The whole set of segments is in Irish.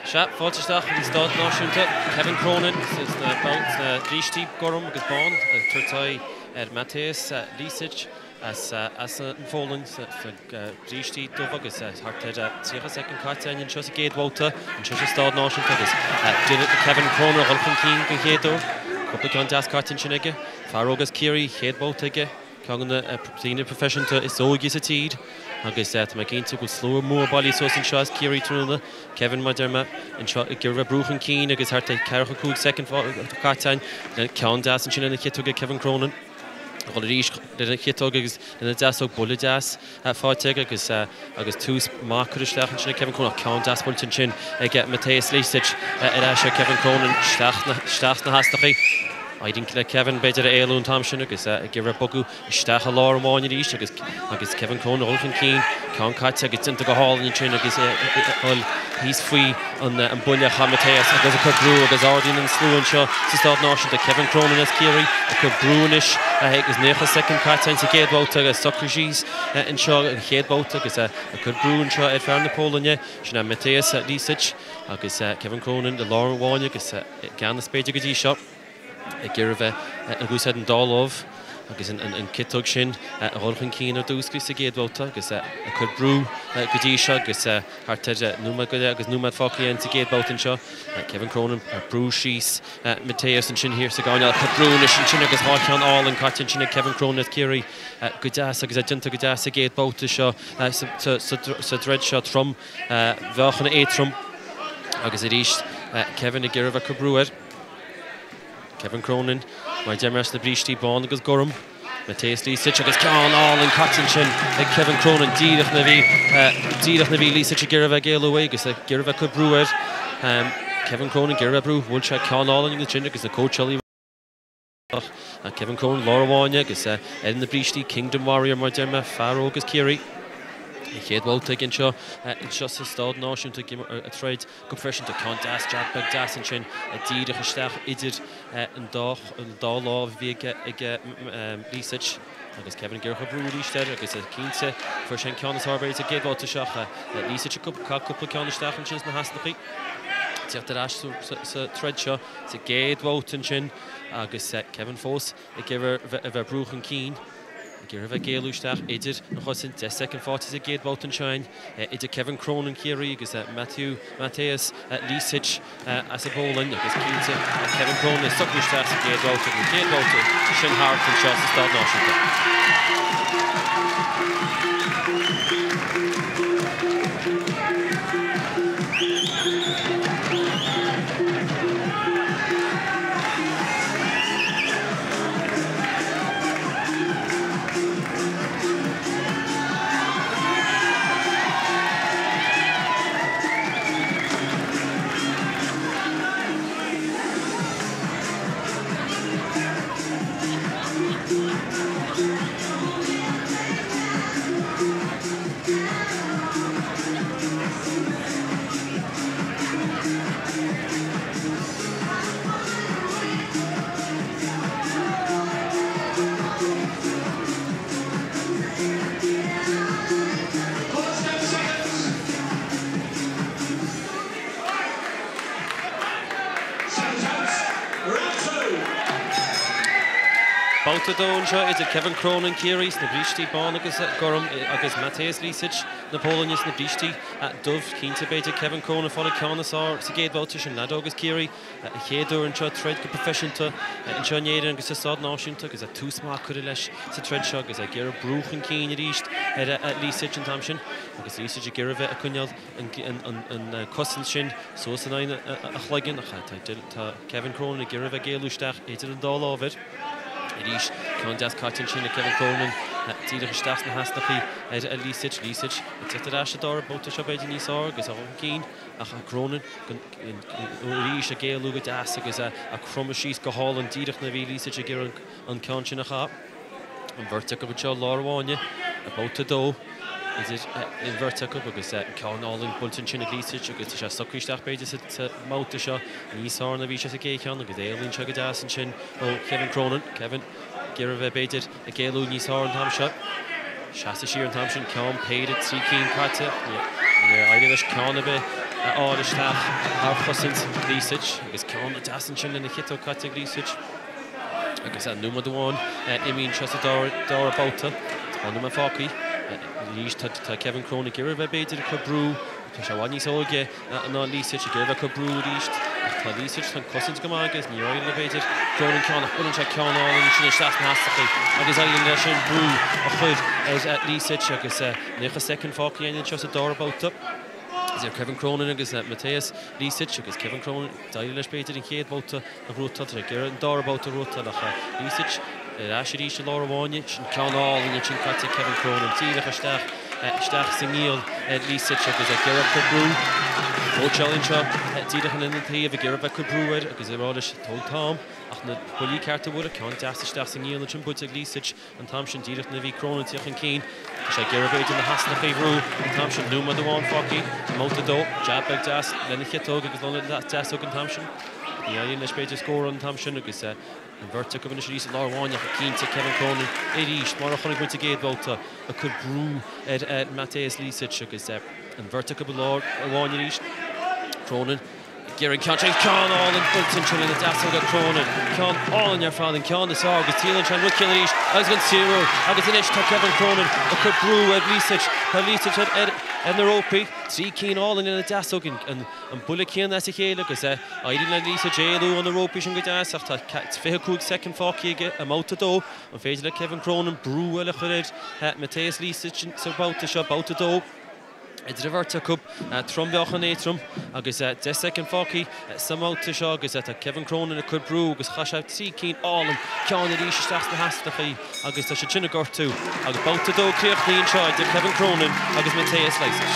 Sea, fáilte isteach chuig an Staid Náisiúnta. Kevin Cronin sna brístí gorm agus bán ag tabhairt aghaidh ar Mateusz Lisic as an Pholainn sna brístí dubha agus thart ar 30 soicind caite againn anseo sa gcéad bhabhta anseo sa Staid Náisiúnta agus Kevin Cronin a dhul chun cinn den chéad uair. Cúpla ceann deas caite ansin aige. Fear óg as Ciarraí, chéad bhabhta aige. Ceann de na daoine proifisiúnta is óige sa tír agus tá mé cinnte go bhfuil slua mór bailithe suas anseo as Ciarraí tráthnóna. Kevin, mar a deir mé, anseo ag iarraidh brú chun cinn agus thart ar 45 soicind caite againn le ceann deas ansin lena chiotóg ag Kevin Cronin. A dhul arís lena chiotóg agus lena deasóg, buille deas faighte aige agus agus tús maith curtha isteach ansin ag Kevin Cronin ach ceann deas buailte ansin ag Mateusz Lisic ar ais ar Kevin Cronin isteach sna hasnachaí. Éiríonn le Kevin b'fhéidir a éalú an t-am sin agus ag iarraidh bogadh isteach i lár an bháin arís agus agus Kevin Cronin a dhul chun cinn, ceann caite agus déanta go hálainn ansin agus ag dul thíos faoi an buille a chaith Mateusz agus ag cur brú agus ardaíonn an slua anseo sa Staid Náisiúnta. Kevin Cronin as Ciarraí ag cur brú anois agus 90 soicind caite againn sa gcéad bhabhta agus socraithe síos anseo an chéad bhabhta agus ag cur brú anseo ar fear na Polainne, sin é Mateusz Lisic agus Kevin Cronin i lár an bháin agus i gceannas b'fhéidir go dtí seo. ag iarraidh bheith ag úsáid an dá lámh agus an ciotóg sin a dhul chun cinn ar dtús sa gcéad bhabhta agus ag cur brú go dtí seo agus thart ar nóiméad go leith agus nóiméad fágtha againn sa gcéad bhabhta anseo. Kevin Cronin ag brú síos Mateusz ansin thiar sa gcoirnéal, ag cur brú anois ansin agus dhá cheann álainn caite ansin ag Kevin Cronin as Ciarraí go deas agus é déanta go deas sa gcéad babhta seo sa dtroid seo trom, mheáchan éadtrom agus arís Kevin ag iarraidh bheith ag cur brú air. Kevin Cronin, mar a deir mé sna brístí bán agus gorm. Mateusz Lisic agus ceann álainn caite ansin ag Kevin Cronin díreach nuair a bhí díreach nuair a bhí Lisic ag iarraidh bheith ag éalú uaidh agus ag iarraidh bheith ag cur brú air. Kevin Cronin ag iarraidh bheith brú, bhuail sé ceann álainn ansin agus na cóitseálaí Kevin Cronin lár an bháin agus ar na brístí Kingdom Warrior mar a deir mé, fear óg as Ciarraí. An chéad bhabhta aige anseo anseo sa Staid Náisiúnta ag troid go proifisiúnta. Ceann deas, jab beag deas ansin díreach isteach idir an dá an dá lámh a bhí aige ag Lisic agus Kevin ag iarraidh cur brú arís air agus cinnte fuair sé an ceann is fearr b'fhéidir sa gcéad bhabhta seo ach Lisic ag caitheamh cúpla ceann isteach ansin sna hasnachaí. Teacht ar ais sa troid seo sa gcéad bhabhta ansin agus Kevin fós ag iarraidh a bheith brú chun cinn. Ag iarraidh a bheith ag éalú isteach idir an chosaint, 10 soicind faighte sa gcéad bhabhta anseo againn idir Kevin Cronin Chiarraí agus Matthew, Mateusz Lisic as an bPolainn agus cinnte Kevin Cronin ag socrú isteach sa gcéad bhabhta agus an chéad bhabhta sin thart anseo sa Staid Náisiúnta. Babhta 2 anseo idir Kevin Cronin, Ciarraí, sna brístí bán agus gorm agus Mateusz Lisic na Polainne sna brístí dubh. Cinnte b'fhéidir Kevin Cronin fáil an ceann is fearr sa gcéad bhabhta sin, leaid óg as Ciarraí. A chéad uair anseo troid go proifisiúnta anseo in Éirinn agus sa Staid Náisiúnta agus tús maith curtha leis sa troid seo agus é ag iarraidh brú chun cinn arís ar Lisic an t-am sin agus Lisic ag iarraidh bheith ag coinneáil an cosaint sin suas in aghaidh a chloigeann ach tá Kevin Cronin ag iarraidh bheith ag éalú isteach idir an dá lámh air. Arís ceann deas caite ansin ag Kevin Cronin díreach isteach sna hasnachaí ar Lisic. Lisic ag teacht ar ais sa dara babhta seo b'fhéidir níos fearr agus a dhul chun cinn ach Cronin arís ag éalú go deas agus ag cromadh síos go hálainn díreach nuair a bhí Lisic ag iarraidh an ceann sin a chaitheamh. An bheirt acu anseo lár an bháin, babhta 2 idir an bheirt acu agus ceann álainn buailte ansin ag Lisic agus tá sé socraithe isteach b'fhéidir sa mbabhta seo níos fearr ná bhí sé sa gcéad cheann agus éalaíonn sé go deas ansin ó Kevin Cronin. Kevin ag iarraidh a bheith b'fhéidir ag éalú níos fearr an t-am seo. Seasamh siar an t-am sin, ceann, péire, 3 cinn caite. Níor éirigh leis ceann ar bith. a fháil isteach thar chosaint Lisic agus ceann deas ansin lena chiotóg caite ag Lisic. Agus nóiméad amháin imithe anseo sa dara babhta. Tá nóiméad fágtha. Arís tá Kevin Cronin ag iarraidh a bheith b'fhéidir ag cur brú. Tá sé i bhfad níos óige ná Lisic ag iarraidh a bheith ag cur brú arís. Ach tá Lisic, tá an cosaint go maith agus níor éirigh le b'fhéidir Cronin ceann ach buaileann sé ceann álainn ansin isteach sna heasnachaí agus éiríonn leis an brú a chur ar Lisic agus 90 soicind fágtha againn anseo sa dara babhta. Idir Kevin Cronin agus Mateusz Lisic agus Kevin Cronin, d'éirigh leis b'fhéidir an chéad bhabhta a ghnóthachtáil, tá sé ag iarraidh an dara babhta a ghnóthachtáil ach Lisic ar ais arís i lár an bháine. Sin ceann álainn ansin caite ag Kevin Cronin díreach isteach isteach sa ngiall ar Lisic agus ag iarraidh cur brú. Cóitseálaí anseo díreach ina taobh ag iarraidh bheith ag cur brú air agus ag rá leis tóg t'am ach na buillí cearta a bhualadh. Ceann deas isteach sa ngiall ansin buailte ag Lisic. An t-am sin díreach nuair a bhí Cronin ag tíocht chun cinn, tá sé ag iarraidh b'fhéidir na heasnachaí a bhrú an t-am sin. Nóiméad amháin fágtha i mbabhta a dó. Jab beag deas lena chiotóg agus lena deasóg an t-am sin. Ní éiríonn leis b'fhéidir scóráil an t-am sin agus an bheirt acu anois arís i lár an bháine ach cinnte Kevin Cronin arís mar a chonaic muid sa gcéad bhabhta ag cur brú ar Mateusz Lisic agus an bheirt acu i lár an bháine arís. Cronin. Ag iarraidh an ceann sin, ceann álainn buailte ansin lena deasóg ag Cronin. Ceann álainn ar fad, an ceann is fearr agus triaileann sé an rud céanna arís agus an tríú huair agus anois tá Kevin Cronin ag cur brú ar Lisic. Tá Lisic ar na rópaí, trí cinn álainn lena deasóg, an buille céanna as a chéile agus éiríonn le Lisic éalú ó na rópaí sin go deas ach tá 25 soicind fágtha aige i mbabhta a dó. An féidir le Kevin Cronin brú eile a chur ar Mateusz Lisic sa bhabhta seo, babhta a dó? Idir an bheirt acu, trommheáchan éadrom agus 10 soicind fágtha sa mbabhta seo agus tá Kevin Cronin ag cur brú agus chaith sé trí cinn álainn, ceann arís isteach sna heasnachaí agus tá siad sin ag gortú agus babhta a dó críochnaithe anseo idir Kevin Cronin agus Mateusz Lisic.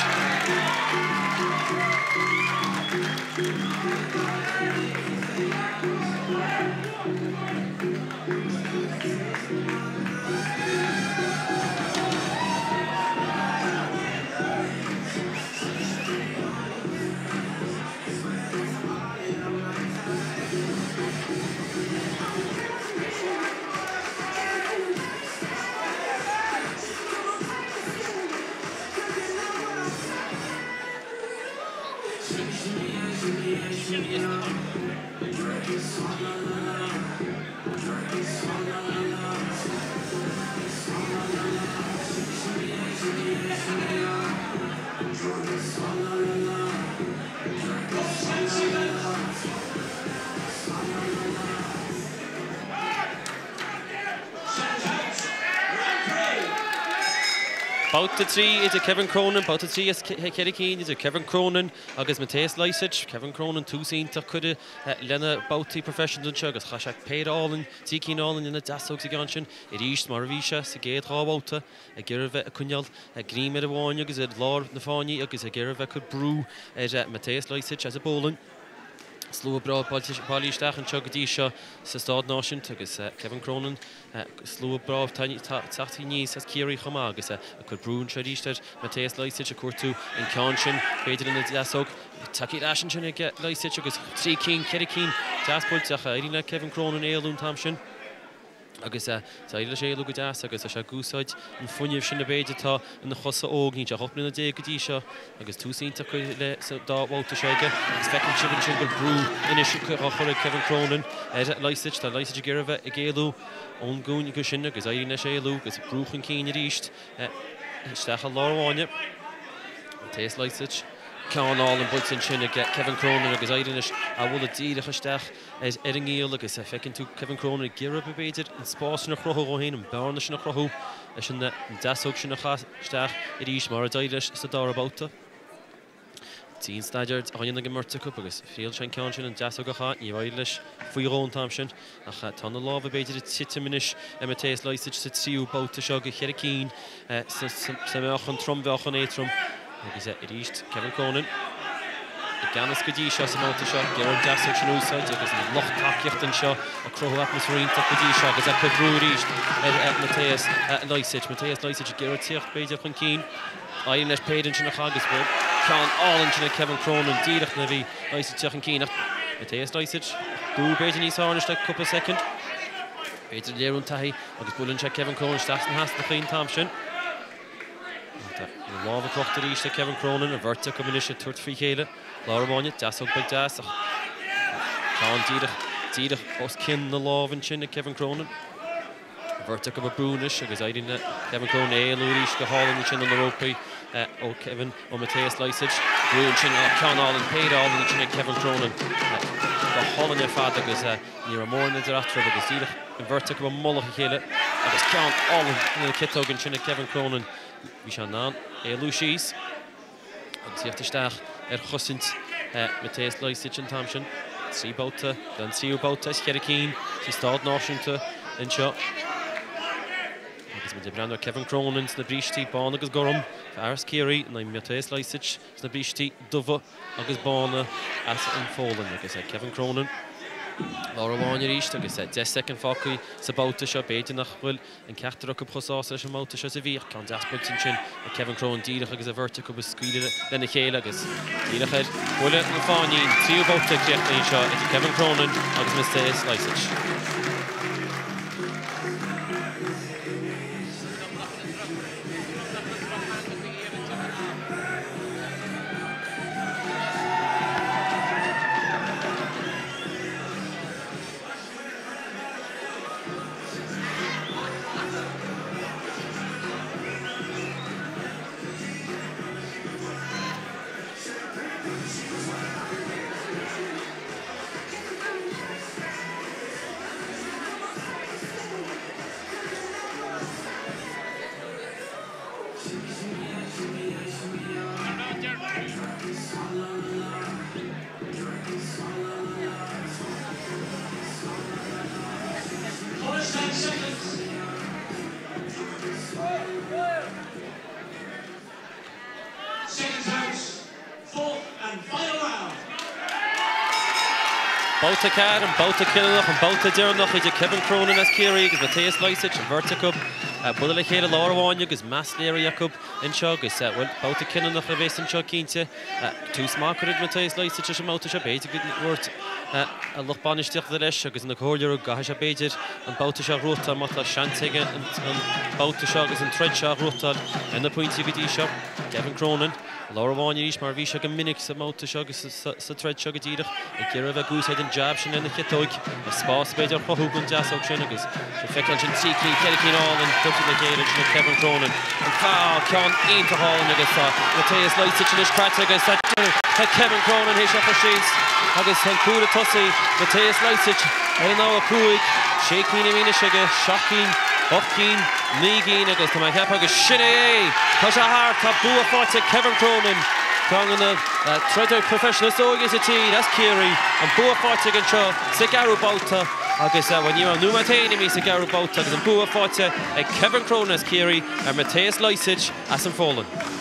Babhta 3 idir Kevin Cronin, babhta 3 as 4 cinn idir Kevin Cronin agus Mateusz Lisic. Kevin Cronin tús iontach curtha lena babhtaí proifisiúnta anseo agus chaith sé péire álainn, trí cinn álainn lena deasóg sa gceann sin arís mar a bhí sé sa gcéad dhá bhabhta ag iarraidh bheith ag coinneáil greim ar an bhfáinne agus ar lár na fáinní agus ag iarraidh bheith ag cur brú ar Mateusz Lisic as an bPólainn. Slua breá bailithe isteach anseo go dtí seo sa Staid Náisiúnta agus Kevin Cronin, slua breá teacht aníos as Ciarraí chomh maith agus ag cur brú anseo arís ar Mateusz Lisic ag cuartú an ceann sin, b'fhéidir lena deasóg. Tagtha ar ais ansin ag Lisic agus trí cinn, ceithre cinn deas buailte ach éiríonn le Kevin Cronin éalú an t-am sin. Agus d'éirigh leis éalú go deas agus tá sé ag úsáid an fuinnimh sin b'fhéidir atá ina chosa óg, níl sé ach 18 mbliana go dtí seo agus tús iontach curtha le sa dá bhabhta seo aige agus feiceann sibh ansin go bhfuil brú anois á chur ag Kevin Cronin ar Lisic. Tá Lisic ag iarraidh a bheith ag éalú ón gcúinne sin agus éiríonn leis éalú agus brú chun cinn arís isteach i lár an bháine. Mateusz Lisic. Ceann álainn buailte ansin ag Kevin Cronin agus éiríonn leis a bhualadh díreach isteach ar an ngiall agus feiceann tú Kevin Cronin ag iarraidh, b'fhéidir, an spás sin a chruthú dhó féin, an bearna sin a chruthú leis an deasóg sin a chaitheamh isteach arís mar a d'éirigh leis sa dara babhta. Dianstaidéar á dhéanamh ag an mbeirt acu agus thriail sé an ceann sin, an deasóg a chaitheamh, níor éirigh leis faoi dhó an t-am sin ach tá na lámha b'fhéidir ag titim anois ar Mateusz Lisic sa tríú babhta seo de cheithre cinn sa meáchan trom-mheáchan éadrom agus arís Kevin Cronin. I gceannas go dtí seo sa mbabhta seo, ag iarraidh an deasóg sin a úsáid agus an lucht tacaíochta anseo ag cruthú atmaisféar iontach go dtí seo agus ag cur brú arís ar Mateusz Lisic. Mateusz Lisic ag iarraidh tíocht b'fhéidir chun cinn. Éiríonn leis péire ansin a chaitheamh agus ceann álainn ansin ag Kevin Cronin díreach nuair a bhí Lisic ag tíocht chun cinn ach Mateusz Lisic brú b'fhéidir níos fearr anois le cúpla soicind. B'fhéidir ag léiriú an taithí agus buaileann sé Kevin Cronin isteach sna heasnachaí an t-am sin. Tá an lámh ag crochta arís ag Kevin Cronin, an bheirt acu anois ag tabhairt faoi chéile. Lár an bháine, deasóg beag deas ach ceann díreach, díreach os cionn na lámh ansin ag Kevin Cronin. An bheirt acu ag brú anois agus éiríonn le Kevin Cronin éalú arís go hálainn ansin ó na rópaí ó Kevin, ó Mateusz Lysyj. Brú ansin, ceann álainn, péire álainn ansin ag Kevin Cronin. Go hálainn ar fad agus ní raibh mórán idir eatarthu agus díreach an bheirt acu i mullach a chéile agus ceann álainn ina ciotóg ansin ag Kevin Cronin. Bhí sé in ann éalú síos agus theacht isteach ar chosaint Mateusz Lysyj an t-am sin. 3 babhta den tríú babhta as cheithre cinn sa Staid Náisiúnta anseo. Agus muid ag breathnú ar Kevin Cronin sna brístí bán agus gorm, fear as Ciarraí, in aghaidh Mateusz Lysyj sna brístí dubha agus bána as an Pholainn. Agus Kevin Cronin lár amháin arís agus 10 soicind fágtha sa babhta seo. B'fhéidir nach bhfuil an ceachtar acu chomh sásta leis an mbabhta seo is a bhí ach ceann deas buailte ansin ag Kevin Cronin díreach agus an bheirt acu ag scaoileadh lena chéile agus díreach ar bhuille na fáinnín, tríú babhta críochnaithe anseo idir Kevin Cronin agus Mateusz Lysyj. Babhta 4, an babhta cinniúnach, an babhta deireanach idir Kevin Cronin as Ciarraí agus Mateusz Lysyj, an bheirt acu ag bualadh le chéile lár an bháine agus meas léirithe acu anseo agus, bhuel, babhta cinniúnach a bheas anseo cinnte. Tús maith curtha ag Mateusz Lysyj leis an mbabhta seo. B'fhéidir go ndúirt a lucht bainistíochta leis agus na comhairleoirí go gcaithfidh sé b'fhéidir an babhta seo a ghnóthachtáil má tá seans aige an babhta seo agus an troid seo a ghnóthachtáil ar na pointí go dtí seo. Kevin Cronin, lár an bháine arís mar a bhí sé go minic sa mbabhta seo agus sa troid seo go díreach ag iarraidh a bheith ag úsáid an jab sin lena chiotóig, le spás b'fhéidir a chruthú don deasóg sin agus sé feiceáil ansin trí cinn, ceithre cinn álainn curtha le chéile ansin ag Kevin Cronin. An ceann iontach álainn agus tá Mateusz Lysyj anois craite agus tá Kevin Cronin théis é a chur síos agus an cúl ag tosaí Mateusz Lysyj ar an abha 5, sé cinn imithe anois aige, seacht gcinn, ocht gcinn, naoi gcinn agus tá mé ag ceapadh agus sin é! Tá sé thart, tá bua faighte ag Kevin Cronin, ceann de na troideoirí proifisiúnta is óige sa tír as Ciarraí, an bua faighte aige anseo sa gceathrú babhta agus, bhuel, ní raibh nóiméad féin imithe sa gceathrú babhta agus an bua faighte ag Kevin Cronin as Ciarraí ar Mateusz Lysyj as an Pholainn.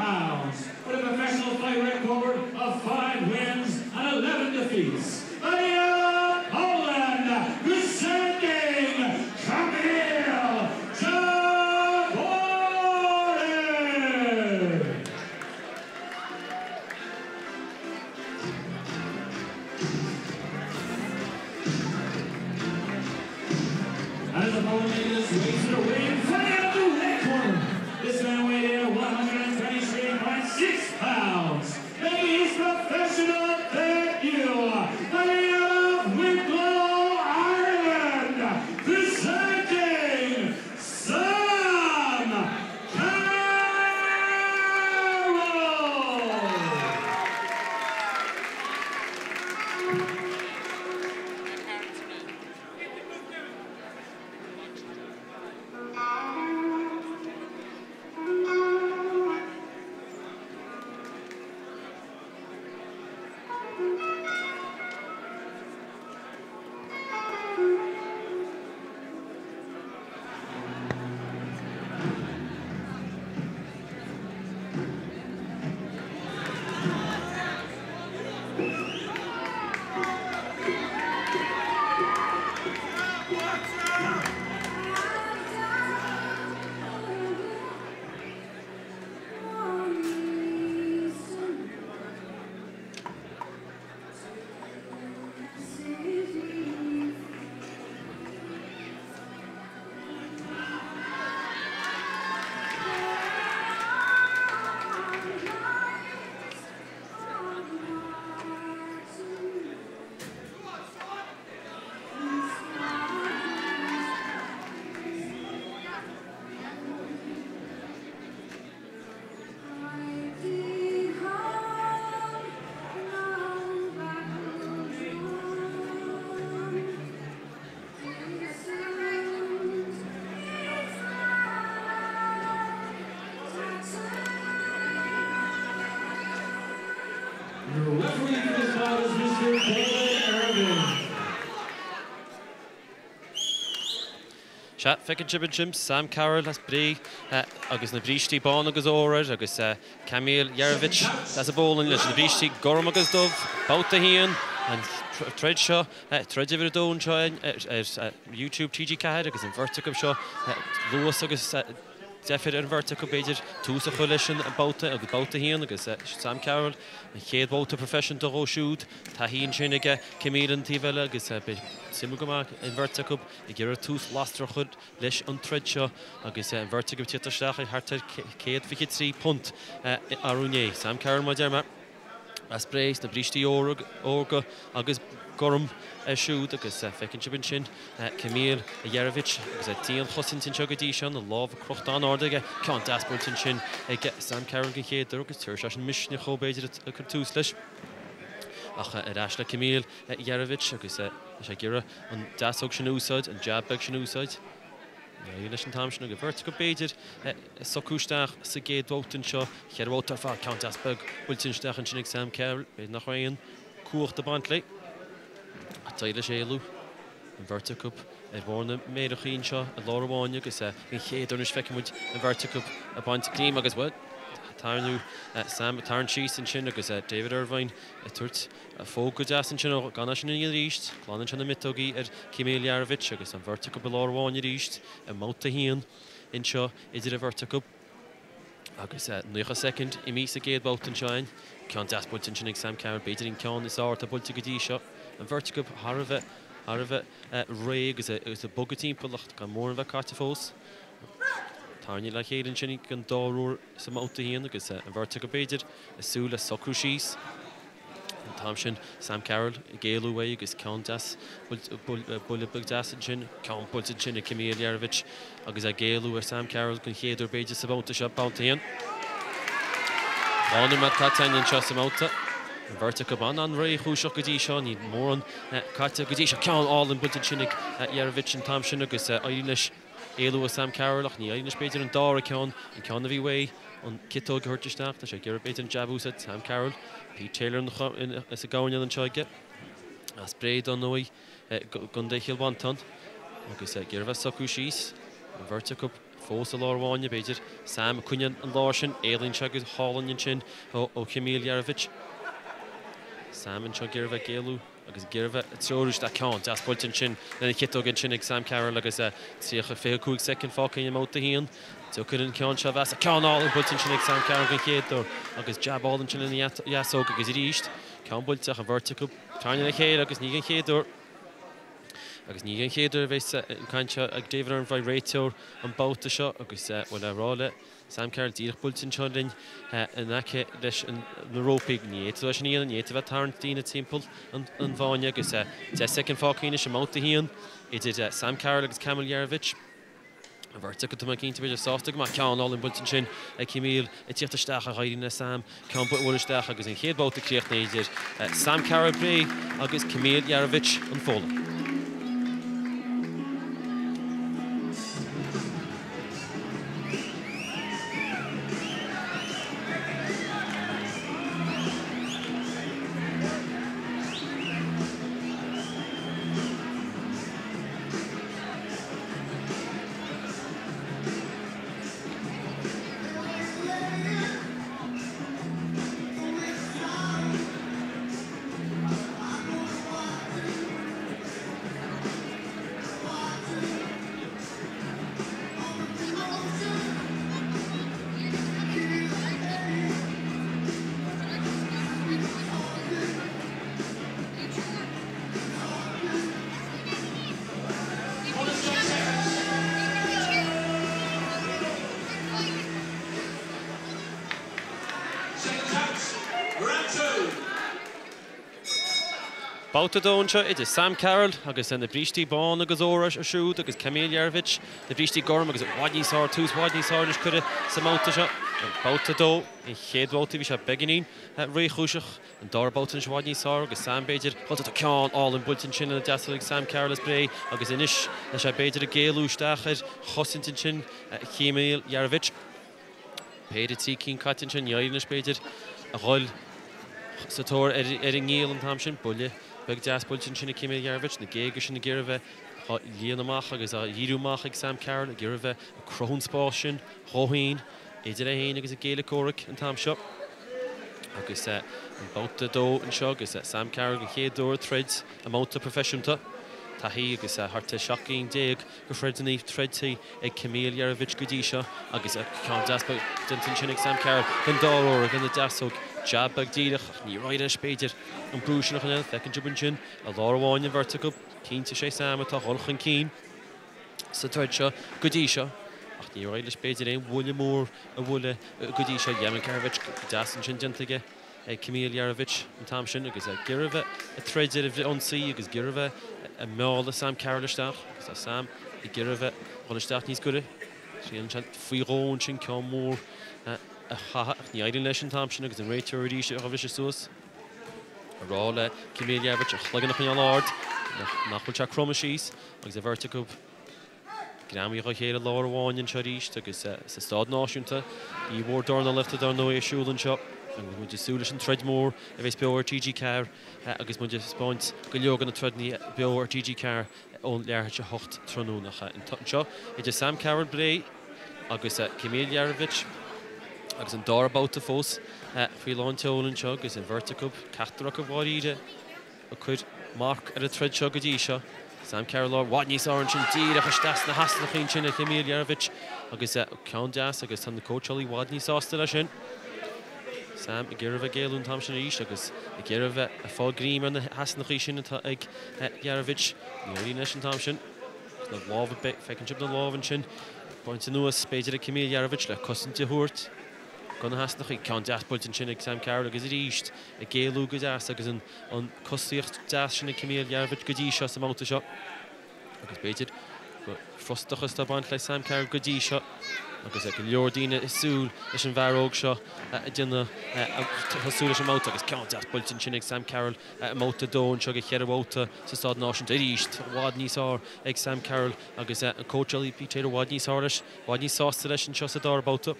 pounds, with a professional fight record of 5 wins and 11 defeats. Out of Poland, presenting Kamil Jaworek! And his opponent making his way to the ring, fighting out the red corner. This man weighed in at 123.6 pounds. Making his professional debut, fighting out of Wicklow, Ireland, presenting Sam Carroll! Your referee for this bout is Mr. David Irving. Sea, feiceann sibh ansin Sam Carroll as Bré agus na brístí bán agus ór air agus Kamil Jarowicz as an bPólainn leis na brístí gorm agus dubh. Babhta 1, an troid seo, troid uimhir 2 anseo ar YouTube TG4 agus an bheirt acu seo, luas agus deifir ar an bheirt acu, b'fhéidir, tús a chur leis an babhta agus babhta 1 agus Sam Carroll, an chéad bhabhta proifisiúnta dhó siúd, taithí ansin aige Kamil an taobh eile agus beidh suimiúil go maith an bheirt acu ag iarraidh tús lasrach a chur leis an troid seo agus an bheirt acu ag tíocht isteach ag thart ar 123 punt arú inné. Sam Carroll, mar a deir mé, as Bré sna brístí órga agus gorm air siúd agus feiceann sibh ansin Kamil Jarowicz agus é dianchosaint anseo go dtí seo, na lámha crochta an-ard aige, ceann deas buailte ansin ag Sam Carroll den chéad uair agus tabharfaidh sé sin misneach dhó b'fhéidir ag cur tús leis. Ach ar ais le Kamil Jarowicz agus é ag iarraidh an deasóg sin a úsáid, an jab beag sin a úsáid. Éiríonn leis an t-am sin agus an bheirt acu b'fhéidir ag socrú isteach sa gcéad bhabhta anseo. Cheithre bhabhta ar fad, ceann deas beag buailte isteach ansin ag Sam Carroll. B'fhéidir nach raibh aon cumhacht ag baint léi. Ach d'éirigh leis éalú. An bheirt acu ar bharr na méarachaí anseo i lár an bháine agus an chéad uair anois feicfidh muid an bheirt acu ag baint greim agus, bhuel, tarraingeadh Sam ag tarraingt síos ansin agus David Irvine ag tabhairt Fógra go deas ansin ó gan é sin a dhéanamh arís. Glanann sé na miotógaí ar Kamil Jarowicz agus an bheirt acu i lár an bháine arís i mbabhta 1 anseo idir an bheirt acu. Agus 90 soicind imithe sa gcéad bhabhta anseo againn. Ceann deas buailte ansin ag Sam Carroll, b'fhéidir an ceann is fearr atá buailte go dtí seo. An bheirt acu thar a bheith thar a bheith réidh agus ag bogadh timpeall ach gan mórán a bheith caite fós. Tarraingthe le chéile ansin ag an dá uair sa mbabhta 1 agus an bheirt acu b'fhéidir ag súil le socrú síos. An t-am sin, Sam Carroll ag éalú uaidh agus ceann deas, buille beag deas ansin, ceann buailte ansin ag Kamil Jarowicz agus é ag éalú ar Sam Carroll den chéad uair b'fhéidir sa mbabhta seo, babhta 1. 2 nóiméad caite againn anseo sa mbabhta. An bheirt acu an-an-réchúiseach go dtí seo, níl mórán caite go dtí seo. Ceann álainn buailte ansin ag Jarowicz an t-am sin agus éiríonn leis éalú ó Sam Carroll ach ní éiríonn leis b'fhéidir an dara ceann, an ceann a bhí uaidh, an ciotóg a thabhairt isteach. Tá sé ag iarraidh b'fhéidir an jab a úsáid, Sam Carroll. Pete Taylor sa gcoirnéal anseo aige as Bré dar ndóigh i gContae Chill Mhantáin agus ag iarraidh bheith socrú síos, an bheirt acu. Fós i lár an bháine, b'fhéidir. Sam ag coinneáil an lár sin, éalaíonn sé go hálainn ansin ó Kamil Jarowicz. Sam anseo ag iarraidh a bheith ag éalú agus ag iarraidh a bheith ag treorú isteach. Ceann deas buailte ansin lena chiotóg ansin ag Sam Carroll agus 30, 25 soicind fágtha i mbabhta a haon. Deacair an ceann seo a mheas. Ceann álainn buailte ansin ag Sam Carroll den chéad uair agus jab álainn ansin lena dheasóg agus arís ceann buailte ach an bheirt acu tarraingthe le chéile agus ní den chéad uair. Agus ní den chéad uair a bheas an caint seo ag David Irvine, réiteoir an babhta seo, agus bhuel a rá le Sam Carroll díreach buailte anseo linn in aice leis na rópaí, ní fhéadfá é sin a dhéanamh, ní fhéadfá a bheith ag tarraingt daoine timpeall an bháine agus 10 soicind fágtha anois i mbabhta a haon idir Sam Carroll agus Kamil Jarowicz. An bheirt acu, tá mé cinnte, b'fhéidir, sásta go maith. Ceann álainn buailte ansin ag Kamil ag tíocht isteach ach éiríonn le Sam ceann a bhualadh isteach agus an chéad bhabhta críochnaithe idir Sam Carroll Bré agus Kamil Jarowicz, an Pholainn. Babhta 2 anseo idir Sam Carroll agus na brístí bán agus ór air siúd agus Kamil Jarowicz, na brístí gorm agus i bhfad níos fearr, tús i bhfad níos fearr anois curtha sa mbabhta seo. Babhta 2, an chéad bhabhta bhí sé beagáinín réchúiseach. An dara babhta anois i bhfad níos fearr agus Sam b'fhéidir dhul tá ceann álainn buailte ansin ina deasóg ag Sam Carroll as Bré agus anois tá sé b'fhéidir ag éalú isteach ar chosaint ansin Kamil Jarowicz. Péire trí cinn caite ansin, ní éiríonn leis b'fhéidir a dhul sa tóir ar an ngiall an t-am sin. Buille beag deas buailte ansin ag Kamil Jarowicz, na géaga sin ag iarraidh a bheith á líonadh amach agus á dhíriú amach ag Sam Carroll ag iarraidh a bheith ag cruthú an spás sin dhó féin. Idir é féin agus a gcéile comhraic an t-am seo. Agus an babhta 2 anseo agus Sam Carroll den chéad uair ag troid i mbabhta proifisiúnta. Taithí agus thart ar 17 gcinn de throideanna troidte ag Kamil Jarowicz go dtí seo agus ceann deas déanta ansin ag Sam Carroll den dara huair lena deasóg. Jab beag díreach ach ní raibh leis b'fhéidir an brú sin a choinneáil. Feiceann sibh ansin i lár an bháine an bheirt acu. Cinnte is é Sam atá a dhul chun cinn. sa troid seo go dtí seo, ach níor éirigh leis b'fhéidir aon bhuille mór a bhualadh go dtí seo. Dheamhan Cearbhait go deas ansin déanta aige ag Kamil Jarowicz an t-am sin agus ag iarraidh a bheith ag troid ar an bhfrith-ionsaí agus ag iarraidh a bheith ag mealladh Sam Carroll isteach agus tá Sam ag iarraidh a bheith ag dul isteach níos gaire. Triaileann sé faoi dhó ansin ceann mór a chaitheamh ach ní éiríonn leis an t-am sin agus an réiteoir arís á bhriseadh suas. A rá le Kamil Jarowicz a chloigeann a choinneáil ard, nach bhfuil sé ag cromadh síos agus an bheirt acu greamaithe dá chéile lár an bháine anseo arís agus sa Staid Náisiúnta oíche mhór dornálaíochta dar ndóigh ar siúl anseo agus muid ag súil leis an troid mhór a bheas beo ar TG4 agus muid ag spáint go leor de na troideanna beo ar TG4 ón leathuair tar éis a 8 tráthnóna anseo idir Sam Carroll Bré agus Kamil Jarowicz agus an dara babhta fós faoi lán tseoil anseo agus an bheirt acu, ceachtar acu dháiríre, ag cur marc ar an troid seo go dtí seo. Sam Carroll i bhfad níos fearr ansin díreach isteach sna heasnachaí ansin ar Kamil Jarowicz agus ceann deas agus tá na cóitseálaí i bhfad níos sásta leis sin. Sam ag iarraidh a bheith ag éalú an t-am sin arís agus ag iarraidh a bheith ag fáil greim ar na heasnachaí sin atá ag Jarowicz. Ní éiríonn leis an t-am sin. Na lámha, feiceann sibh na lámha ansin bainte anuas, b'fhéidir ag Kamil Jarowicz le cosaint a thabhairt do na heasnachaí. Ceann deas buailte ansin ag Sam Carroll agus arís ag éalú go deas agus an cosaíocht deas sin ag Kamil Jarowicz go dtí seo sa mbabhta seo. Agus b'fhéidir gur frustrachas atá ag baint le Sam Carroll go dtí seo agus go leor daoine ag súil leis an bhfear óg seo a déanamh tosú leis an mbabhta agus ceann deas buailte ansin ag Sam Carroll i mbabhta 2 anseo de cheithre bhabhta sa Staid Náisiúnta arís. I bhfad níos fearr ag Sam Carroll agus an cóitseálaí Pete Taylor i bhfad níos fearr leis, i bhfad níos sásta leis anseo sa dara babhta.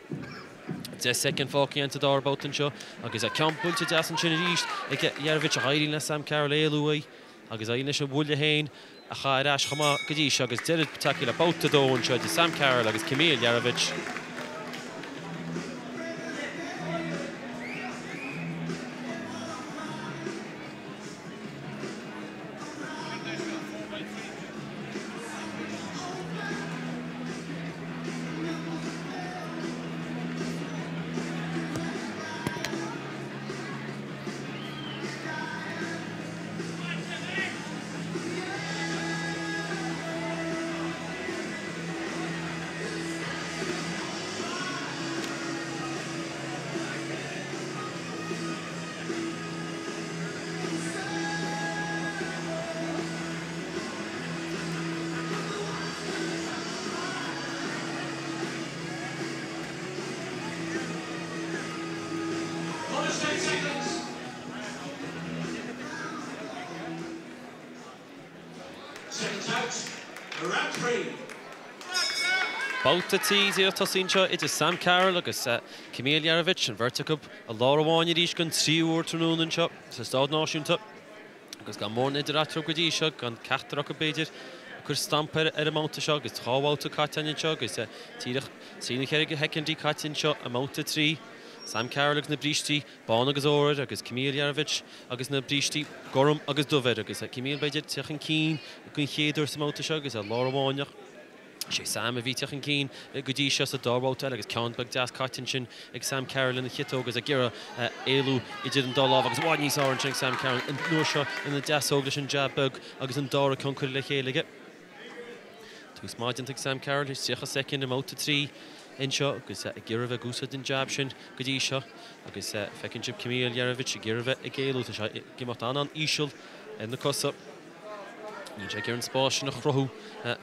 10 soicind fágtha sa dara babhta anseo agus ceann buailte deas ansin arís ag Jarowicz ach éiríonn le Sam Carroll éalú uaidh agus éiríonn leis an bhuille féin. a chaith ar ais chomh maith go dtí seo agus deireadh tagtha le babhta 2 anseo idir Sam Carroll agus Kamil Jarowicz. Babhta 3 díreach tosaithe anseo idir Sam Carroll agus Kamil Jarowicz, an bheirt acu i lár an bháin arís don tríú huair tráthnóna anseo sa Staid Náisiúnta. Agus gan mórán idir eatarthu go dtí seo, gan ceachtar acu b'fhéidir ag cur stampa ar an mbabhta seo agus 2 bhabhta caite againn anseo agus díreach trí nó cheithre shoicindí caite anseo i mbabhta 3. Sam Carroll agus na brístí bán agus ór air agus Kamil Jarowicz agus na brístí gorm agus dubh air agus Kamil b'fhéidir ag teacht chun cinn den chéad uair sa mbabhta seo agus i lár an bháin ach is é Sam a bhí ag teacht chun cinn go dtí seo sa dá bhabhta eile agus ceann beag deas caite ansin ag Sam Carroll lena chiotóg agus ag iarraidh éalú idir an dá lámh agus i bhfad níos fearr ansin ag Sam Carroll an uair seo ina deasóg leis an jab beag agus an dara ceann curtha le chéile aige. Tús maith déanta ag Sam Carroll, 30 soicind i mbabhta 3 anseo agus ag iarraidh a bheith ag úsáid an jab sin go dtí seo agus feiceann sibh Kamil Jarowicz ag iarraidh a bheith ag éalú. Tá sé ag imeacht an-an-íseal ar na cosa. Níl sé ag iarraidh an spás sin a chruthú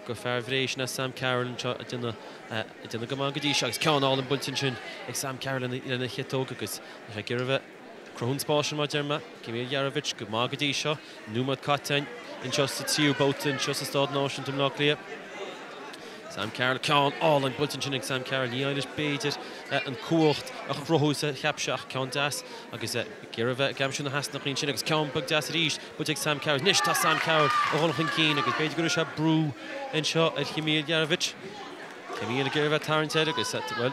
go fear Bhré sin é Sam Carroll anseo ag déanamh go maith go dtí seo agus ceann álainn buailte ansin ag Sam Carroll lena chiotóg agus tá sé ag iarraidh a bheith Cruthú an spáis sin mar a deir mé. Kamil Jarowicz go maith go dtí seo. Nóiméad caite anseo sa tríú babhta anseo sa Staid Náisiúnta i mBleá Cliath. Sam Carroll, ceann álainn buailte ansin ag Sam Carroll. Ní éirigh leis b'fhéidir an cumhacht a chruthú is a cheap sé ach ceann deas agus ag iarraidh a bheith ag aimsiú na heasnachaí ansin agus ceann beag deas arís buailte ag Sam Carroll. Anois tá Sam Carroll ag dul chun cinn agus b'fhéidir go raibh sé brú anseo ar Kamil Jarowicz. Kamil ag iarraidh a bheith ag tarraingt air agus, bhuel,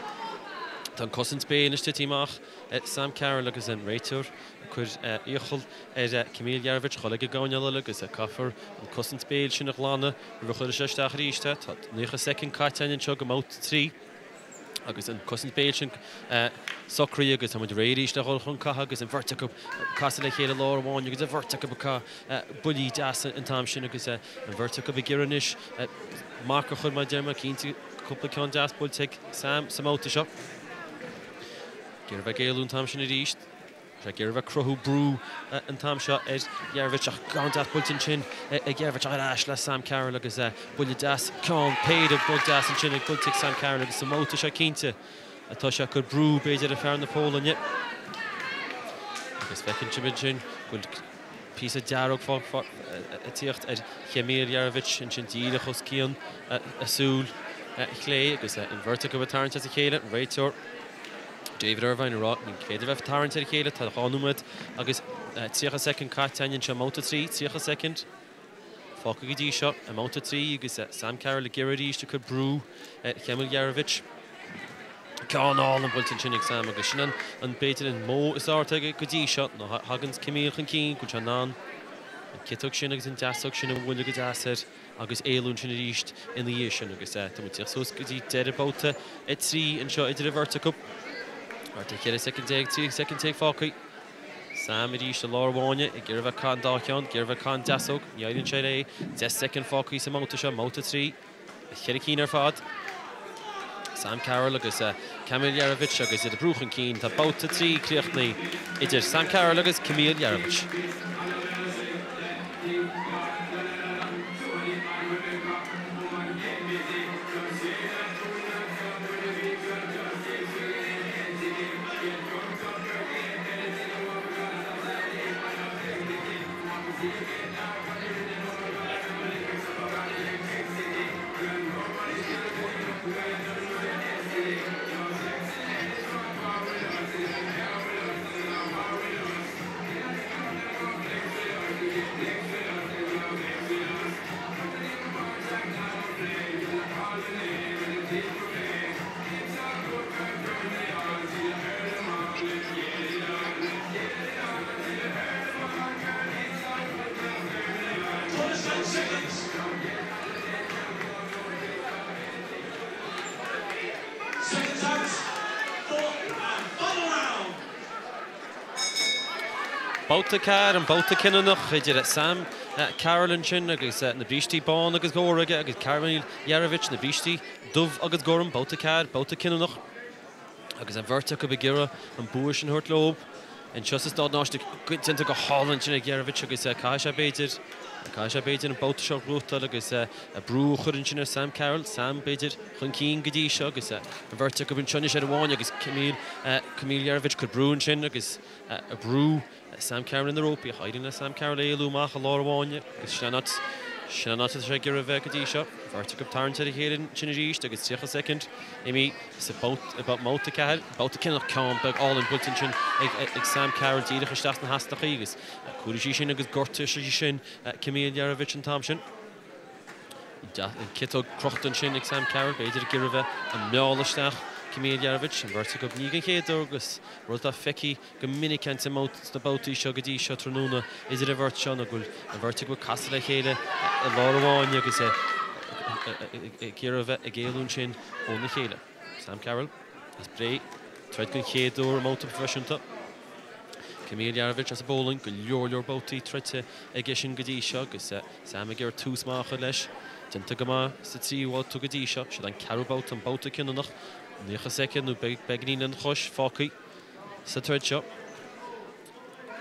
tá an cosaint béil anois tite amach. Sam Carroll agus an réiteoir ag cur iachall ar Kamil Jarowicz dhul ag an gcoirnéal eile agus caithfear an cosaint béil sin a ghlanadh roimh a chuirfidh sé isteach arís é. Tá 90 soicind caite againn anseo go mbabhta 3 agus an cosaint béil sin socraithe agus tá muid réidh arís le dhul chun catha agus an bheirt acu ag casadh le chéile lár an bháin agus an bheirt acu ag caitheamh buillí deasa an t-am sin agus an bheirt acu ag iarraidh anois marc a chur mar a deir mé cinnte cúpla ceann deas buailte ag Sam sa mbabhta seo. Ag iarraidh a bheith ag éalú an t-am sin arís. Tá sé ag iarraidh a bheith ag cruthú brú an t-am seo ar Jarowicz ach ceann deas buailte ansin ag Jarowicz ach ar ais le Sam Carroll agus buille deas, ceann, péire beag deas ansin ag buailte ag Sam Carroll agus sa mbabhta seo cinnte atá sé ag cur brú b'fhéidir ar fear na Polainne. Agus feiceann sibh ansin go bhfuil píosa dearg ag tíocht ar Kamil Jarowicz ansin díreach os cionn a súil chlé agus an bheirt acu ag tarraingt as a chéile, an réiteoir. David Irvine ag rá ní féidir bheith ag tarraingt ar a chéile, tá 2 nóiméad agus 30 soicind caite againn anseo i mbabhta 3, 30 soicind fágtha go dtí seo i mbabhta 3 agus Sam Carroll ag iarraidh arís ag cur brú ar Kamil Jarowicz. Ceann álainn buailte ansin ag Sam agus sin an b'fhéidir an modh is fearr atá aige go dtí seo nuair a thagann Kamil chun cinn go bhfuil sé in ann an ciotóg sin agus an deasóg sin a bhualadh go deas air. agus éalú ansin arís ina dhiaidh sin agus tá muid ag teacht suas go dtí deireadh babhta 3 anseo idir an bheirt acu. Thart ar 14 soicind, 13 soicind fágtha. Sam arís i lár an bháin ag iarraidh a bheith ag caitheamh an dá cheann, ag iarraidh a bheith ag caitheamh an deasóg, ní éiríonn sé léi. 10 soicind fágtha sa mbabhta seo, mbabhta 3, cheithre cinn ar fad. Sam Carroll agus Kamil Jarowicz agus iad ag brú chun cinn. Tá babhta 3 críochnaithe idir Sam Carroll agus Kamil Jarowicz. Babhta 4, an babhta cinniúnach idir Sam Carroll ansin agus na brístí bán agus ór aige agus Kamil Jarowicz, na brístí dubh agus gorm. Babhta 4, babhta cinniúnach agus an bheirt acu ag iarraidh an bua sin a thabhairt leo. Anseo sa Staid Náisiúnta, déanta go hálainn ansin ag Jarowicz agus caithfidh sé b'fhéidir, caithfidh sé b'fhéidir an babhta seo a ghnóthachtáil agus brú a chur ansin ar Sam Carroll. Sam b'fhéidir chun cinn go dtí seo agus an bheirt acu anseo anois ar an bhfáinne agus Kamil, Kamil Jarowicz ag cur brú ansin agus ag brú Sam Carroll ar na rópaí ach éiríonn le Sam Carroll éalú amach i lár an bhfáinne agus sin an áit, sin an áit atá sé ag iarraidh a bheith go dtí seo. Beirt acu ag tarraingt ar a chéile ansin arís agus 30 soicind imithe sa mbabhta 4, babhta cinniúnach, ceann beag álainn buailte ansin ag Sam Carroll díreach isteach sna heasnachaí agus cúlaigh sí sin agus gortaigh sí sin Kamil Jarowicz an t-am sin. An ciotóg crochta ansin ag Sam Carroll, b'fhéidir ag iarraidh a bheith ag mealladh isteach Kamil Jarowicz, an bheirt acu ní den chéad uair agus rud atá feicthe go minic sna babhtaí seo go dtí seo tráthnóna idir an bheirt seo ná go bhfuil an bheirt acu ag casadh le chéile i lár an bhfáinne agus ag iarraidh a bheith ag éalú ansin óna chéile. Sam Carroll as Bré, troid den chéad uair i mbabhta proifisiúnta. Kamil Jarowicz as an bPólainn, go leor leor babhtaí troidte aige sin go dtí seo agus Sam ag iarraidh tús maith a chur leis. Déanta go maith sa tríú bhabhta go dtí seo. Siod an ceathrú babhta, an babhta cinniúnach. 90 soicind nó beagainín lena chois fágtha sa troid seo.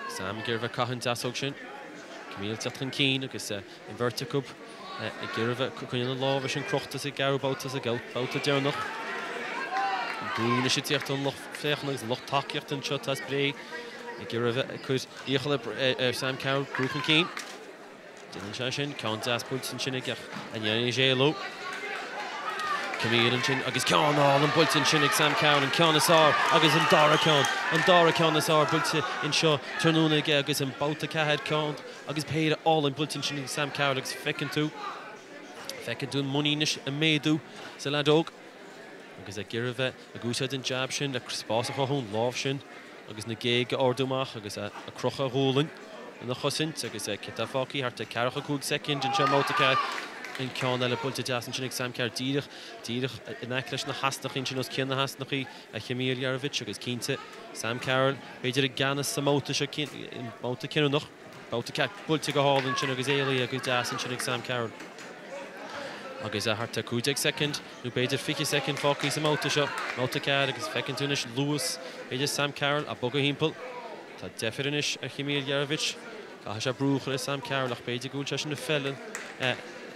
Sam ag iarraidh bheith ag caitheamh an deasóg sin. Kamil ag teacht chun cinn agus an bheirt acu ag iarraidh bheith ag coinneáil na lámha sin crochta sa gceathrú babhta, sa babhta deireanach. An brú anois ag tíocht ón lucht féachana agus an lucht tacaíochta anseo atá as Bré ag iarraidh bheith ag cur iachall ar Sam Carroll brú chun cinn. Déanann sé sin. Ceann deas buailte ansin aige ach an ndéanfaidh sé éalú? Kamil ansin agus ceann álainn buailte ansin ag Sam Carroll, an ceann is fearr agus an dara ceann, an dara ceann is fearr buailte anseo tráthnóna aige agus an babhta ceathair ceann agus péire álainn buailte ansin ag Sam Carroll agus feiceann tú, feiceann tú an muinín anois ag méadú sa leaid óg agus ag iarraidh bheith ag úsáid an jab sin le spás a chothú, an lámh sin. agus na géaga a ardú amach agus ag crochadh a ghualainn ina chosaint agus céard atá fágtha thart ar ceathracha cúig soicind anseo i mbabhta 4. An ceann eile buailte deas ansin ag Sam Carroll díreach, díreach in aice leis na heasnachaí ansin, os cionn na heasnachaí a Kamil Jarowicz agus cinnte Sam Carroll b'fhéidir i gceannas sa mbabhta seo, mbabhta cinniúnach. Babhta 4 buailte go hálainn ansin agus éalaithe go deas ansin ag Sam Carroll. Agus thart ar 15 soicind nó b'fhéidir 20 soicind fágtha sa mbabhta seo, mbabhta 4, agus feiceann tú anois luas, b'fhéidir Sam Carroll ag bogadh thimpeall. Tá deifir anois ar Kamil Jarowicz. Caithfidh sé brú a chur ar Sam Carroll ach b'fhéidir go bhfuil sé sin ag feileann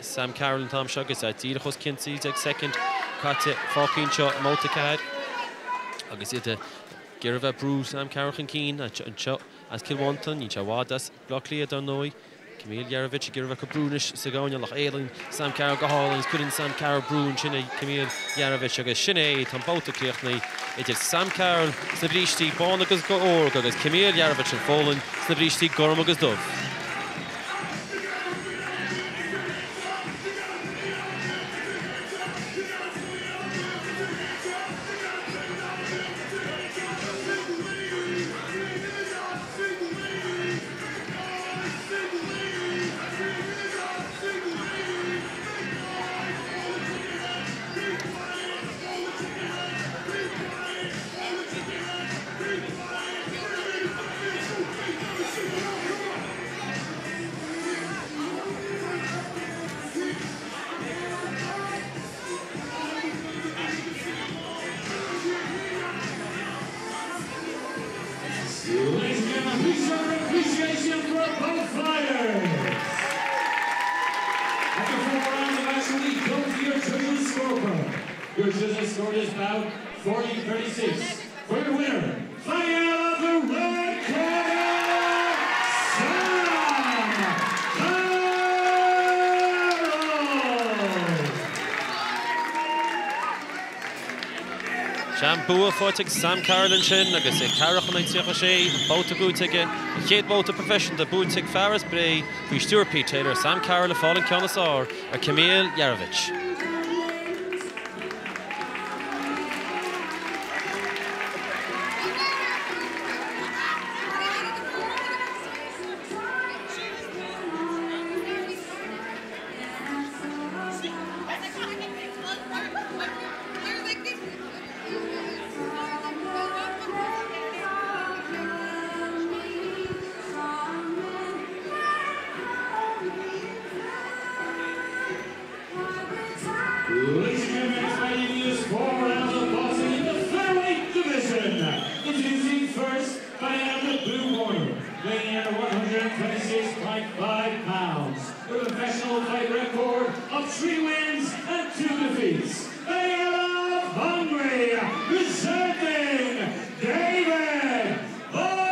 Sam Carroll an t-am seo agus díreach os cionn 13 soicind caite fágtha anseo i mbabhta 4 agus iad ag iarraidh bheith ag brú Sam Carroll chun cinn anseo as Cill Mhantáin. Níl sé i bhfad as Baile Átha Cliath dar ndóigh. Kamil Jarowicz ag iarraidh bheith ag cur brú anois sa gcoirnéal ach éalaíonn Sam Carroll go hálainn agus cuireann Sam Carroll brú ansin ar Kamil Jarowicz agus sin é, tá an babhta críochnaithe idir Sam Carroll sna brístí bán agus órga agus Kamil Jarowicz an Phólainn sna brístí gorm agus dubh. Ladies and gentlemen, please show your appreciation for both fighters. After four rounds of action, we go to your judges' scorecard. Your judges scored this bout 40-36. For your winner, fighting out of the red corner, Sam Carroll! Sea, an bua faighte ag Sam Carroll ansin agus é ceathracha in aghaidh 36, an babhta buaite aige, an chéad bhabhta proifisiúnta buaite ag fear as Bré faoi stiúir Pete Taylor, Sam Carroll ag fáil an ceann is fearr ar Kamil Jarowicz. first, fighting out of the blue corner, weighing in at 126.5 pounds, with a professional fight record of 3 wins and 2 defeats. Fighting out of Hungary, presenting David Botos!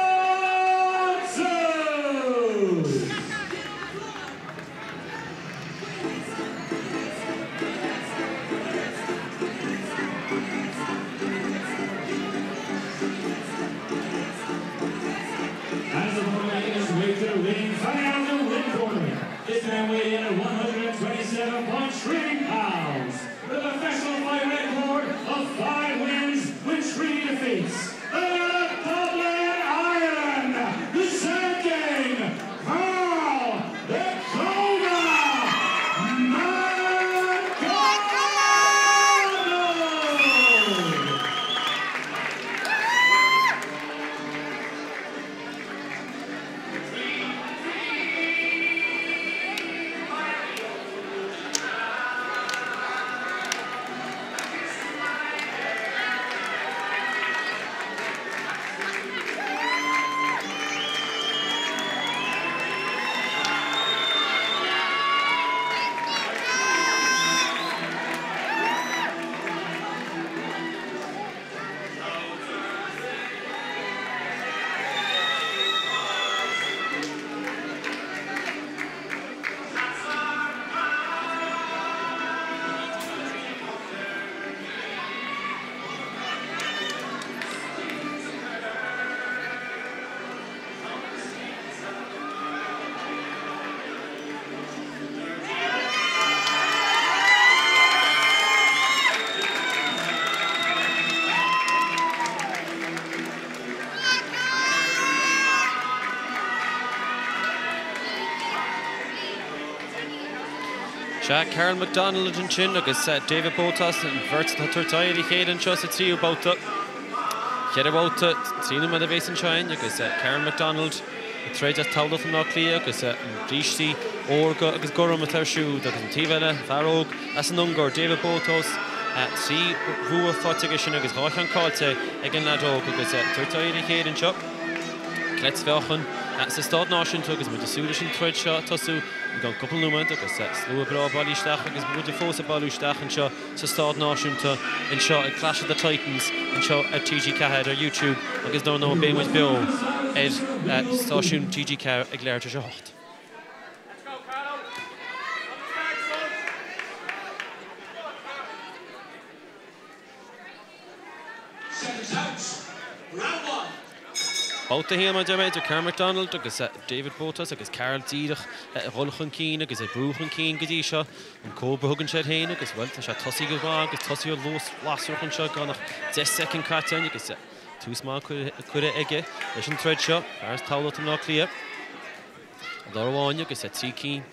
As the opponent making his way to the ring, fighting out of the red corner, this man weighed in at 127.3 pounds, with a professional fight record of 5 wins with 3 defeats. Fighting out of Dublin, Ireland, presenting Karl the Cobra McDonald! Sea, Karl McDonald ansin agus David Botos, an bheirt atá ag tabhairt aghaidh ar a chéile anseo sa tríú babhta. Ceithre bhabhta, 3 nóiméad a bhéas anseo againn agus Karl McDonald ag troid as Tamhlacht i mBleá Cliath agus an brístí órga agus gorm atá air siúd agus an taobh eile, fear óg as an Ungáir, David Botos, 3 bhua faighte aige sin agus 2 cheann caillte ag an leaid óg agus ag tabhairt aghaidh ar a chéile anseo. Cleitmheáchan sa Staid Náisiúnta agus muid ag súil leis an troid seo ag tosú i gceann cúpla nóiméad agus slua breá bailithe isteach agus muide fós ag bailiú isteach anseo sa Staid Náisiúnta anseo ag Clash of the Titans anseo ar TG4 ar YouTube agus dar ndóigh beidh muid beo ar stáisiún TG4 ag leathuair tar éis a 8. Babhta 1 mar a deir mé idir Karl McDonald agus David Botos agus Karl díreach ag dhul chun cinn agus ag brú chun cinn go dtí seo. An Cobra a thugann sé air féin agus, bhuel, tá sé tosaithe go maith agus tosaithe ar luas lasrach anseo gan ach 10 soicind caite againn agus tús maith curtha aige leis an troid seo. Fear as Tamhlacht i mBleá Cliath. An dara amháin agus 3 cinn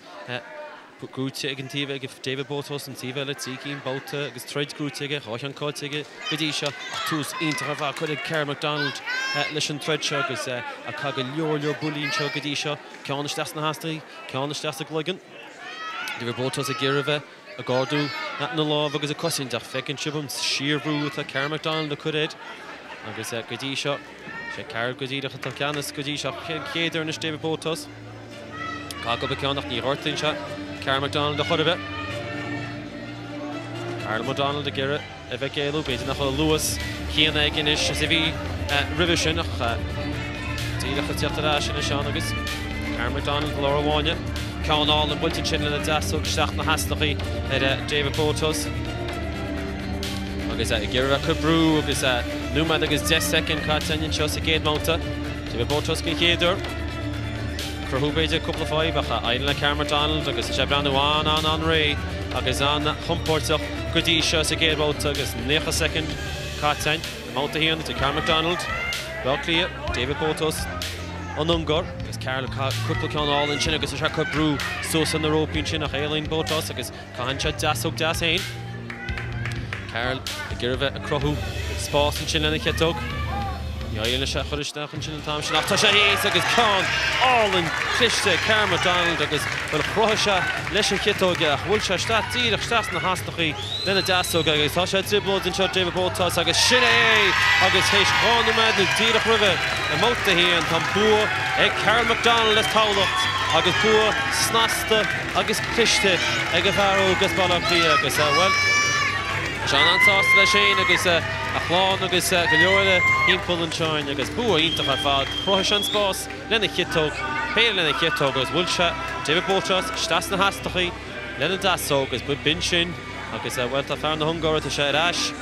gnóite ag an taobh ag David Botos, an taobh eile 3 cinn babhta agus troid gnóite aige, 2 cheann caillte aige go dtí seo ach tús iontach ar fad curtha ag Karl McDonald leis an troid seo agus ag caitheamh go leor leor buillí anseo go dtí seo, ceann isteach sna hastaí, ceann isteach sa gcloigeann. David Botos ag iarraidh a bheith ag ardú na lámh agus ag cosaint ach feiceann sibh an síorbhrú atá Karl McDonald ag cur air agus go dtí seo Sé Karl go díreach atá i gceannas go dtí seo. An chéad uair anois David Botos. Caithfidh cúpla ceann ach ní ghortaíonn sé Karl McDonald ar chor ar bith. Karl McDonald ag iarraidh a bheith ag éalú. B'fhéidir nach bhfuil an luas céanna aige anois is a bhí roimhe sin ach díreach ag teacht ar ais anois ann agus Karl McDonald i lár an bháine. Ceann álainn buailte ansin lena deasóg isteach na heasnachaí ar David Botos. Agus ag iarraidh cur brú agus nóiméad agus 10 soicind caite againn anseo sa gcéad mbabhta. David Botos den chéad uair. Cruthú b'fhéidir cúpla fadhb ach éiríonn le Karl McDonald agus tá sé ag breathnú an-an-an-réidh agus an-chompóirteach go dtí seo sa gcéad bhabhta agus 90 soicind caite againn i mbabhta a haon idir Karl McDonald, Baile Átha Cliath, David Botos, an Ungáir agus Karl ag caitheamh cúpla ceann álainn ansin agus tá sé ag cur brú suas ar na rópaí ansin ach éalaíonn Botos agus Caitheann sé deasóg deas féin. Karl ag iarraidh a bheith ag cruthú spás ansin lena chiotóg. Ní éiríonn leis é a chur isteach ansin an t-am sin ach tá sé thíos agus ceann álainn cliste ag Karl McDonald agus, bhuel, chruthaigh sé leis an chiotóg é ach bhuail sé isteach díreach isteach sna heasnachaí lena deasóg agus tá sé i dtrioblóid anseo David Botos agus sin é agus théis 2 nóiméad nó díreach roimhe i mbabhta 1 tá an bua ag Karl McDonald as Tamhlacht agus bua snasta agus cliste ag an bhfear óg as Baile Átha Cliath agus, bhuel, tá sé an-sásta leis féin agus a chlann agus go leor eile thimpeall anseo agus bua iontach ar fad. Chruthaigh sé an spás lena chiotóg, péire lena chiotóg agus bhuail sé David Botos isteach sna heasnachaí lena deasóg agus b'in sin agus, bhuel, tá fear na hUngáire, tá sé ar ais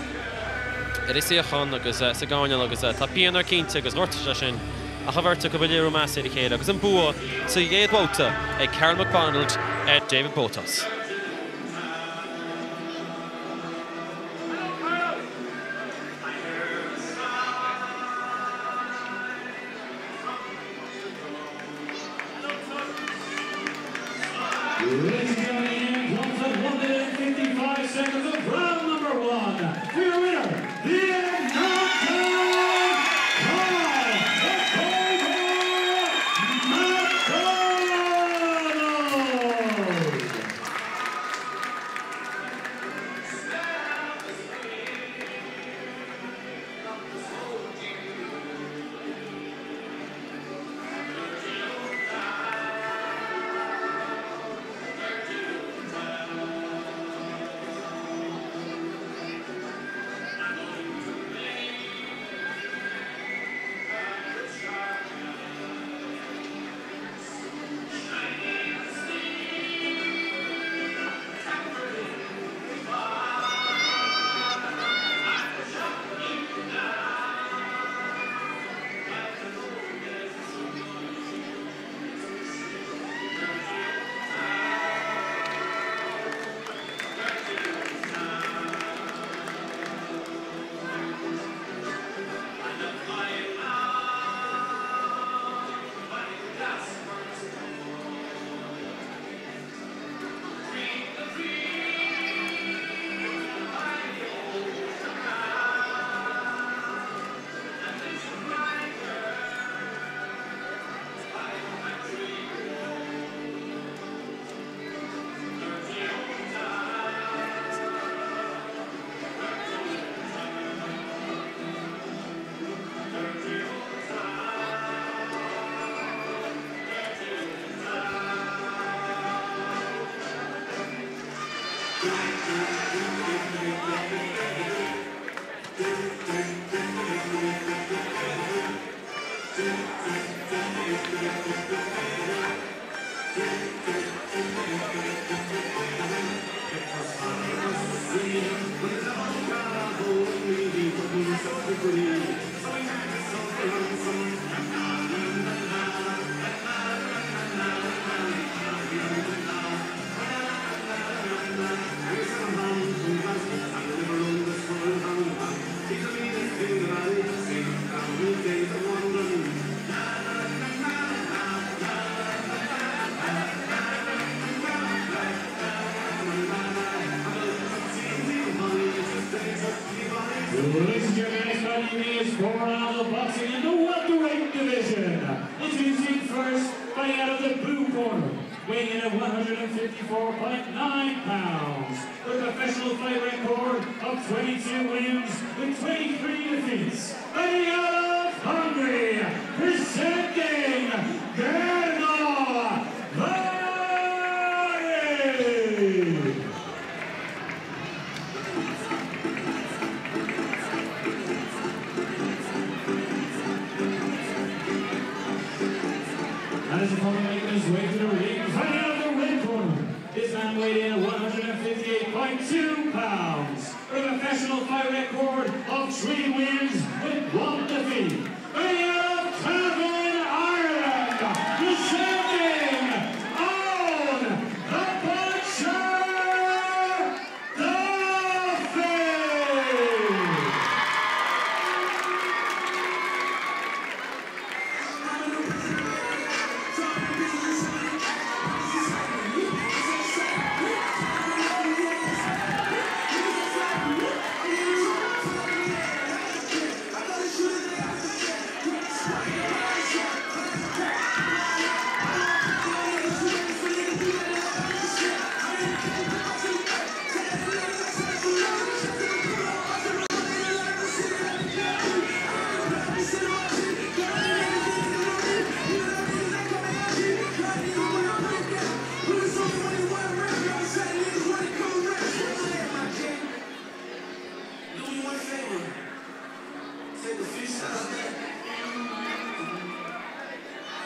ar a suíochán agus sa gcoirnéal agus tá pian air cinnte agus ghortaigh sé sin ach an bheirt acu ag léiriú meas ar a chéile agus an bua sa gcéad bhabhta ag Karl McDonald ar David Botos. Ladies and gentlemen, the end comes at 1 minute and 55 seconds of round number 1. For your winner, via knockout, Karl "The Cobra" McDonald! Ladies and gentlemen, next fight of the evening is 4 rounds of boxing in the welterweight division. Introducing first, fighting out of the blue corner, weighing in at 154.9 pounds, with a professional fight record of 22 wins with 23 defeats. Fighting out of Hungary, presenting Gergo Varadi! And his opponent making his way to the ring, fighting out of the red corner. This man weighed in at 158.2 pounds, with a professional fight record of 3 wins with 1 defeat. Fighting out of Cavan, Ireland, presenting Eoin the Butcher Duffy!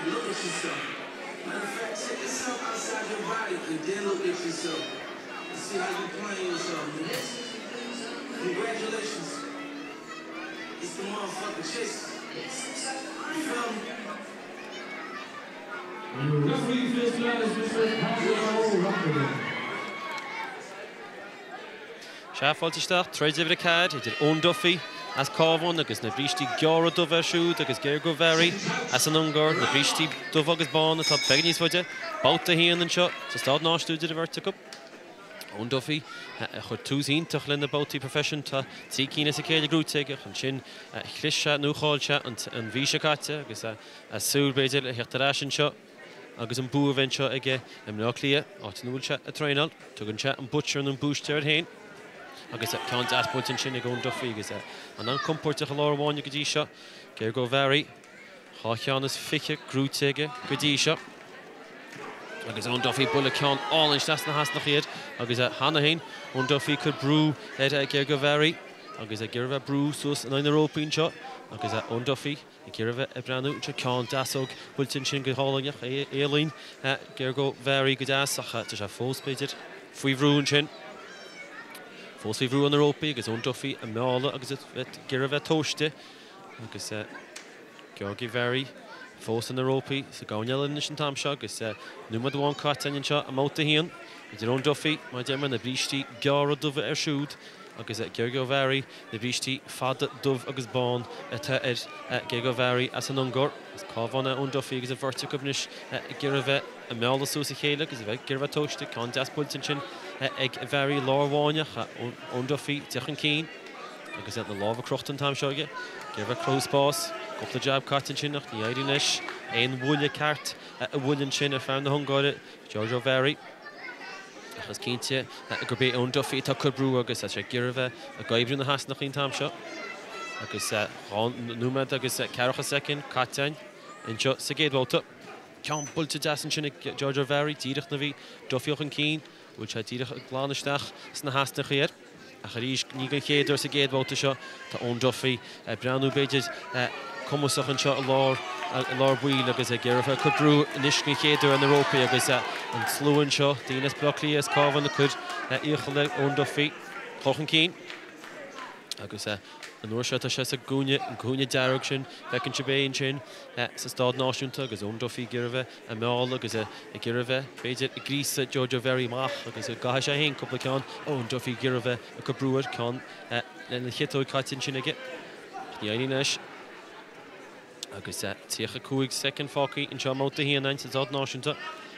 Look at yourself. Matter of fact, take yourself outside your body and then look at yourself. And see how you playing yourself, man. Congratulations. It's the motherfucking chase. You feel me? Your referee for this bout is Mr. Paolo Rockerman. Sea, fáilte isteach, troid uimhir 4 idir Eoin Duffy as Cabhán agus na brístí gearra dubha air siúd agus Gergo Vari as an Ungáir, na brístí dubha agus bána atá beagán níos faide. Babhta 1 anseo sa Staid Náisiúnta idir an bheirt acu. Eoin Duffy a chuir tús iontach lena babhtaí proifisiúnta, 3 cinn as a chéile gnóthaithe aige, ansin chlis sé nó chaill sé an mhí seo caite agus ag súil b'fhéidir le theacht ar ais anseo agus an bua a bheith anseo aige i mBleá Cliath, áit ina bhfuil sé ag traenáil. Tugann sé an Butcher nó an Búisteir air féin agus ceann deas buailte ansin ag Eoin Duffy agus é an-chompordach i lár an bháine go dtí seo. Gergo Vari, 22 gnóthaithe aige go dtí seo. Agus Eoin Duffy buille ceann álainn isteach sna heasnachaí air agus cheana féin Eoin Duffy ag cur brú ar Gergo Vari agus ag iarraidh a bheith brú suas in aghaidh na rópaí anseo agus Eoin Duffy ag iarraidh a bheith ag breathnú anseo ceann deasóg buailte ansin go hálainn ach éalaíonn Gergo Vari go deas ach tá sé fós b'fhéidir faoi bhrú ansin. Fós faoi bhrú na rópaí agus Eoin Duffy ag mealladh agus ag iarraidh a bheith tomhaiste agus Gergo Vari fós ar na rópaí sa gcúinne eile anois an t-am seo agus nóiméad amháin caite againn anseo i mbabhta a haon idir Eoin Duffy, mar a deir mé, na brístí gearra dubha air siúd agus Gergo Vari, na brístí fada dubh agus bán atá ar Gergo Vari as an Ungáir. As Cabhán é Eoin Duffy agus an bheirt acu anois ag iarraidh a bheith ag mealladh suas a chéile agus a bheith ag iarraidh a bheith tomhaiste. Ceann deas buailte ansin ag Vari i lár an bháine ach Eoin Duffy ag teacht chun cinn agus na lámha crochta an t-am seo aige. Ag iarraidh a bheith ag cruthú spás. Cúpla jab caite ansin ach ní éiríonn leis aon bhuille ceart a bhualadh ansin ar fear na hUngáire, Gergo Vari. Ach is cinnte gurb é Eoin Duffy atá ag cur brú agus tá sé ag iarraidh a bheith ag oibriú na heasnachaí an t-am seo. Agus 2 nóiméad agus ceathracha soicind caite againn anseo sa gcéad bhabhta. Ceann buailte deas ansin ag Gergo Vari, díreach nuair a bhí Duffy chun cinn. Bhuail sé díreach glan isteach sna heasnachaí air. Ach arís, ní den chéad uair sa gcéad bhabhta seo, tá Eoin Duffy ag breathnú, b'fhéidir, cumasach anseo i lár i lár baill agus ag iarraidh a bheith ag cur brú anois den chéad uair ar na rópaí agus an slua anseo, daoine as Baile Átha Cliath, as Cabhán ag cur iachall ar Eoin Duffy dul chun cinn. Agus an uair seo tá sé sa gcúinne, an cúinne dearg sin, feiceann sibh é ansin sa Staid Náisiúnta agus Eoin Duffy ag iarraidh a bheith ag mealladh agus ag iarraidh a bheith, b'fhéidir, ag gríosadh Giorgio Vari amach agus go gcaithfidh sé féin cúpla ceann. Eoin Duffy ag iarraidh a bheith ag cur brú air, ceann lena chiotóig caite ansin aige. Ach ní éiríonn leis. Agus 35 soicind fágtha anseo i mbabhta a haon againn sa Staid Náisiúnta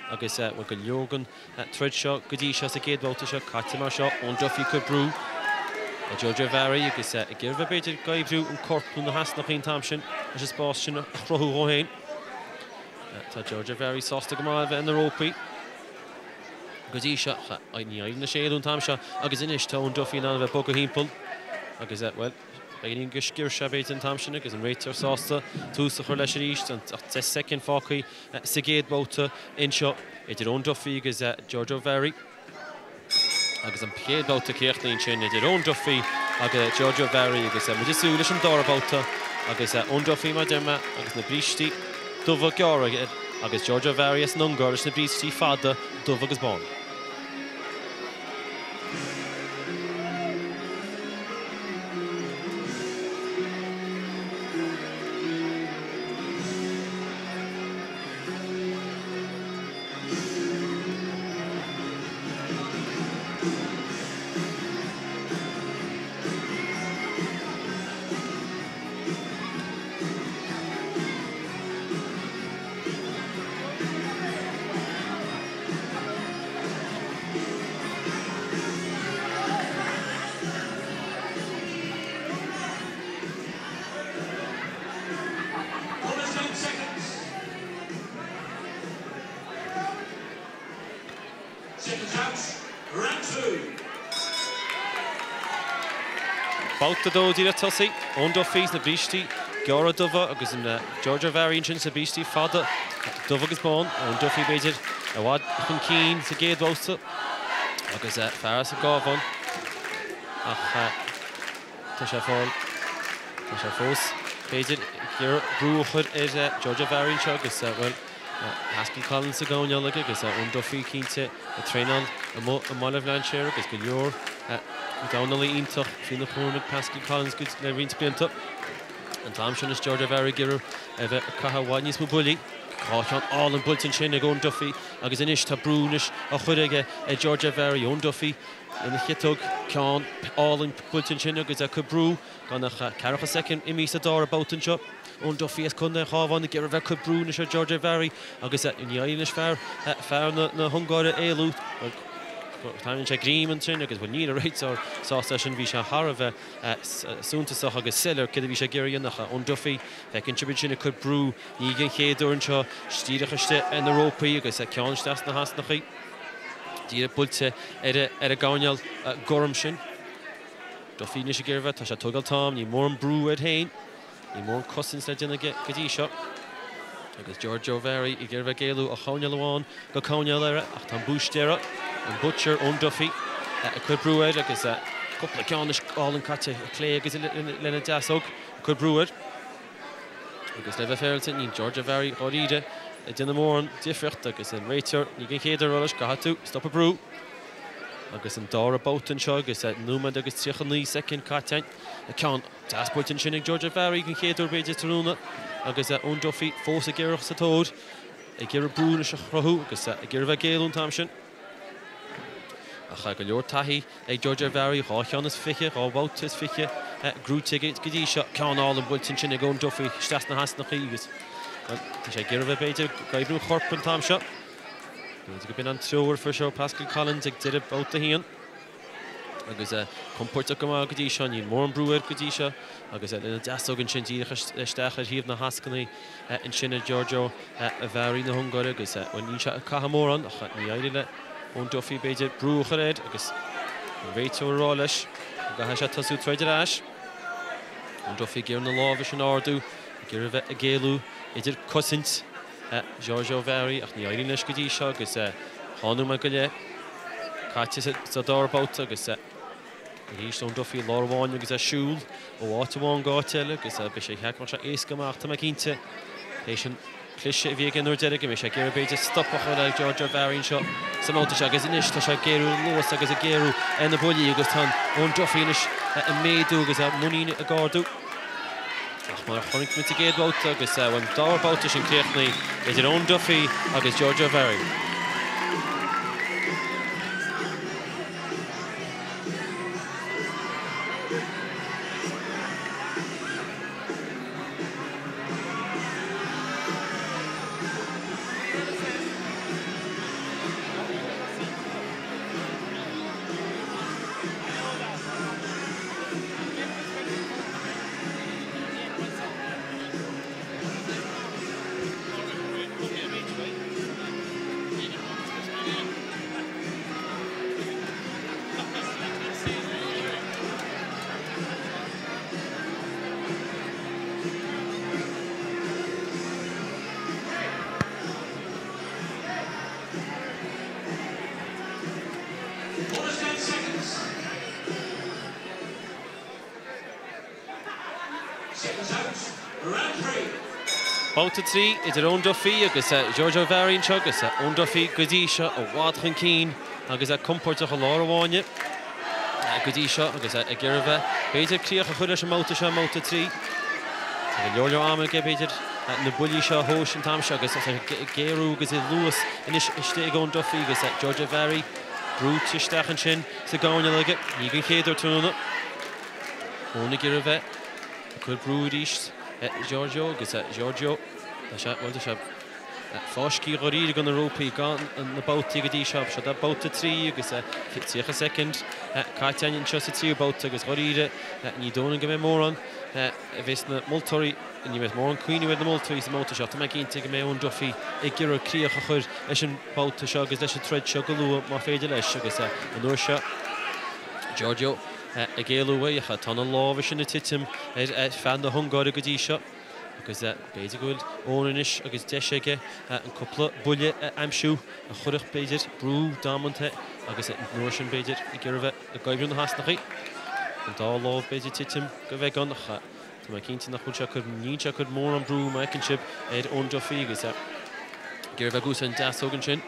agus bhuel go leor den troid seo go dtí seo sa gcéad bhabhta seo caite mar seo. Eoin Duffy ag cur brú ar Giorgio Vari agus ag iarraidh a bheith b'fhéidir ag oibriú an corp nó na heasnachaí an t-am sin leis an spás sin a chruthú dhó féin. Tá Giorgio Vari sásta go maith a bheith ar na rópaí go dtí seo. Ní éiríonn leis éalú an t-am seo agus anois tá Eoin Duffy in ann a bheith bogtha thimpeall agus, bhuel, beagáinín de sciúrse b'fhéidir an t-am sin agus an réiteoir sásta tús a chur leis arís. Ach 10 soicind fágtha sa gcéad bhabhta anseo idir Eoin Duffy agus Giorgio Vari. Agus an chéad bhabhta críochnaithe ansin idir Eoin Duffy agus Giorgio Vari agus muid ag súil leis an dara babhta agus Eoin Duffy mar a deir mé agus na brístí dubha gearra air agus Giorgio Vari as an Ungáir leis na brístí fada dubh agus bán. Bonus 10 seconds. Seconds out. Round 2. Babhta 2 díreach tosaithe. Eoin Duffy sna brístí gearra dubha agus an Giorgio Vari ansin sna brístí fada dubh agus bán. Eoin Duffy b'fhéidir i bhfad chun cinn sa gcéad bhabhta agus fear as an gCabhán ach tá sé fáil tá sé fós b'fhéidir ag iarraidh brú a chur ar Giorgio Vari anseo agus, bhuel, Pascal Collins sa gcoirnéal aige agus Eoin Duffy cinnte ag traenáil amuigh i mBaile Bhlainséir agus go leor dornálaí iontach faoina chúram ag Pascal Collins le roinnt blianta. An t-am sin is Giorgio Vari ag iarraidh a bheith ag caitheamh i bhfad níos mó buillí. Dhá cheann álainn buailte ansin ag Eoin Duffy agus anois tá brú anois á chur aige ar Giorgio Vari. Eoin Duffy lena chiotóg, ceann álainn buailte ansin agus é ag cur brú gan ach ceathracha soicind imithe sa dara babhta anseo. Eoin Duffy as Contae an Chabháin ag iarraidh a bheith ag cur brú anois ar Giorgio Vari agus ní éiríonn leis fear fear na hUngáire éalú. Tarraingíonn sé greim ansin agus bhuel níl an réiteoir sásta leis sin, bhí sé thar a bheith suntasach agus soiléir céard a bhí sé ag iarraidh a dhéanamh. Eoin Duffy, feiceann sibh ansin ag cur brú, ní den chéad uair anseo, díreach istigh ar na rópaí agus ceann isteach sna heasnachaí, díreach buailte ar an gcoirnéal gorm sin. Duffy anois ag iarraidh a bheith, tá sé ag tógáil t-am, níl mórán brú air féin, níl mórán cosaint le déanamh aige go dtí seo. Agus Giorgio Vari ag iarraidh a bheith ag éalú ó choirnéal amháin go coirnéal eile ach tá an búistéara, an Butcher, Eoin Duffy, ag cur brú air agus cúpla ceann anois álainn caite clé agus lena deasóg ag cur brú air. Agus le bheith féaráilte, níl Giorgio Vari dháiríre ag déanamh mórán difríocht agus an réiteoir, ní den chéad uair leis, caithfidh tú stop an brú. Agus an dara babhta anseo agus nóiméad agus 39 soicind caite againn. Ceann deas buailte ansin ag Giorgio Vari den chéad uair b'fhéidir tráthnóna agus Eoin Duffy fós ag iarraidh sa tóir. Ag iarraidh brú anois a chruthú agus ag iarraidh a bheith ag éalú an t-am sin. Ach go leor taithí ag Giorgio Vari, dhá cheann is fiche, dhá bhabhta is fiche gnóthaithe aige go dtí seo. Ceann álainn buailte ansin ag Eoin Duffy isteach sna heasnachaí agus, bhuel, tá sé ag iarraidh a bheith b'fhéidir ag oibriú an choirp an t-am seo. B'fhéidir go b'in an treoir a fuair sé ó Pascal Collins ag deireadh babhta a haon. Agus compordach go maith go dtí seo, níl mórán brú air go dtí seo agus lena deasóg ansin díreach isteach ar thaobh na heascainí ansin ar Giorgio Vari na hUngáire agus bhuel níl sé ag caitheamh mórán ach ní éiríonn le Eoin Duffy b'fhéidir brú a chur air agus an réiteoir ag rá leis go gcaithfidh sé tosú troid ar ais. Eoin Duffy ag iarraidh na lámha sin a ardú, ag iarraidh a bheith ag éalú idir cosaint Giorgio Vari ach ní éiríonn leis go dtí seo agus dhá nóiméad go leith caite sa dara babhta agus arís Eoin Duffy i lár an bháin agus é ag siúl ó áit amháin go áit eile agus beidh sé ag sé éasca amach tá mé cinnte théis an cliseadh a bhí aige an uair deiridh go mbeidh sé ag iarraidh b'fhéidir stop a chur le Giorgio Vari anseo sa mbabhta seo agus anois tá sé ag géarú an luas agus ag géarú ar na buillí agus tá Eoin Duffy anois ag méadú agus a muinín ag ardú. Ach mar a chonaic muid sa gcéad bhabhta agus an dara babhta sin críochnaithe idir Eoin Duffy agus Giorgio Vari. Bonus 10 seconds. Seconds out. Round 3. Babhta 3 idir Eoin Duffy agus Giorgio Vari anseo agus Eoin Duffy go dtí seo i bhfad chun cinn agus é compordach i lár an bháine go dtí seo agus é ag iarraidh a bheith b'fhéidir críoch a chur leis an mbabhta seo i mbabhta 3. Tá go leor leor ama aige b'fhéidir na buillí seo a thomhas an t-am seo agus é ag géarú agus ag luas anois istigh ag Eoin Duffy agus Giorgio Vari brúite isteach ansin sa gcoirnéal aige. Ní den chéad uair tráthnóna. Eoin ag iarraidh a bheith ag cur brú arís ar Giorgio agus Giorgio, tá sé, bhuel, tá sé fáiscthe dháiríre de na rópaí gan na babhtaí go dtí seo. Seo é babhta 3 agus 30 soicind caite againn anseo sa tríú babhta agus dháiríre ní dóigh liom go mbeidh mórán a bheas na moltóirí, ní bheidh mórán cuimhniú ar na moltóirí sa mbabhta seo. Tá mé cinnte go mbeidh Eoin Duffy ag iarraidh críoch a chur leis an mbabhta seo agus leis an troid seo go luath má féidir leis agus an uair seo Giorgio ag éalú uaidh ach tá na lámha sin ag titim ar fear na hUngáire go dtí seo agus b'fhéidir go bhfuil Eoin anois agus deis aige an cúpla buille a aimsiú a chuirfeadh b'fhéidir brú damanta agus an uair sin b'fhéidir ag iarraidh a bheith ag oibriú na heasnachaí. An dá lámh b'fhéidir ag titim go beagán ach. Tá mé cinnte nach bhfuil sé ag cur, níl sé ag cur mórán brú má fheiceann sibh ar Eoin Duffy agus é ag iarraidh bheith ag úsáid an deasóg ansin.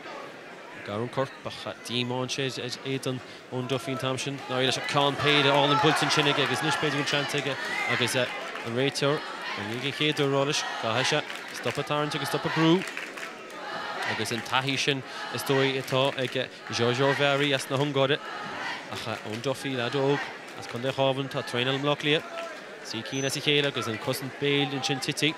Ag athrú an corp ach díomá ansin ar éadan Eoin Duffy an t-am sin. D'éirigh leis an ceann péire álainn buailte ansin aige agus anois b'fhéidir go bhfuil seans aige agus an réiteoir i ndiaidh an chéad uair a rá leis caithfidh sé stop ag tarraingt agus stop ag brú. Agus an taithí sin is dóigh atá ag Zsorzsó Vári as na hUngáire. Ach Eoin Duffy, leaid óg as Contae an Chabháin, atá ag traenáil i mBleá Cliath. Trí cinn as a chéile agus an cosaint béil ansin tite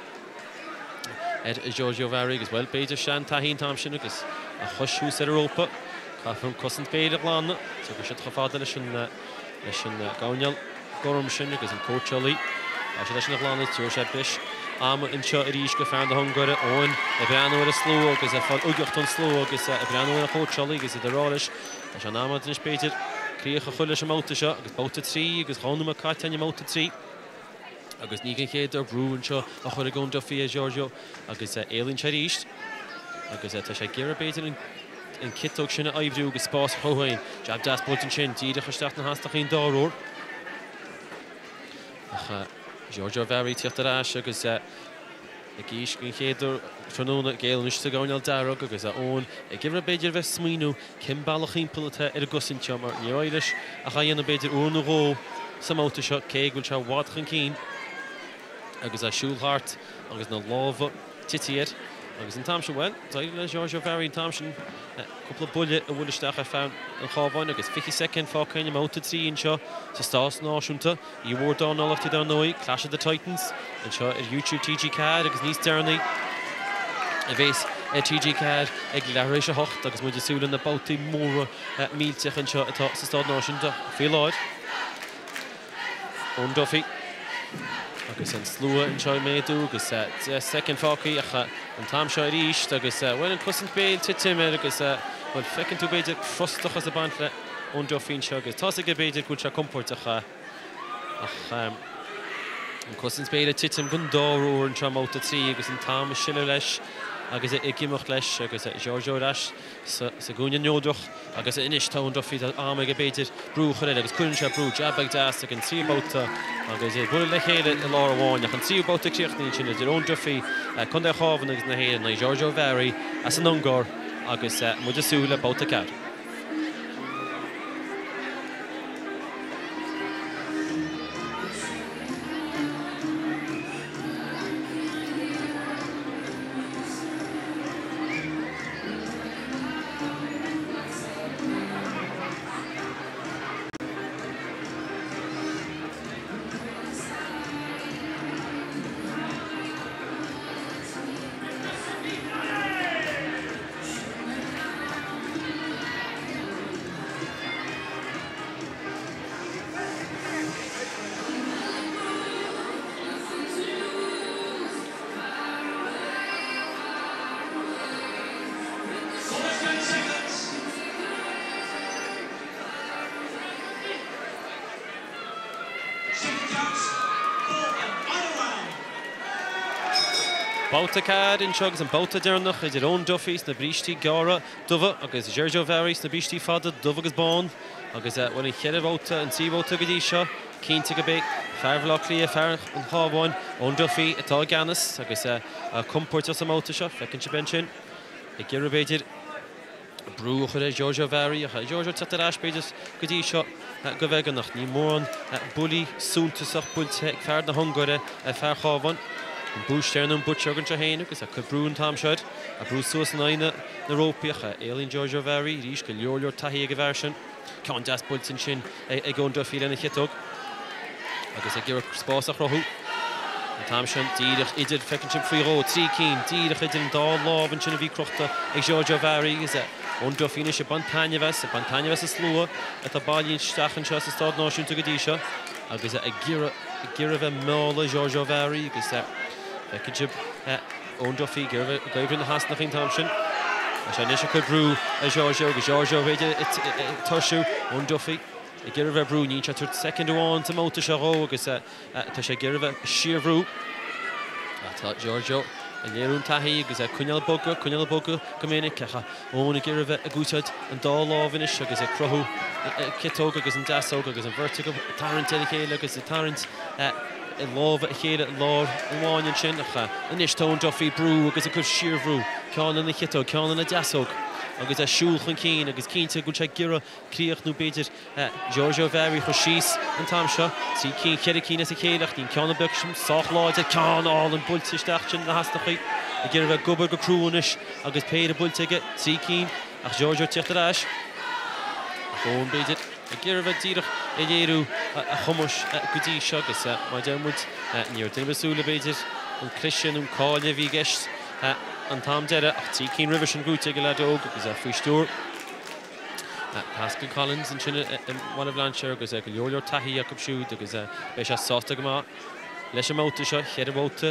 ar Zsorzsó Vári agus, bhuel, b'fhéidir sean-taithí an t-am sin agus a chois thuas ar an rópa. Caithfear an cosaint béil a ghlanadh. Tiocfaidh siad chomh fada leis an leis an gcoirnéal gorm sin agus an cóitseálaí. Tá sé leis an a ghlanadh, tabharfaidh sé breis ama anseo arís go fear na hUngáire, Eoin, ag breathnú ar an slua agus ag fáil uigeacht ón slua agus ag breathnú ar an chóitseálaí agus iad ag rá leis, tá sé in am anois b'fhéidir críoch a chur leis an mbabhta seo agus babhta 3 agus 2 nóiméad caite i mbabhta 3 agus ní den chéad uair brú anseo á chur ag Eoin Duffy ar Giorgio agus éalaíonn sé arís agus tá sé ag iarraidh b'fhéidir an an ciotóg sin a oibriú agus spás a chruthú féin. Jab deas buailte ansin, díreach isteach na hasnachaí an dá uair. Ach Giorgio Vari tíocht ar ais agus ag aois den chéad uair tráthnóna ag éalú anois sa gcoirnéal dearg agus Eoin ag iarraidh b'fhéidir a bheith smaoineamh cén bealach thimpeall atá ar an gcosaint seo mar níor éirigh leis ach é a dhéanamh b'fhéidir uair nó dhó sa mbabhta seo cé go bhfuil sé i bhfad chun cinn agus é ag siúl thart agus na lámha tite air agus an t-am sin, bhuel, d'éirigh le Giorgio Vari an t-am sin cúpla buille a bhualadh isteach ar fear an Chabháin agus 20 soicind fágtha i mbabhta 3 anseo sa Stáid Náisiúnta. Oíche mhór dornálaíochta dar ndóigh, Clash of the Titans anseo ar YouTube TG4 agus níos deireanaí a bhéas ar TG4 ag leathuair tar éis a hocht agus muid ag súil le na babhtaí móra millteacha anseo atá sa Stáid Náisiúnta faoi láthair. Eoin Duffy agus an slua anseo ag méadú agus 10 soicind fágtha ach an t-am seo arís agus bhuel an cosaint béil titim air agus bhuel feiceann tú b'fhéidir frustrachas ag baint le Eoin Duffy anseo agus tá's aige b'fhéidir go bhfuil sé compordach ach an cosaint béil ag titim don dara huair anseo i mbabhta 3 agus an t-am ag sileadh leis agus ag imeacht leis agus Giorgio ar ais sa gcúinne neodrach agus anois tá Eoin Duffy, tá am aige b'fhéidir brú a chur air agus cuireann sé brú, jab deas ag an tríú babhta agus iad ag bualadh le chéile i lár amháin ach an tríú babhta críochnaíonn sin idir Eoin Duffy, Contae an Chabháin agus na hÉireann, in aghaidh Giorgio Vari as an Ungáir agus muid ag súil le babhta 4. Babhta 4 anseo agus an babhta deireanach idir Eoin Duffy sna brístí gearra dubha agus Giorgio Vari sna brístí fada dubh agus bán agus bhuel an cheithre bhabhta, an trí bhabhta go dtí seo, cinnte gurb é fear Bhaile Átha Cliath, fear an Chabháin, Eoin Duffy atá i gceannas agus compordach sa mbabhta seo. Feiceann sibh ansin ag iarraidh b'fhéidir brú a chur ar Giorgio Vari ach Giorgio ag teacht ar ais b'fhéidir go dtí seo go beagnach. Níl mórán buillí suntasach buailte ag fear na hUngáire ar fear an Chabháin. An búistéir nó an butcher anseo féin agus ag cur brú an t-am seo air, ag brú suas in aghaidh na rópaí ach éalaíonn Giorgio Vari arís go leor leor taithí ag an bhfear sin. Ceann deas buailte ansin ag Eoin Duffy lena chiotóg agus ag iarraidh spás a chruthú. An t-am sin díreach idir, feiceann sibh faoi dhó, trí cinn, díreach idir an dá lámh ansin a bhí crochta ag Giorgio Vari agus Eoin Duffy anois ag baint taitneamh as, ag baint taitneamh as an slua atá bailithe isteach anseo sa Staid Náisiúnta go dtí seo agus ag iarraidh, ag iarraidh bheith ag mealladh Giorgio Vari agus feiceann sibh Eoin Duffy ag iarraidh bheith ag oibriú na heasnachaí an t-am sin. Tá sé anois ag cur brú ar Giorgio agus Giorgio b'fhéidir ag tuirsiú Eoin Duffy ag iarraidh bheith ag brú. Níl sé ag tabhairt soicind amháin sa mbabhta seo dhó agus tá sé ag iarraidh bheith ag síorbhrú. Ach tá Giorgio ag léiriú an taithí agus é ag coinneáil ag bogadh, coinneáil ag bogadh go minic ach Eoin ag iarraidh bheith ag úsáid an dá lámh anois agus ag cruthú ciotóg agus an deasóg agus an bheirt acu ag tarraingt ar a chéile agus ag tarraingt. i lámha a chéile i lár an bháin ansin ach anois tá Eoin Duffy ag brú agus ag cur síorbhrú, ceann lena chiotóg, ceann lena deasóg agus é ag siúl chun cinn agus cinnte go bhfuil sé ag iarraidh críoch nó b'fhéidir Giorgio Varri a chur síos an t-am seo. Trí cinn, cheithre cinn as a chéile ach níl ceann ar bith acu sin sách láidir. Ceann álainn buailte isteach ansin na hastachaí ag iarraidh a bheith ag obair go crua anois agus péire buailte aige, trí cinn ach Giorgio ag tíocht ar ais. Ach Eoin b'fhéidir ag iarraidh a bheith díreach ag léiriú a chumais go dtí seo agus mar a deir muid ní raibh duine ar bith ag súil le b'fhéidir an cliseadh nó an cailleadh a bhí i gceist an t-am deiridh ach trí cinn roimhe sin gnóite ag an leaid óg agus é faoi stiúir Pascal Collins ansin i mBaile Bhlainséir agus go leor leor taithí acu siúd agus beidh sé sásta go maith leis an mbabhta seo, cheithre bhabhta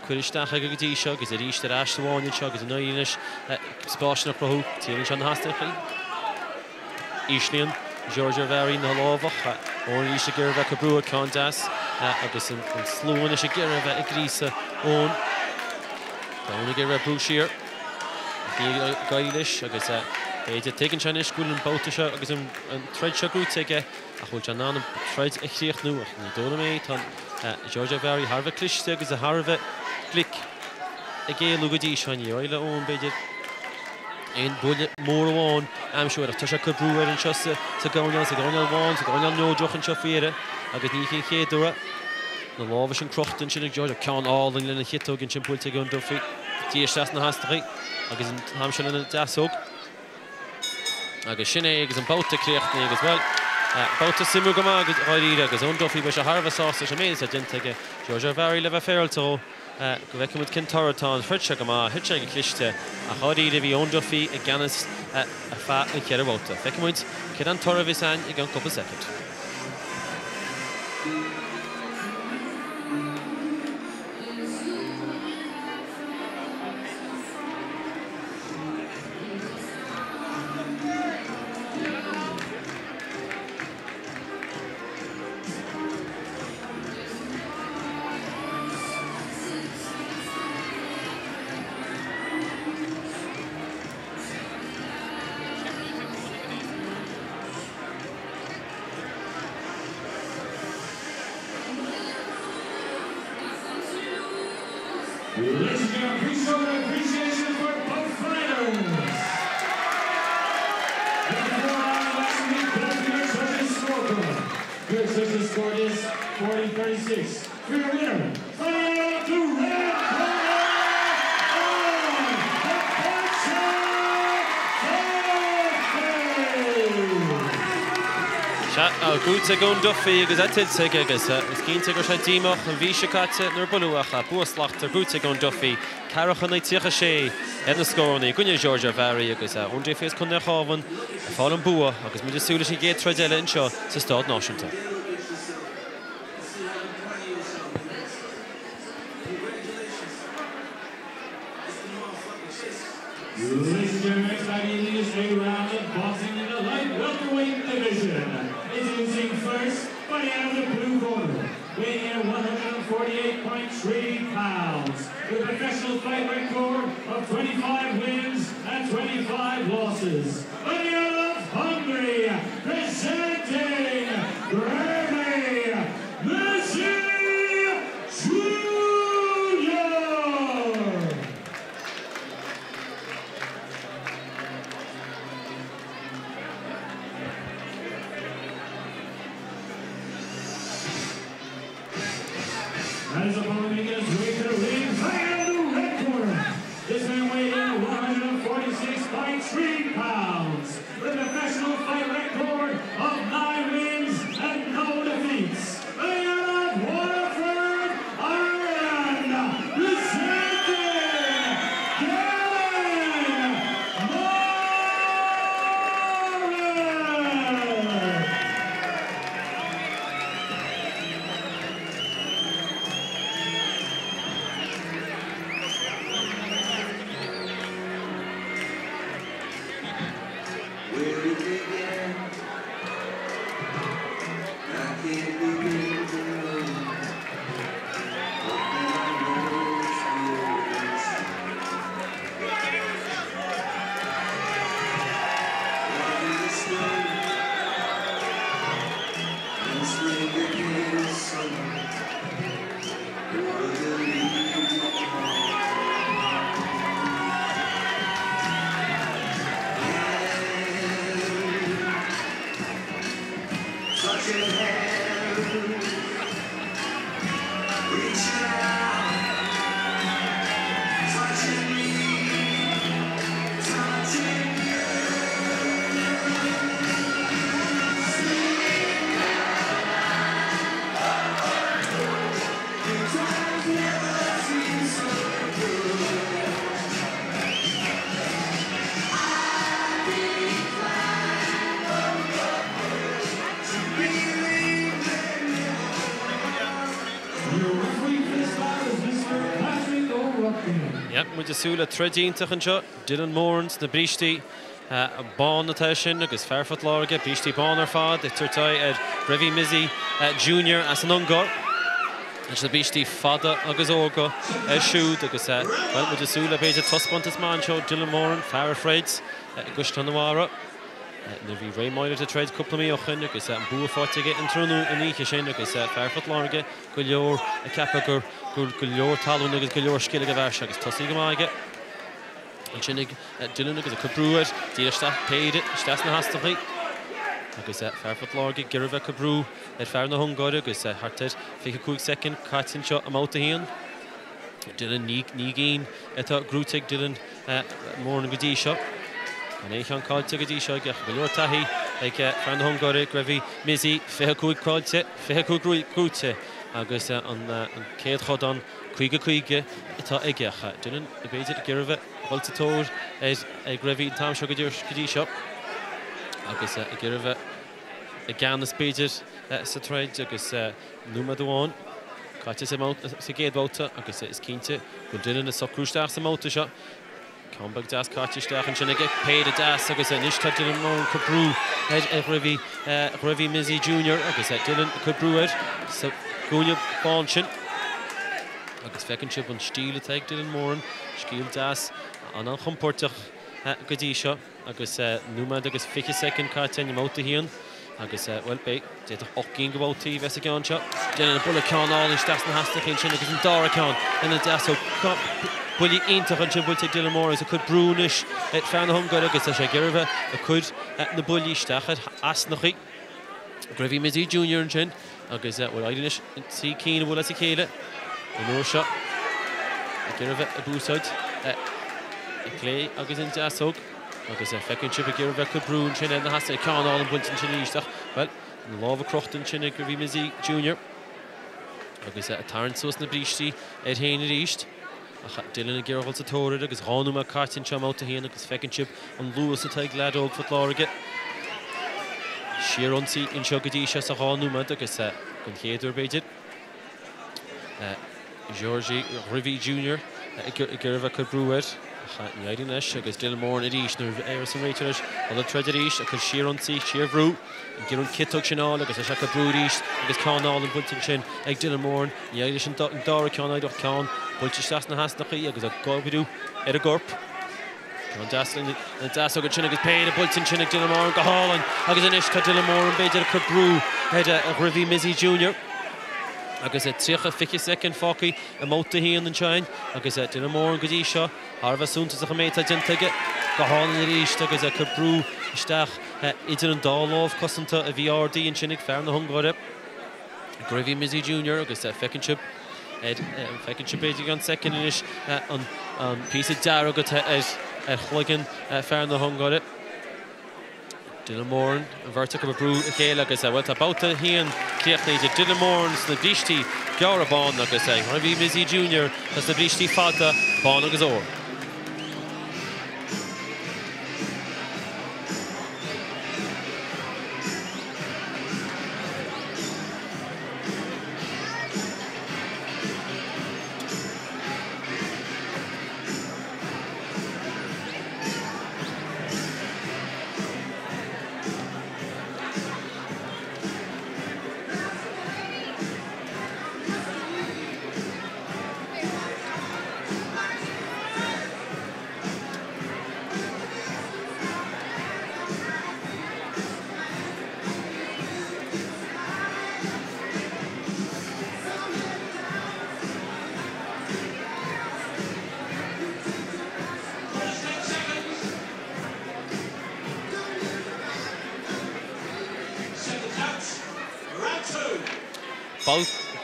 curtha isteach aige go dtí seo agus arís ar ais sa bhfáinne anseo agus in aghaidh anois spásanna a chruthú, triaileann sé na hastaíochtaí. Íslíonn Giorgio Varri na lámha ach Eoin arís ag iarraidh a bheith ag brú ar ceann deas agus an slua anois ag iarraidh a bheith ag gríosadh Eoin. Tá Eoin ag iarraidh a bheith ag brú siar. Ní ag éirí leis agus b'fhéidir, tuigeann sé anois go bhfuil an babhta seo agus an troid seo gnóite aige ach bhfuil sé in ann an troid a chríochnú ach ní dóigh liom é, tá Giorgio Varri thar a bheith cliste agus thar a bheith glic ag éalú go dtí seo. Níor éirigh le Eoin b'fhéidir aon buille mór amháin a aimsiú air ach tá sé ag cur brú air anseo sa gcoirnéal, sa gcoirnéal bhán, sa gcoirnéal neodrach anseo faoi dheireadh agus ní hí an chéad uair é. Na lámha sin crochta ansin ag Giorgio, ceann álainn lena chiotóg ansin buailte ag Eoin Duffy. Díreach isteach sna hastachaí agus an t-am seo lena deasóg. Agus sin é agus an babhta críochnaithe agus, bhuel, babhta suimiúil go maith dháiríre agus Eoin Duffy, beidh sé thar a bheith sásta leis an méid atá déanta aige. Giorgio Varri le bheith féaráilte dhó go bhfeicfidh muid cén toradh atá ann. Throid sé go maith, throid sé go cliste ach dháiríre bhí Eoin Duffy i gceannas ar feadh an cheithre bhabhta. Feicfidh muid céard an toradh a bheas ann i gceann cúpla soicind. Ladies and gentlemen, please show your appreciation for both fighters. The four-round last week, both your judges scorecard. Your judges scored is 40-36. For your winner, fighting out of the red corner, Eoin the Puncher Duffy! Sea, gnóite ag Eoin Duffy agus é tuillte aige agus is cinnte go raibh sé díomách an mhí seo caite nuair a buaileadh ach bua slachtmhar gnóite ag Eoin Duffy, ceathracha 9 36 ar na scóranna i gcoinne Giorgio Varri agus Eoin Duffy as Contae an Chabháin ag fáil an bua agus muid ag súil leis an gcéad troid eile anseo sa Staid Náisiúnta. Ladies and gentlemen, next fight is a round of boxing in the light welterweight division. Introducing first, fighting out of the blue corner, weighing in at 148.3 pounds, with a professional fight record of 25 wins and 25 losses. Fighting out of Hungary, presenting Gergely Messi Jr. And his opponent making his way to the ring, fighting out of the red corner. This man weighed in at 146.3 pounds, with a professional fight record of 9 wins and no muid ag súil le troid iontach anseo. Dylan Moran sna brístí bán atá sin agus fear Phort Láirge, brístí bán ar fad, ag tabhairt aghaidh ar Grevy Mizzi Junior as an Ungáir. Leis na brístí fada agus órga air siúd agus, bhuel, muid ag súil le b'fhéidir taispeántas maith anseo ó Dylan Moran, fear a throid i gCaisleán an Bharraigh. Nuair a bhí Ray Moylette ag troid cúpla mí ó shoin agus an bua faighte aige an tráthnóna an oíche sin agus fear Phort Láirge go leor ag ceapadh gur go leor talún agus go leor scil ag an bhfear seo agus tosaí go maith aige ansin ag Dylan agus ag cur brú air díreach isteach péire isteach sna hasnachaí agus fear Phort Láirge ag iarraidh a bheith ag cur brú ar fear na hUngáire agus thart ar 25 soicind caite anseo i mbabhta a haon. Dylan 9 gcinn atá gnóite ag Dylan Moran go dtí seo. Gan aon cheann caillte go dtí seo aige ach go leor taithí ag fear na hUngáire, Grevy Mizzi, 25 caillte, 25 gnóite agus an céad chodán 50-50 atá aige ach Dylan b'fhéidir ag iarraidh a bheith ag dul sa tóir ar Grevy an t-am seo go dtí seo agus ag iarraidh a bheith i gceannas b'fhéidir sa troid agus nóiméad amháin caite sa gcéad bhabhta agus is cinnte go bhfuil Dylan ag socrú isteach sa mbabhta seo. Ceann beag deas caite isteach ansin aige, péire deas agus anois tá Dylan Moran ag cur brú ar Ghrevy, Grevy Mizzi Junior agus Dylan ag cur brú air sa gcúinne bán sin. Agus feiceann sibh an stíl atá ag Dylan Moran, stíl deas, an-chompóirteach go dtí seo. Agus nóiméad agus 20 soicind caite i mbabhta a haon agus, bhuel, beidh, d'fhéadfadh 8 gcinn de bhabhtaí a bheith sa gceann seo. Dylan ag bualadh ceann álainn isteach sna hasnachaí ansin agus an dara ceann ina deasóg. Buillí iontach ansin buailte ag Dylan Moran agus ag cur brú anois ar fear na hUngáire agus tá sé ag iarraidh a bheith ag cur na buillí isteach ar asnachaí. Grevy Mizzi Junior ansin agus, bhuel, éiríonn leis 3 cinn a bhualadh as a chéile an uair seo. Ag iarraidh a bheith ag úsáid an clé agus an deasóg agus feiceann sibh ag iarraidh a bheith ag cur brú ansin ar na hasnachaí. Ceann álainn buailte ansin arís ach, bhuel, na lámha crochta ansin ag Grevy Mizzi Junior agus ag tarraingt suas na brístí air féin arís. Ach Dylan ag iarraidh dul sa tóir air agus 2 nóiméad caite anseo i mbabhta a haon agus feiceann sibh an luas atá ag leaid óg Phort Láirge. Síorionsaí anseo go dtí seo sa 2 nóiméad agus den chéad uair b'fhéidir Georgi Grevy Junior ag iarraidh a bheith ag cur brú air ach ní éiríonn leis agus Dylan Moran arís nuair a éireos an réiteoir leis dul ag troid arís ag cur síorionsaí, síorbhrú. Ag iarraidh an ciotóg sin a fháil agus tá sé ag cur brú arís agus ceann álainn buailte ansin ag Dylan Moran. Ní éiríonn leis an dara ceann a fháil ach ceann buailte isteach sna hasnachaí agus ag oibriú ar an gcorp. Ceann deas na deasóg ansin agus péire buailte ansin ag Dylan Moran go hálainn agus anois tá Dylan Moran b'fhéidir ag cur brú ar Ghrevy Mizzi Junior. Agus 30, 20 soicind fágtha i mbabhta a haon ansin agus Dylan Moran go dtí seo thar a bheith suntasach an méid atá déanta aige. Go hálainn arís agus ag cur brú isteach idir an dá lámh cosanta a bhí ardaithe ansin ag fear na hUngáire, Grevy Mizzi Junior agus feiceann sibh ar, feiceann sibh b'fhéidir i gceann soicind anois an píosa dearg atá ar chloigeann fear na hUngáire. Dylan Moran, an bheirt acu ag brú a chéile agus, bhuel, tá babhta a haon críochnaithe idir Dylan Moran sna brístí gearra bán agus Grevy Mizzi Junior sna brístí fada bán agus ór.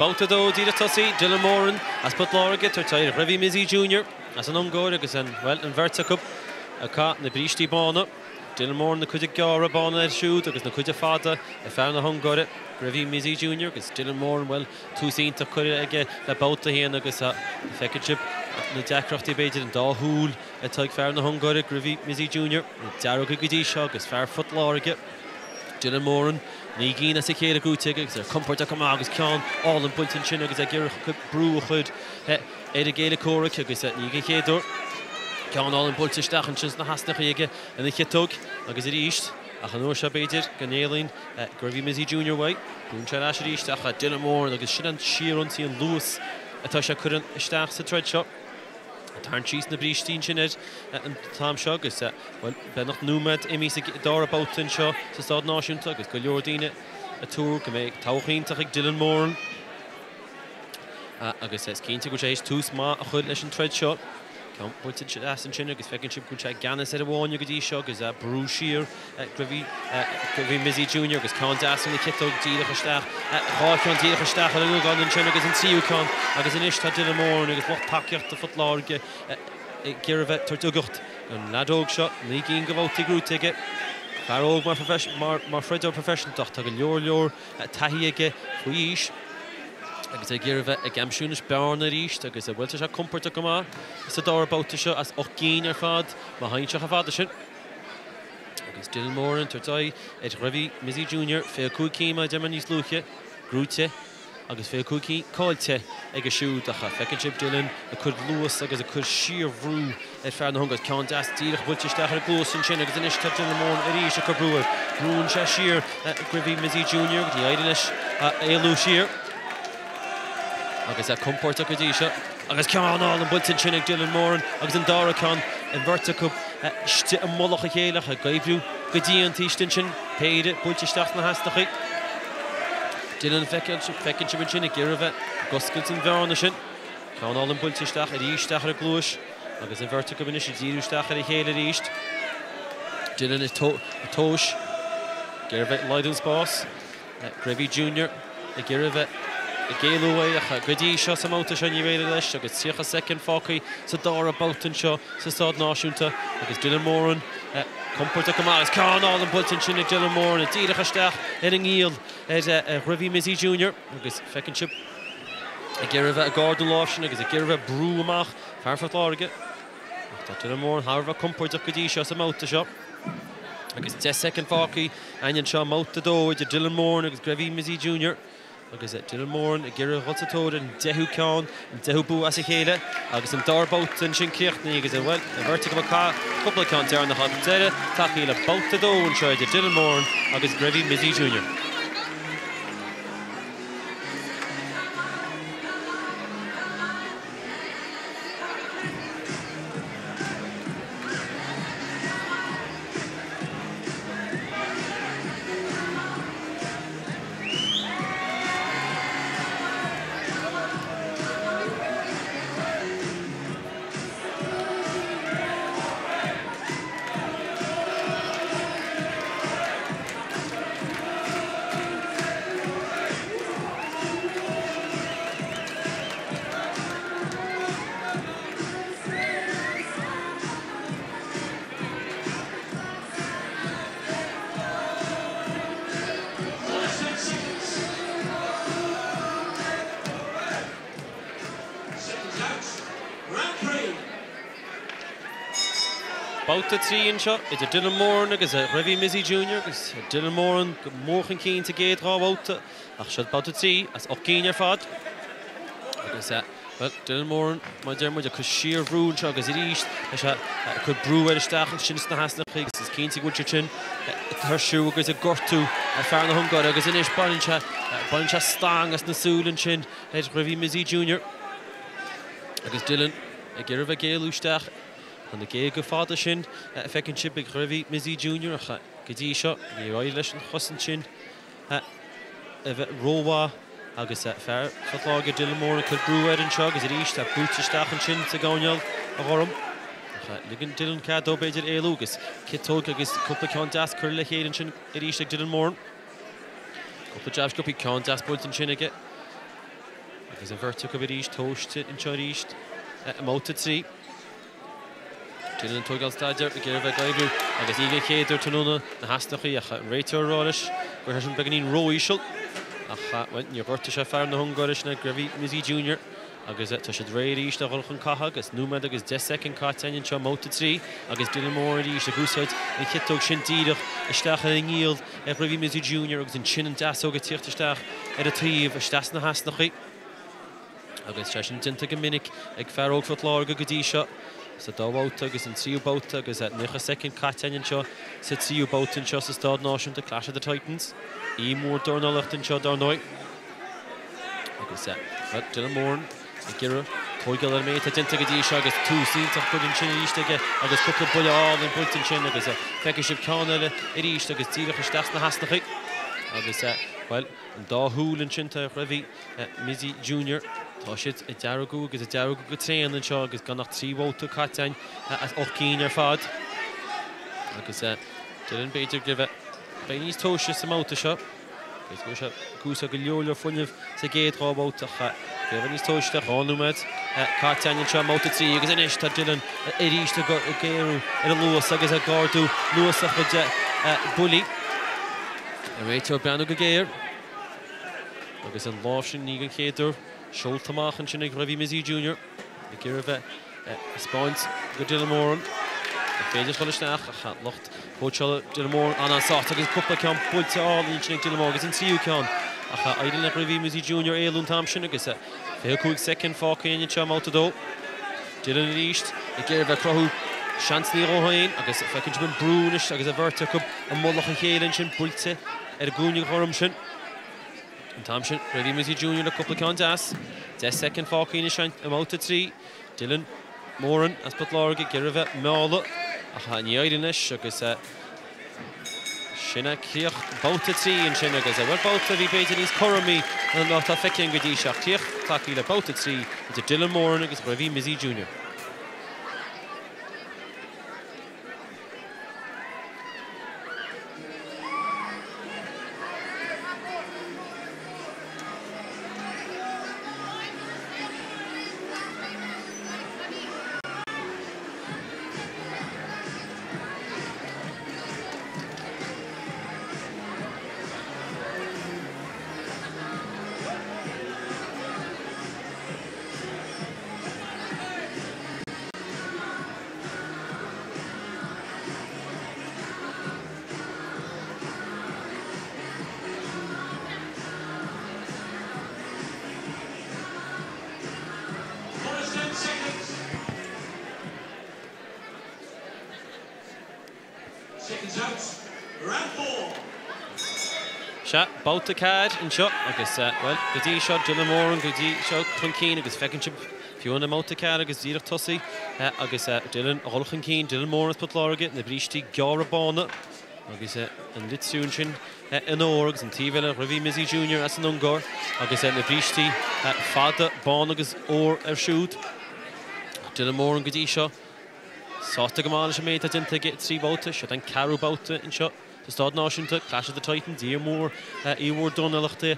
Babhta 2 díreach tosaithe, Dylan Moran as Port Láirge, ag tabhairt aghaidh ar Ghrevy Mizzi Junior. As an Ungáir agus an, bhuel, an bheirt acu ag caitheamh na brístí bána. Dylan Moran na cuide gearra bána air siúd agus na cuide fada ag fear na hUngáire, Grevy Mizzi Junior agus Dylan Moran, bhuel, tús iontach curtha aige le babhta a haon agus feiceann sibh na deacrachtaí b'fhéidir, an dá shúil atá ag fear na hUngáire, Grevy Mizzi Junior, na dearga go dtí seo agus fear Phort Láirge, Dylan Moran, 9 gcinn as a chéile gnóite aige agus ar compord go maith agus ceann álainn buailte ansin agus ag iarraidh brú a chur ar a gcéile comhraic agus ní den chéad uair. Ceann álainn buailte isteach ansin sna heasnachaí aige ina chiotóg agus arís, ach an uair seo b'fhéidir go n-éalaíonn Grevy Mizzi Junior uaidh. Brúnn sé ar ais arís ach Dylan Moran agus sin an síorionsaí, an luas atá sé ag cur isteach sa troid seo. Ag tarraingt síos na brístí ansin air an t-am seo agus, bhuel, beagnach nóiméad imithe sa dara babhta anseo sa Staid Náisiúnta agus go leor daoine ag tuar go mbeidh todhchaí iontach ag Dylan Moran. Agus is cinnte go bhfuil sé théis tús maith a chur leis an troid seo. Ceann buailte deas ansin agus feiceann sibh go bhfuil sé i gceannas ar an bhfáinne go dtí seo agus brú siar Grevy Mizzi Junior agus ceann deas ina chiotóg díreach isteach, 2 cheann díreach isteach ar an nguagán ansin agus an tríú ceann agus anois tá Dylan Moran agus lucht tacaíochta Phort Láirge ag iarraidh a bheith ag tabhairt ugacht don leaid óg seo, 9 gcinn de bhabhtaí gnóite aige. Fear óg mar throideoir proifisiúnta ach tá go leor leor taithí aige faoi aois agus é ag iarraidh a bheith ag aimsiú anois bearna arís agus bhuel tá sé compordach go maith sa dara babhta seo as 8 gcinn ar fad má théann sé chomh fada sin. Agus Dylan Moran ag tabhairt aghaidh ar Ghrevy Mizzi Junior, 25 cinn mar a deir mé níos luaithe, gnóite. Agus 25 cinn caillte aige siúd ach feiceann sibh Dylan ag cur luas agus ag cur síorbhrú ar fear na hUngáire. Ceann deas díreach buailte isteach ar an gcluas ansin agus anois tá Dylan Moran arís ag cur brú air. Brúnn sé siar Grevy Mizzi Junior agus ní éiríonn leis éalú siar. Agus é compordach go dtí seo. Agus ceann álainn buailte ansin ag Dylan Moran agus an dara ceann, an bheirt acu istigh i mullach a chéile ach ag oibriú go dian taobh istigh ansin. Péire buailte isteach sna heasnachaí. Dylan feiceann sibh ansin ag iarraidh a bheith ag oscailt an bhearna sin. Ceann álainn buailte isteach arís isteach ar an gcluais agus an bheirt acu anois ag díriú isteach ar a chéile arís. Dylan ag tomhais, ag iarraidh a bheith ag laghdú an spás. Grevy Junior ag iarraidh a bheith ag éalú uaidh ach go dtí seo sa mbabhta seo níor éirigh leis agus 30 soicind fágtha sa dara babhta anseo sa Staid Náisiúnta agus Dylan Moran compordach go maith agus ceann álainn buailte ansin ag Dylan Moran díreach isteach ar an ngiall ar Ghrevy Mizzi Junior agus feiceann sibh ag iarraidh a bheith ag ardú lámh sin agus ag iarraidh a bheith ag brú amach fear Phort Láirge. Ach tá Dylan Moran thar a bheith compordach go dtí seo sa mbabhta seo. Agus 10 soicind fágtha againn anseo i mbabhta 2 idir Dylan Moran agus Grevy Mizzi Junior. Agus Dylan Moran ag iarraidh a dhul sa tóir ar an deichiú ceann, an deichiú bua as a chéile agus an dara babhta ansin críochnaithe agus, bhuel, an bheirt acu ag caitheamh cúpla ceann deireanach ach deireadh tagtha le babhta 2 anseo idir Dylan Moran agus Grevy Mizzi Junior. Babhta 3 anseo idir Dylan Moran agus Grevy Mizzi Junior agus Dylan Moran go mór chun cinn sa gcéad dhá bhabhta ach seo babhta 3 as 8 gcinn ar fad agus Bhuel, Dylan Moran, mar a deir muid, ag cur síorbhrú anseo agus arís tá sé ag cur brú air isteach ansin sna heasnachaí agus is cinnte go bhfuil siad sin ag tuirsiú agus ag gortú fear na hUngáire agus anois baineann sé, baineann sé stangadh as na súile ansin ar Ghrevy Mizzi Junior agus Dylan ag iarraidh a bheith ag éalú isteach. Tá na géaga fada sin a feiceann sibh ag Ghrevy Mizzi Junior ach go dtí seo níor éirigh leis an chosaint sin a bheith rómhaith agus fear Phort Láirge Dylan Moran ag cur brú air anseo agus arís tá buailte isteach ansin sa gcoirnéal a Ghorm. Ach ligeann Dylan cead dó b'fhéidir éalú agus ciotóg agus cúpla ceann deas curtha le chéile ansin arís ag Dylan Moran. Cúpla jab sciobtha, ceann deas buailte ansin aige agus an bheirt acu arís tomhaiste anseo arís i mbabhta 3. Dylan ag tógáil staidéir ag iarraidh a bheith ag oibriú agus ní den chéad uair tráthnóna na heasnachaí ach an réiteoir ag rá leis go raibh sé sin beagáinín ró-íseal ach, bhuel, níor ghortaigh sé fear na hUngáire sin Grevy Mizzi Junior agus tá siad réidh arís le dhul chun catha agus nóiméad agus 10 soicind caite againn anseo i mbabhta 3 agus Dylan Moran arís ag úsáid an chiotóg sin díreach isteach ar an ngiall ar Ghrevy Mizzi Junior agus ansin an deasóg ag tíocht isteach ar an taobh isteach sna heasnachaí. Agus sé sin déanta go minic ag fear óg Phort Láirge go dtí seo. sa dá bhabhta agus an tríú babhta agus 90 soicind caite againn anseo sa tríú babhta anseo sa Staid Náisiúnta, Clash of the Titans. Oíche mhór dornálaíochta anseo dar ndóigh. Agus bhuel, Dylan Moran ag iarraidh tóigeáil ar an méid atá déanta go dtí seo agus tús iontach curtha ansin arís aige agus cúpla buille álainn buailte ansin agus feicfidh sibh ceann eile arís agus díreach isteach sna heasnachaí agus bhuel, an dá shúil ansin tá ar Hrevy Mizzi Junior. Tá siad ag deargú agus ag deargú go tréan anseo agus gan ach 3 bhabhta caite againn as 8 gcinn ar fad. Agus Dylan b'fhéidir go bheidh níos tomhaiste sa mbabhta seo. B'fhéidir go bhfuil sé ag úsáid go leor leor fuinnimh sa gcéad dhá bhabhta ach bheidh níos tomhaiste. 2 nóiméad caite againn anseo i mbabhta 3 agus anois tá Dylan arís ag géarú ar an luas agus ag ardú luas a chuid buillí. An réiteoir ag breathnú go géar. Agus an lámh sin ní den chéad uair seolta amach ansin ag Hrevy Mizzi Junior ag iarraidh a bheith ag taispeáint go Dylan Moran gur féidir dul isteach ach lucht cóitseála Dylan Moran an-sásta agus cúpla ceann buailte álainn ansin ag Dylan Moran agus an tríú ceann ach éiríonn le Hrevy Mizzi Junior éalú an t-am sin agus 25 soicind fágtha againn anseo i mbabhta a dó. Dylan arís ag iarraidh a bheith ag cruthú seansanna dhó féin agus feiceann sibh an brú anois agus an bheirt acu i mullach a chéile ansin buailte ar an gcúinne ghorm sin. An t-am sin, Hrevy Mizzi Junior le cúpla ceann deas. 10 soicind fágtha anois i mbabhta 3. Dylan Moran as Port Láirge ag iarraidh a bheith ag mealladh ach ní éiríonn leis agus sin é críoch babhta 3 ansin agus bhuel babhta a bhí b'fhéidir níos cothromaí ná atá feicthe againn go dtí seo. Críoch tagtha le babhta 3 idir Dylan Moran agus Hrevy Mizzi Junior. Bonus 10 seconds. Seconds out. Round 4. Sea, babhta 4 anseo agus, bhuel, go dtí seo, Dylan Moran go dtí seo chun cinn agus feiceann sibh fiú i mbabhta 4 agus díreach tosaithe agus Dylan a dhul chun cinn, Dylan Moran as Port Láirge, na brístí gearra bána agus an litriú ansin in ór agus an taobh eile Hrevy Mizzi Junior as an Ungáir agus na brístí fada bán agus ór air siúd. Dylan Moran go dtí seo sásta go maith leis an méid atá déanta aige i dtrí bhabhta, seo an ceathrú babhta anseo. Sa Staid Náisiúnta, Clash of the Titans, oíche mhór, oíche mhór dornálaíochta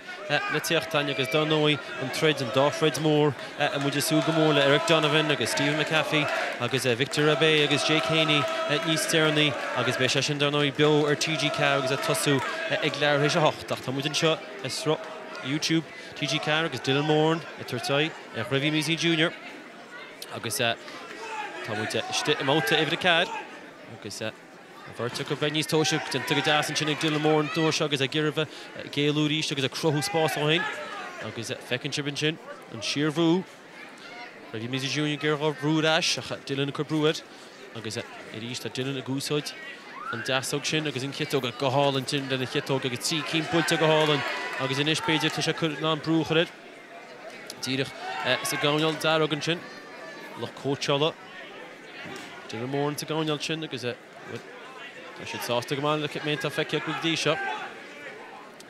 le teacht againn agus dar ndóigh an troid, an dá throid mhór a muid ag súil go mór le Eric Donovan agus Stephen McAfee agus Victor Rabei agus Jake Haney níos deireanaí agus beidh sé sin dar ndóigh beo ar TG4 agus ag tosú ag leathuair théis a hocht ach tá muid anseo i sruth YouTube TG4 agus Dylan Moran ag tabhairt aghaidh ar Hrevy Mizzi Junior agus tá muid istigh i mbabhta uimhir a 4 agus An bheirt acu bheith níos tomhaiste, déanta go deas ansin ag Dylan Moran an uair seo agus ag iarraidh a bheith ag éalú arís agus ag cruthú spás dó féin. Agus feiceann sibh ansin an síorbhrú. Hrevy Mizzi Junior ag iarraidh brú ar ais ach Dylan ag cur brú air. Agus arís tá Dylan ag úsáid an deasóg sin agus an chiotóg go hálainn sin lena chiotóg agus 3 cinn buailte go hálainn agus anois b'fhéidir tá sé in ann brú a chur air. Díreach sa gcoirnéal dearg ansin. Lucht cóitseála. Dylan Moran sa gcoirnéal sin agus tá siad sásta go maith le méid atá feicthe acu go dtí seo.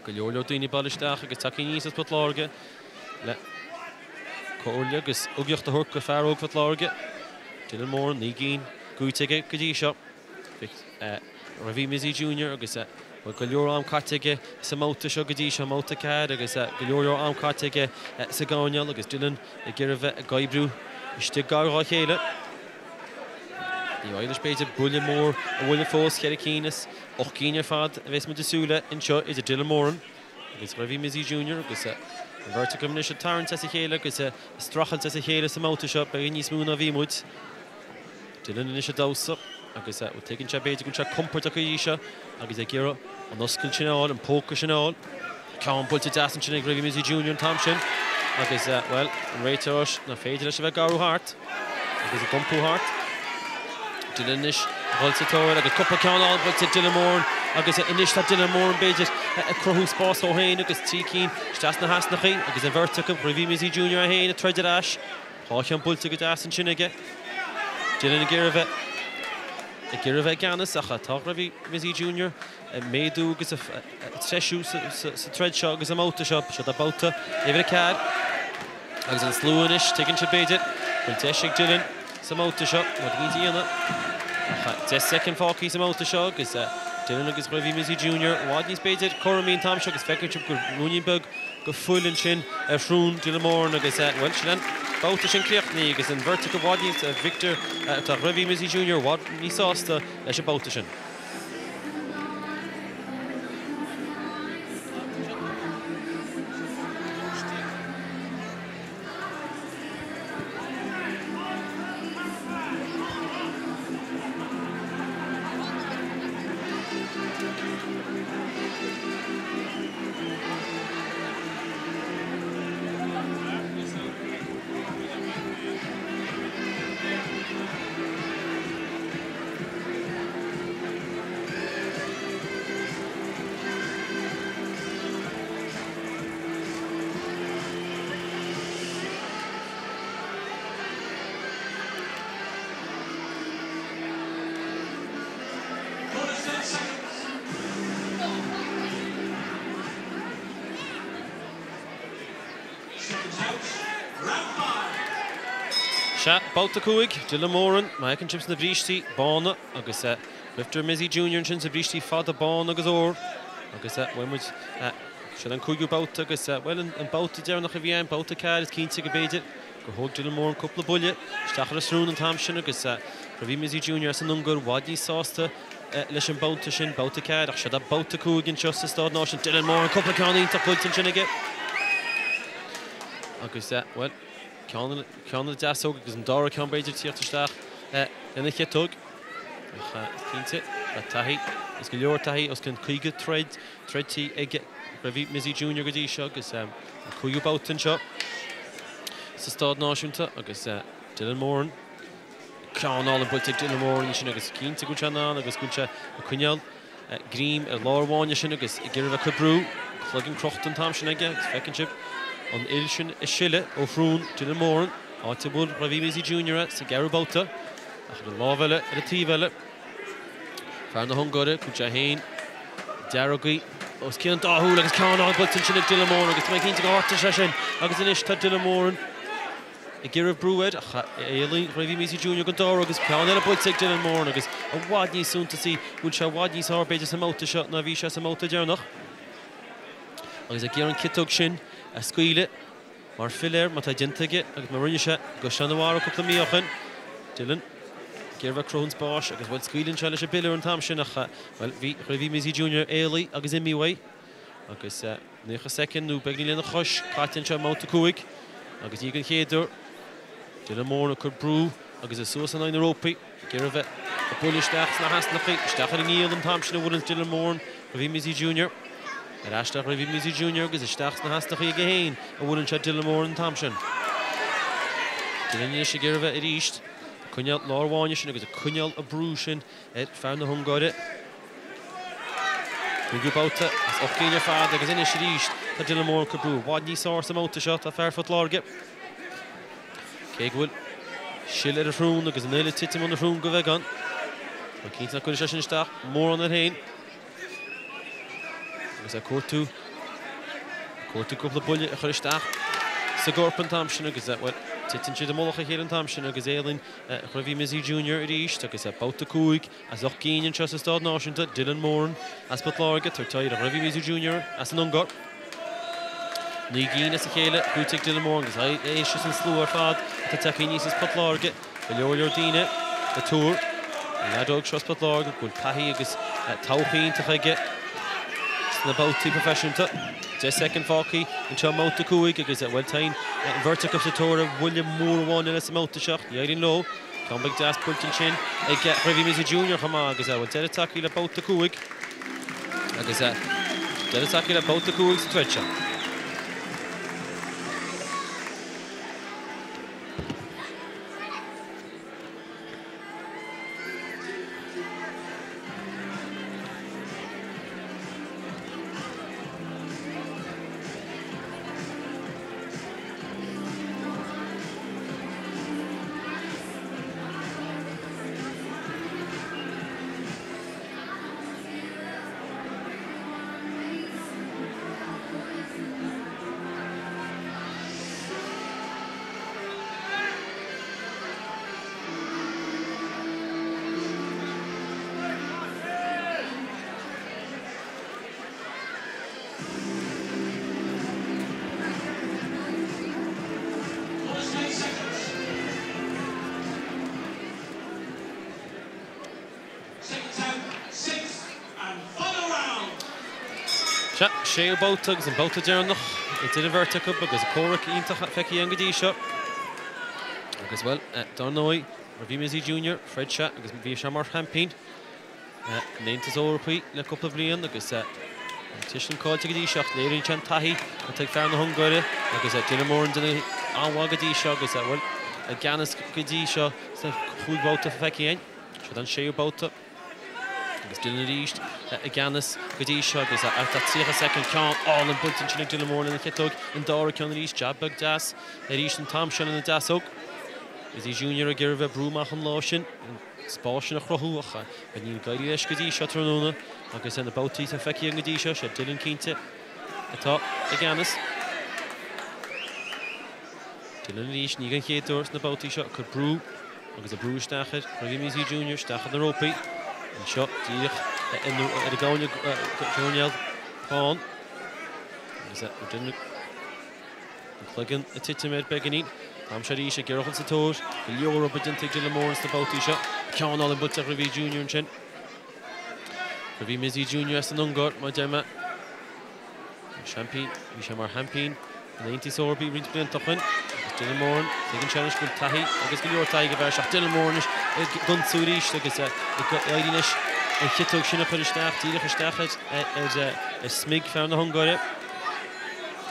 Go leor leor daoine bailithe isteach agus tagtha aníos as Port Láirge le comhairle agus ugaíocht a thabhairt go fear óg Phort Láirge. Dylan Moran, 9 gcinn buaite aige go dtí seo. Hrevy Mizzi Junior agus bhuel go leor am caite aige sa mbabhta seo go dtí seo, mbabhta 4 agus go leor leor am caite aige sa gcoirnéal agus Dylan ag iarraidh a bheith ag oibriú istigh gar dhá chéile. Ní éireoidh leis b'fhéidir buille mór a bhualadh fós, cheithre cinn as ocht gcinn ar fad a bheas muid ag súil le anseo idir Dylan Moran agus Hrevy Mizzi Junior agus an bheirt acu anois ag tarraingt as a chéile agus ag streachailt as a chéile sa mbabhta seo, beagán níos mó ná a bhí muid. Dylan anois ag damhsa agus tuigeann sé b'fhéidir go bhfuil sé compordach go dtí seo agus ag iarraidh an oscailt sin a fháil, an póca sin a fháil. Ceann buailte deas ansin ag Hrevy Mizzi Junior an t-am sin agus, bhuel, an réiteoir nach féidir leis a bheith ag amharc thart agus ag iompú thart. Dylan anois ag dul sa tóir agus cúpla ceann álainn buailte ag Dylan Moran agus anois tá Dylan Moran b'fhéidir ag cruthú spás dó féin agus trí cinn isteach sna heasnachaí agus an bheirt acu, Ravi Mizzi Junior é féin ag troid ar ais. Dhá cheann buailte go deas ansin aige. Dylan ag iarraidh a bheith ag iarraidh a bheith i gceannas ach tá Ravi Mizzi Junior ag méadú agus ag treisiú sa troid seo agus sa mbabhta seo. Seo é babhta uimhir 4 agus an slua anois, tuigeann siad b'fhéidir go bhfuil deis ag Dylan sa mbabhta seo rud éigin a dhéanamh. Ach 10 soicind fágtha sa mbabhta seo agus Dylan agus Ravi Mizzi Junior i bhfad níos b'fhéidir cúramaí an t-am seo agus feiceann sibh gur ruainnín beag de fhuil ansin ar shrón Dylan Moran agus bhuel sin an babhta sin críochnaithe agus an bheirt acu i bhfad níos Victor tá Ravi Mizzi Junior i bhfad níos sásta leis an babhta sin. Sea, babhta 5, Dylan Moran, má fheiceann sibh sna brístí bána agus Victor Mizzi Junior ansin sa bhrístí fada bán agus ór agus bhfuil muid Sin an cúigiú babhta agus, bhuel, an babhta deireanach a bhí ann, babhta 4, is cinnte go mb'fhéidir gur thóg Dylan Moran cúpla buille isteach ar a shrón an t-am sin agus Ravi Mizzi Junior as an Ungáir i bhfad níos sásta leis an mbabhta sin, babhta 4, ach seo é babhta 5 anseo sa Stáid Náisiúnta. Dylan Moran, cúpla ceann iontach buailte ansin aige agus, bhuel, ceann ar a deasóg agus an dara ceann b'fhéidir tíocht isteach lena chiotóg. Ach is cinnte, tá taithí, is go leor taithí, os cionn 50 troid troidte ag Ravi Mizzi Junior go dtí seo agus an cúigiú babhta anseo sa Stáid Náisiúnta agus Dylan Moran, ceann álainn buailte ag Dylan Moran ansin agus cinnte go bhfuil sé in ann agus go bhfuil sé ag coinneáil greim ar lár an fháinne sin agus ag iarraidh a bheith ag cur brú, cloigeann crochta an t-am sin aige agus feiceann sibh an fhuil sin ag sileadh ó shrón Dylan Moran, áit a bhfuil Ravi Mizzi Junior sa gceathrú babhta ach ar an lámh eile, ar an taobh eile. Fear na hUngáire, go bhfuil sé féin deargaithe os cionn an dá shúil agus ceann álainn buailte ansin ag Dylan Moran agus tá mé cinnte gur ghortaigh sé sin agus anois tá Dylan Moran ag iarraidh brú air ach éalaíonn Ravi Mizzi Junior den dá agus ceann eile buailte ag Dylan Moran agus i bhfad níos suntasaí go bhfuil sé i bhfad níos fearr b'fhéidir sa mbabhta seo ná bhí sé sa mbabhta deireanach agus ag iarraidh an ciotóg sin a scaoileadh mar philéar mar atá déanta aige agus mar rinne sé i gCaisleán an Bharraigh cúpla mí ó shin. Dylan ag iarraidh cruthú an spáis agus bhuel scaoileann sé leis an bpiléar an t-am sin ach bhuel bhí Ravi Mizzi Junior éalaithe agus imithe uaidh agus 90 soicind nó beagán lena chois caite anseo i mbabhta 5 agus ní den chéad uair Dylan Moran ag cur brú agus é suas in aghaidh na rópaí ag iarraidh bheith ag bualadh isteach sna heasnachaí, isteach ar an ngiall an t-am sin a bhuaileann Dylan Moran Ravi Mizzi Junior. Ar ais le Ravi Mizzi Junior agus isteach sna heasnachaí aige féin a bhuaileann sé Dylan Moran an t-am sin. Dylan anois ag iarraidh bheith arís ag coinneáil lár an fháinne sin agus ag coinneáil an brú sin ar fear na hUngáire. Cúigiú babhta as 8 gcinn ar fad agus anois arís tá Dylan Moran ag cur brú i bhfad níos fearr sa mbabhta seo. Tá fear Phort Láirge. Cé go bhfuil sil ar a shrón agus an fhuil ag titim óna shrón de bheagán, tá cinnte nach gcuirfidh sé sin isteach mórán air féin. Agus ag cuartú, cuartú cúpla buille a chur isteach sa gcorp an t-am sin agus, bhuel, titeann siad i mullach a chéile an t-am sin agus éalaíonn Ravi Mizzi Junior arís agus babhta 5 as 8 gcinn anseo sa Stáid Náisiúnta, Dylan Moran as Port Láirge, tabhairt aghaidh ar Ravi Mizzi Junior as an Ungáir. 9 gcinn as a chéile buaite ag Dylan Moran agus éist leis an slua ar fad atá tagtha aníos as Port Láirge, go leor leor daoine ag tuar an leaid óg seo as Port Láirge go bhfuil taithí agus todhchaí iontach aige sna babhtaí proifisiúnta. 10 soicind fágtha anseo i mbabhta 5 agus bhuel tá an bheirt acu sa tóir ar bhuille mór amháin eile sa mbabhta seo ach ní éiríonn leo. Ceann beag deas buailte ansin ag Ravi Mizzi Junior chomh maith agus bhuel deireadh tagtha le babhta 5 agus deireadh tagtha le babhta 5 sa troid seo. Sea, séú babhta agus an babhta deireanach idir an bheirt acu agus comhrac iontach feicthe againn go dtí seo. Agus, bhuel, dar ndóigh, Ravi Mizzi Junior, throid sé agus bhí sé mar sheaimpín an Aontais Eorpaigh le cúpla bliain agus an t-eisean caillte go dtí seo ach léiríonn sé an taithí atá ag fear na hUngáire agus Dylan Moran ag déanamh an-mhaith go dtí seo agus, bhuel, i gceannas go dtí seo sna chúig bhabhta feicthe againn. Siod an séú babhta. Agus Dylan arís i gceannas go dtí seo agus tá 30 soicind ceann álainn buailte ansin ag Dylan Moran lena chiotóg, an dara ceann arís, jab beag deas arís an t-am seo lena deasóg. Mizzi Junior ag iarraidh bheith brú amach an lámh sin, an spás sin a chruthú ach níl ag éirí leis go dtí seo tráthnóna agus na babhtaí atá feicthe againn go dtí seo, sé Dylan cinnte atá i gceannas. Dylan arís, ní den chéad uair sna babhtaí seo, ag cur brú agus ag brú isteach ar Ravi Mizzi Junior, isteach ar na rópaí. Anseo díreach ar an gcoirnéal bán. Agus Dylan an cloigeann ag titim air beagáinín. An t-am seo arís ag iarraidh dul sa tóir. Go leor obair déanta ag Dylan Moran sna babhtaí seo. Ceann álainn buailte ag Ravi Junior ansin. Ravi Mizzi Junior as an Ungáir, mar a deir mé. Seaimpín, bhí sé mar sheaimpín an Aontais Eorpaigh roinnt blianta ó shin agus Dylan Moran, tuigeann sé anois go bhfuil taithí agus go leor taithí ag an bhfear seo. Dylan Moran anois ag ionsú arís agus ag éirí leis an chiotóg sin a chur isteach, díreach isteach ar smig fear na hUngáire.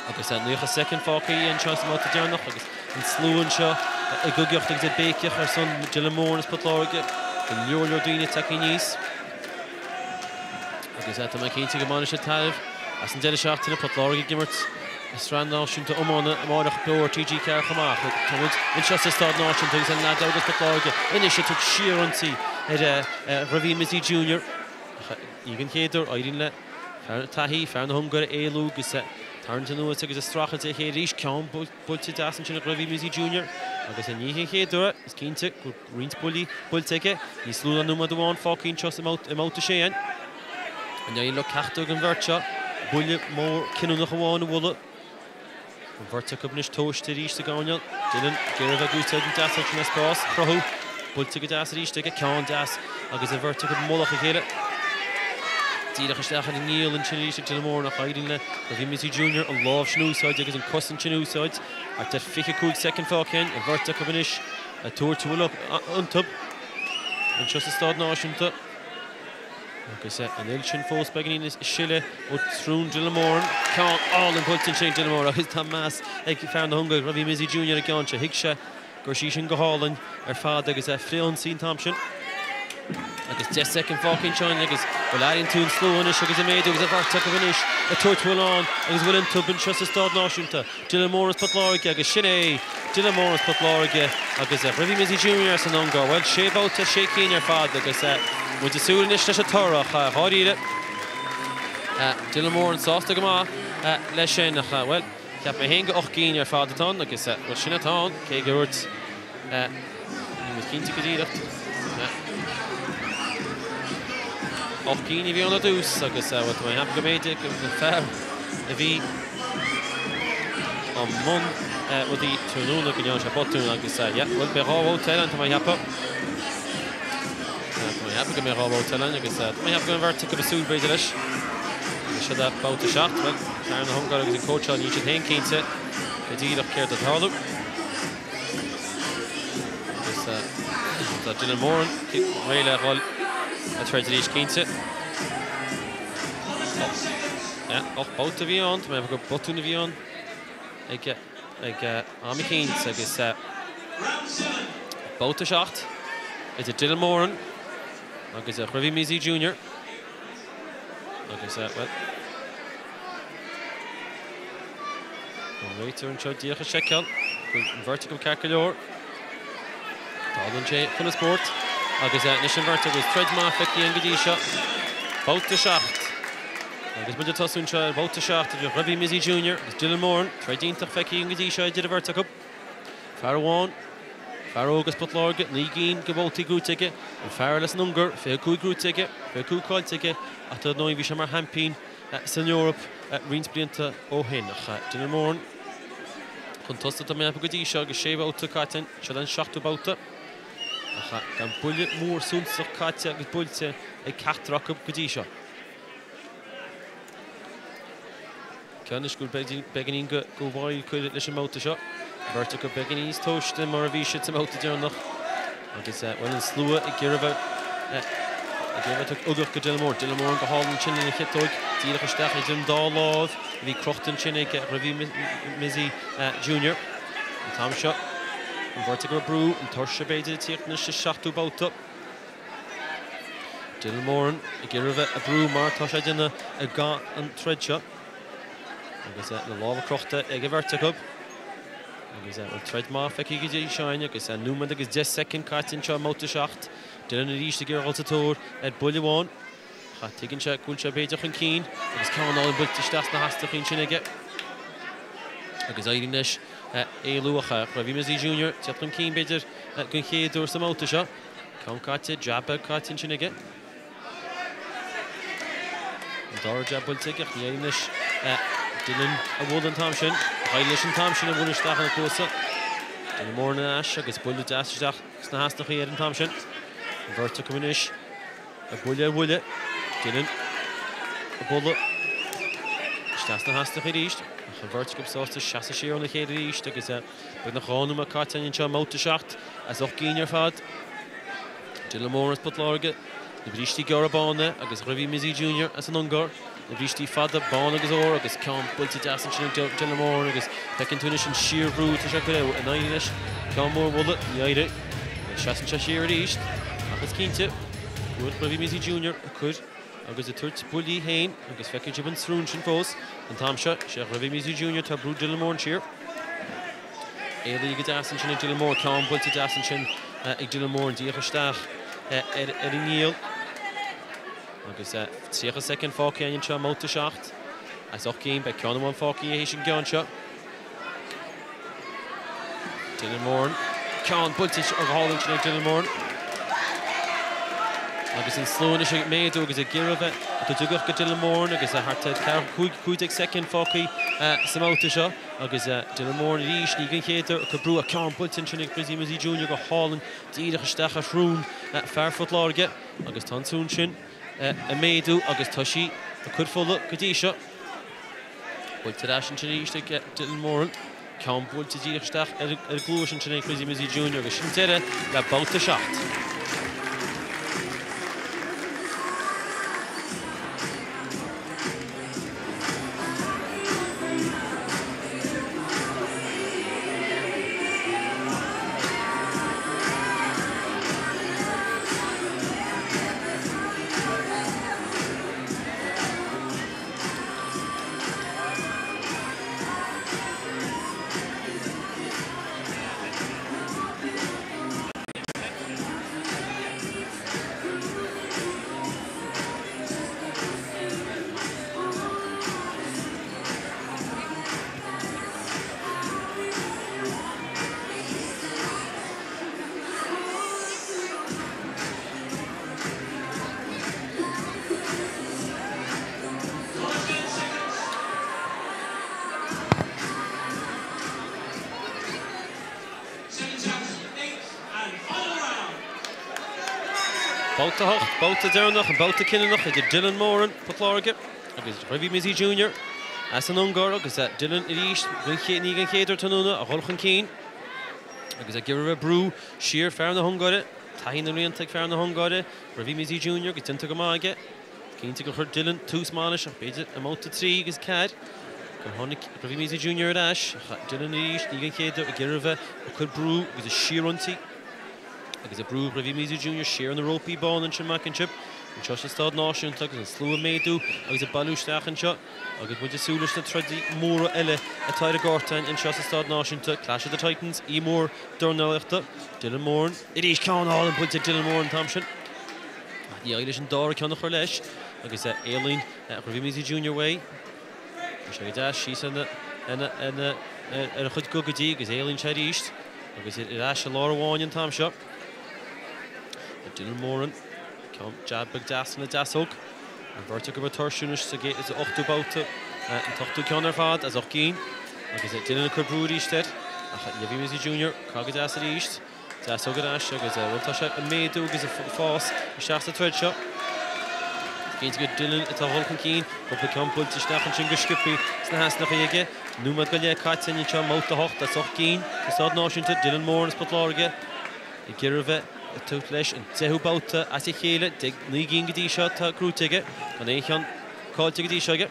Agus 90 soicind fágtha anseo sa mbabhta deireanach agus an slua anseo ag uigeacht agus ag béiceach ar son Dylan Moran as Port Láirge. Go leor leor daoine tagtha aníos. Agus tá mé cinnte go mbainfidh siad tairbhe as an deireadh seachtaine, Port Láirge ag imirt i Sraith Náisiúnta Iomána amárach beo ar TG4 chomh maith. Tá muid anseo sa Staid Náisiúnta agus an leaid óg as Port Láirge anois ag tabhairt síorionsaí ar Ravi Mizzi Junior. Ach ní den chéad uair, éiríonn le fear taithí, fear na hUngáire éalú agus tarraingt anuas agus ag streachailt le chéile arís. Ceann buailte deas ansin ag Ravi Mizzi Junior agus ní den chéad uair, is cinnte go roinnt buillí buailte aige. Níos lú ná nóiméad amháin fágtha anseo i mbabhta a sé. An éireoidh le ceachtar den bheirt seo buille mór cinniúnach amháin a bhualadh? An bheirt acu anois tomhaiste arís sa gcoirnéal. Dylan ag iarraidh a bheith ag úsáid an deasóg sin le spás a chruthú. Buailte go deas arís aige, ceann deas agus an bheirt acu i mullach a chéile. Díreach isteach ar an ngiall ansin arís ag Dylan Moran ach éiríonn le Ravi Mizzi Junior an lámh sin a úsáid agus an chosaint sin a úsáid. Thart ar 25 soicind fágtha an bheirt acu anois. Ag tabhairt a bhfuil iontu anseo sa Staid Náisiúnta agus an fhuil sin fós beagáinín ag sileadh ó srón Dylan Moran. Ceann álainn buailte ansin ag Dylan Moran agus tá meas ag fear na hUngáire, Ravi Mizzi Junior ar an gceann seo. Thuig sé go raibh sí sin go hálainn ar fad agus é frith-ionsaí an t-am sin. Agus 10 soicind fágtha anseo agus bhuel airíonn tú an slua anois agus ag méadú agus an bheirt acu anois ag tabhairt a bhfuil ann agus a bhfuil iontu anseo sa Staid Náisiúnta. Dylan Moran as Port Láirge agus sin é Dylan Moran as Port Láirge agus Ravi Mizzi Junior as an Ungáir. Bhuel, sé bhabhta, sé cinn ar fad agus muid ag súil anois leis an toradh ach dháiríre Dylan Moran sásta go maith leis sin ach bhuel, cheap mé féin gur 8 gcinn ar fad atá ann agus bhuel sin atá ann cé gur dhúirt níl muid cinnte go díreach. 8 gcinn a bhí ann ar dtús agus bhuel tá mé ag ceapadh go mb'fhéidir go an fear a bhí i mbun rudaí tráthnóna go ndearna sé botún agus yeah bhuel beidh dhá bhabhta eile ann tá mé ag ceapadh. Tá mé ag ceapadh go mbeidh dhá bhabhta eile ann agus tá mé ag ceapadh go mbeidh an bheirt acu ag súil b'fhéidir leis. Agus seo é babhta 7, bhuel fear na hUngáire agus an cóitseáil níl siad féin cinnte go díreach céard atá ag tarlú. Agus tá Dylan Moran réidh le dhul ag troid arís cinnte. 8 babhta a bhí ann, tá mé ag ceapadh gur botún a bhí ann ag ag am eicínt agus babhta 7 idir Dylan Moran agus Ravi Mizzi Junior agus bhuel An réiteoir anseo díreach ag seiceáil go bhfuil an bheirt acu ceart go leor. Tagann sé chun an spóirt agus anois an bheirt agus troid maith feicthe againn go dtí seo. Babhta 7. Agus muid ag tosú anseo ar bhabhta 7 idir Ravi Mizzi Junior agus Dylan Moran. Troid iontach feicthe againn go dtí seo idir an bheirt acu. Fear amháin, fear óg as Port Láirge, 9 gcinn de bhabhtaí gnóite aige. An fear eile as an Ungáir, 25 gnóite aige, 25 caillte aige ach dar ndóigh bhí sé mar sheaimpín san Eoraip roinnt blianta ó shin. Ach Dylan Moran chun tosaigh tá mé ag ceapadh go dtí seo agus sé bhabhta caite, seo an seachtú babhta. Ach gan buille mór suntasach caite agus buailte ag ceachtar acu go dtí seo. Feictear anois go bhfuil beagáinín de mhoill curtha leis an mbabhta seo. An bheirt acu beagáinín níos tomhaiste mar a bhí siad sa mbabhta deireanach. Agus, bhuel, an slua ag iarraidh bheith ag iarraidh bheith ag ugach go Dylan Moran. Dylan Moran go hálainn ansin lena chiotóig díreach isteach idir an dá lámh a bhí crochta ansin ag Ravi Mizzi Junior. An t-am seo, an bheirt acu ag brú, an tuirse b'fhéidir ag tíocht anois sa seachtú babhta. Dylan Moran ag iarraidh a bheith ag brú mar atá sé ag déanamh i gcaitheamh an troid seo. Agus na lámha crochta ag an bheirt acu. Agus bhuel troid maith feicthe go dtí seo againn agus nóiméad agus 10 soicind caite anseo i mbabhta 7. Dylan arís ag iarraidh dul sa tóir ar buille amháin. Ach tuigeann sé go bhfuil sé b'fhéidir chun cinn agus ceann álainn buailte isteach sna hastachaí ansin aige. Agus éiríonn leis éalú ach Ravi Mizzi Junior teacht chun cinn b'fhéidir den chéad uair sa mbabhta seo. Ceann caite, jab beag caite ansin aige. An dara jab buailte aige ach ní éiríonn leis Dylan a bhualadh an t-am sin. Éirigh leis an t-am sin a bhualadh isteach ina chluasa. Dylan Moran ar ais agus buille deas isteach sna hasnachaí air an t-am sin. An bheirt acu anois. Buille ar bhuille. Dylan ag bualadh isteach sna hasnachaí arís. Ach an bheirt acu sásta seasamh siar óna chéile arís agus beagnach 2 nóiméad caite anseo i mbabhta 7 as 8 gcinn ar fad. Dylan Moran as Port Láirge, na brístí gearra bána agus Ravi Mizzi Junior as an Ungáir, na brístí fada bán agus ór agus ceann buailte deas ansin ag Dylan Moran agus feiceann tú anois an síorbhrú atá sé ag cur air. An éireoidh leis ceann mór a bhualadh? Ní éireoidh. Seasann sé siar arís ach is cinnte go bhfuil Ravi Mizzi Junior ag cur agus ag tabhairt buillí féin agus feiceann sibh an srón sin fós an t-am seo. Sé Ravi Mizzi Junior atá ag brú Dylan Moran siar. Éalaithe go deas ansin ag Dylan Moran. Ceann buailte deas ansin ag Dylan Moran. Díreach isteach ar an ngiall. Agus 30 soicind fágtha againn anseo i mbabhta 7. As 8 gcinn, beidh ceann amháin fágtha théis an gceann seo. Dylan Moran. Ceann buailte go hálainn ansin ag Dylan Moran. Agus an slua anois ag méadú agus ag iarraidh bheith ag tabhairt ugach go Dylan Moran agus thart ar 15 soicind fágtha sa mbabhta seo. Agus Dylan Moran arís, ní den chéad uair ag brú ach ceann buailte ansin ag Ravi Mizzi Junior go hálainn díreach isteach ar shrón fear Phort Láirge. Agus tá an tsrón sin ag méadú agus tá sí ag cur fola go dtí seo. Buailte ar ais ansin arís ag Dylan Moran. Ceann buailte díreach isteach ar an gcluais ansin ag Ravi Mizzi Junior agus sin deireadh le babhta 7. Babhta 8, babhta deireanach, an babhta cinniúnach idir Dylan Moran, Port Láirge, agus Ravi Mizzi Junior as an Ungáir agus Dylan arís ní den chéad uair tráthnóna a dhul chun cinn agus ag iarraidh brú siar fear na hUngáire. Taithí na mblianta ag fear na hUngáire, Ravi Mizzi Junior agus déanta go maith aige. Cinnte gur chuir Dylan tús maith leis ach b'fhéidir i mbabhta 3 agus 4 gur tháinig Ravi Mizzi Junior ar ais. Ach Dylan arís ní den chéad uair ag iarraidh a bheith ag cur brú agus ag síorionsaí agus ag brú Ravi Mizzi Junior siar na rópaí bána ansin amach anseo. Anseo sa Staid Náisiúnta agus an slua ag méadú agus ag bailiú isteach anseo agus muid ag súil leis na troidí móra eile atá ar an gcárta anseo sa Staid Náisiúnta, Clash of the Titans, oíche mhór dornálaíochta. Dylan Moran arís ceann álainn buailte ag Dylan Moran an t-am sin. Ach ní éirigh leis an dara ceann a chur leis agus éalaíonn Ravi Mizzi Junior uaidh. Bhí sé go deas síos ar a chuid gogaidí agus éalaíonn sé arís agus ar ais i lár an bháin an t-am seo. Dylan Moran, ceann jab beag deas ina deasóg. An bheirt acu ag tuirsiú anois sa ochtú babhta, an t-ochtú ceann ar fad as 8 gcinn. Agus Dylan ag cur brú arís air. Ach Ravi Mizzi Junior, caith go deas arís. Deasóg ar ais agus bhuel tá sé ag méadú agus ag fás isteach sa troid seo. Cinnte gur Dylan atá ag dul chun cinn, cúpla ceann buailte isteach ansin go sciobtha sna heasnachaí aige. Nóiméad go leith caite anseo i mbabhta 8 as 8 gcinn sa Staid Náisiúnta, Dylan Moran as Port Láirge ag iarraidh a bheith ag tabhairt leis an 10ú babhta as a chéile, 9 gcinn go dtí seo atá gnóite aige, gan aon cheann caillte go dtí seo aige.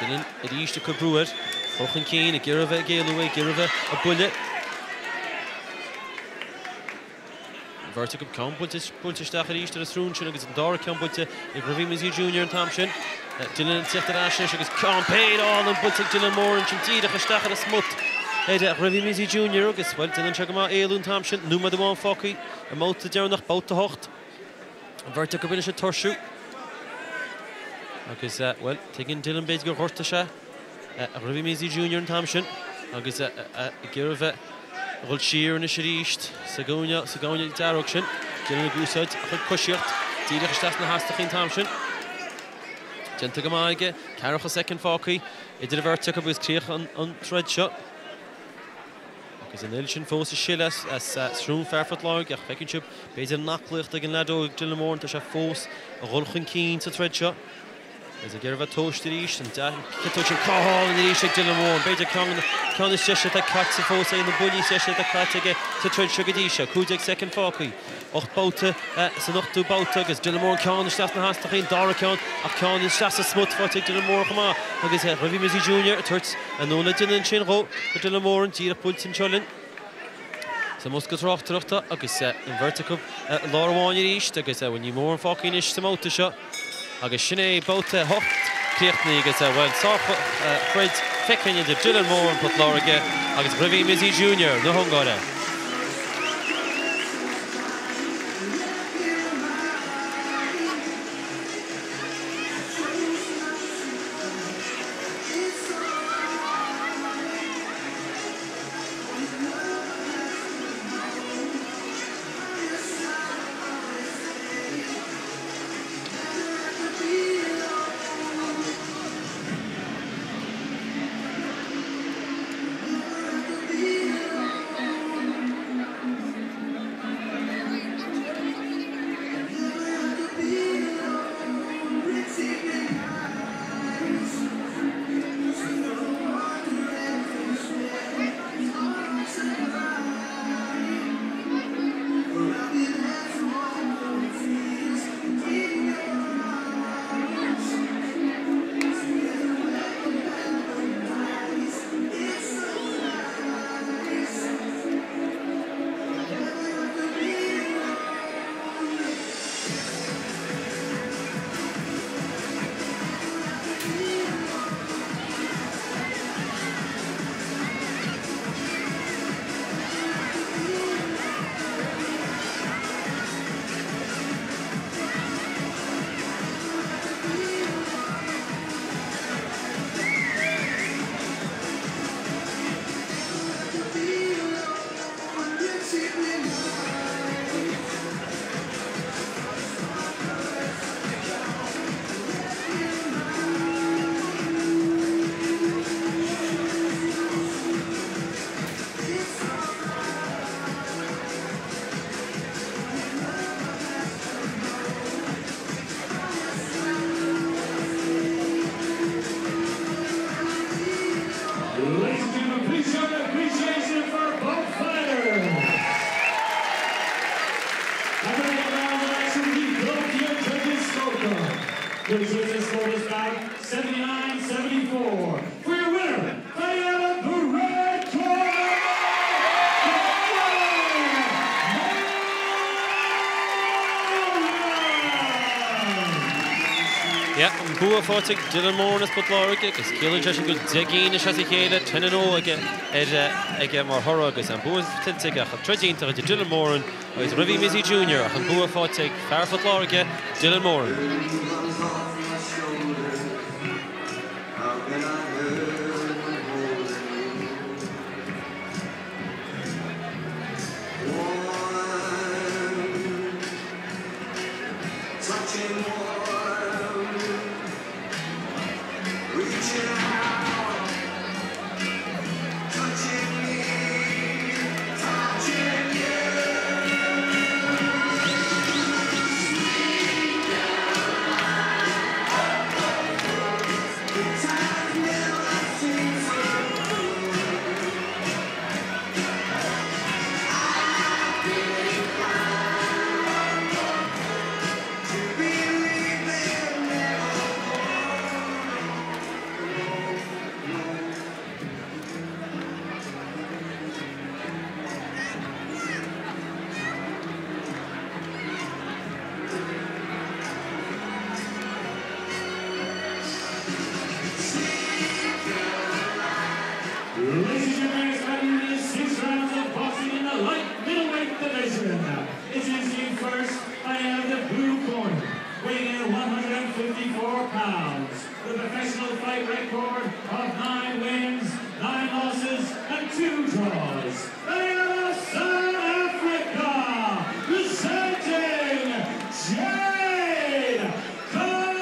Dylan arís ag cur brú air, dul chun cinn, ag iarraidh a bheith ag éalú, ag iarraidh a bheith ag buille. An bheirt acu ceann buailte isteach arís ar an srón sin agus an dara ceann buailte ag Ravi Mizzi Junior an t-am sin. Dylan ag tíocht ar ais anois agus ceann péire álainn buailte ag Dylan Moran ansin díreach isteach ar an smut ar Ravi Mizzi Junior agus, bhuel, déanann sé go maith éalú an t-am sin. Nóiméad amháin fágtha i mbabhta deireanach, babhta 8. An bheirt acu anois ag tuirsiú agus, bhuel, tuigeann Dylan b'fhéidir gur ghortaigh sé Ravi Mizzi Junior an t-am sin agus ag iarraidh a bheith ag dul siar anois arís sa gcúinne, sa gcúinne dearg sin. Dylan ag úsáid a chuid coisíocht díreach isteach sna hasnachaí an t-am sin. Déanta go maith aige, ceathracha soicind fágtha idir an bheirt acu agus críoch an troid seo. Agus an fhuil sin fós ag sileadh as srón fear Phort Láirge ach feiceann sibh b'fhéidir an aclaíocht ag an leaid óg Dylan Moran, tá sé fós ag dhul chun cinn sa troid seo. Agus ag iarraidh a bheith tomhaiste arís, an ciotóg sin go hálainn arís ag Dylan Moran. B'fhéidir ceann is deise atá caite fós aige, na buillí is deise atá caite aige sa troid seo go dtí seo. 15 soicind fágtha. 8 babhta san ochtú babhta agus Dylan Moran ceann isteach sna hasnachaí, an dara ceann ach ceann isteach sa smut faighte ag Dylan Moran chomh maith agus Ravi Mizzi Junior ag tabhairt anonn le déanamh ansin dhó go Dylan Moran díreach buailte anseo linn sa mbosca tráchtaireachta agus an bheirt acu i lár amháin arís agus bhuel níl mórán fágtha anois sa mbabhta seo. Agus sin é babhta 8 críochnaithe agus, bhuel, sárthroid feicthe idir Dylan Moran, Port Láirge, agus Ravi Mizzi Junior na hUngáire. Ladies and gentlemen, please show your appreciation for both fighters. After the round of action, we go to your judges' scorecard. Your judges scored this bout 79-74. For your winner, fighting out of the red corner, Dylan Moran! Yeah, an bua faighte ag Dylan Moran as Port Láirge agus ciallaíonn sé sin go bhfuil 10 gcinn anois as a chéile, 10-0 aige ar aige mar thoradh agus an bua tuillte aige ach an troid iontach idir Dylan Moran agus Ravi Mizzi Junior ach an bua faighte ag fear Phort Láirge, Dylan Moran. fight record of 9 wins, 9 losses, and 2 draws. They are South Africa, presenting Jade Carrara!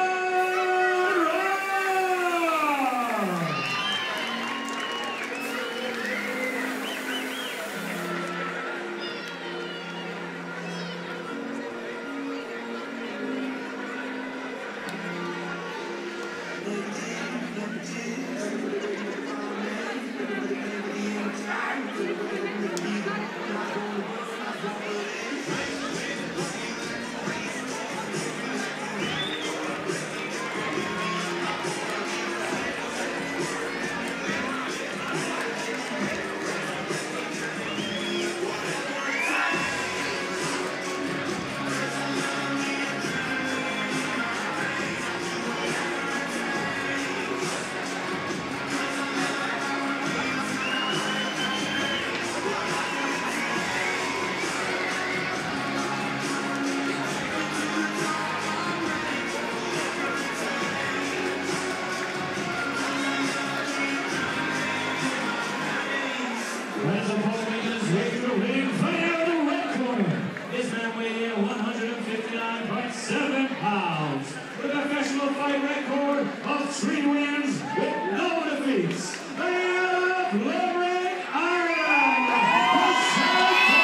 As the opponent making his way to the ring, fighting out of the red corner. This man weighed in 159.7 pounds with a professional fight record of 3 wins with no defeats. Out of Limerick, Ireland, presenting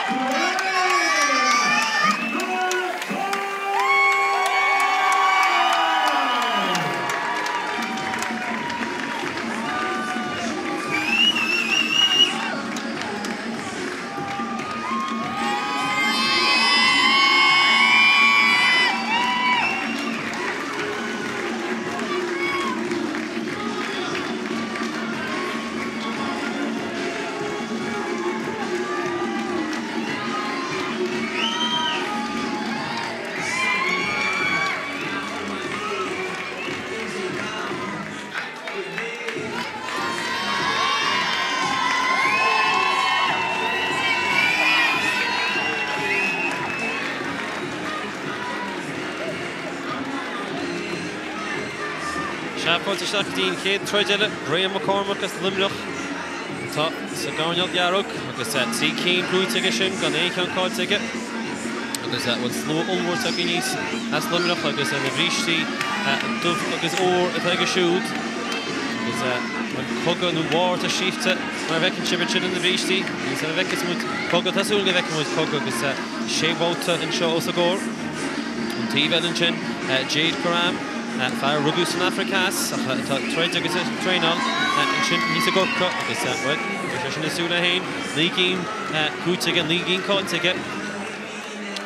Graham McCormack! Sea, fáilte isteach go dtí an chéad troid eile, Graham McCormack as Luimneach atá sa gcoirnéal dearg agus 3 cinn buaite aige sin gan aon cheann caillte aige. Agus bhfuil slua ollmhór tagtha aníos as Luimneach agus na brístí dubh agus ór atá aige siúd. Agus an cogadh nó war atá scríte mar a bhfeiceann sibh ansin ar na brístí. Níl an bhfeicfidh muid cogadh, tá súil go bhfeicfidh muid cogadh agus sé bhabhta anseo os a gcomhair. An taobh eile ansin, Jade Karam, fear a rugadh san Afraic Theas ach atá ag troid agus ag traenáil ansin thíos i gCorcaigh agus, bhuel, tá sé sin ag súil leis féin, 9 gcinn buaite aige, 9 gcinn caillte aige.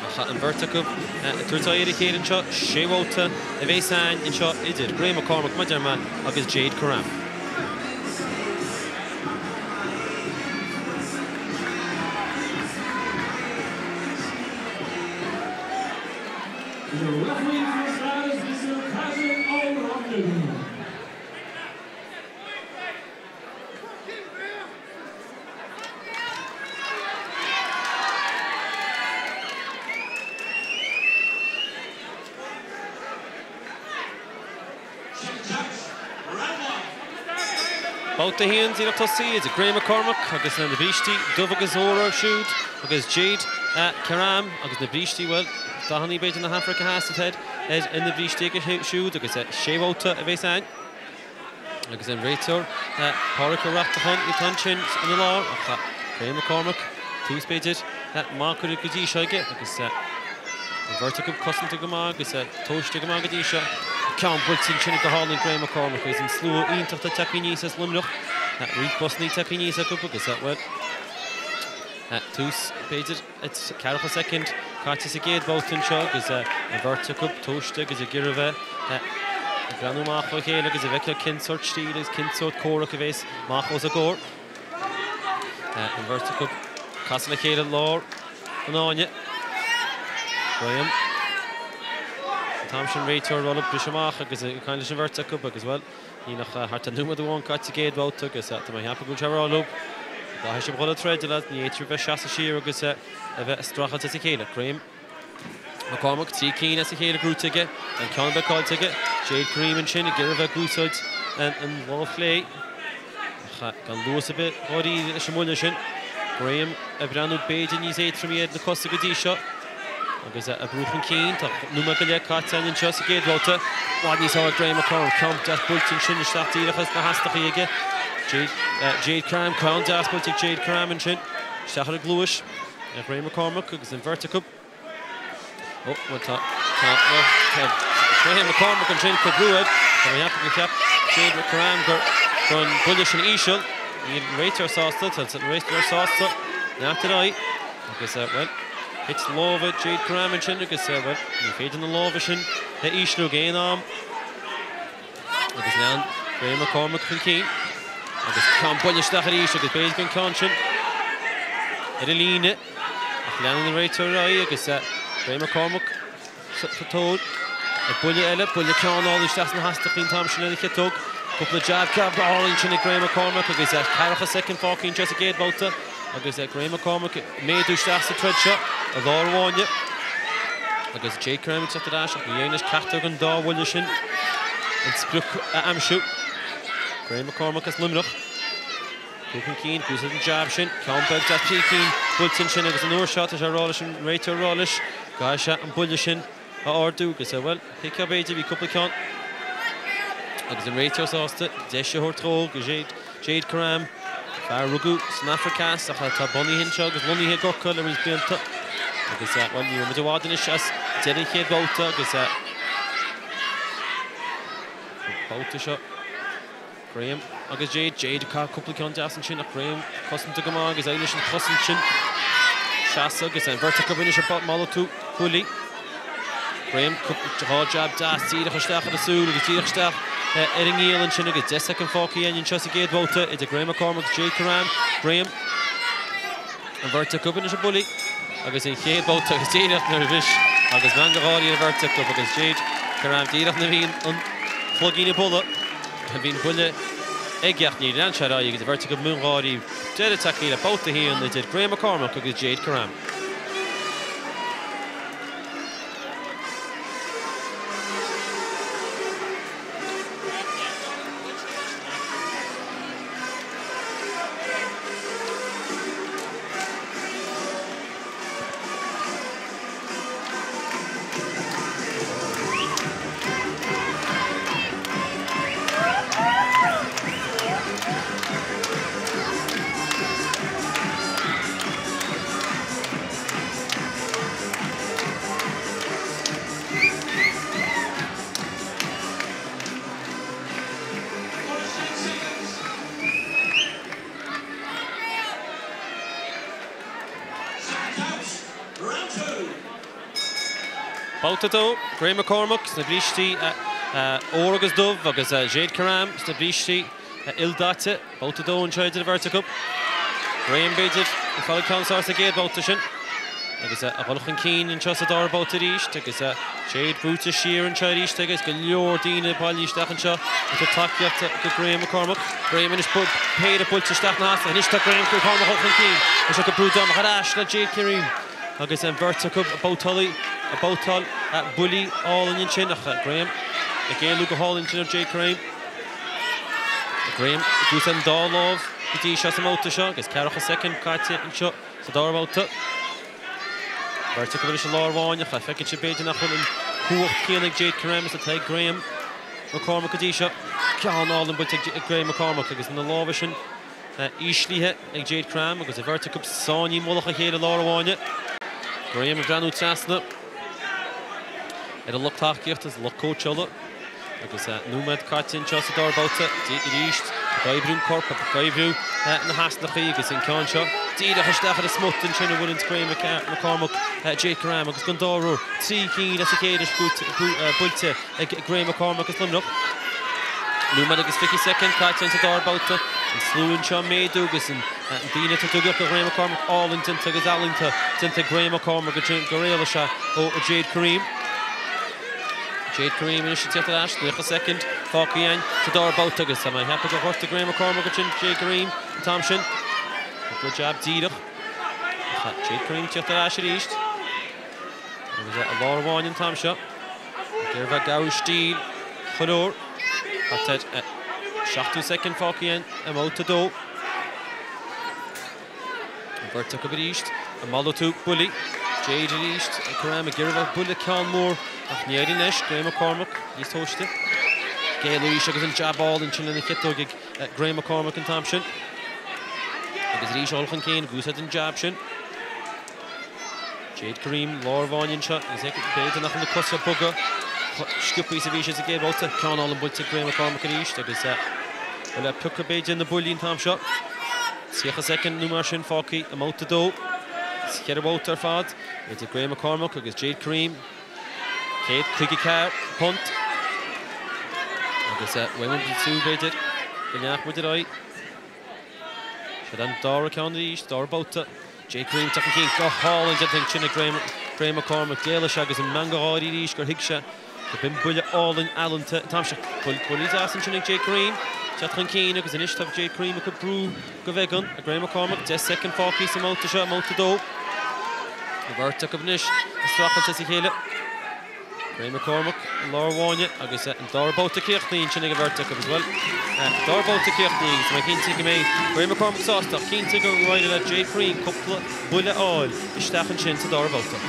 Ach an bheirt acu ag tabhairt aghaidh ar a chéile anseo, sé bhabhta a bheas ann anseo idir Graham McCormack, mar a deir mé, agus Jade Karam. The referee for this round is Mr. Patrick O'Loughlin. Babhta 1 díreach tosaithe idir Graham McCormack agus na brístí dubh agus ór air siúd agus Jade Karam agus na brístí, bhuel, dathanna b'fhéidir na hAfraice Theas atá ar na brístí aige siúd agus sé bhabhta a bheas ann. Agus an réiteoir Pádraig Ó Reachtachain atá ansin ina lár ach Graham McCormack tús b'fhéidir maith curtha go dtí seo aige agus an bheirt acu cosanta go maith agus tomhaiste go maith go dtí seo. Ceann buailte ansin go hálainn Graham McCormack agus an slua iontach atá tagtha aníos as Luimneach. Roinnt busanna tagtha aníos acu agus, bhuel, tús b'fhéidir ceathracha soicind caite sa gcéad bhabhta anseo agus an bheirt acu tomhaiste agus ag iarraidh a bheith ag breathnú amach ó chéile agus a bhfeiceáil cén sórt stíl agus cén sórt comhrac a bheas amach os a gcomhair. An bheirt acu casadh le chéile lár an fháinne. Graham. An t-am sin réiteoir Rollo briseadh amach agus ag caint leis an bheirt acu agus, bhuel, níl ach thart ar nóiméad amháin caite sa gcéad bhabhta agus tá mé ag ceapadh go bhfuil sé ag rá leo go gcaithfidh sibh dhul ag troid, lads, ní fhéadfaidh sibh bheith seasamh siar agus a bheith ag streachailt as a chéile. Graham. McCormack, 3 cinn as a chéile gnóthaithe aige, gan ceann ar bith caillte aige. Jade Karim ansin ag iarraidh a bheith ag úsáid an lámh chlé ach gan luas ar bith dháiríre leis an mbuille sin. Graham ag breathnú b'fhéidir níos éadtroime ar na cosa go dtí seo agus é ag brú chun cinn. Tá nóiméad go leith caite againn anseo sa gcéad bhabhta. I bhfad níos fearr ag Graham McCormack. Ceann deas buailte ansin isteach díreach sna hastachaí aige. Jade Karim, ceann deas buailte ag Jade Karim ansin isteach ar an gcluais ar Ghraham McCormack agus an bheirt acu. Ó, bhuel tá, tá, tá Graham McCormack ansin ag cur brú air. Tá mé ag ceapadh gur cheap Jade Karim go raibh an buille sin íseal. Níl an réiteoir sásta, tá an réiteoir sásta leanacht ar aghaidh. Agus, bhuel, thit lámha Jade Karim ansin agus, bhuel, ní féidir na lámha sin a ísliú ag aon am. Agus lean Graham McCormack chun cinn agus ceann buille isteach arís agus b'fhéidir gur an ceann sin ar an líne. Ach leanann an réiteoir ar aghaidh agus Graham McCormack sa tóir ar buille eile, buille ceann álainn isteach sna hastachaí an t-am sin ar a chiotóg. Cúpla jab, jab álainn sin ag Graham McCormack agus ceathracha soicind fágtha anseo sa gcéad bhabhta agus Graham McCormack ag méadú isteach sa troid seo i lár an fháinne. Agus Jade Karim ag teacht ar ais ach ní éirigh leis ceachtar den dá bhuille sin an sprioc a aimsiú. Graham McCormack as Luimneach. Brú chun cinn, úsáid an jab sin, ceann beag deas 3 cinn buailte ansin agus an uair seo tá sé ag rá leis an réiteoir ag rá leis go gcaithfidh sé an buille sin a ardú agus bhuel, thuigfeá b'fhéidir, bhí cúpla ceann agus an réiteoir sásta deis a thabhairt dhó go Jade Karim, fear a rugadh san Afraic Theas ach atá bunaithe anseo agus lonnaithe i gCorcaigh le roinnt blianta agus bhuel, ní raibh muid i bhfad anois as deireadh an chéad bhabhta agus an babhta seo. Graham agus Jade. Jade ag caitheamh cúpla ceann deas ansin ach Graham cosanta go maith agus éirigh leis an chosaint sin seasamh agus an bheirt acu anois ag malartú buillí. Graham dhá jab deas díreach isteach ar an súil agus díreach isteach ar an ngiall ansin agus 10 soicind fágtha againn anseo sa gcéad bhabhta idir Graham McCormack agus Jade Karim. Graham an bheirt acu anois ag buillí agus an chéad bhabhta agus díreach nuair a bhris agus meangadh gáirí ar an bheirt acu agus Jade Karim díreach nuair a bhí an cloigín ag bualadh. Bhí an buille aige ach níor lean sé ar aghaidh agus an bheirt acu i mbun gáirí. Deireadh tagtha le babhta a haon idir Graham McCormack agus Jade Karim. Babhta 2, Graham McCormack sna brístí ór agus dubh agus Jade Karim sna brístí ildaite. Babhta 2 anseo idir an bheirt acu. Graham b'fhéidir ag fáil an ceann is fearr sa gcéad bhabhta sin agus a dhul chun cinn anseo sa dara babhta arís agus Jade brúite siar anseo arís agus go leor daoine bailithe isteach anseo ag tabhairt tacaíocht do Graham McCormack. Graham anois péire buailte isteach na hasa. Anois tá Graham McCormack dul chun cinn. Is ag brú amach ar ais le Jade Karim agus an bheirt acu ag babhtáil ag babhtáil buillí álainn ansin ach Graham ag éalú go hálainn ansin ó Jade Karim. Graham ag úsáid an dá lámh go dtí seo sa mbabhta seo agus ceathracha soicind caite anseo sa dara babhta. Beirt acu anois i lár an fháinne ach feiceann sibh b'fhéidir nach bhfuil an chumhacht chéanna ag Jade Karim is atá ag Graham McCormack go dtí seo. Ceann álainn buailte ag Graham McCormack agus na lámha sin íslithe ag Jade Karim agus an bheirt acu sáinnithe i mullach a chéile i lár an fháinne. Graham ag breathnú trasna ar a lucht tacaíochta is a lucht cóitseála agus nóiméad caite anseo sa dara babhta arís ag oibriú an corp ag oibriú na heasnachaí agus an ceann seo díreach isteach ar an smut ansin a bhuaileann Graham McCormack Jade Karim agus don dara huair 3 cinn as a chéile buailte ag Graham McCormack as Luimneach. Nóiméad agus 20 soicind caite sa dara babhta. An slua anseo ag méadú agus an daoine ag tabhairt tacaíocht do Ghraham McCormack álainn déanta agus ealaíonta déanta ag Graham McCormack ansin gur éalaigh sé ó Jade Karim. Jade Karim anois ag tíocht ar ais, 90 soicind fágtha againn sa dara babhta agus tá mé ag ceapadh gur ghortaigh Graham McCormack ansin Jade Karim an t-am sin. Cúpla jab díreach. Jade Karim ag tíocht ar ais arís. Agus i lár an bháin an t-am seo. Ag iarraidh bheith ag gabháil stíl chuile uair. Thart ar 70 soicind fágtha i mbabhta a dó. An bheirt acu arís ag malartú buillí. Jade arís Karim ag iarraidh bheith ag bualadh ceann mór ach ní éiríonn leis. Graham McCormack níos tomhaiste. Géilleadh arís agus an jab álainn sin lena chiotóg ag Graham McCormack an t-am sin. Agus arís a dhul chun cinn ag úsáid an jab sin. Jade Karim lár bháin anseo agus b'fhéidir nach bhfuil na cosa ag bogadh chomh sciobtha is a bhí siad sa gcéad bhabhta. Ceann álainn buailte ag Graham McCormack arís agus bhuel ag piocadh b'fhéidir na buillí an t-am seo. 30 soicind nó mar sin fágtha i mbabhta a dó. Is cheithre bhabhta ar fad idir Graham McCormack agus Jade Karim. 154 punt. Agus bhfuil muid ag súil b'fhéidir go ndeachaigh muid ar aghaidh. Siod an dara ceann arís, dara babhta. Jade Karim ag teacht chun cinn go hálainn déanta ansin ag Graham, Graham McCormack. D'éalaigh sé agus an meangadh gáirí arís gur thuig sé go b'in buille álainn ealaíonta an t-am seo. Buille deas ansin ag Jade Karim. Teacht chun cinn agus anois tá Jade Karim ag cur brú go bheagán ar Graham McCormack. 10 soicind fágtha sa mbabhta seo, i mbabhta a dó. An bheirt acu anois ag streachailt as a chéile. Graham McCormack i lár bháine agus an dara babhta críochnaithe ansin ag an bheirt acu as well. Dara babhta críochnaithe agus tá mé cinnte go mbeidh Graham McCormack sásta ach cinnte gur éirigh le Jade Karim cúpla buille a fháil isteach ansin sa dara babhta.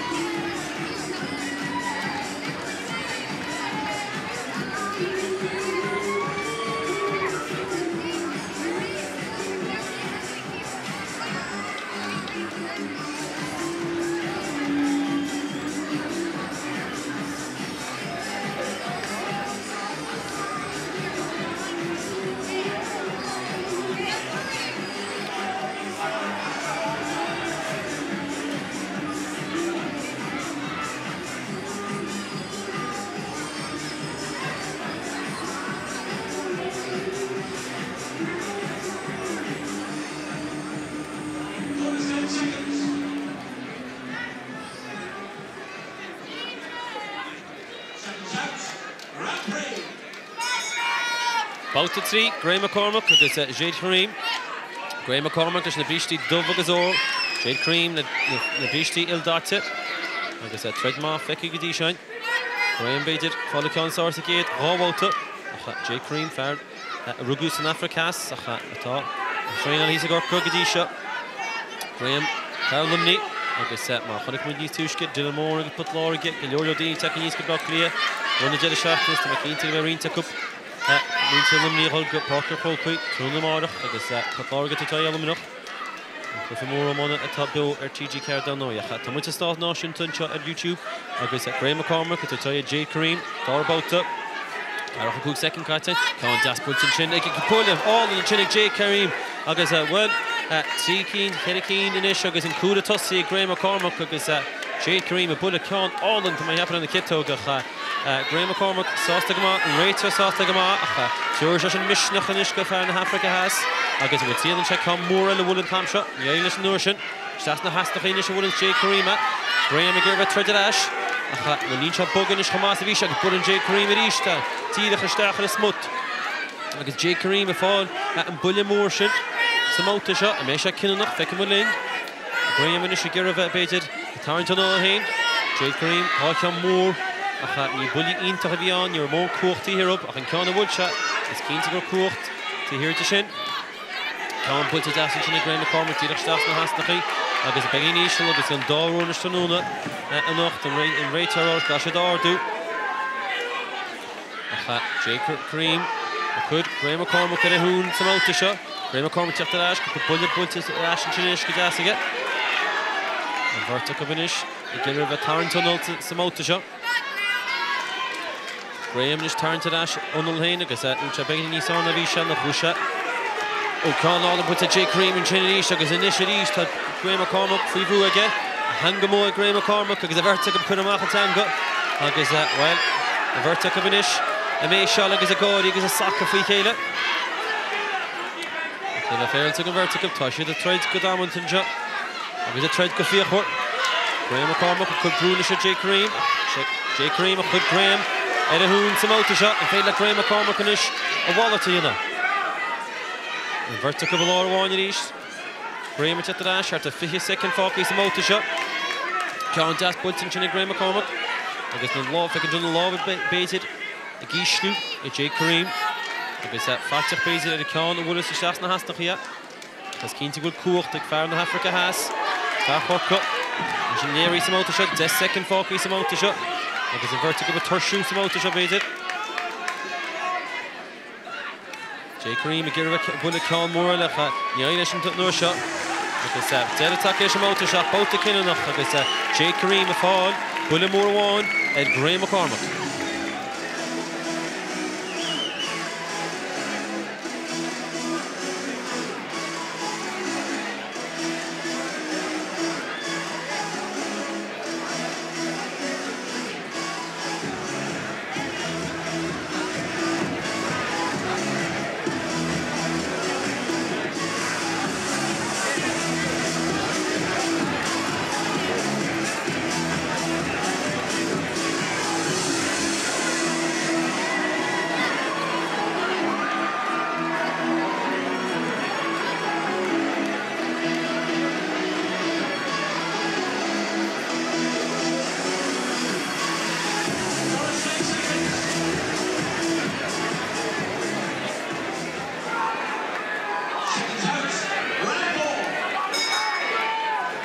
Babhta 3, Graham McCormack agus Jade Karim. Graham McCormack leis na brístí dubh agus ór, Jade Karim na brístí ildaite agus troid maith feicthe go dtí seo. Graham b'fhéidir fáil an ceann is fearr sa gcéad dhá bhabhta ach Jade Karim fear a rugadh san Afraic Theas ach atá ag traenáil thíos i gCorcaigh go dtí seo. Graham, fear Luimnigh agus mar a chonaic muid níos túisce, Dylan Moran agus Port Láirge, go leor leor daoine ag teacht aníos go Baile Átha Cliath don deireadh seachtaine is tá mé cinnte go mbeidh roinnt acu, muintir Luimnigh a dhul go Páirc an Chrócaigh tráthnóna amárach agus Port Láirge ag tabhairt aghaidh ar Luimneach. An cluiche mór iomána atá beo ar TG4 dar ndóigh. Ach tá muid sa Stáid Náisiúnta anseo ar YouTube agus Graham McCormack ag tabhairt aghaidh ar Jade Karim, dara babhta. 45 soicind caite. Ceann deas buailte ansin ag buille álainn ansin ag Jade Karim agus bhuel, trí cinn, ceithre cinn anois agus an cúl ag tosaí ag Graham McCormack agus Jade Karim ag bualadh ceann álainn tá mé ag ceapadh lena chiotóg ach Graham McCormack sásta go maith, an réiteoir sásta go maith ach tabharfaidh sé sin misneach anois go fear na hAfraice Theas agus an bhfuil triaileann sé ceann mór eile a bhualadh an t-am seo? Ní éiríonn leis an uair sin. Isteach sna heasnachaí anois a bhuaileann Jade Karim é. Graham ag iarraidh bheith troid ar ais ach bhuel níl sé bog anois chomh maith is a bhí sé agus buaileann Jade Karim arís díreach isteach ar an smut agus Jade Karim ag fáil an buille mór sin sa mbabhta seo. An mbeidh sé cinniúnach? Feicfidh muid linn. Graham anois ag iarraidh bheith b'fhéidir ag tarraingt anáil féin. Jade Karim, dhá cheann mór ach ní buillí iontach a bhí ann, ní raibh mórán cumhacht taobh thiar orthu ach an ceann a bhuail sé, is cinnte go raibh cumhacht taobh thiar de sin. Ceann buailte deas ansin ag Graham McCormack díreach isteach sna heasnachaí agus beagáinín íseal agus an dá uair anois tráthnóna anocht an réiteoir go gcaithfidh siad ardú. Ach Jade Karim ag cur Graham McCormack ar a thóin sa mbabhta seo. Graham McCormack teacht ar ais, cúpla buille buailte ar ais ansin anois go deas aige. An bheirt acu anois ag iarraidh a bheith ag tarraingt anáil sa mbabhta seo. Graham anois tarraingt ar ais anáil féin agus níl sé beagáinín níos fearr ná bhí sé nó chuaigh sé ó ceann álainn buailte Jade Karim ansin arís agus anois arís tá Graham McCormack faoi bhrú aige. Teanga mór ag Graham McCormack agus a bheirt acu ag cur amach an teanga agus bhuel a bheirt acu anois ag méiseáil agus ag gáirí agus ag sacadh faoi chéile. Tá le féaráilte ag an bheirt acu, tá siad ag troid go damanta anseo agus ag troid go fíochmhar. Graham McCormack ag cur brú anois ar Jade Karim. Jade Karim ag cur Graham ar a thóin sa mbabhta seo. An féidir le Graham McCormack anois a mhalairt a dhéanamh? An bheirt acu i lár amháin arís. Graham ag teacht ar ais, thart ar 20 soicind fágtha sa mbabhta seo. Ceann deas buailte ansin ag Graham McCormack agus na lámha, feiceann tú na lámha b'fhéidir ag ísliú ag Jake Karim agus faiteach b'fhéidir ar an ceann a bhuaileas isteach sna heasnachaí. Is cinnte go bhfuil cumhacht ag fear na hAfraice Theas, fear Chorcaí. Anois an léirithe sa mbabhta seo, 10 soicind fágtha sa mbabhta seo agus an bheirt acu ag tuirsiú sa mbabhta seo b'fhéidir. Jake Karim ag iarraidh ag bualadh ceann mór eile ach ní éiríonn leis an uair seo. Agus deireadh tagtha leis an mbabhta seo, babhta cinniúnach agus Jake Karim ag fáil buille mór amháin ar Graham McCormack.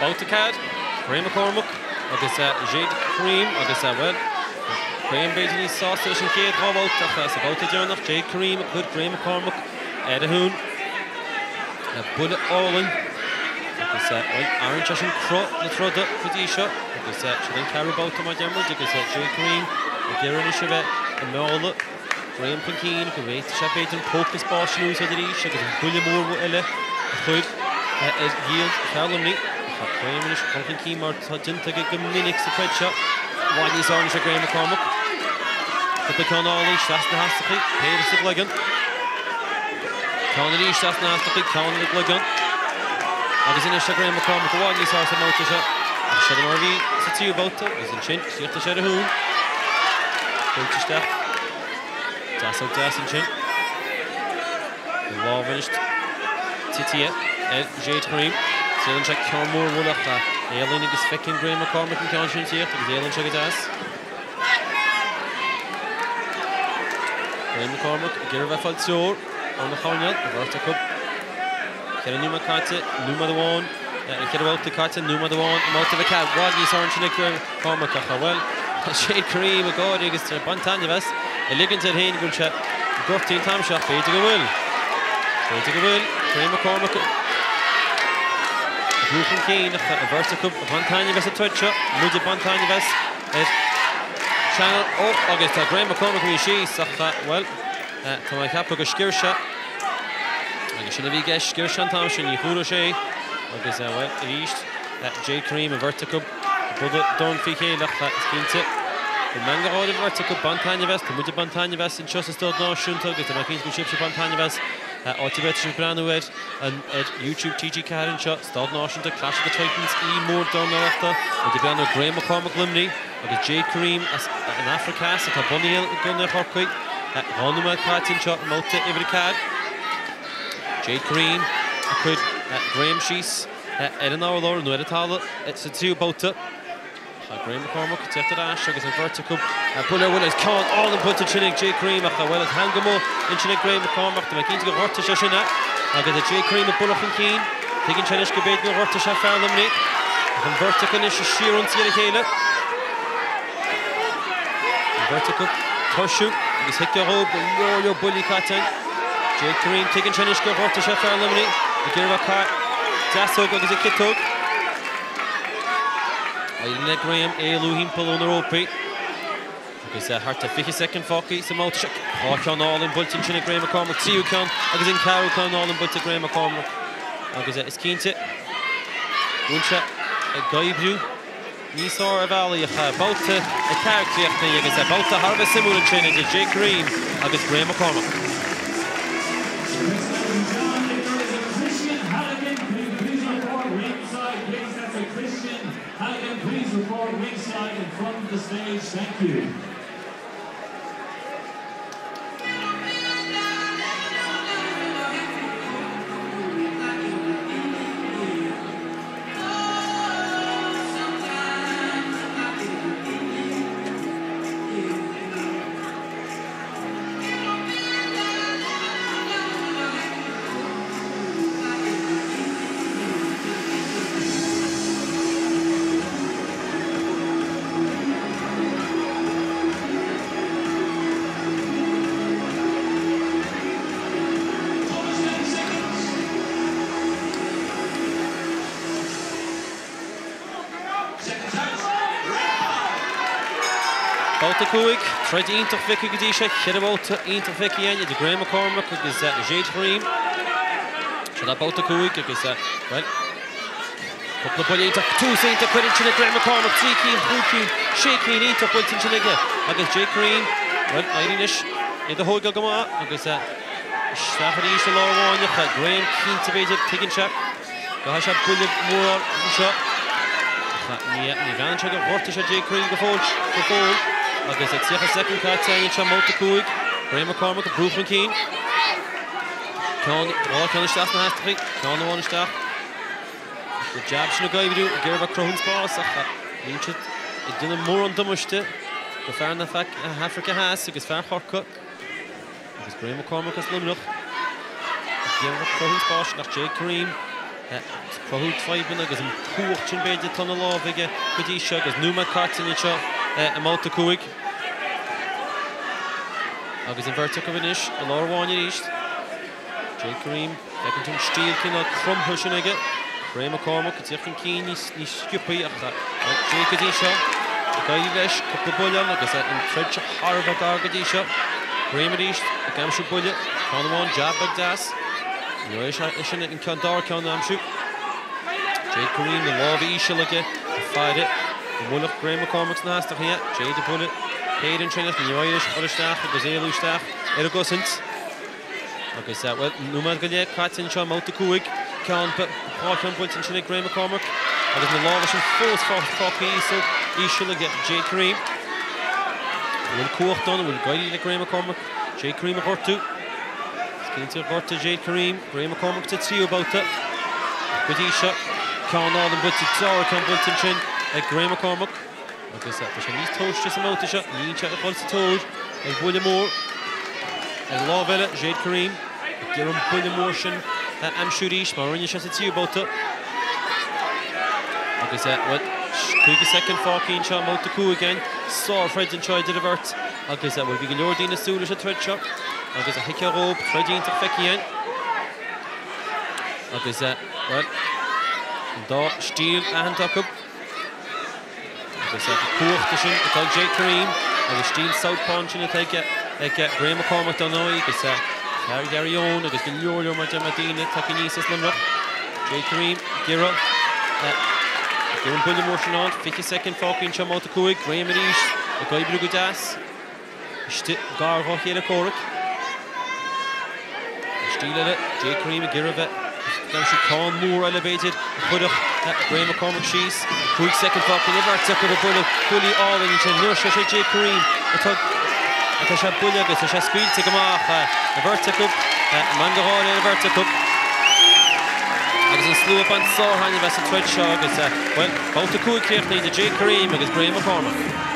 Babhta 4, Graham McCormack agus Jade Karim agus, bhuel, Graham b'fhéidir níos sásta leis an chéad dhá bhabhta ach sa bhabhta deireanach Jade Karim ag cur Graham McCormack ar a thóin le buille álainn agus, bhuel, athraíonn sé sin cruth na troda go dtí seo agus sin an ceathrú babhta mar a deir muid agus Jade Karim ag iarraidh anois a bheith ag mealladh Graham chun cinn go bhféadfadh sé b'fhéidir an póca spáis sin a úsáid arís agus an buille mór eile a chur ar ghiall fear Luimnigh. Tá Graham anois ag dul chun cinn mar atá déanta aige go minic sa troid seo. I bhfad níos fearr anois ag Graham McCormack. Cúpla ceann álainn isteach sna heasnachaí, péire sa gcloigeann. Ceann arís isteach sna heasnachaí, ceann ina gcloigeann. Agus anois tá Graham McCormack i bhfad níos fearr sa mbabhta seo. Ach sin mar a bhí sa tríú babhta agus ansin chríochnaigh sé ar a thóin. Buailte isteach. Deasóg deas ansin. Na lámha anois tite ar Jade Karim. Triaileann sé ceann mór a bhualadh ach éalaíonn agus feiceann Graham McCormack an ceann sin ag tíocht agus éalaíonn sé go deas. Graham McCormack ag iarraidh bheith ag fáil treoir óna choirnéal, an bheirt acu. Ceithre nóiméad caite, nóiméad amháin, ceithre bhabhta caite, nóiméad amháin i mbabhta a 4. I bhfad níos fearr ansin ag Graham McCormack ach, bhuel, tá Jade Karim ag gáire agus ag baint taitneamh as, ag ligint air féin go bhfuil sé gortaithe an t-am seo ach b'fhéidir go bhfuil. B'fhéidir go bhfuil Graham McCormack ag brú chun cinn ach an bheirt acu ag baint taitneamh as an troid seo, muid ag baint taitneamh as ar Channel O agus tá Graham McCormack imithe síos ach, bhuel, tá mé ag ceapadh gur sciorr sé agus sin a bhí i gceist, sciorr sé an t-am sin, ní chuala sé agus, bhuel, arís Jade Karim, an bheirt acu ag bualadh dorn faoi chéile ach is cinnte go bhfuil meangadh gáire ar an bheirt acu, ag baint taitneamh as, tá muid ag baint taitneamh as anseo sa Staid Náisiúnta agus tá mé cinnte go bhfuil sibhse ag baint taitneamh as áit ar bith atá sibh ag breathnú air. Ar YouTube TG4 anseo, Staid Náisiúnta Clash of the Titans, oíche mhór dornálaíochta. Muid ag breathnú ar Graham McCormack Luimnigh agus Jade Karim as an Afraic Theas atá bunaithe i gContae Chorcaí. 2 nóiméad caite anseo i mbabhta uimhir 4. Jade Karim ag cur Graham síos ar an urlár nó ar an talamh sa tríú babhta. Tá Graham McCormack ag teacht ar ais agus an bheirt acu buille ar bhuille agus ceann álainn buailte ansin ag Jake Karim ach bhuel an teanga amuigh ansin ag Graham McCormack. Tá mé cinnte gur ghortaigh sé sin é agus tá Jake Karim ag bualadh chun cinn. Tuigeann sé anois go mb'fhéidir gur ghortaigh sé fear Luimnigh ach an bheirt acu anois ag síorionsaí ar a chéile. An bheirt acu tuirsiú agus thuigfeá dhóibh go leor leor buillí caite againn. Jake Karim, tuigeann sé anois gur ghortaigh sé fear Luimnigh ag iarraidh a bheith deasóg agus ag ciotóg. Éiríonn le Graham éalú thimpeall ó na rópaí agus thart ar 20 soicind fágtha sa mbabhta seo. Dhá cheann álainn buailte ansin ag Graham McCormack, tríú ceann agus an ceathrú ceann álainn buailte ag Graham McCormack agus is cinnte go bhfuil sé ag oibriú níos fearr ar bhealaí ach babhta 4 críochnaithe agus babhta thar a bheith suimiúil ansin idir Jake Karim agus Graham McCormack. Please, that's a Christian Halligan. Please report ringside in front of the stage. Thank you. Babhta 5, troid iontach feicthe go dtí seo, 4 bhabhta iontach feicthe againn idir Graham McCormack agus Jade Karim. Seo é babhta 5 agus, bhuel, cúpla buille iontach, tús iontach curtha ansin ag Graham McCormack, 3 cinn, 5 cinn, 6 cinn iontach buailte ansin aige agus Jade Karim, bhuel, éiríonn leis iad a thógáil go maith agus isteach arís i lár an bháine. Graham cinnte b'fhéidir, tuigeann sé. Go gcaithfidh sé buille mór a fháil anseo. Ach ní bhreathnaíonn sé gur ghortaigh sé Jade Karim go fóill go fóill. Agus 30 soicind caite anseo i mbabhta 5. Graham McCormack ag brú chun cinn. Ceann, dhá cheann isteach sna hastachaí. Ceann amháin isteach. Na jabs sin ag oibriú, ag iarraidh a bheith ag cruthú an spás ach níl siad ag déanamh mórán damáiste do fear na hAfraice Theas agus fear Chorcaí. Agus Graham McCormack as Luimneach ag iarraidh cruthú spáis ach Jade Karim ag cruthú fadhbanna agus an chumhacht sin b'fhéidir atá ina lámh aige go dtí seo agus nóiméad caite anseo i mbabhta 5. Agus an bheirt acu anois i lár an bháine arís. Jade Karim, feiceann tú an stíl cineál cromtha sin aige. Graham McCormack ag tíocht chun cinn níos sciobthaí ach Jade go dtí seo ag éirí leis cúpla buille ann agus an troid seo thar a bheith gar go dtí seo. Graham arís ag aimsiú buille, ceann amháin jab beag deas. Ní raibh sé sin an ceann dara ceann a aimsiú. Jade Karim na lámha íseal aige ag faire go mbuailfeadh Graham McCormack sna hastachaí. Jade ag bualadh péire ansin ach ní raibh leis chur isteach agus éalú isteach ar an gcosaint. Agus, bhuel, nóiméad go leith caite anseo i mbabhta 5, ceann, dhá cheann buailte ansin ag Graham McCormack agus na lámha sin fós fágtha íseal, íseal ag Jade Karim. An bhfuil cumhacht ann, an bhfuil ag éirí le Graham McCormack Jade Karim a ghortú? Is cinnte gur ghortaigh Jade Karim Graham McCormack sa tríú babhta. Go dtí seo, ceann álainn buailte, dara ceann buailte ansin ag Graham McCormack. Agus tá sé níos tomhaiste sa mbabhta seo, níl sé ag dul sa tóir ar bhuille mór. Ar an lámh eile, Jade Karim ag iarraidh an buille mór sin a aimsiú arís, mar a rinne sé sa tríú babhta. Agus, bhuel, 50 soicind fágtha anseo i mbabhta 5 againn. Sárthroid anseo idir an bheirt agus, bhuel, bhí go leor daoine ag súil leis an troid seo agus a thuigfeá dhóibh, troid iontach feicthe againn. Agus, bhuel, an dá stíl aitheanta acu. Agus an cumhacht sin atá ag Jade Karim agus stíl southpaw ansin atá ag Graham McCormack dar ndóigh agus fear Gharraí Eoin agus go leor leor mar deir mé daoine tagtha aníos as Luimneach. Jade Karim ag iarraidh ag iarraidh an buille mór sin a fháil. 20 soicind fágtha anseo i mbabhta 5. Graham arís ag oibriú go deas. Istigh gar dhá chéile comhraic. Stíl eile, Jade Karim ag iarraidh bheith ag aimsiú ceann mór eile b'fhéidir a chuirfeadh Graham McCormack síos. 5 soicind fágtha an bheirt acu ag bualadh buillí álainn ansin. Nuair sé sé Jade Karim atá atá sé buille agus tá sé scaoilte go maith an bheirt acu. Meangadh gáire ar an bheirt acu. Agus an slua ag baint sárthaitneamh as an troid seo agus, bhuel, babhta 5 críochnaithe idir Jade Karim agus Graham McCormack.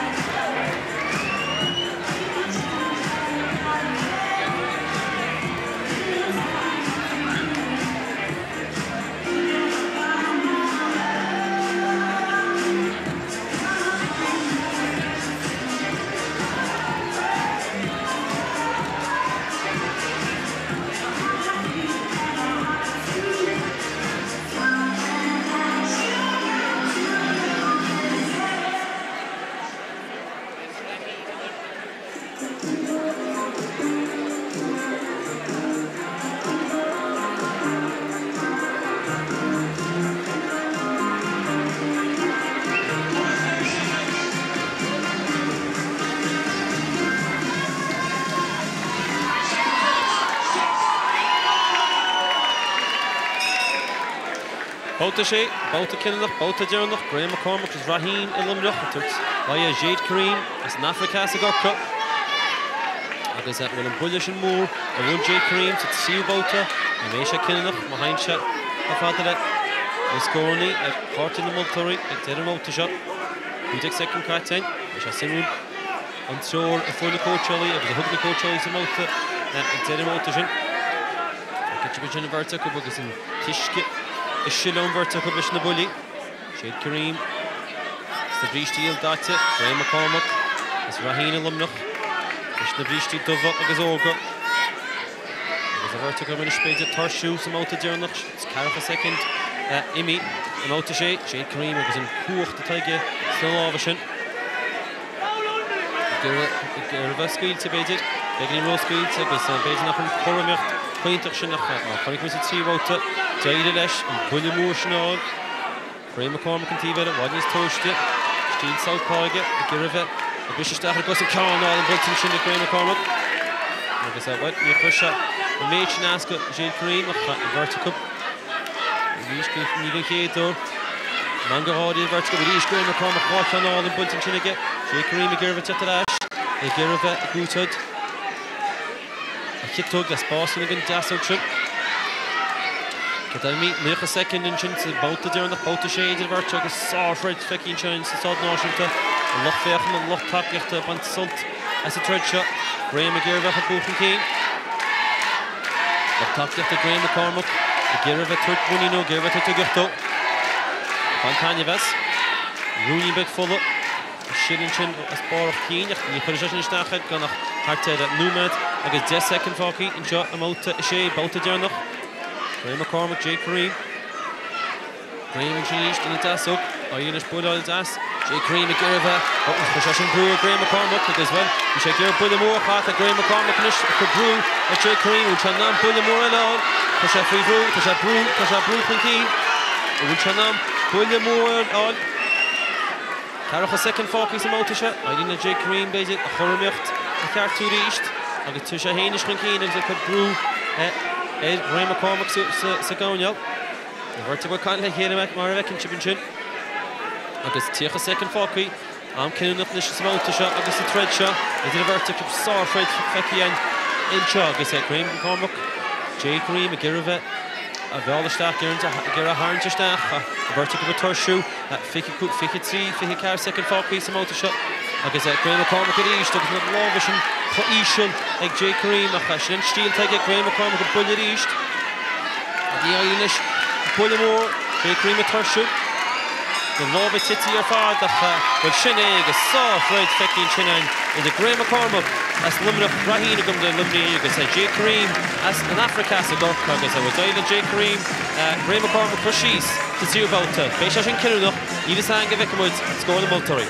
Babhta 6, babhta cinniúnach, babhta deireanach, Graham McCormack as Raheen i Luimneach ag tabhairt aghaidh ar Jade Karim as an Afraic Theas i gCorcaigh. Agus an bhfuil an buille sin mór a bhuail Jade Karim sa tríú babhta, an mbeidh sé cinniúnach má théann sé chomh fada le na scóranna ar chártaí na moltóirí ag deireadh an bhabhta seo. 15 soicind caite againn, beidh sé suimiúil an treoir a fuair na cóitseálaí agus a thug na cóitseálaí sa mbabhta ag deireadh an bhabhta sin. Feictear ansin an bheirt acu agus an t-uisce ag sileadh ón bheirt acu leis na buillí. Jade Karim sna brístí ildaite, Graham McCormack as Raheen i Luimneach leis na brístí dubha agus órga. Agus an bheirt acu anois b'fhéidir tuirsiú sa mbabhta deireanach, ceathracha soicind imithe i mbabhta 6. Jade Karim agus an chumhacht atá aige sna lámha sin. Ag iarraidh a bheith scaoilte, b'fhéidir. Beagáinín róscaoilte agus b'fhéidir nach an chothromaíocht iontach sin ach má chonaic muid sa tríú babhta, d'éirigh leis an buille mór sin a fháil. Graham McCormack an taobh eile, i bhfad níos tomhaiste. Stíl southpaw aige, ag iarraidh a bheith ag briseadh isteach ar an gcos, an ceann álainn buailte ansin ag Graham McCormack. Agus, bhuel, níor chuir sé an méid sin as do Jade Karim ach an bheirt acu arís ní don chéad uair. Meangadh gáire an bheirt acu arís Graham McCormack dhá cheann álainn buailte ansin aige. Jade Karim ag iarraidh a bheith ag teacht ar ais, ag iarraidh a bheith ag úsáid a chiotóg le spás ag an deasóg sin. Cad é 90 soicind ansin sa bhabhta deireanach, babhta 6 idir an bheirt agus sárthroid feicthe anseo sa Staid Náisiúnta. An lucht féachana, an lucht tacaíochta ag baint sult as an troid seo. Graham ag iarraidh a bheith ag brú chun cinn. Lucht tacaíochta Graham McCormack ag iarraidh a bheith ag tabhairt muinín dó, ag iarraidh a bheith ag tabhairt uigeacht dó. Ag baint taitneamh as. Ruainnín beag fola. Sil ansin as barr a chinn ach ní chuirfidh sé sin isteach air gan ach thart ar nóiméad agus 10 soicind fágtha anseo i mbabhta 6, babhta deireanach. Graham McCormack, Jade Karim. Graham ansin arís ina deasóg. Éiríonn leis bualadh deas. Jade Karim ag iarraidh a bheith. Ó, chuir sé sin brú ar Graham McCormack agus, bhuel, bhí sé ag iarraidh buille mór a chaitheamh ag Graham McCormack anois ag cur brú ar Jade Karim. Bhfuil sé in am buille mór eile a fháil? Tá sé faoi bhrú, tá sé brú, tá sé brú chun cinn. Bhfuil sé in am buille mór a fháil? Ceathracha soicind fágtha sa mbabhta seo. Éiríonn le Jake Kareem, b'fhéidir, a chothromaíocht a cheartú arís agus tá sé féin anois chun cinn agus ag cur brú ar Graham McCormack sa gcoirnéal. An bheirt acu ag caint le chéile mar a bhfeiceann sibh ansin. Agus 30 soicind fágtha. Am cinniúnach anois sa mbabhta seo agus sa troid seo idir an bheirt acu. Sárthroid feicthe againn anseo agus Graham McCormack, Jake Kareem ag iarraidh a bheith á mhealladh isteach, ag iarraidh a tharraingt isteach. An bheirt acu ag tuirsiú. 25, 23, 24 soicind fágtha sa mbabhta seo agus Graham McCormack arís agus na lámha sin chomh íseal ag Jake Kareem ach sin an stíl atá aige Graham McCormack ag buille arís. Ní éiríonn leis buille mór Jake Kareem ag tuirsiú. Na lámha tite ar fad ach bhuel sin é agus sárthroid feicthe ansin againn idir Graham McCormack as Luimneach, Raheen i gContae Luimnigh agus Jake Kareem as an Afraic Theas i gCorcaigh agus bhuel d'éirigh le Jake Kareem Graham McCormack a chur síos sa tríú babhta. Beidh sé sin cinniúnach, níl fhios againn go bhfeicfidh muid scór na moltóirí.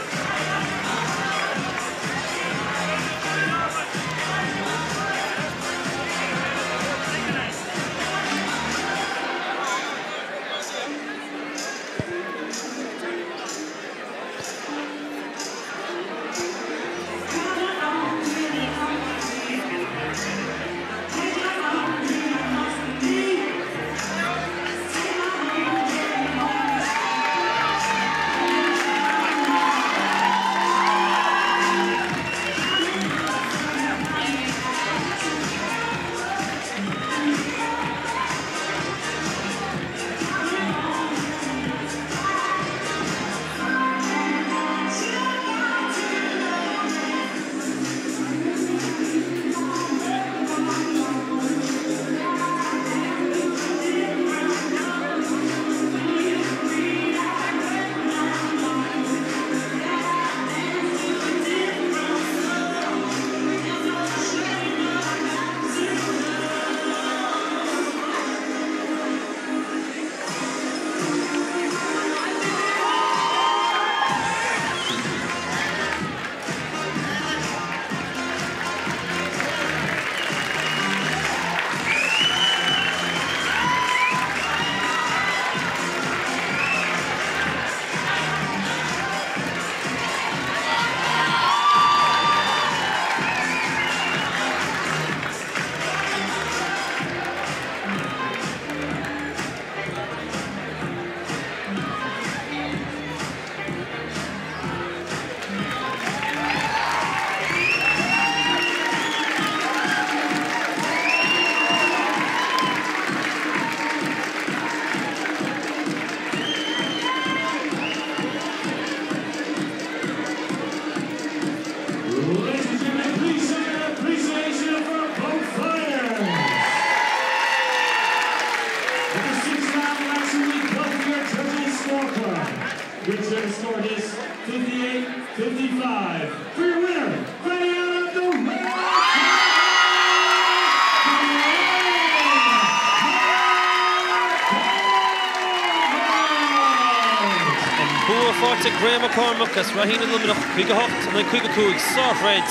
faighte ag Graham McCormack as Ráithín i Luimneach, 58 in aghaidh 55, sárthroid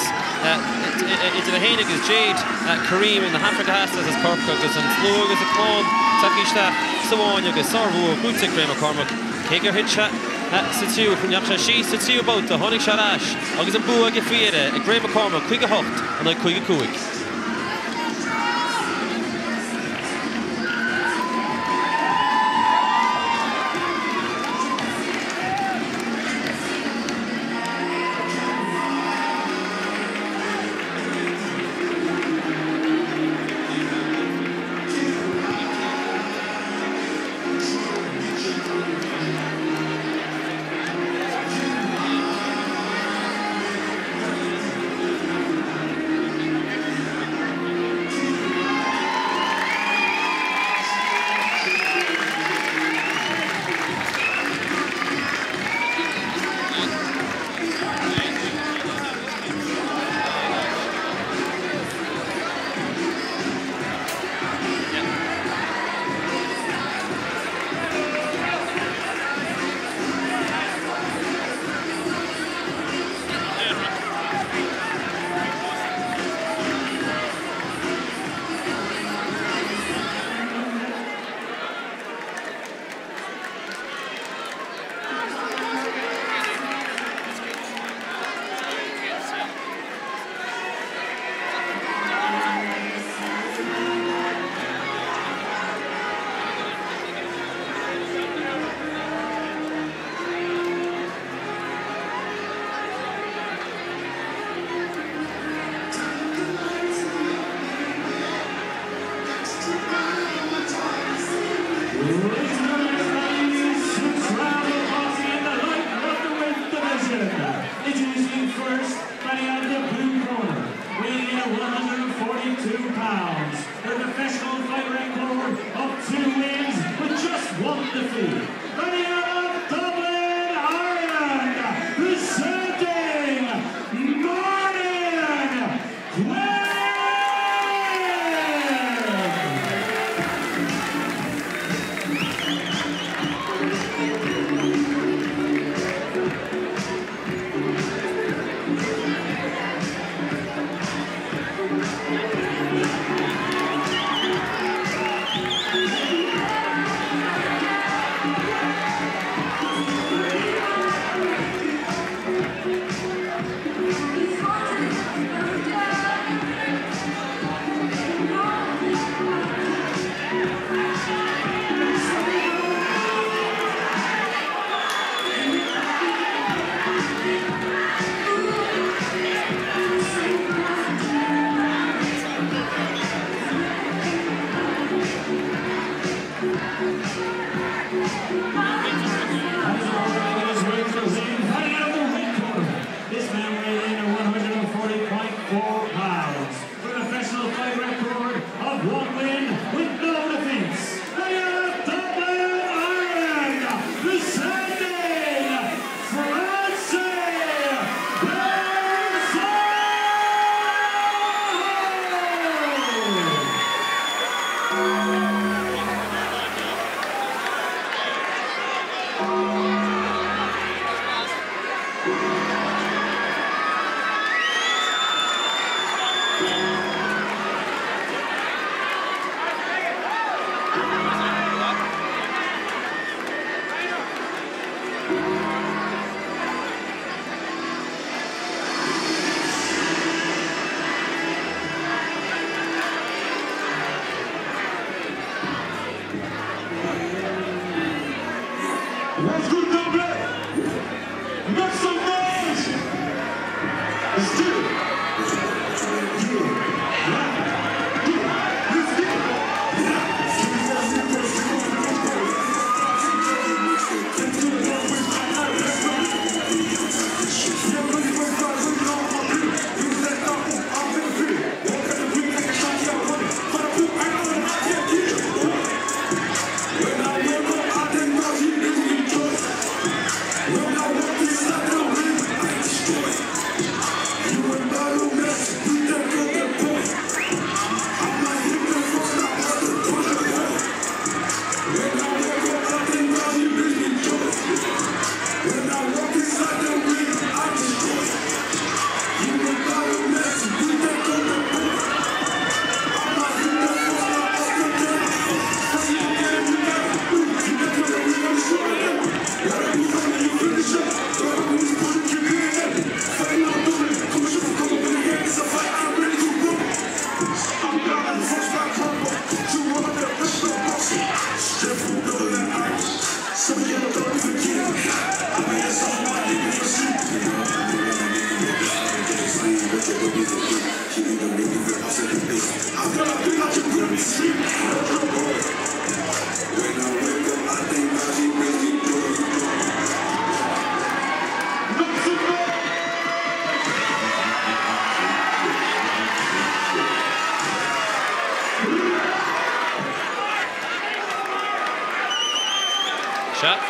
idir é féin agus Jade Karim na hAfraice Theas as Corcaigh agus an slua agus a clann tagtha isteach sa bhfáinne agus sárbhua buaite ag Graham McCormack, cé gur thit sé sa tríú, ndeachaigh sé síos sa tríú babhta, tháinig sé ar ais agus an bua aige faoi dheireadh ag Graham McCormack, 58 in aghaidh 55.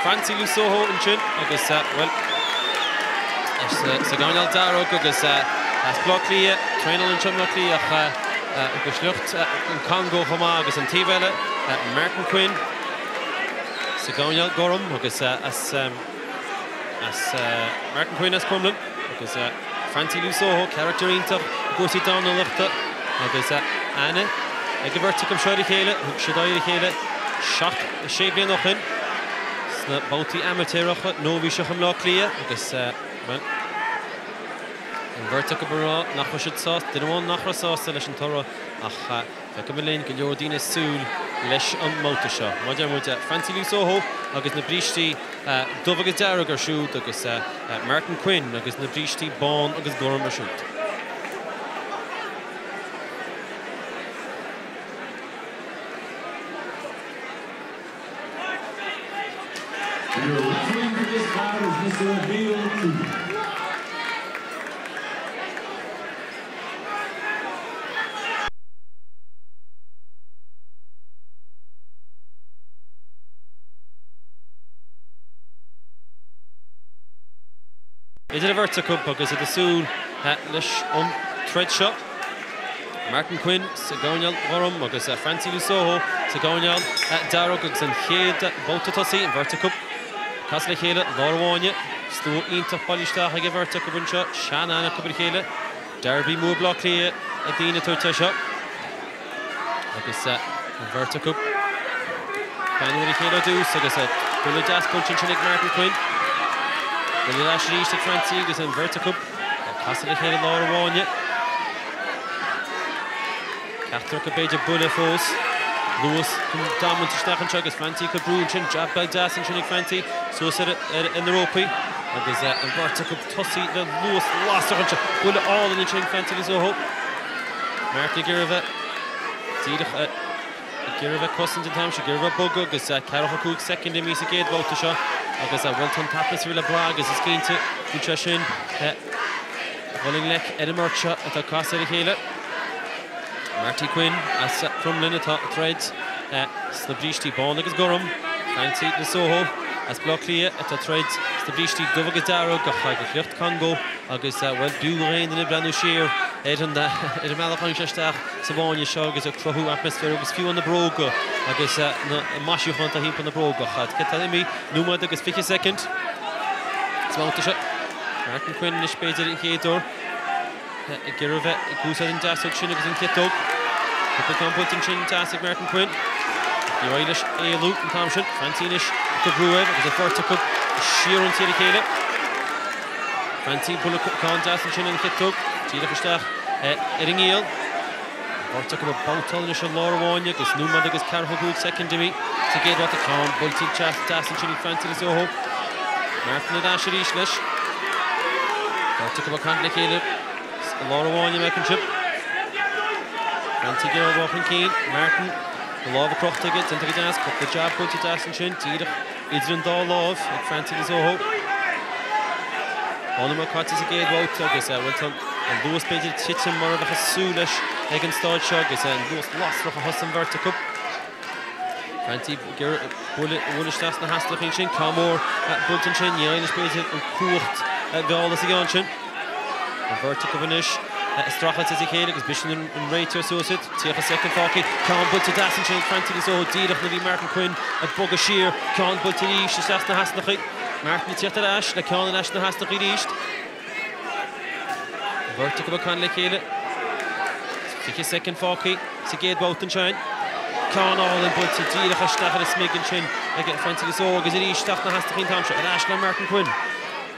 Francie Lusoho ansin agus, bhuel, sa gcoirnéal dearg agus as Baile Átha Cliath, traenáil anseo i mBaile Átha Cliath ach de shliocht an Congo chomh maith agus an taobh eile, Martin Quinn sa gcoirnéal gorm agus as Martin Quinn as Crumlin agus Francie Lusoho, carachtar iontach i gcúrsaí dornálaíochta agus aithne ag an bheirt acu seo ar a chéile, thug siad aghaidh ar a chéile seacht, sé bliana ó shin sna babhtaí amaitéaracha nóibhíseacha i mBleá Cliath agus, bhuel, an bheirt acu ag rá nach raibh siad sásta, duine amháin nach raibh sásta leis an toradh ach feicfimid linn, go leor daoine ag súil leis an mbabhta seo. Mar a deir muid, Francie Lusoho agus na brístí dubh agus dearg air siúd agus Martin Quinn agus na brístí bán agus gorm air siúd. Your referee for this bout is Mr. Bill Cooper. Idir an bheirt acu agus iad ag súil leis an troid seo. Martin Quinn sa gcoirnéal gorm agus Francie Lusoho sa gcoirnéal dearg agus an chéad bhabhta tosaigh, an bheirt acu ag casadh le chéile i lár an bháine. Slua iontach bailithe isteach ag an bheirt acu anseo, sean-aithne acu ar a chéile. Derby mór Bhaile Átha Cliath ag daoine ag tabhairt air seo agus an bheirt acu ag breathnú ar a chéile ar dtús agus buille deas buailte ansin ag Martin Quinn. Buille ar ais arís ag Francie agus an bheirt acu ag casadh le chéile i lár an bháine. Ceachtar acu b'fhéidir buille fós. Luas chun tiomáint isteach anseo agus Francie ag cur brú ansin. Jab beag deas ansin ag Francie suas ar na rópaí agus an bheirt acu ag tosaí le luas lasrach anseo. Buille álainn ansin ag Francie Lusoho. Martin ag iarraidh a bheith díreach ag iarraidh a bheith ag cosaint an t-am seo, ag iarraidh a bheith ag bogadh agus 45 soicind imithe sa gcéad bhabhta seo agus bhuel tá an t-atmaisféar le brath agus is cinnte go bhfuil sé sin dul i ngleic ar an mbeirt seo atá ag casadh ar a chéile. Marty Quinn as Crumlin atá ag troid sna brístí bán agus gorm. Francie Lusoho as Baile Átha Cliath atá ag troid sna brístí dubh agus dearg ach de shliocht Congo agus, bhuel, b'fhiú d'aon duine breathnú siar ar an mbealach a tháinig sé isteach sa bhfáinne seo agus ag cruthú atmaisféir agus fiú na bróga agus na maisiúcháin atá thimpeall na bróg ach tá imithe nóiméad agus 20 soicind sa mbabhta seo. Martin Quinn anois b'fhéidir an chéad uair ag iarraidh a bheith ag úsáid an deasóg sin agus an chiotóg. Cúpla ceann buailte ansin deas ag Martin Quinn. Níor éirigh leis éalú an t-am sin. Francie anois ag cur brú air agus an bheirt acu síorionsaí ar a chéile. Francie buille ceann deas ansin an chiotóg díreach isteach ar an ngiall. An bheirt acu ag babhtáil anois i lár an bháine agus nóiméad agus 45 soicind imithe sa gcéad bhabhta. Ceann buailte deas ansin ag Francie Lusoho. Martin ar ais arís leis. Beirt acu ag caint le chéile i lár an bháine, an bhfeiceann sibh. Francie ag iarraidh a dhul chun cinn. Martin, a lámha crochta aige, déanta go deas. Cúpla jab buailte deas ansin, díreach idir an dá lámh ag Francie Lusoho. Dhá nóiméad caite sa gcéad bhabhta agus, bhuel, tá an luas b'fhéidir ag titim mar a bheadh ag súil leis ag an staid seo agus an luas lasrach a thosaigh an bheirt acu. Francie ag iarraidh buille a bhualadh isteach sna heasnachaí ansin. Ceann mór buailte ansin. Ní éirigh leis b'fhéidir an cumhacht a mhealladh sa gceann sin. An bheirt acu anois ag streachailt as a chéile agus briseann an réiteoir suas iad. 30 soicind fágtha. Ceann buailte deas ansin ag Francie Lusoho díreach nuair a bhí Martin Quinn ag bogadh siar. Ceann buailte arís isteach sna heasnachaí. Martin ag tíocht ar ais le ceann ar ais sna heasnachaí arís. An bheirt acu ag caint le chéile. 20 soicind fágtha sa gcéad bhabhta ansin. Ceann álainn buailte díreach isteach ar an smig ansin ag Francie Lusoho agus arís isteach sna heasnachaí an t-am seo. Ar ais le Martin Quinn.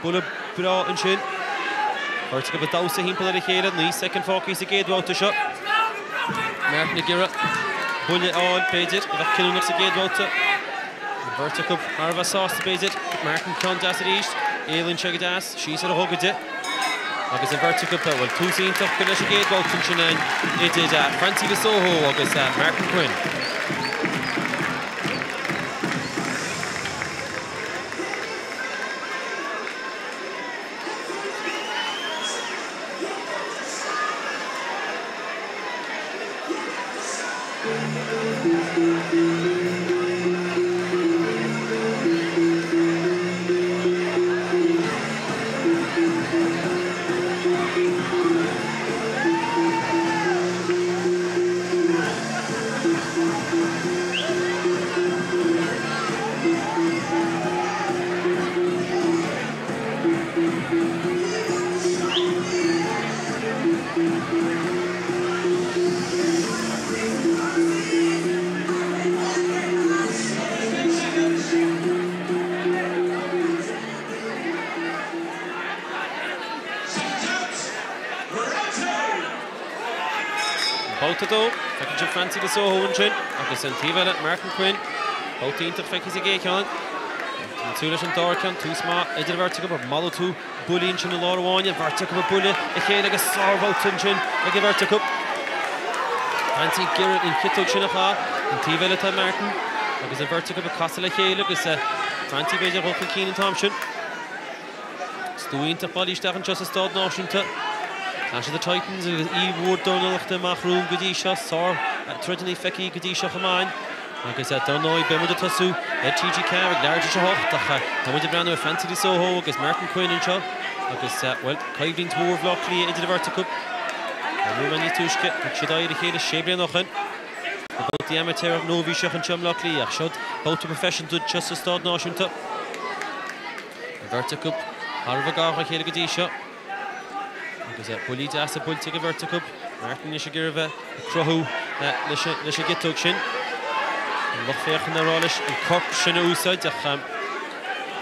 Buille breá ansin. Beirt acu ag damhsa thimpeall ar a chéile. 9 soicind fágtha sa gcéad bhabhta seo. Martin ag iarraidh buille a fháil, b'fhéidir, a bheadh cinniúnach sa gcéad bhabhta. An bheirt acu thar a bheith sásta, b'fhéidir. Martin ceann deas arís. Éalaíonn sé go deas. Síos ar a ghogaide. Agus an bheirt acu, bhuel, tús iontach leis an gcéad bhabhta ansin idir Francie Lusoho agus Martin Quinn. Babhta 2, Feiceann sibh Francie Lisojo ansin agus an taobh eile Martin Quinn. Babhta iontach feicthe ag Sheáin. Tá súil leis an dara ceann, tús maith idir an bheirt acu ag malartú buillí ansin i lár an bháine, an bheirt acu ag bualadh a chéile agus sárbhabhta ansin ag an bheirt acu. Francie ag iarraidh an chiotóg sin a chaitheamh, an taobh eile tá Martin agus an bheirt acu ag casadh le chéile agus Francie b'fhéidir ag dul chun cinn an t-am sin. Slua iontach bailithe isteach anseo sa Staid Náisiúnta. Clash of the Titans agus aoibh mhór dornálaíochta amach romhainn go dtí seo. Sár-troideanna feicthe go dtí seo chomh maith. Agus dar ndóigh beidh muid ag tosú ar TG4 ag leathuair tar éis a 8 ach tá muid ag breathnú ar Francie Lisojo agus Martin Quinn anseo agus, bhuel, coimhlint mhór Bhaile Átha Cliath idir an bheirt acu. Mar a luaigh mé níos túisce, thug siad aghaidh ar a chéile sé bliana ó shin. Na babhtaí amaitéarach nóibhíseach anseo i mBleá Cliath ach seod babhta proifisiúnta anseo sa Staid Náisiúnta. An bheirt acu thar a bheith gar dá chéile go dtí seo. Agus buillí deasa buailte ag an bheirt acu. Martin anois ag iarraidh a bheith ag cruthú leis an gciotóg sin. An lucht féachana ag rá leis an corp sin a úsáid ach an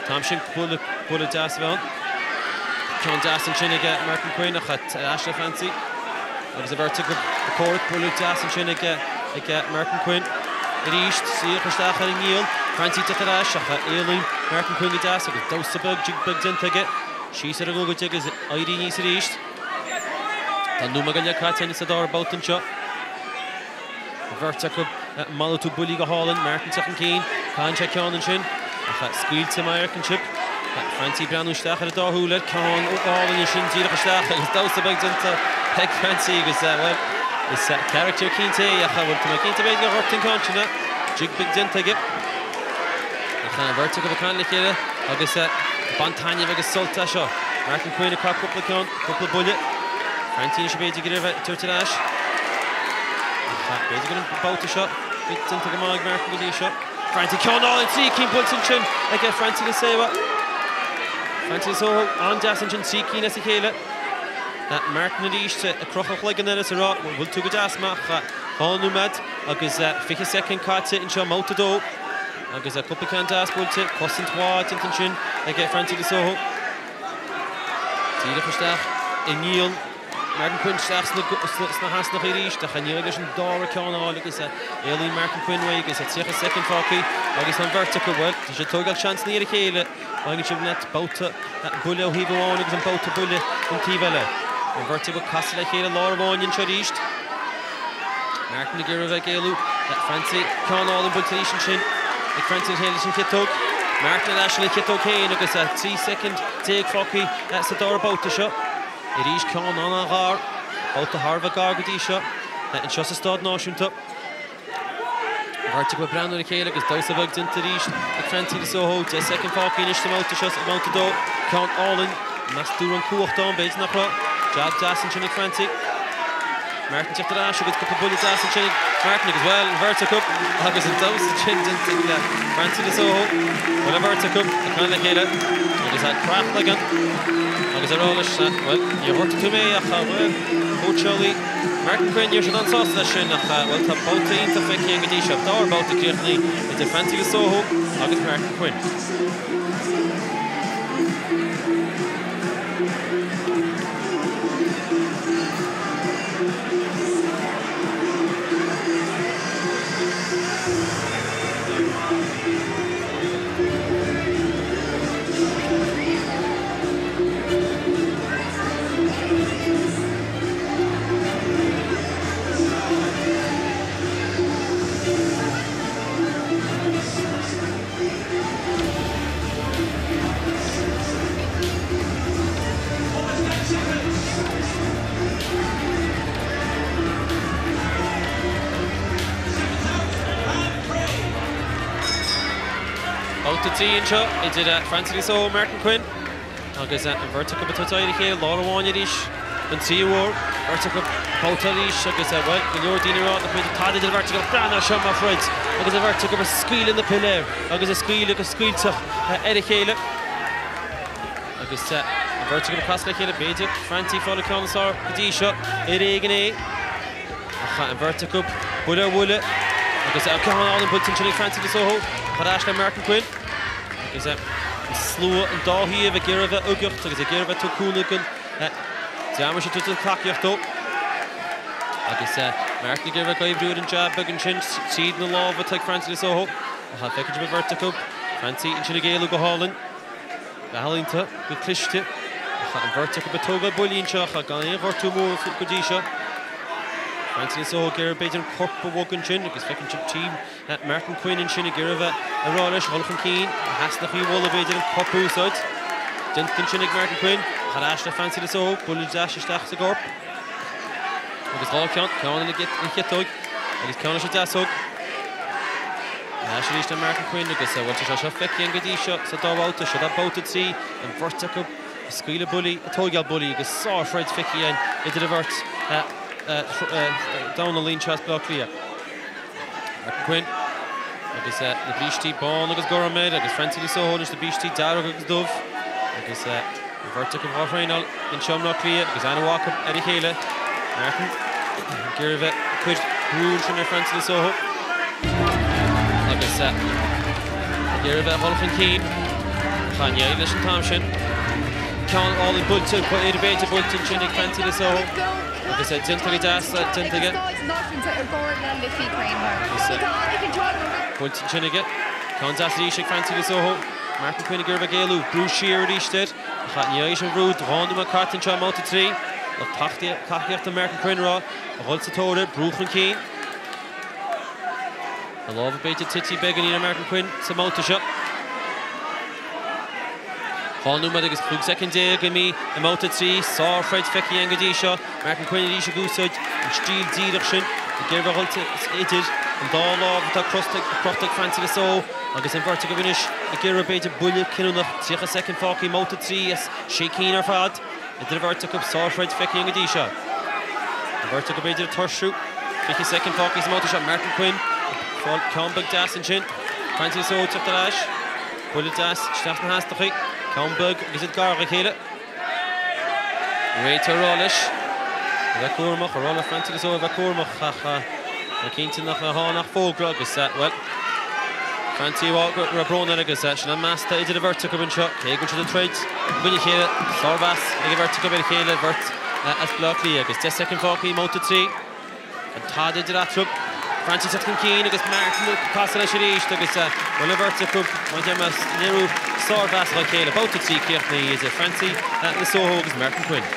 t-am sin buille deas a bheith ann. Ceann deas ansin ag Martin Quinn ach ar ais le Francie. Agus an bheirt acu ag comhrac, buille deas ansin ag Martin Quinn arís, díreach isteach ar an ngiall. Francie ag teacht ar ais ach éalaíonn Martin Quinn go deas agus damhsa beag, jig beag déanta aige. Síos ar an ngogaid agus éirí aníos arís. Tá nóiméad go leith caite sa dara babhta anseo. An bheirt acu ag malartú buillí go hálainn. Martin teacht chun cinn. Caitheann sé ceann ansin ach scaoilte mar a fheiceann sibh. Francie breathnú isteach ar an dá shúil air. Ceann álainn ansin díreach isteach agus damhsa beag déanta ag Francie agus, bhuel, is carachtar cinnte é ach, bhuel, tá mé cinnte b'fhéidir gur ghortaigh an ceann sin é. Jig beag déanta aige. Ach an bheirt acu ag caint le chéile agus ag baint taitneamh agus sult as seo. Martin Quinn ag caitheamh cúpla ceann, cúpla buille. Francie anois b'fhéidir ag iarraidh a bheith ag tabhairt ar ais. Ach b'fhéidir gur an babhta seo déanta go maith ag Martin go dtí seo. Francie ceann álainn, 3 cinn buailte ansin ag Francie Lisojo. Francie Lisojo an-deas ansin, 3 cinn as a chéile. Martin arís ag crochadh a chloigeann air is ag rá bhfuil tú go deas ach 2 nóiméad agus 20 soicind caite anseo i mbabhta 2 agus cúpla ceann deas buailte, cosaint mhaith déanta ansin ag Francie Lisojo. Díreach isteach i ngiall Martin Quinn isteach sna heasnacha arís ach ní leis an dara ceann a fháil agus éalaíonn Martin Quinn uaidh agus 30 soicind fágtha agus an bheirt acu, bhuel, tá siad ag tógáil seansanna ar a chéile. Faigheann sibh leat babhta buille ó thaobh amháin agus an babhta buille ón taobh eile. An bheirt acu ag casadh le chéile lár an bháine anseo arís. Martin ag iarraidh a bheith ag éalú. Francie, ceann álainn buailte arís ansin ag Francie leis an chiotóg. Martin ar ais lena chiotóg féin agus 13 soicind fágtha sa dara babhta seo. Arís ceann an-ghar. Babhta thar a bheith gar go dtí seo anseo sa Staid Náisiúnta. An bheirt acu ag breathnú ar a chéile agus damhsa beag déanta arís ag Francie Lisojo. 10 soicind fágtha anois sa mbabhta seo, sa mbabhta 2. Ceann álainn. Meas tú an cumhacht ann? B'fhéidir nach raibh. Jab deas ansin ag Francie. Martin teacht ar ais agus cúpla buille deas ansin ag Martin agus, bhuel, an bheirt acu agus an damhsa sin déanta ag Francie Lisojo. Bhuel, an bheirt acu ag caint le chéile agus ag crochadh cloigeann agus ag rá leis, bhuel, níor ghortaigh tú mé ach, bhuel, cóitseálaí Martin Quinn, níl siad an-sásta leis sin ach, bhuel, tá babhta iontach feicthe againn go dtí seo. Dara babhta críochnaithe idir Francie Lisojo agus Martin Quinn. Babhta 3 anseo idir Francie Lisojo, Martin Quinn agus an bheirt acu ag tabhairt aghaidh ar a chéile, lár an bháine arís don tríú huair, beirt acu babhta arís agus, bhuel, go leor daoine ag rá nach féidir tada idir an bheirt acu ach breathnaigh air seo mar throid agus an bheirt acu ag scaoileadh na piléar agus ag scaoileadh go scaoilteach ar a chéile. Agus an bheirt acu ag casadh le chéile, b'fhéidir Francie ag fáil an ceann is fearr go dtí seo, ar éigean é, ach an bheirt acu buille ar bhuille agus ceann álainn buailte ansin ag Francie Lisojo, ar ais le Martin Quinn agus an slua an dá thaobh ag iarraidh a bheith uigeacht agus ag iarraidh a bheith ag tabhairt cúnamh don dream sin tabhairt tacaíocht dó. Agus Martin ag iarraidh oibriú ar an jab beag ansin tríd na lámha atá ag Francie Lisojo. Ach feicfidh sibh an bheirt acu. Francie ansin ag éalú go hálainn. Go healaíonta, go cliste. Ach an bheirt acu ag tógáil buillí anseo ach gan aon ghortú mór go dtí seo. Francie Lisojo ag iarraidh b'fhéidir an corp a bhogadh ansin agus feiceann sibh team Martin Quinn ansin ag iarraidh bheith ag rá leis dhul chun cinn, na heasnachaí a bhualadh b'fhéidir, an corp a úsáid. Déanta ansin ag Martin Quinn, ach ar ais le Francie Lisojo, buille deas isteach sa gcorp. Agus dhá cheann, ceann ina chiotóg agus ceann leis an deasóg. Ar ais arís le Martin Quinn agus bhuel tá sé seo feicthe againn go dtí seo sa dá bhabhta, seo babhta 3, an bheirt acu ag scaoileadh buillí, ag tóigeáil buillí agus sárthroid feicthe againn idir an bheirt Domhnall anseo as Baile Átha Cliath. Martin Quinn agus na brístí bán agus gorm air agus Francie Lisojo anois na brístí dearg agus dubh agus an bheirt acu dhá thraenáil anseo i mBleá Cliath agus aithne mhaith acu ar a chéile. Martin ag iarraidh bheith ag cur brú ansin ar Francie Lisojo agus ag iarraidh bheith ag dul chun cinn. Ach ní éiríonn leis an t-am sin. Ceann álainn buailte, ar a bhéite buailte ansin ag Francie Lisojo. Agus é déanta go deas, déanta aige. Agus buailte ansin aige. Ceann deas arís ag Francie Lisojo. Martin Quinn ag iarraidh bheith ag éalú. Brú siar arís air. Ach ní fhaighidh an bhrú. 2 nóiméad caite anseo i mbabhta 3. Lucht tacaíochta Martin Quinn ag rá a dhul sa tóir air. Brú chun cinn. A lámha b'fhéidir tite beagáinín ar Martin Quinn sa mbabhta seo. 2 nóiméad agus 15 soicind imithe i mbabhta 3. Sárthroid feicthe againn go dtí seo. Martin Quinn arís ag úsáid an stíl díreach sin ag iarraidh a dhul idir an dá lámh atá crochta ag Francie Lisojo agus an bheirt acu anois ag iarraidh b'fhéidir buille cinniúnach. 30 soicind fágtha i mbabhta 3 as sé cinn ar fad idir an bheirt acu. Sárthroid feicthe againn go dtí seo. An bheirt acu b'fhéidir ag tuirsiú. 20 soicind fágtha sa mbabhta seo. Martin Quinn ag fáil ceann beag deas ansin. Francie Lisojo ag teacht ar ais. Buille deas isteach sna heasnachaí. Ceann beag agus iad gar dá chéile. Réiteoir ag rá leis a bheith cúramach, ag rá le Francie Lisojo a bheith cúramach ach tá cinnte nach tháinig ach fógra agus, bhuel, Francie ag rá go raibh brón air agus sin an meas atá idir an bheirt acu anseo. Cé go bhfuil siad ag troid i gcoinne a chéile, sármheas ag an bheirt acu ar a chéile, beirt as Baile Átha Cliath agus 10 soicind fágtha i mbabhta 3. Gan tada idir eatarthu. Francie ag teacht chun cinn agus Martin ag casadh leis arís agus bhuel an bheirt acu mar a deir mé ag léiriú sármheas dá chéile. Babhta 3 críochnaithe idir Francie Lisojo agus Martin Quinn.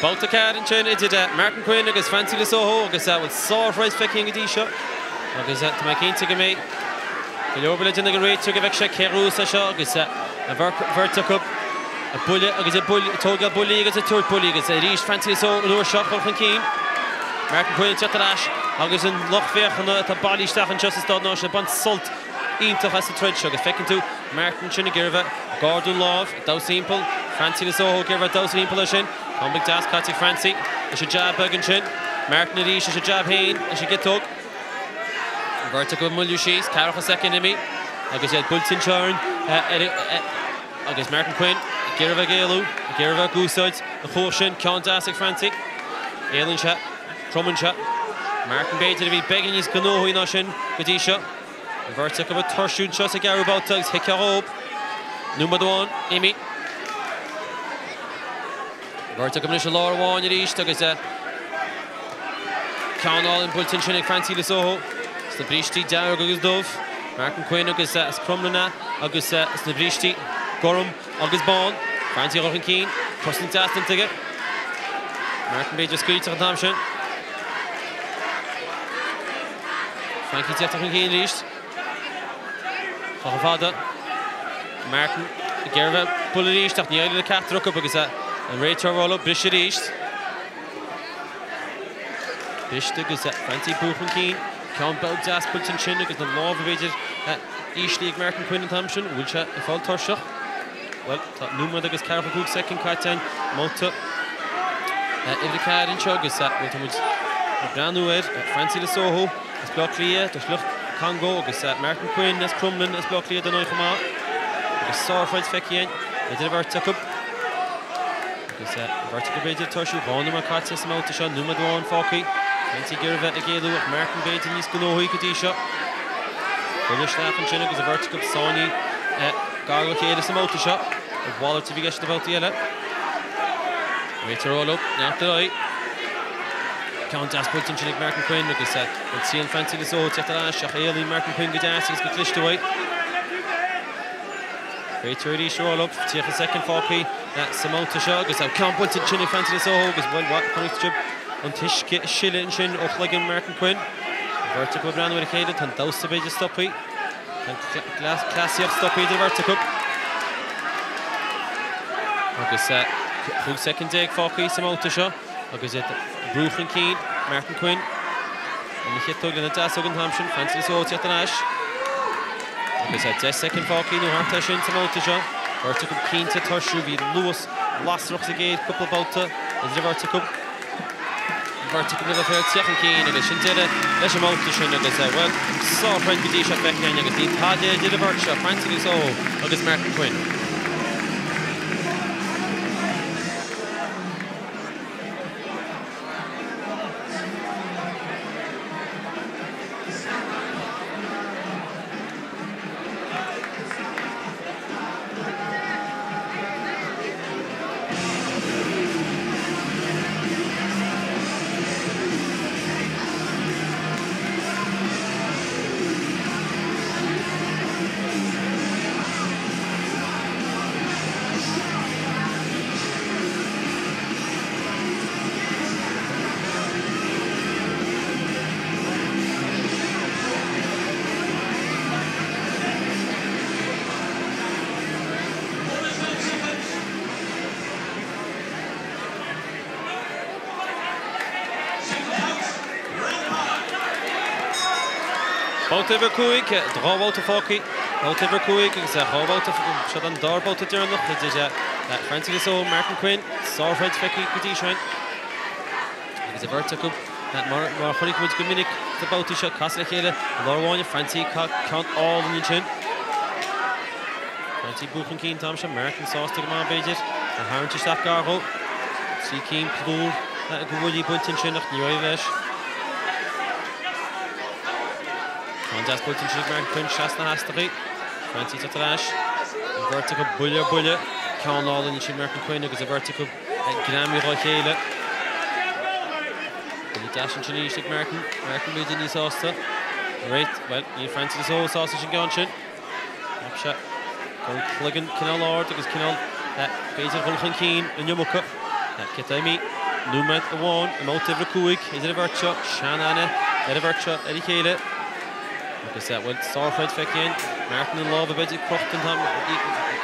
Babhta 4 ansin idir Martin Quinn agus Francie Lisojo agus bhuel sárthroid feicthe againn go dtí seo agus tá mé cinnte go mbeidh go leor le déanamh ag an réiteoir go bhfeicfidh sé cé a ghnóthós é seo agus an bheirt acu ag bualadh agus ag tógáil buillí agus ag tabhairt buillí agus arís Francie Lisojo an uair seo ag dul chun cinn. Martin Quinn ag teacht ar ais agus an lucht féachana atá bailithe isteach anseo sa Staid Náisiúnta ag baint sult iontach as an troid seo agus feiceann tú Martin ansin ag iarraidh a bheith ag ardú an lámh, ag damhsa thimpeall, Francie Lisojo ag iarraidh a bheith ag damhsa thimpeall air sin. Ceann beag deas caite ag Francie leis an jab beag ansin. Martin arís leis an jab féin leis an gciotóg. An bheirt acu ag moilliú síos, ceathracha soicind imithe agus iad buailte anseo orainn agus Martin Quinn ag iarraidh a bheith ag éalú, ag iarraidh a bheith ag úsáid an chumhacht sin. Ceann deas ag Francie. Éalaíonn sé, cromann sé. Martin b'fhéidir a bhí beagán níos gnóthaí ná sin go dtí seo. An bheirt acu ag tuirsiú anseo sa gceathrú babhta agus thuigfeá dhób. Nóiméad amháin imithe. An bheirt acu anois i lár amháin arís agus ceann álainn buailte ansin ag Francie Lisojo. Sna brístí dearg agus dubh, Martin Quinn agus as Cromghlinn agus sna brístí gorm agus bán, Francie ag dul chun cinn, cosaint deas déanta aige. Martin b'fhéidir scaoilteach an t-am sin. Frankie ag teacht chun cinn arís. Chomh fada. Martin ag iarraidh bheith bualadh arís ach ní éiríonn le ceachtar acu agus an réiteoir ag rá leo bris arís. Briste agus Francie ag brú chun cinn. Ceann beag deas buailte ansin agus na lámha b'fhéidir íslithe ag Martin Quinn an t-am sin. Bhfuil sé ag fáil tuirseach? Bhuel, tá nóiméad agus 45 soicind caite againn i mbabhta uimhir 4 anseo agus bhuel tá muid ag breathnú ar Francie Lisojo as Baile Átha Cliath de shliocht Congo agus Martin Quinn as Crumlin as Baile Átha Cliath dar ndóigh chomh maith. Agus sárthroid feicthe againn idir an bheirt acu. Agus an bheirt acu b'fhéidir ag tuirsiú, 2 nóiméad caite sa mbabhta seo, nóiméad amháin fágtha. Francie ag iarraidh a bheith ag éalú ach Martin b'fhéidir níos gnóthaí go dtí seo. Buille isteach ansin agus an bheirt acu sáinnithe gar dá chéile sa mbabhta seo. A mhalairt a bhí i gceist na babhtaí eile. Réiteoir ag rá leo leanacht ar aghaidh. Ceann deas buailte ansin ag Martin Quinn agus an trian Francie Lisojo ag teacht ar ais ach éalaíonn Martin Quinn go deas agus go cliste uaidh. Réiteoir arís ag rá leo 30 soicind fágtha sa mbabhta seo agus ceann buailte ansin ag Francie Lisojo agus bhuel chonaic sibh an t-uisce ag sileadh ansin ó chloigeann Martin Quinn. An bheirt acu ag breathnú ar a chéile, tá an damhsa b'fhéidir stoptha. Tá an cleasaíocht stoptha idir an bheirt acu. Agus 15 soicind fágtha sa mbabhta seo agus iad ag brú chun cinn, Martin Quinn ina chiotóg lena deasóg an t-am sin, Francie Lisojo ag teacht ar ais. Agus 10 soicind fágtha nó thart air sin sa mbabhta seo. Beirt acu cinnte ag tuirsiú, bhí luas lasrach sa gcéad cúpla babhta idir an bheirt acu. An bheirt acu le bheith ag teacht chun cinn agus sin deireadh leis an mbabhta sin agus, bhuel, sárthroid go dtí seo feicthe againn agus níl tada idir an bheirt seo, Francie Lisojo agus Martin Quinn. Babhta uimhir 5, 2 bhabhta fágtha. Babhta uimhir 5 agus 2 bhabhta, seo an dara babhta deireanach idir Francie Lisojo, Martin Quinn, sárthroid feicthe go dtí seo agus an bheirt acu mar a chonaic muid go minic sna babhtaí seo, casadh le chéile i lár an bháine, Francie ceann álainn ansin. Francie ag brú chun cinn an t-am seo, Martin sásta go maith b'fhéidir, a tharraingt isteach gar dhó. Trí cinn plúr de bhuillí buailte ansin ach níor éirigh leis. Ceann deas buailte ansin ag Martin Quinn, trasna na hastachaí. Francie ag teacht ar ais. An bheirt acu buille ar buille. Ceann álainn ansin Martin Quinn agus an bheirt acu greamaithe dhá chéile. Buille deas ansin arís ag Martin. Martin b'fhéidir níos sásta. Reit, bhuel, níl Francie Lisojo sásta leis an gceann sin. Cheap sé go raibh an cloigeann cineál ard agus cineál, b'fhéidir, dhul chun cinn an iomarca. Cé tá imithe? Nóiméad amháin i mbabhta uimhir 5 idir an bheirt seo, sean-aithne ar an bheirt seo ar a chéile. Agus, bhuel, sárthroid feicthe againn. Martin an lámh b'fhéidir crochta an t-am,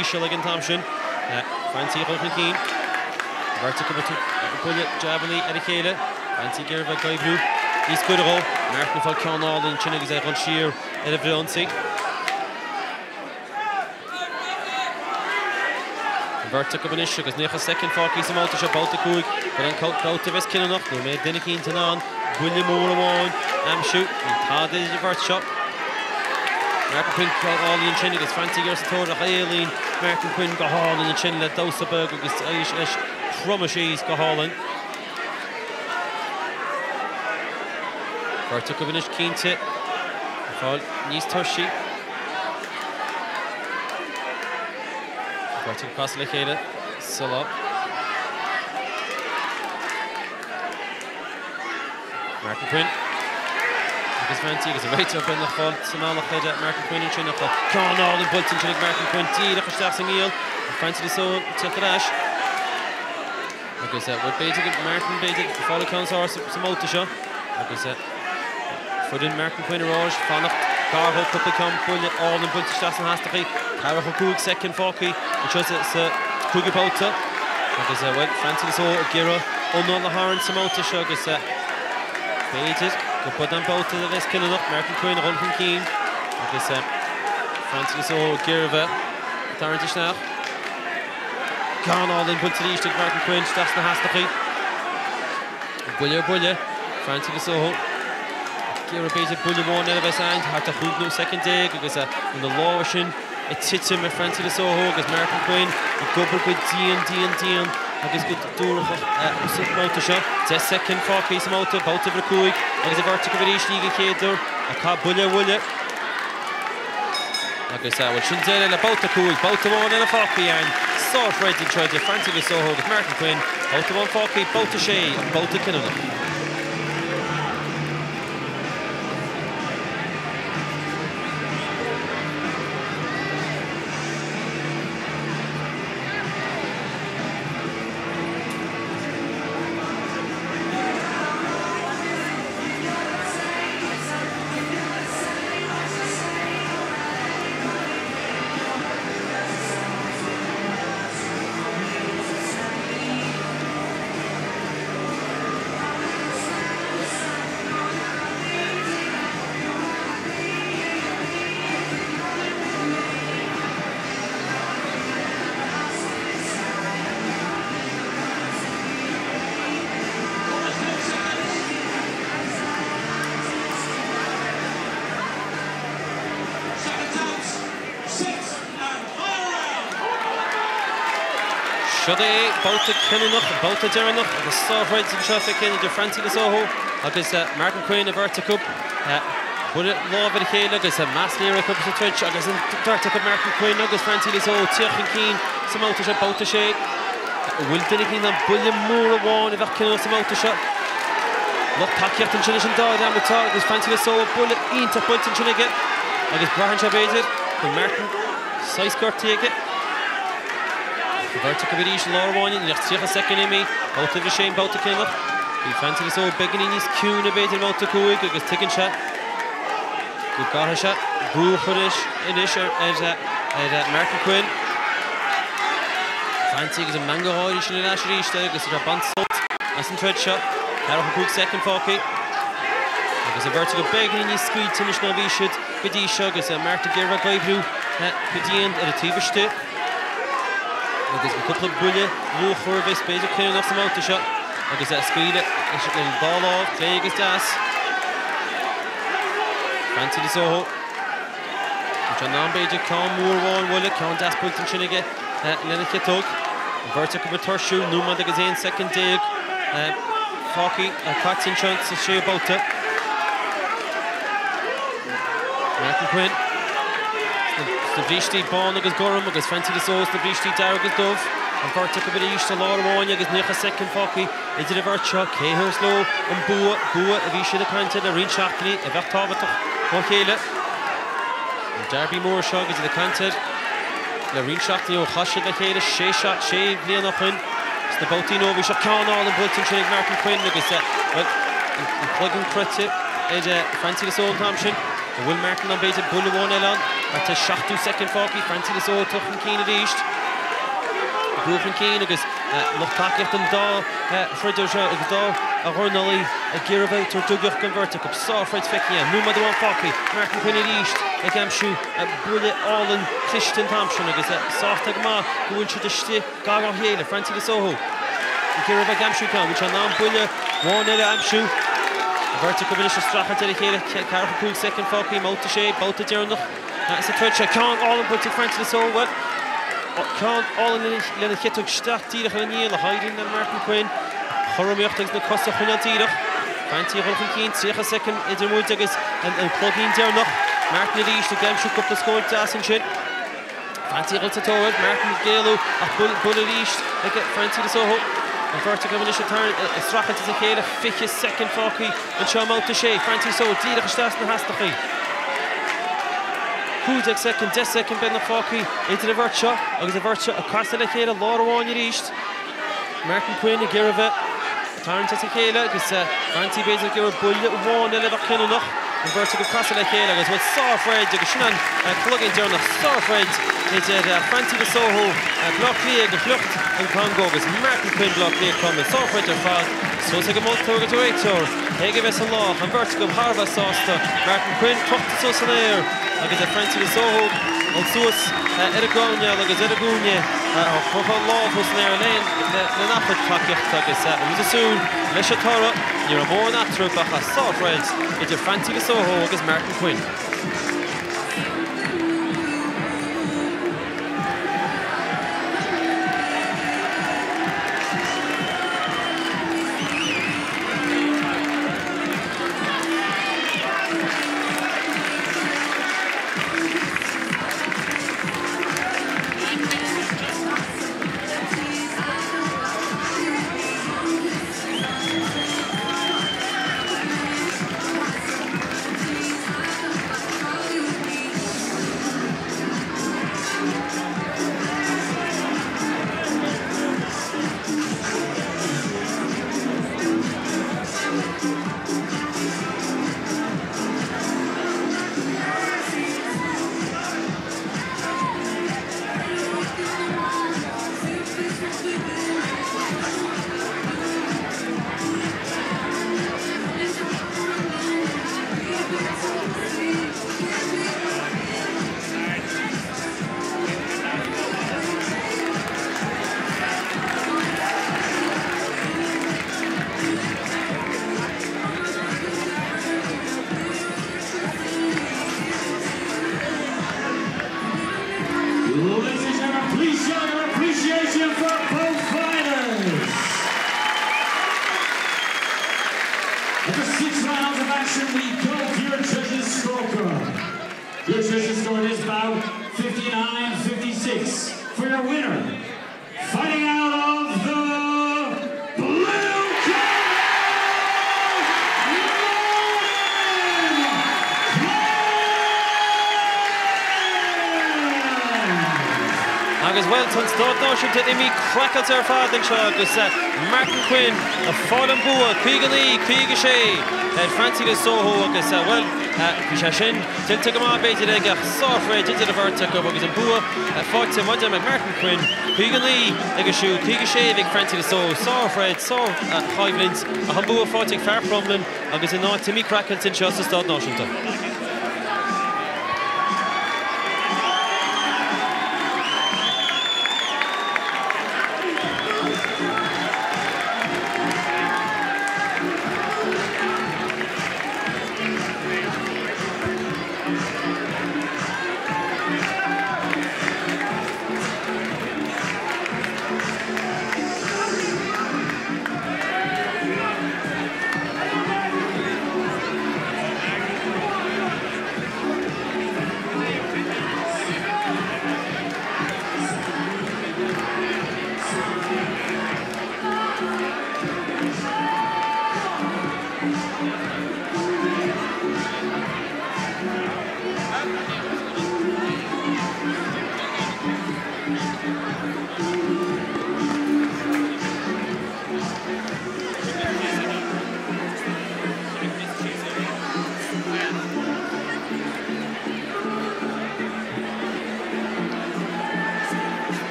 íseal ag an t-am sin. Francie ag dul chun cinn. An bheirt acu ag bualadh jabannaí ar a chéile. Francie ag iarraidh a bheith ag oibriú níos gaire dhó. Martin ag fáil ceann álainn ansin agus é ag dul siar ar an bhfrithionsaí. An bheirt acu anois agus 90 soicind fágtha sa mbabhta seo, babhta 5, b'in an babhta a bheas cinniúnach nó an mbeidh duine eicínt in ann buille mór amháin a aimsiú. Níl tada idir an bheirt seo. Martin Quinn álainn ansin agus Francie ag sa tóir ach éalaíonn Martin Quinn go hálainn ansin le damhsa beag agus éirigh leis cromadh síos go hálainn. Beirt acu anois cinnte ag fáil níos tuirsí. Beirt acu ag casadh le chéile sa lá. Martin Quinn agus Francie agus an réiteoir beagnach fáil sa mbealach ar Martin Quinn ansin ach tá ceann álainn buailte ansin ag Martin Quinn díreach isteach sa ngiall. Francie Lisojo ag teacht ar ais. Agus bhuel b'fhéidir go Martin b'fhéidir ag fáil an ceann is fearr sa mbabhta seo agus foireann Martin Quinn arís fanacht Gar dhó cúpla ceann buille álainn buailte isteach sna hastachaí. 45 soicind fágtha anseo sa cúigiú babhta agus, bhuel, Francie Lisowe ag iarraidh anáil a tharraingt sa mbabhta seo agus b'fhéidir go b'in an babhta a bheas cinniúnach. Martin Quinn a dhul chun cinn agus Francie Lisowe ag iarraidh a bheith ag tarraingt isteach. Ceann álainn buailte arís ag Martin Quinn isteach sna hastachaí. Buille ar bhuille, Francie Lisowe ag iarraidh b'fhéidir buille amháin eile a bheas ann, thart ar 15 nó soicind agus na lámha sin ag titim ar Francie Lisowe agus Martin Quinn ag obair go dian, dian, dian agus go dúthrachtach sa mbabhta seo. 10 soicind fágtha sa mbabhta, babhta uimhir 5 agus an bheirt acu arís den chéad uair ag caitheamh buille ar bhuille. Agus, bhuel, sin deireadh le babhta 5, babhta amháin eile fágtha againn. Sárthroid anseo idir Francie Lisowe agus Martin Quinn. Babhta amháin fágtha, babhta 6, an babhta cinniúnach. Siod é babhta cinniúnach, an babhta deireanach agus sárthroid anseo feicthe idir Francie Lisowe agus Martin Quinn, an bheirt acu. Buille lámh ar a chéile agus meas léirithe acu sa troid agus an bheirt acu, Martin Quinn agus Francie Lisowe, ag tíocht chun cinn sa mbabhta seo, babhta 6. An bhfuil duine éicint in ann buille mór amháin a bheadh cinniúnach sa mbabhta seo? Lucht tacaíochta ansin leis an dá dhream atá agus Francie Lisowe, buille iontach buailte ansin aige agus braitheann sé b'fhéidir go bhfuil Martin saghas gortaithe aige. An bheirt acu arís i lár an bháine, níl ach 30 soicind imithe, babhta uimhir a sé an babhta cinniúnach. Bhí Francie Lisowe beagáinín níos ciúine b'fhéidir i mbabhta 5 agus tuigeann sé go gcaithfidh sé brú a chur anois ar Martin Quinn. Francie agus an meangadh gáirí sin ar ais arís agus tá ag baint sult as an troid seo. 45 soicind fágtha agus an bheirt acu beagáinín níos scaoilte anois ná bhí siad go dtí seo agus Martin ag iarraidh ag oibriú go dian ar an taobh istigh agus cúpla buille luachmhar a bheas b'fhéidir cinniúnach sa mbabhta seo agus é ag scaoileadh leis an dá lámh, clé agus deas. Francie Lisowe. Tá in am b'fhéidir ceann mór amháin a bhualadh, ceann deas buailte ansin aige lena chiotóg. An bheirt acu ag tuirsiú, nóiméad agus 11 soicind fágtha caite anseo sa séú babhta. Martin Quinn sna brístí bán agus gorm agus Francie Lisowe sna brístí dearg agus dubh. An bheirt acu arís i lár an bháine agus 90 soicind fágtha idir an bheirt seo. Cé thabharfas leo an bua, bua a bhí siad ag caint air le roinnt seachtainí, a bheadh tábhachtach dá chéile. An derby mór seo agus iad ag caint air le roinnt seachtainí ó chas siad le chéile sé sé bliana ó shoin sna babhtaí nóibhíseach. Ceann álainn buailte ansin ag Martin Quinn agus, bhuel, an cloigeann croite ar Francie Lisowe an t-am sin. An bhfuil Martin in ann b'fhéidir buille amháin eile ann? Thart ar 70 soicind fágtha, Francie Lisowe ag teacht chun cinn arís. Brú chun cinn agus lucht tacaíochta an dá throideoir seo agus dá dhornálaí ag iarraidh a bheith ag tabhairt ugach don bheirt acu. Sárthroid feicthe againn. Nóiméad amháin fágtha. Martin Quinn arís ag aimsiú buille álainn cliste an t-am sin agus sásta go maith go bhfuil siad istigh gar dá chéile. Francie Lisowe ag iarraidh a bheith ag aimsiú ceann. Bhfuil sé in am buille amháin eile a aimsiú? An bheirt acu anois ag streachailt ar a chéile. 45 soicind fágtha i mbabhta 6, babhta deireanach sa troid seo. Ceann álainn buailte ag Francie Lisowe. Bhuel, ceann álainn lena chiotóg isteach díreach ar an ngiall ach éiríonn le Martin Quinn cothromaíocht agus na cosa a choinneáil díreach. Francie ag dul chun cinn, 30 soicind idir muid agus an cloigín deireanach. Martin arís ag aimsiú cúpla scór deas ansin. Francie ag dul sa tóir, Martin ag éalú ach buille arís ag Francie Lisowe. An bheirt acu anois ag streachailt as a chéile, 20 soicind fágtha anseo i mbabhta 6. Francie Lisowe díreach isteach sna hastachaí. 15 soicind, 10 soicind beagnach fágtha idir an bheirt seo agus an bheirt seo ag casadh le chéile lár an bháine arís. Martin Quinn ag iarraidh a bheith ag tarraingt as a chéile agus Francie b'fhéidir ag iarraidh buille amháin eile a bheadh cinniúnach. an bheirt acu casadh le chéile agus bhuel sárthroid agus sin an cloigeann deireanach sárthroid idir Francie Lisojo, Baile Átha Cliath de shliocht an Chongó agus Martin Quinn, Baile Átha Cliath Cromghlinn. Sárthroid ar fad. Suas ag an moltóir agus an réiteoir. Cé a bheas an lách? An bheirt acu thar a bheith sásta. Martin Quinn crochta suas san aer agus Francie Lisojo ag dul suas ar an gcoirnéal agus ar an gcúinne á chrochadh lámh thuas san aer lena chuid tacaíochta agus muid ag súil leis an toradh. Ní raibh mórán eatarthu ach sárthroid idir Francie Lisojo agus Martin Quinn. Ladies and gentlemen, please show your appreciation for both fighters. After six rounds of action, we go to your judges' scorecard. Your judges scored this bout 59-56. For your winner, fighting out of the blue corner, Martin Quinn! Agus bhuel tá an Stáid Náisiúnta imithe craiceáilte ar fad anseo agus Martin Quinn ag fáil an bua 59 56 ar Francie Lisojo agus bhuel bhí sé sin tuillte go maith b'fhéidir aige ach sárthroid idir an bheirt acu agus an bua faighte maidir ag Martin Quinn 59 aige siúd 56 ag Francie Lisojo sárthroid sárchoimhlint ach an bua faighte ag fear Chromghlinn agus an áit imithe craiceáilte anseo sa Stáid Náisiúnta.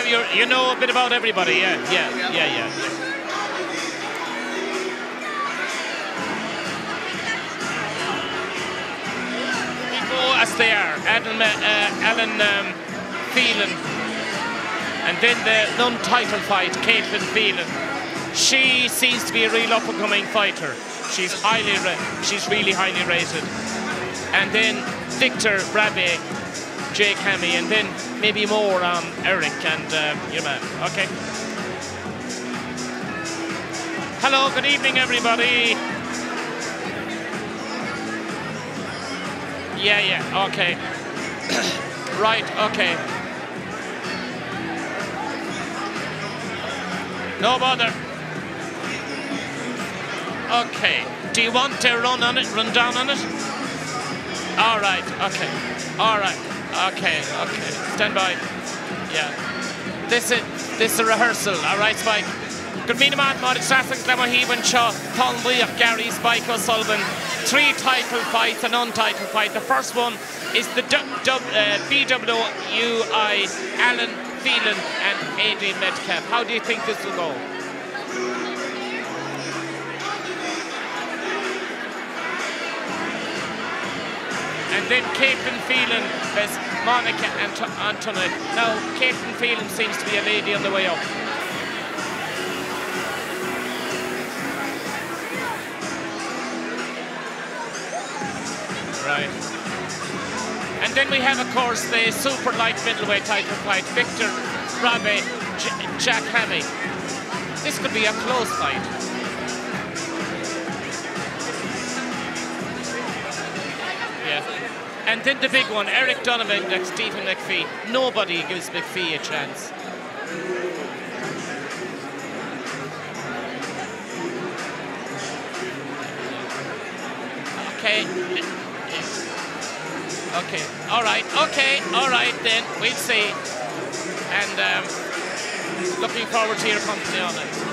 your, you know a bit about everybody, yeah, yeah, yeah, yeah. yeah. We go as they are. Adam, uh, Alan um, Phelan. And then the non-title fight, Caitlin Phelan. She seems to be a real up-and-coming fighter. She's highly, she's really highly rated. And then Victor Rabbe, Jake Hammy, and then maybe more um, Eric and uh, your man. Okay. Hello, good evening, everybody. Yeah, yeah, okay. right, okay. No bother. Okay. Do you want to run on it? Run down on it? All right. Okay. All right. Okay. Okay. Stand by. Yeah. This is this is a rehearsal. All right, Spike. Go raibh míle maith agat Máire Treasa le mo thaobh anseo Tá an laoch Gary Spike O'Sullivan. Three title fights, a non-title fight. The first one is the D D uh, BWUI Alan Phelan and Adrian Metcalf. How do you think this will go? And then Caitlin Phelan there's Monica Ant Antoinette. Now, Caitlin Phelan seems to be a lady on the way up. Right. And then we have, of course, the super light middleweight title fight, Victor Rabe, J Jack Hammy. This could be a close fight. Yeah. And then the big one, Eric Donovan and Stephen McPhee. Nobody gives McPhee a chance. Okay. Okay. All right. Okay. All right then. We'll see. And um, looking forward to your company on it.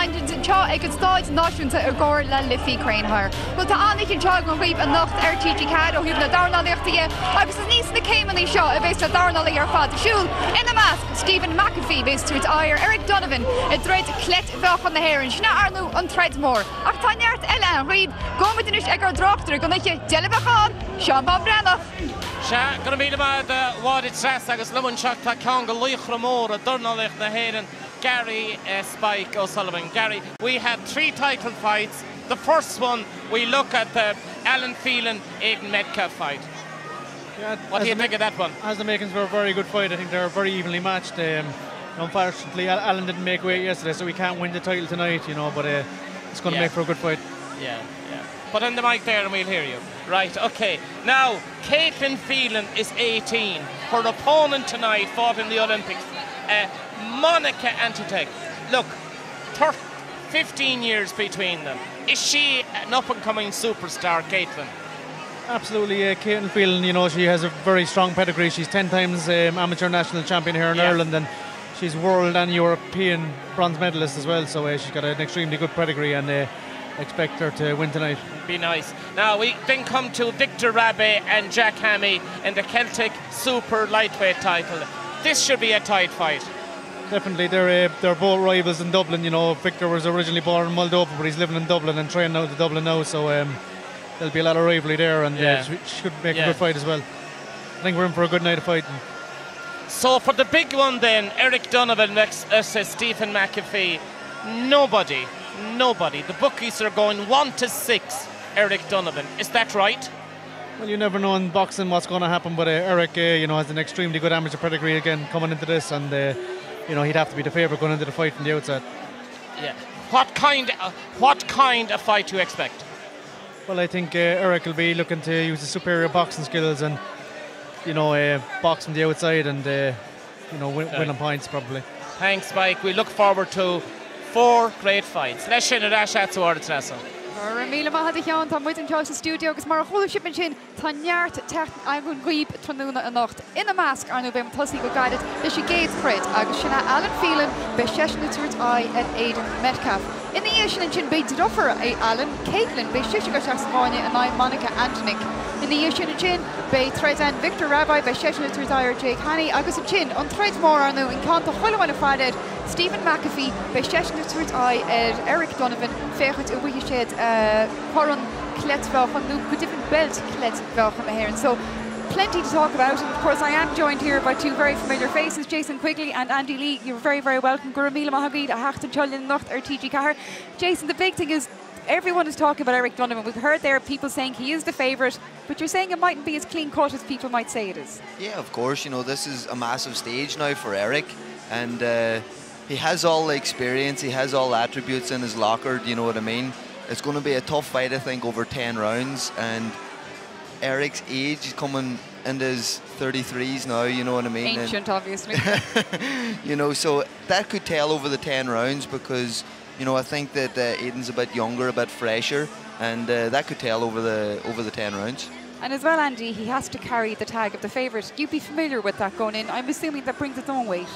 Lyons anseo ag an Stáid Náisiúnta i gcomhar le Liffey Crane Hire. Bhuel tá an-oíche anseo againn dhaoibh anocht ar TG4 ó thaobh na dornálaíochta dhe agus is ní sna céimeanna seo a bheas na dornálaithe ar fad ag siúl, ina measc Stephen McAfee, beas ag tabhairt aghaidh ar Eric Donovan i dtroid cleitmheáchan na hÉireann. Sin é ar ndóigh an troid mhór. Ach tá neart eile ann dhaoibh. Gabhfaidh muid anois ag ár dtráchtaire don oíche, deilbh a bheadh ann, Seán Bán Breathnach. Sea, go raibh míle maith agat a Mháire Treasa agus liom anseo tá ceann de laochra móra dornálaíocht na hÉireann, Gary Spike O'Sullivan. Gary, we have three title fights. The first one, we look at the Alan Phelan Aidan Metcalf fight. Yeah, what do you think of that one? As the makings for a very good fight, I think they're very evenly matched. Um, unfortunately, Alan didn't make weight yesterday, so he can't win the title tonight, you know, but uh, it's going to yeah. make for a good fight. Yeah, yeah. Put on the mic there and we'll hear you. Right, okay. Now, Caitlin Phelan is 18. Her opponent tonight fought in the Olympics. Uh, Monica Antitek. Look, 15 years between them. Is she an up-and-coming superstar, Caitlin? Absolutely, uh, Caitlin Phelan, you know, she has a very strong pedigree. She's 10 times um, amateur national champion here in yeah. Ireland and she's world and European bronze medalist as well. So uh, she's got an extremely good pedigree and uh, expect her to win tonight. Be nice. Now we then come to Victor Rabbe and Jack Hammy in the Celtic Super Lightweight title. This should be a tight fight. Definitely, they're uh, they're both rivals in Dublin. You know, Victor was originally born in Moldova, but he's living in Dublin and training out of Dublin now. So um, there'll be a lot of rivalry there, and uh, yeah. uh, should make yeah. a good fight as well. I think we're in for a good night of fighting. So for the big one then, Eric Donovan versus Stephen McAfee. Nobody, nobody. The bookies are going one to six, Eric Donovan. Is that right? Well, you never know in boxing what's going to happen, but uh, Eric, uh, you know, has an extremely good amateur pedigree again coming into this, and uh, you know he'd have to be the favourite going into the fight from the outset. Yeah. What kind, uh, what kind of fight do you expect? Well, I think uh, Eric will be looking to use his superior boxing skills and you know, uh, box from the outside and uh, you know, win, win on points probably. Thanks, Mike. We look forward to four great fights. Leis sin ar ais agat a Mháire Treasa. Go raibh míle maith agat a Sheáin, tá muid anseo sa stiúideo agus mar a chuala sibh ansin tá neart teacht againn dhaoibh tráthnóna anocht. Ina measc, ar ndóigh, beidh muid ag tosaí go gairid leis an gcéad throid agus sin é Alan Phelan, beidh seisean ag tabhairt aghaidh ar Aidan Metcalf. Ina dhiaidh sin ansin beidh deirfiúr Alan, Caitlin, beidh sise ag dul isteach sa bhfáinne in aghaidh Monica Antonik. Ina dhiaidh sin ansin beidh troid ann Victor Rabei, beidh seisean ag tabhairt aghaidh ar Jake Hanney agus ansin an troid mhór ar ndóigh, an ceann atá chuile dhuine ag faire air, Stephen McAfee, beidh seisean ag tabhairt aghaidh ar Eric Donovan féachaint an bhfaighidh siad corn cleitmheáchan nó go deimhin beilt cleitmheáchan na hÉireann. So plenty to talk about and of course I am joined here by two very familiar faces, Jason Quigley and Andy Lee. You're very, very welcome. Go raibh míle maith agaibh as theacht anseo linn anocht ar TG4. Jason, the big thing is everyone is talking about Eric Donovan. We've heard there people saying he is the favourite, but you're saying it mightn't be as clean cut as people might say it is. Yeah, of course. You know, this is a massive stage now for Eric, and uh, he has all the experience, he has all the attributes in his locker, do you know what I mean? It's going to be a tough fight, I think, over 10 rounds, and Eric's age is coming into his 33s now, you know what I mean? Ancient, and obviously. you know, so that could tell over the 10 rounds because, you know, I think that uh, Aidan's a bit younger, a bit fresher, and uh, that could tell over the over the 10 rounds. And as well, Andy, he has to carry the tag of the favourite. You'd be familiar with that going in. I'm assuming that brings its own weight.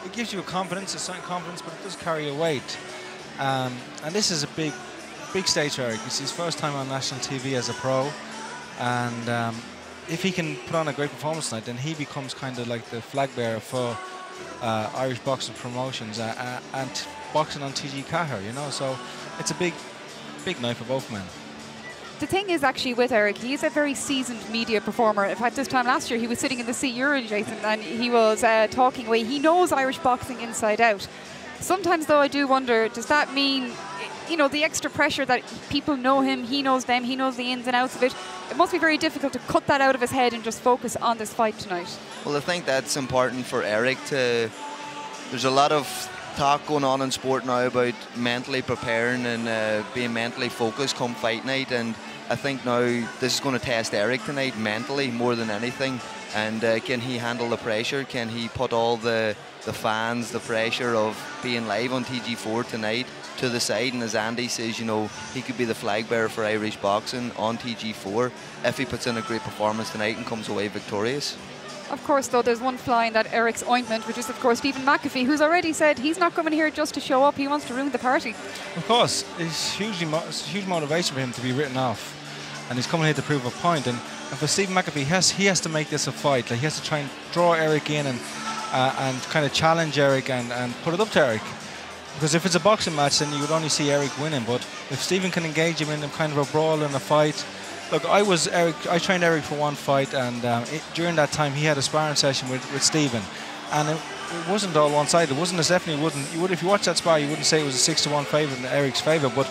It gives you a confidence, a certain confidence, but it does carry a weight. Um, and this is a big, big stage for Eric. It's his first time on national TV as a pro. And um, if he can put on a great performance tonight, then he becomes kind of like the flag bearer for uh, Irish boxing promotions uh, uh, and boxing on TG Caher, you know. So it's a big, big night for both men. The thing is actually with Eric, he is a very seasoned media performer. In fact, this time last year he was sitting in the seat you're in, Jason, and he was uh, talking away. He knows Irish boxing inside out. Sometimes, though, I do wonder, does that mean, you know, the extra pressure that people know him, he knows them, he knows the ins and outs of it. It must be very difficult to cut that out of his head and just focus on this fight tonight. Well, I think that's important for Eric to... There's a lot of talk going on in sport now about mentally preparing and uh, being mentally focused come fight night and I think now this is going to test Eric tonight mentally more than anything and uh, can he handle the pressure can he put all the the fans the pressure of being live on TG4 tonight to the side and as Andy says you know he could be the flag bearer for Irish boxing on TG4 if he puts in a great performance tonight and comes away victorious. Of course, though, there's one fly in that Eric's ointment, which is, of course, Stephen McAfee, who's already said he's not coming here just to show up. He wants to ruin the party. Of course, it's, hugely it's a huge motivation for him to be written off. And he's coming here to prove a point. And, and for Stephen McAfee, he has, he has to make this a fight. Like he has to try and draw Eric in and, and kind of challenge Eric and, and put it up to Eric. Because if it's a boxing match, then you would only see Eric winning. But if Stephen can engage him in a kind of a brawl and a fight, look, I was Eric. I trained Eric for one fight, and it, during that time, he had a sparring session with, with Stephen, and it, it wasn't all one sided. It wasn't. It definitely wouldn't. You would if you watch that spar, you wouldn't say it was a 6-1 favourite in Eric's favour, but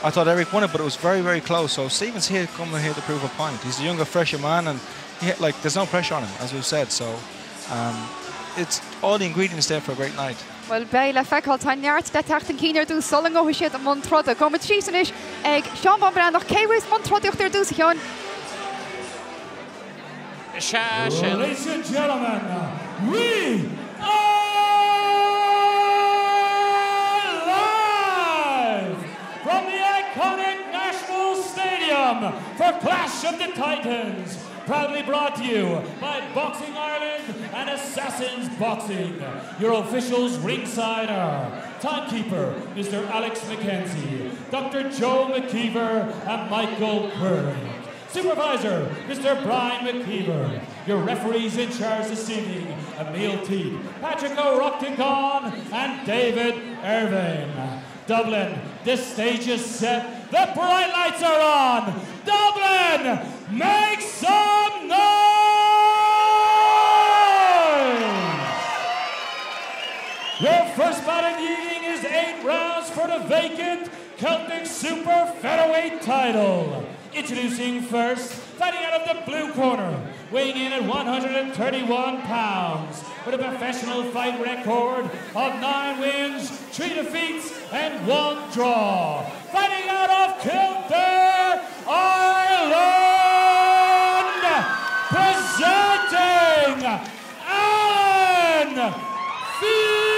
I thought Eric won it, but it was very, very close. So Stephen's here coming here to prove a point. He's a younger, fresher man, and he, like there's no pressure on him, as we've said. So it's all the ingredients there for a great night. Well, beidh le feiceáil tá neart le teacht chun cinn ar dtús sula ngabhfaidh siad i mbun troda. Gabhfaidh muid síos anois ag Seán Bán Breathnach. Cé a bheas i mbun trodaíochta ar dtús, a Sheáin? Sea, sin. Ladies and gentlemen, we are live from the iconic National Stadium for Clash of the Titans. Proudly brought to you by Boxing Ireland and Assassins Boxing. Your officials ringside are timekeeper Mr. Alex McKenzie, Dr. Joe McKeever, and Michael Quirk. Supervisor, Mr. Brian McKeever. Your referees in charge this evening, Emil Teague, Patrick O'Rocktagon, and David Irving. Dublin, this stage is set. The bright lights are on. Dublin, make some noise! Your first bout of the evening is eight rounds for the vacant Celtic Super Featherweight title. Introducing first, fighting out of the blue corner, weighing in at 131 pounds, with a professional fight record of nine wins, three defeats, and one draw. Fighting out of Kildare, Ireland, presenting Alan Phelan!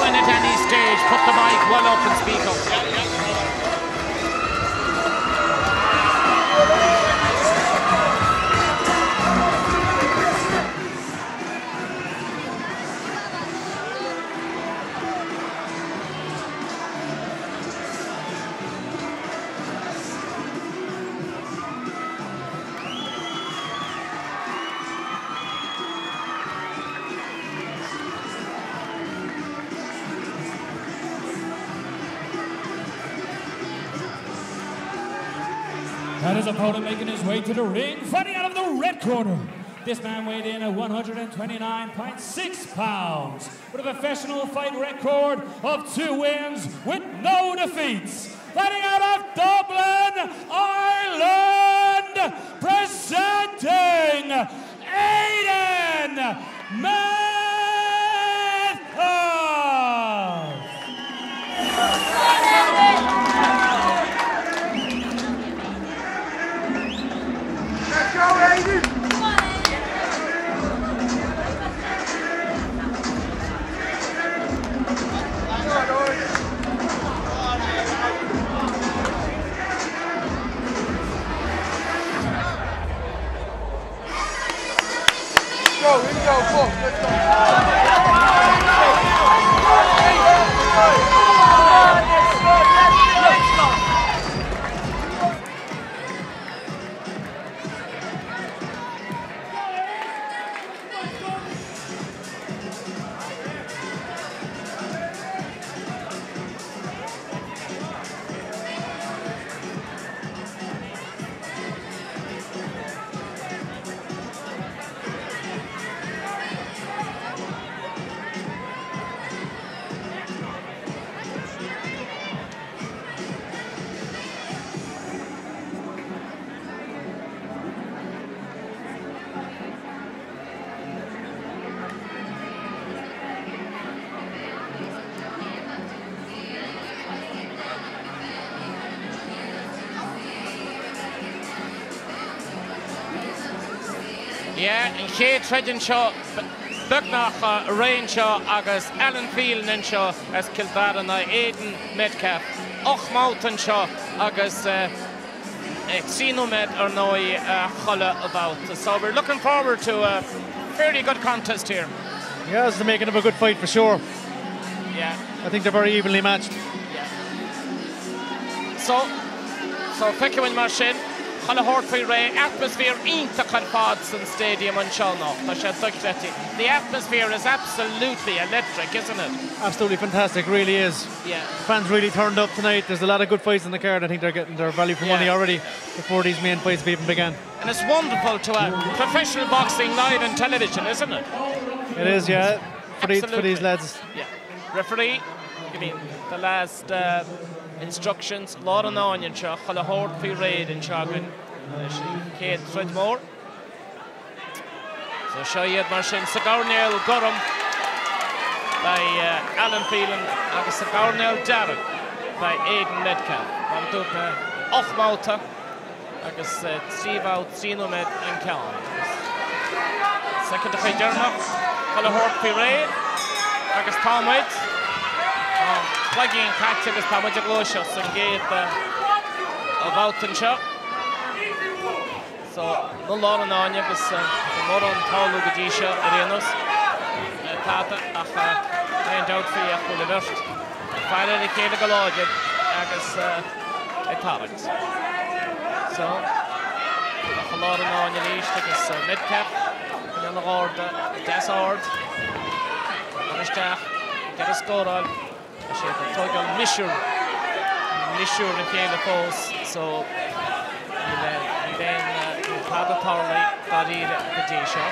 When at any stage, put the mic well up and speak up. And his opponent making his way to the ring, fighting out of the red corner. This man weighed in at 129.6 pounds with a professional fight record of two wins with no defeats. Fighting out of Dublin, Ireland, presenting Aidan Metcalf. Go, here we go, go, let's go. Yeah, an chéad troid anseo beagnach réidh anseo agus Alan Phelan anseo as Cill Dara in aghaidh Aidan Metcalfe. 8 mbabhta anseo agus 3 nóiméad ar ndóigh chuile bhabhta. So we're looking forward to a fairly good contest here. Yeah, it's the making of a good fight for sure. Yeah. I think they're very evenly matched. Yeah. So, so feicfimid mar sin, chuile shórt faoi réir, atmaisféar iontach ar fad san stadium anseo anocht, tá sé dochreidte. The atmosphere is absolutely electric, isn't it? Absolutely fantastic, really is. Yeah. Fans really turned up tonight. There's a lot of good fights in the card. I think they're getting their value for money already before these main fights have even began. And it's wonderful to have professional boxing live on television, isn't it? It is, yeah. For, the, for these lads. Yeah. Referee, give me the last instructions. Lár an fháinne anseo, chuile shórt faoi réir anseo againn leis an chéad troid mhór. So seo iad mar sin sa gcoirnéal gorm beidh Alan Phelan agus sa gcoirnéal dearg beidh Aidan Metcalfe. Mar a dúirt mé, 8 mbabhta agus 3 bhabhta 3 nóiméad an ceann. Agus soicind deireanach, chuile shórt faoi réir agus tá muid, tá an cloigín caite agus tá muid ag gluaiseacht san gcéad bhabhta anseo. So, i lár an fháinne agus tá mórán ag tarlú go dtí seo ar aon nós. Tada ach aon dabht faoi ach go bhfuil an bheirt ag faire ar a chéile go láidir agus ag tarraingt. So, ach i lár an fháinne arís agus Metcalfe ag coinneáil a gharda deas ard. Ag dul isteach, ag iarraidh scóráil. Tá siad ag tógáil miosúr, miosúr a chéile fós so níl níl aon níl tada tarlaithe dáiríre go dtí seo.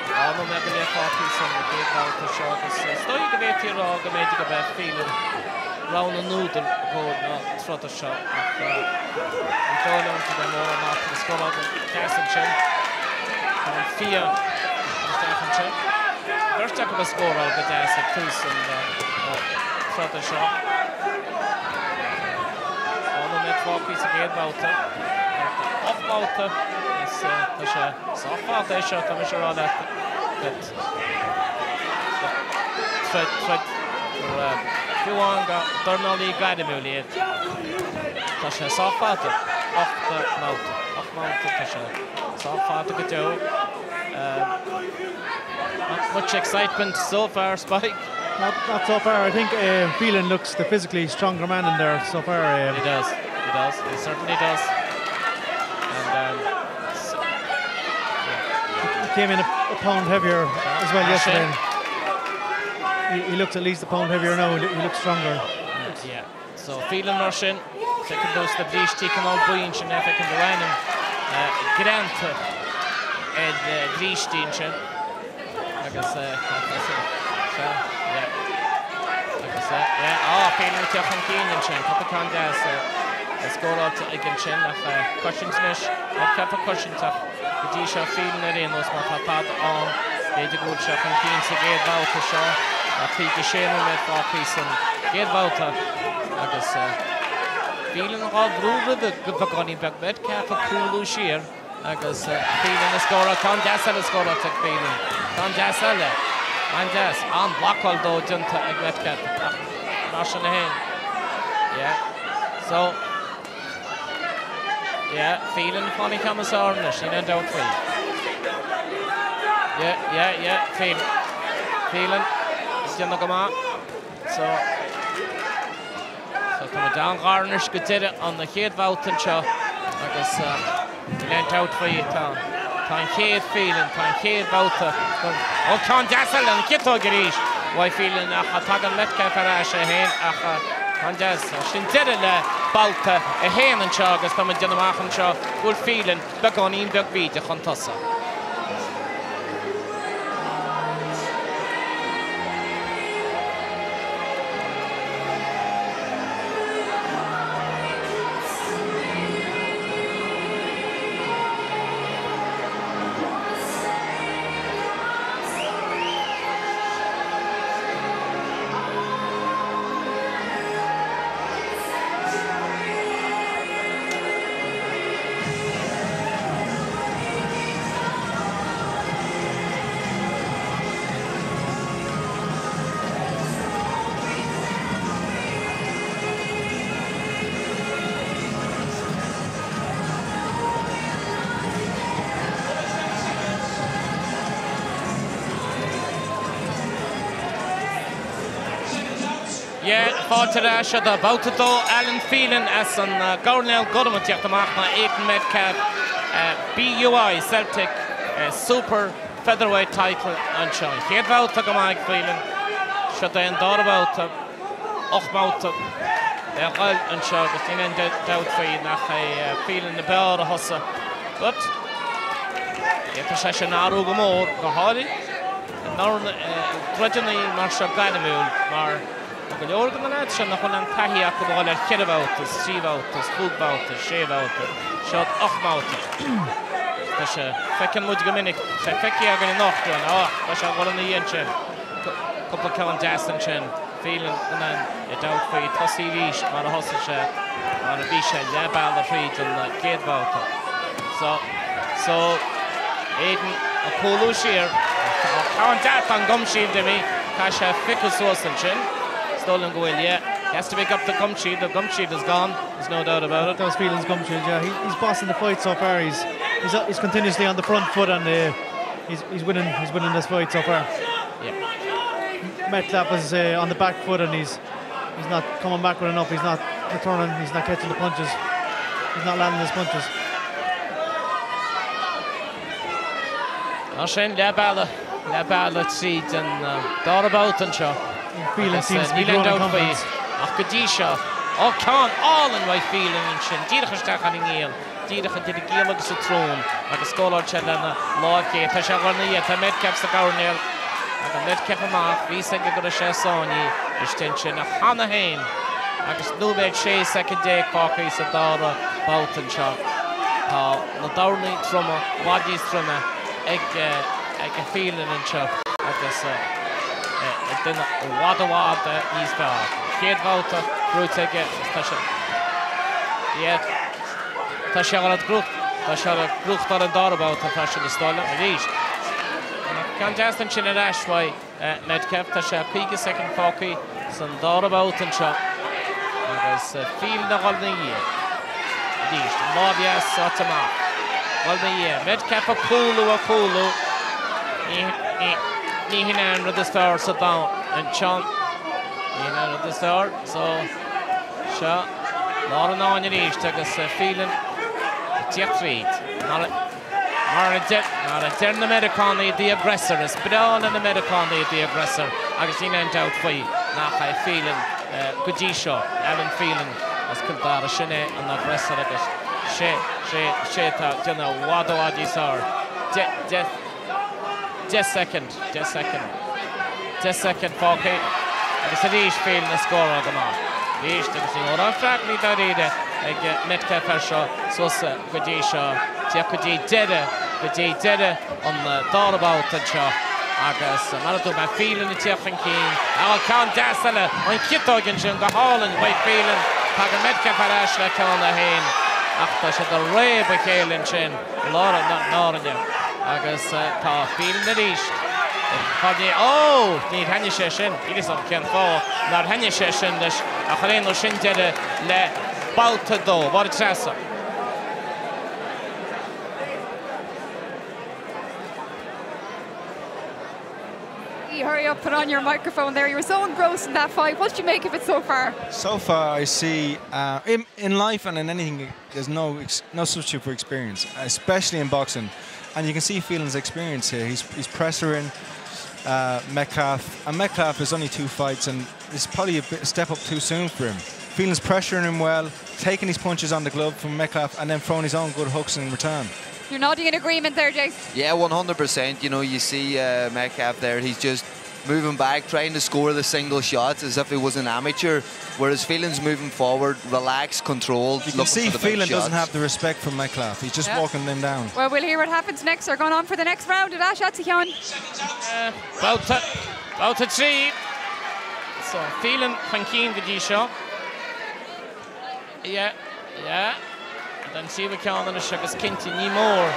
Dhá nóiméad go leith fágtha san gcéad bhabhta seo agus is dóigh go bhféadfaí a rá go mb'fhéidir go mbeadh Phelan rogha na n-údar i gcomhair na troda seo ach ní dóigh liom go mbeidh mórán eatarthu. Scóráil deas ansin. Tá an fia isteach ansin. Beirt acu ag scóráil go deas ag tús an troda seo. Dhá nóiméad fágtha sa gcéad bhabhta. 8 mbabhta is tá sé sách fada é seo, tá mise a rá leat. Troid, troid, fiú amháin go dornálaí gairmiúil iad. Tá sé sách fada, 8 mbabhta. 8 mbabhta, tá sé sách fada go deo. Not much excitement so far, Spike. Not so far. I think Phelan looks the physically stronger man in there so far. He does. He does. He certainly does. And yeah. He came in a pound heavier as well yesterday. He looks at least a pound heavier now. He looks stronger. Yeah. So Phelan mar sin, feiceann tú sna brístí cineál buí ansin, feiceann tú a ainm greanta ar bhrístí ansin agus seo, yeah. Agus yeah, á, Phelan ag teacht chun cinn ansin, cúpla ceann deas scóráilte aige ansin ach cosaint anois, Metcalfe ag cosaint ach go dtí seo Phelan ar aon nós má tá tada ann, b'fhéidir go bhfuil sé chun cinn sa gcéad bhabhta seo. Tá 56 nóiméad fágtha san gcéad bhabhta agus Phelan dhá bhrú roimhe go beagáinín beag. Metcalfe ag cúlú siar agus Phelan ag scóráil. Ceann deas eile scóráilte ag Phelan. Ceann deas eile. An-deas. An-bhlocáil dó déanta ag Metcalfe ach mar sin féin. Yeah. So. Yeah, Phelan ag fáil an ceann is fearr anois, níl aon dabht faoi. Yeah, yeah, yeah, Phelan. Phelan, ag déanamh go maith. So, so tá muid an-ghar anois go deireadh an chéad bhabhta anseo agus níl aon dabht faoi, tá tá an chéad Phelan, tá an chéad bhabhta. Ó, ceann deas eile, an chiotóg arís uaidh Phelan ach tagann Metcalfe ar ais é féin ach ceann deas. Sin deireadh le babhta 1 anseo agus tá muid ag déanamh amach anseo go bhfuil Phelan beagáinín beag bídeach chun tosaigh. Yeah, fáilte ar ais do Babhta 2, Alan Phelan as an gCoirnéal Gorm ag teacht amach ná Aidan Metcalfe, BUI Celtic Super Featherweight Title anseo. An chéad bhabhta go maith ag Phelan. Seo é an dara babhta, 8 mbabhta le dhul anseo agus níl aon dabht faoi nach é Phelan ab fhearr a thosaigh. But, d'fhéadfadh sé sin athrú go mór, go háirid i ndorn troideanna mar seo gairmiúil mar tá go leor de na leaids seo nach bhfuil an taithí acu a dhul ar cheithre bhabhta, is trí bhabhta, is chúig bhabhta, is sé bhabhta, seo 8 mbabhta. Tá sé, feiceann muid go minic, tá sé feicthe againn anocht, á, tá sé ag dul ina dhiaidh ansin, cúpla ceann deas ansin, Phelan in ann dabht faoi tosaí arís mar a thosaigh sé, mar a bhí sé leath bealaigh thríd an gcéad bhabhta. So, so, Aidan ag cúlú siar, ceann deas an gum shield imithe, caithfidh sé piocadh suas ansin. Is dóigh liom go bhfuil, yeah. He has to pick up the gum shield, the gum shield is gone, there's no doubt about it. That was Phelan's gum shield, yeah. He's bossing the fight so far. He's, he's, he's continuously on the front foot and he's, he's, winning, he's winning this fight so far. Yeah. Metcalfe is on the back foot and he's he's not coming back with enough. He's not returning. He's not catching the punches. He's not landing his punches. Mar sin leath bealaigh leath bealaigh tríd an dara babhta anseo. Phelan seems to be growing in confidence. Ach go dtí seo, ó ceann álainn uaidh Phelan ansin, díreach isteach ar an ngiall, díreach idir an giall agus an tsrón agus scóráil sé lena láimh chlé. Tá sé ag dul ina dhiaidh, tá Metcalfe sa gcoirnéal. Tagann Metcalfe amach, bhí fhios aige go raibh sé sáinnithe istigh ansin ach cheana féin agus nóiméad 16 soicind fágtha sa dara babhta anseo. Tá na dornaí troma, i bhfad níos troime ag ag Phelan anseo agus duine i bhfad i bhfad níos fearr. Chéad bhabhta buaite aige agus tá sé yeah. Tá sé ar tá sé ag gnóthachtáil an dara babhta freisin is dóigh liom arís. Ceann deas ansin ar ais uaidh Metcalfe. Tá sé 50 soicind fágtha san dara babhta anseo agus Phelan ag dul ina dhiaidh. Arís, an lámh dheas sáite amach. Dul ina dhiaidh. Metcalfe ag cúlú ag cúlú. Ní hin é an rud is fearr sa domhan anseo. Ní hin é an rud is fearr. So, seo lár an fháinne arís agus Phelan ag tíocht tríd. Mar a deir na Meiriceánaigh, the aggressor. Is breá le na Meiriceánaigh the aggressor agus níl aon dabht faoi nach é Phelan go dtí seo, Alan Phelan as Cill Dara, sin é an aggressor agus sé, sé, sé atá ag déanamh i bhfad i bhfad níos fearr. 10 soicind, 10 soicind, 10 soicind fágtha agus arís Phelan ag scóráil go maith. Arís agus ní mórán freagraí dáiríre ag Metcalfe air seo suas go dtí seo. Téigh go dtí deireadh, go dtí deireadh an dara babhta anseo agus mar a dúirt mé, Phelan ag tíocht chun cinn. Á, ceann deas eile, an chiotóg ansin go hálainn uaidh Phelan. Tagann Metcalfe ar ais le ceann é féin ach tá siad ag réabadh a chéile ansin. Lár an fháinne agus tá Phelan arís. Ó! Níor thaitnigh sé sin. Níl fhios agam cén fáth nár thaitnigh sé sin leis ach ar aon nós sin deireadh le babhta a dó. Máire Treasa. Hurry up, put on your microphone there. You were so engrossed in that fight. What did you make of it so far? So far, I see in life and in anything, there's no substitute for experience, especially in boxing. And you can see Phelan's experience here. He's pressuring Metcalfe, and Metcalfe is only two fights, and it's probably a bit a step up too soon for him. Phelan's pressuring him well, taking his punches on the glove from Metcalfe, and then throwing his own good hooks in return. You're nodding in agreement there, Jace. Yeah, 100%. You see Metcalfe there, he's just moving back, trying to score the single shots as if he was an amateur, whereas Phelan's moving forward, relaxed, controlled. You can see Phelan doesn't have the respect from Metcalfe. He's just walking them down. Well, we'll hear what happens next. They're going on for the next round. Ar ais agat, a Sheáin. Babhta 3. So Phelan chun cinn go dtí seo. Yeah. Den tríú ceann anois agus cinnte ní mór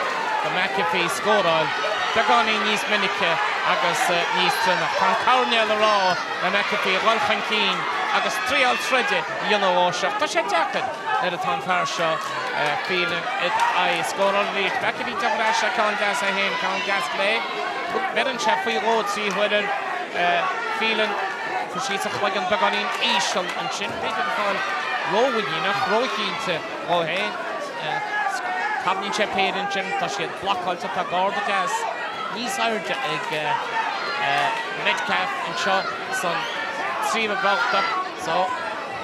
do McAfee scóráil beagáinín níos minice agus níos troime. Tá an coirnéal ag rá le McAfee dhul chun cinn agus triail troide a dhéanamh ó seo. Tá sé deacair nuair atá an fear seo Phelan id aghaidh. Scóráil arís. McAfee teacht ar ais le ceann deas é féin, ceann deas clé. Beireann sé faoi dhó trí huaire Phelan. Chuir síos a chloigeann beagáinín íseal ansin. B'fhéidir ag fáil rómhuiníneach, róchinnte dhó féin. Tarraingíonn sé péire ansin. Tá siad blocáilte. Tá garda deas níos airde ag Metcalfe anseo san tríú babhta. So,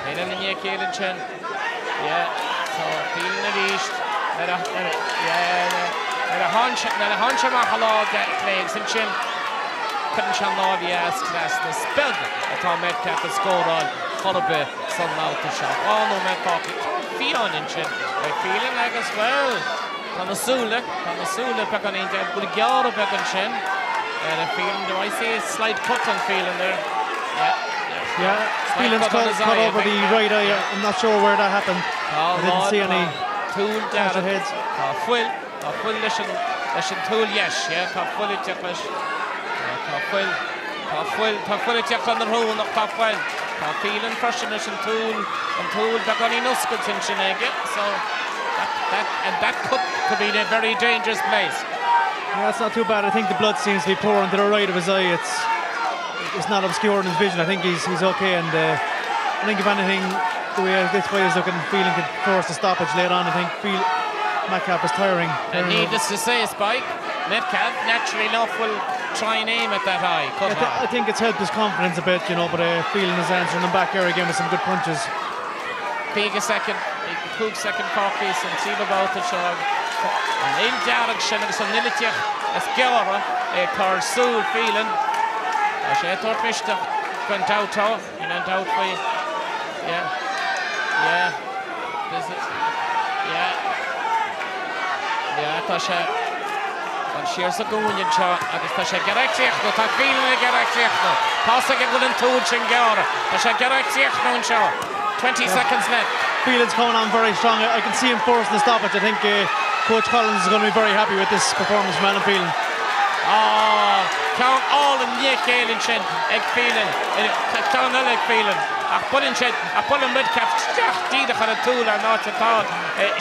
péire eile i ndiaidh a chéile ansin. Yeah. So, Phelan arís. Nuair a, yeah, nuair a théann sé, nuair a théann sé amach a lámh chlé agus ansin cuireann sé an lámh dheas trasna. Is beag atá Metcalfe ag scóráil chor ar bith san mbabhta seo. 2 nóiméad fágtha. Ceann fiáin ansin ag Phelan agus, bhuel, tá na súile, tá na súile beagáinín de, bhfuil gearradh beag ansin ar Phelan. Do I see a slight cut on Phelan there? Yeah. Yeah, Phelan's cut, cut over the right eye. I'm not sure where that happened. I didn't see any Túl dearg. Tá fuil, tá fuil leis an, leis an tsúil dheis, yeah, tá fuil ag teacht leis. Tá fuil, tá fuil, tá fuil ag teacht lena shrón ach tá fuil. Tá Phelan freisin leis an tsúil, an tsúil beagáinín oscailte ansin aige, so that, that, and that cut could be in a very dangerous place. Yeah, it's not too bad. I think the blood seems to be pouring to the right of his eye. It's it's not obscuring his vision. I think he's he's okay and uh, I think if anything the way this fight is looking, Phelan could force a stoppage later on. I think feel Metcalfe is tiring. And needless to say, Spike, Metcalfe naturally enough will try and aim at that eye. I, th I think it's helped his confidence a bit, you know, but uh, Phelan is answering him back here again with some good punches. 50 soicind, 5 soicind fágtha san tríú babhta seo. An fhuil dearg sin agus an fhuil ag gearradh atá ar súil Phelan. Tá sé ag tabhairt misneach gan dabht dó, níl aon dabht faoi. Yeah. Yeah. This is, yeah. Yeah, tá sé an siar sa gcúinne anseo agus tá sé ag iarraidh críochnú, tá Phelan ag iarraidh críochnú. Tá's aige go bhfuil an tsúil sin gearrtha. Tá sé ag iarraidh críochnú anseo. 20 seconds left. Phelan's coming on very strong. I can see him forcing the stoppage. I think uh, Coach Collins is going to be very happy with this performance from Alan Phelan. Ah, ceann álainn i ndiaidh a chéile ansin ag Phelan. Ceann eile ag Phelan. Ach buaileann sé, ach buaileann Metcalfe isteach díreach ar an tsúil an áit atá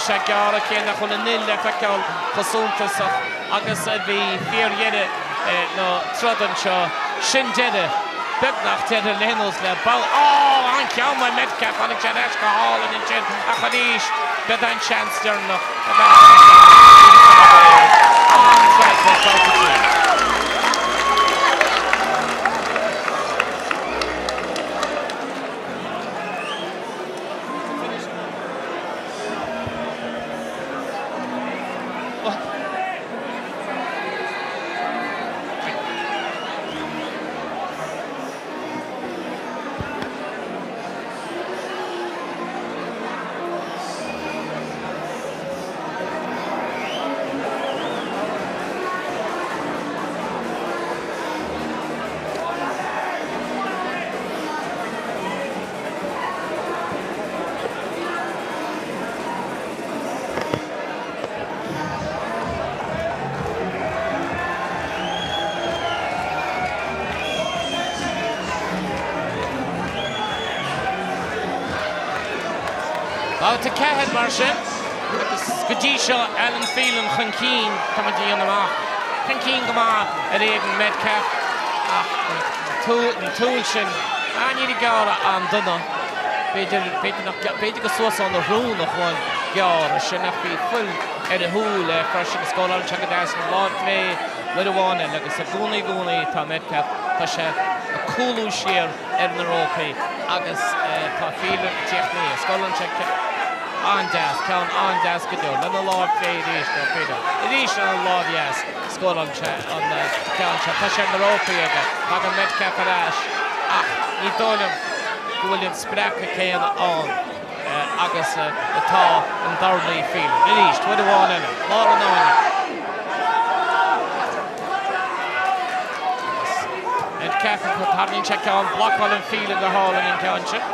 sé gearrtha, cé nach bhfuil an fhuil le feiceáil chomh suntasach agus a bhí fíordheireadh na troda anseo. Sin deireadh, beagnach deireadh le nós le ball. Á, an ceann maith Metcalfe, tháinig sé ar ais go hálainn ansin ach arís, b'é an seans deireanach, b'é an seans deireanach. An-troid tar éis babhta 3. Babhta 4 mar sin, agus go dtí seo Alan Phelan chun cinn, tá muid a dhéanamh amach, chun cinn go maith ar Aidan Metcalfe ach an tsúil sin, ah níl an gearradh an-dona, b'fhéidir, b'fhéidir nach, b'fhéidir gur suas óna shrón a chuaigh an gearradh sin ach bhí fuil ar a shúil freisin. Scórálann sé go deas an lámh chlé uair amháin eile agus i gcónaí, i gcónaí tá Metcalfe, tá sé ag cúlú siar ar na rópaí agus tá Phelan ag tíocht aníos. Scórálann sé an-deas, ceann an-deas go deo lena lámh chlé arís ó Phelan. Arís lena lámh dheas scórálann sé an ceann seo. Tá sé ar na rópaí aige. Tagann Metcalfe ar ais ach ní dóigh liom go bhfuil an spreacadh céanna ann agus atá an dornálaí Phelan. Arís, uair amháin eile, lár an fháinne. Metcalfe, tarraingíonn sé ceann, blocálann Phelan go hálainn an ceann sin.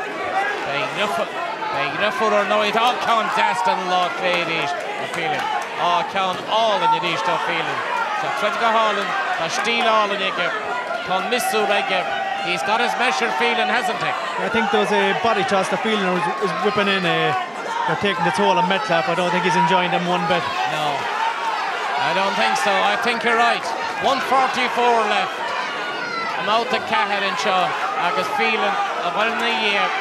Beidh griofar ar ndóigh. Tá ceann deas den lámh chlé arís ó Phelan. Á, ceann álainn arís ó Phelan. Tá troid go hálainn, tá stíl álainn aige, tá an miosúr aige. He's got his measure, Phelan, hasn't he? I think those uh, body shots that Phelan is, is whipping in, uh, they're taking the toll on Metcalfe. I don't think he's enjoying them one bit. No, I don't think so. I think you're right. 144 left. I mbabhta 4 anseo. Agus Phelan a dhul ina dhiaidh.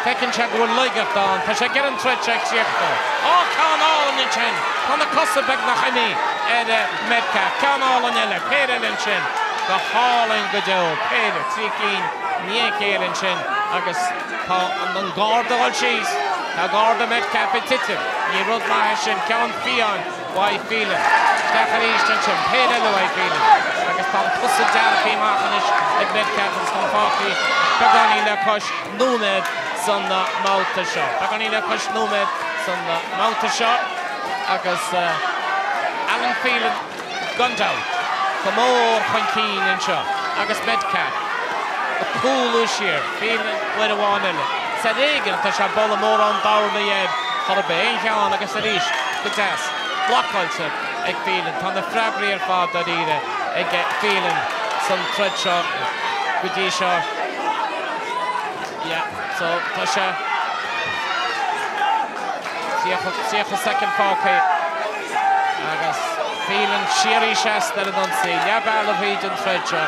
Feiceann sé go bhfuil laigeacht ann. Tá sé ag iarraidh an troid seo a chríochnú. Ó, ceann álainn ansin! Tá na cosa beagnach imithe ar Metcalfe. Ceann álainn eile. Péire eile ansin. Go hálainn go deo. Péire, 3 cinn i ndiaidh a chéile ansin agus tá an garda ag dul síos. Tá garda Metcalfe ag titim. Ní rud maith é sin. Ceann fiáin. uaidh Phelan. Isteach arís ansin, péire eile uaidh Phelan agus tá an cosa deargtha amach anois ag Metcalfe agus tá fágtha beagáinín le cois nóiméad san mbabhta seo. Beagáinín le cois nóiméad san mbabhta seo agus Alan Phelan gan dabht go mór chun cinn anseo agus Metcalfe ag cúlú siar. Phelan uair amháin eile. Is ar éigean atá sé ag bualadh mórán dornaí air chor ar bith. Aon cheann agus arís go deas blocáilte ag Phelan. Tá na freagraí ar fad dáiríre ag Phelan san troid seo go dtí seo. Yeah, so tá sé 30 soicind fágtha agus Phelan síoraí seasta ar an ionsaí. Leath bealaigh thríd an troid seo.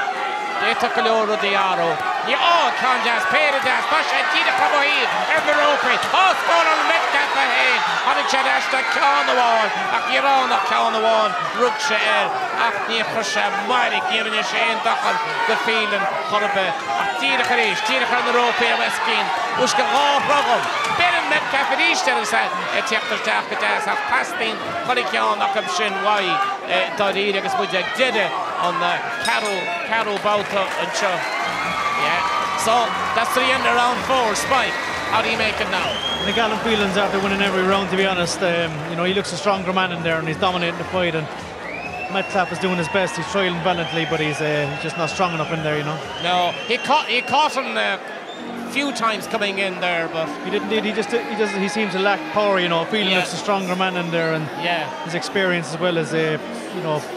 D'fhéadfadh go leor rudaí athrú. Ní, Ó! Ceann deas, péire deas, tá sé díreach amuigh ar na rópaí. Ó! Scórálann Metcalfe é féin. Tháinig sé ar ais le ceann amháin ach ní raibh ann ach ceann amháin. Rug sé air ach níor chuir sé mairg, ní rinne sé aon dochar do Phelan chor ar bith. Ach díreach arís, díreach ar na rópaí a mheascín uisce dhá shruthail. Beireann Metcalfe arís air agus é ag teacht isteach go deas ach teastaíonn chuile cheann acu sin uaidh dáiríre agus muid ag deireadh an ceathrú ceathrú babhta anseo. Yeah. So, that's the end of round four. Spike, how do you make it now? I think Alan Phelan's after winning every round, to be honest. You know, he looks a stronger man in there and he's dominating the fight. And Metcalfe is doing his best. He's trying valiantly, but he's just not strong enough in there. No, he caught him a few times coming in there, but he didn't. He just he does he seems to lack power. Phelan looks a stronger man in there, and his experience as well as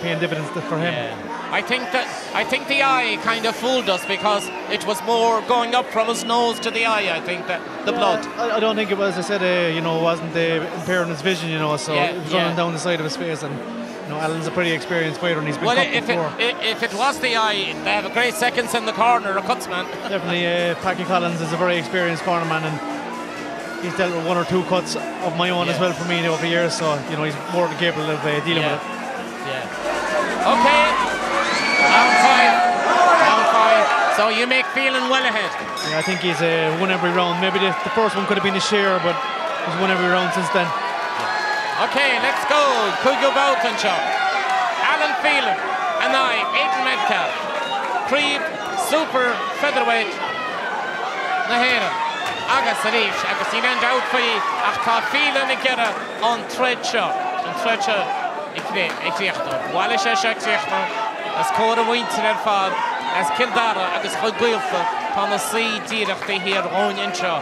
paying dividends for him. Yeah. I think the eye kind of fooled us because it was more going up from his nose to the eye. I think that the blood. I don't think it was. I said, it wasn't impairing his vision, so it was running down the side of his face, and Alan's a pretty experienced fighter, and he's been Well, cut if it, before. If it was the eye, they have a great seconds in the corner, a cutsman. Definitely, Packy Collins is a very experienced cornerman, and he's dealt with one or two cuts of my own as well for me over the years. So he's more than capable of dealing with it. Yeah. Okay. Round five. Round five. So you make Phelan well ahead. Yeah, I think he's won every round. Maybe the first one could have been a share, but he's won every round since then. Okay, let's go. Cúigiú babhta anseo. Alan Phelan and I, Aidan Metcalfe. Craobh Super Featherweight na hÉireann. Agus arís agus níl aon dabht faoi ach tá Phelan ag iarraidh an troid seo an troid seo a chríochnú. Bhile sé seo críochnú as cóir a mhuintir ar fad as Cill Dara agus chuid gaolta tá na suí díreach taobh thiar dhúinn anseo.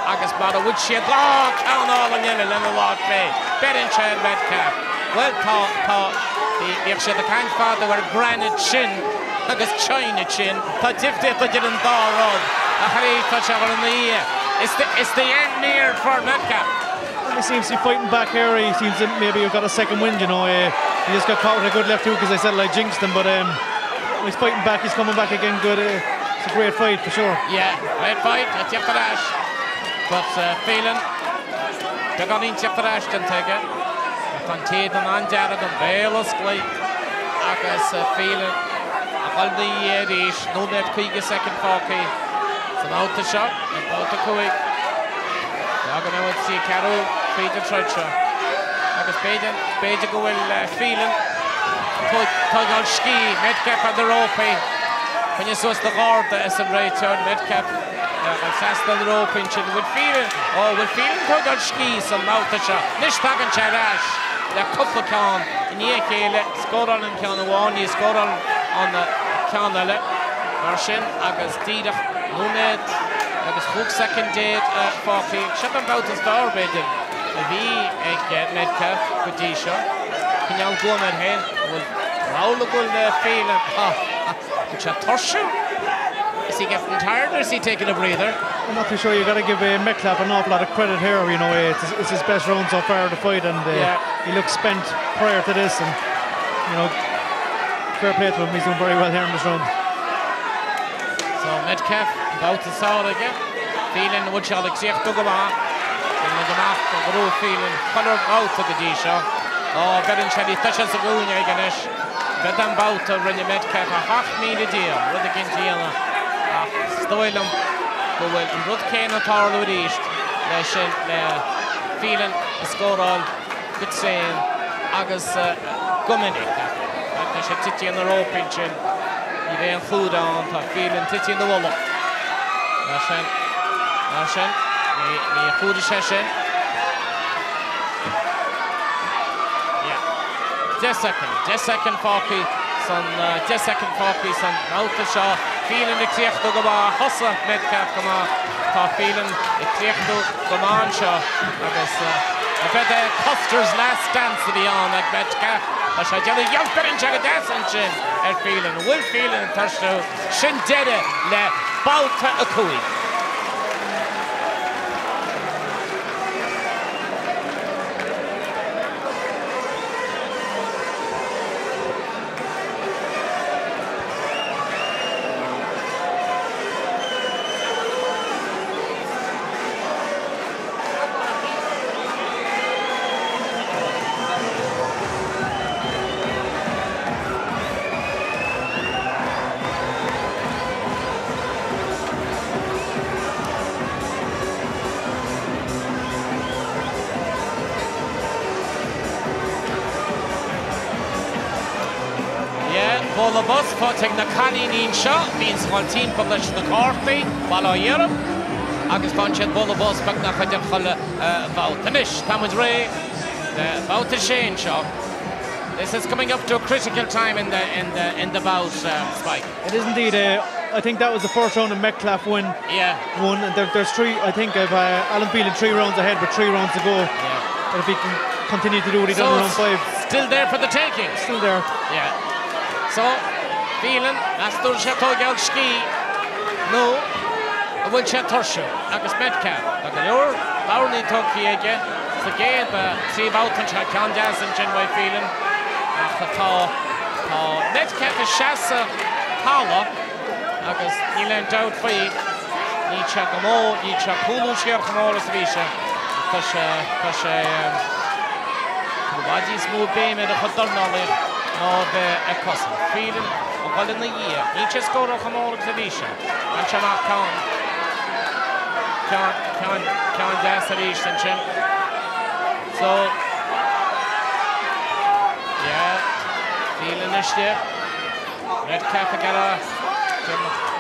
Agus mar a bhfuil siad lá ceann álainn eile lena lámh chlé. Beireann sé ar Metcalfe. Well tá bhíodh siad ag caint fadó ar granite chin agus China chin Tá difríocht idir an dá rud a charí tá sé ar an í. Is the end near for Metcalfe. He seems to be fighting back here. He seems to maybe have got a second wind. He just got caught with a good left hook, as I said, I jinxed him, but he's fighting back. He's coming back again good. It's a great fight for sure. Yeah, great fight a teacht ar ais. But Phelan beagáinín teacht ar ais den tuige. Tá t-éadan an-dearg an béal oscailte agus Phelan a dul arís nóiméad 50 soicind fágtha san mbabhta seo an babhta 5. Gan sí ceathrú tríd an troid seo. Agus b'fhéidir go bhfuil Phelan tógáil scíth Metcalfe ar na rópaí. Coinnigh suas do gharda is an réiteoir Metcalfe an seasta na rópaí sin bhfuil Phelan ó bhfuil Phelan tógáil scíth san mbabhta seo. Anois tagann sé ar ais le cúpla ceann i ndiaidh a chéile scóráil an ceann amháin ní scóráil an ceann eile mar sin agus díreach nóiméad agus 15 soicind fágtha seo an babhta is fearr b'fhéidir a bhí ag Metcalfe go dtí seo. Cineál guaim air féin bhfuil rála bhfuil Phelan sé tuirseach. Is he getting tired or is he taking a breather? I'm not too sure. You got to give Metcalfe an awful lot of credit here. It's his best round so far of the fight, and he looks spent prior to this. And fair play to him. He's doing very well here in this round. So Metcalfe Babhta is fearr aige. Phelan an bhfuil sé ag críochnú go maith. Bíonn muid amach do ghnó Phelan chuile bhabhta go dtí seo. Ó, beireann sé níos deise sa gcúinne aige anois. Beidh an babhta a rinne Metcalfe a 17,000 rud éicint a dhéanamh ach is dóigh liom go bhfuil an rud céanna ag tarlú arís leis sin le Phelan ag scóráil go tréan agus go minic. Tá sé tite ar na rópaí ansin. Ní bheidh aon chúid ann. Tá Phelan tite ina mhullach. Mar sin, mar sin, ní chúidigh sé sin. Yeah. 10 soicind, 10 soicind fágtha san, 10 soicind fágtha san mbabhta seo. Phelan ag críochnú go maith. Thosaigh Metcalfe go maith. Tá Phelan ag críochnú go maith anseo agus beidh é Custer's last dance a bhí ann ag Metcalfe. Tá sé ag déanamh jump beireann sé go deas ansin ar Phelan. An bhfuil Phelan ag tuirsiú? Sin deireadh le babhta 5. Yeah, bualadh bos faighte ag na cailíní anseo, bíonn ag dul timpeall leis na cártaí, bail ó Dhia orthu, agus faigheann siad bualadh bos beagnach idir chuile bhabhta. Anois, tá muid réidh le babhta 6 anseo. This is coming up to a critical time in the, in the, in the bout, Spike. It is indeed. I think that was the first round of Metcalfe win. Yeah. One, and there, there's three, I think, of Alan Phelan three rounds ahead with three rounds to go. Yeah. But if he can continue to do what he so done in round five. Still there for the taking. Still there. Yeah. So, Phelan, meas tú an bhfuil sé ag tógáil scíth nó an bhfuil sé ag tuirsiú agus Metcalfe, tá go leor dornaí tugtha aige sa gcéad trí bhabhta anseo, ceann deas ansin uaidh Phelan ach tá tá Metcalfe ag seasamh talamh agus níl aon dabht faoi, níl sé go mór, níl sé ag cúlú siar chomh mór is a bhí sé, tá sé, tá sé i bhfad níos mó béime ar a chuid dornálaíocht ná a bheith ag cosaint. Phelan ag dul ina dhiaidh, níl sé ag scóráil chomh mór agus a bhí sé. Bhain sé amach ceann, ceann, ceann, ceann deas arís ansin. So, yeah, Phelan istigh. Metcalfe ag iarraidh,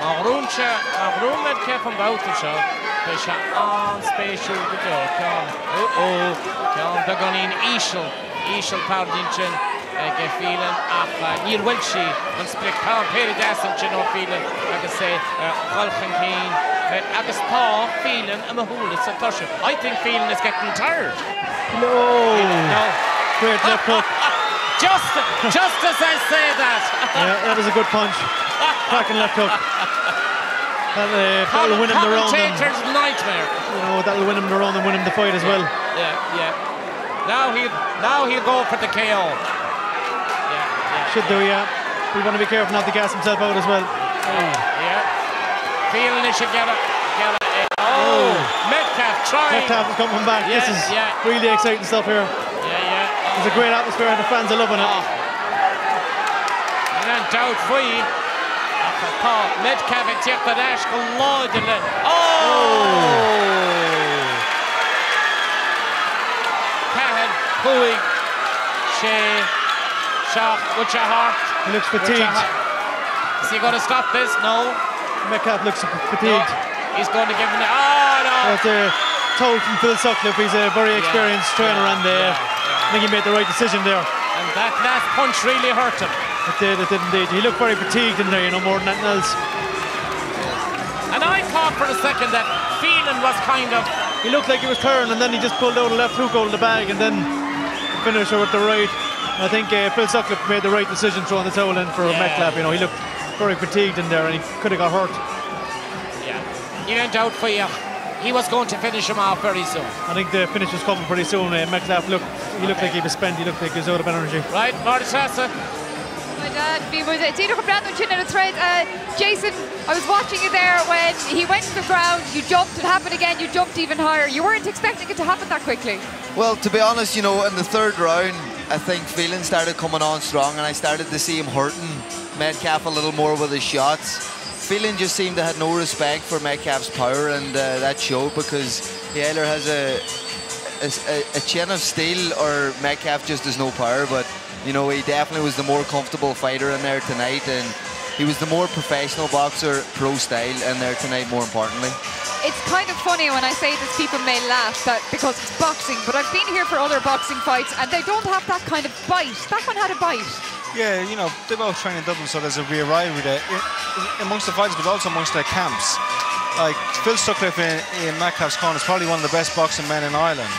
má ghnóthaíonn sé, má ghnóthaíonn Metcalfe an babhta seo, beidh sé an-spéisiúil go deo. Ceann, ó ó, ceann beagáinín íseal, íseal tarraingthe ansin ag Phelan ach níor bhuail sí an sprioc. Tá an péire deas ansin ó Phelan agus é ag dul chun cinn agus tá Phelan i mo shúile-sa tuirseach. I think Phelan is getting tired. No. No. Great left hook. Just, just as I say that. Yeah, that was a good punch. Cracking left hook. That, that'll win him the round. And, Commentator's nightmare. you know, that'll win him the round and win him the fight as well. Yeah, yeah. Now he'll, now he'll go for the KO. Yeah, yeah. Should do, yeah. We want to be careful not to gas himself out as well. Yeah. Phelan is get a, get a, oh, Metcalfe trying. Metcalfe is coming back. Yeah, this is yeah. really exciting stuff here. Yeah, yeah. There's a great atmosphere and the fans are loving it. Oh. Níl aon dabht faoi ach tá Metcalfe ag tíocht ar ais go láidir le oh! 4, 5, 6, 7, bhfuil sé thart? He looks fatigued. Is he going to stop this? No. Metcalfe looks fatigued. No. He's going to give him the, oh no! That's a towel from Phil Sutcliffe. He's a very experienced trainer yeah, and yeah, yeah. I think he made the right decision there. And that last punch really hurt him. It did, it did indeed. He looked very fatigued in there, you know, more than anything else. And I thought for a second that Phelan was kind of... He looked like he was turning and then he just pulled out a left hook out of the bag and then finished with the right. I think Phil Sutcliffe made the right decision throwing the towel in for Yeah. Metcalfe. You know, he looked very fatigued in there and he could have got hurt. Yeah. He went out for you. He was going to finish him off very soon. I think the finish was coming pretty soon. Metcalfe looked, he looked like he was spent. He looked like he was out of energy. Right, Marty Sassa. Dad, bhí muid díreach ag breathnú ansin ar an troid. Jason, I was watching you there when he went to the ground, you jumped, it happened again, you jumped even higher. You weren't expecting it to happen that quickly. Well, to be honest, you know, in the third round, I think Phelan started coming on strong and I started to see him hurting Metcalf a little more with his shots. Phelan just seemed to have no respect for Metcalf's power, and that showed because he either has a chin of steel or Metcalf just has no power. But, you know, he definitely was the more comfortable fighter in there tonight, and he was the more professional boxer, pro style in there tonight, more importantly. It's kind of funny when I say this, people may laugh that because it's boxing, but I've been here for other boxing fights and they don't have that kind of bite. That one had a bite. Yeah, you know, they both train in Dublin, so there's a real rivalry there amongst the fighters, but also amongst their camps. Like, Phil Sutcliffe in Metcalf's corner is probably one of the best boxing men in Ireland.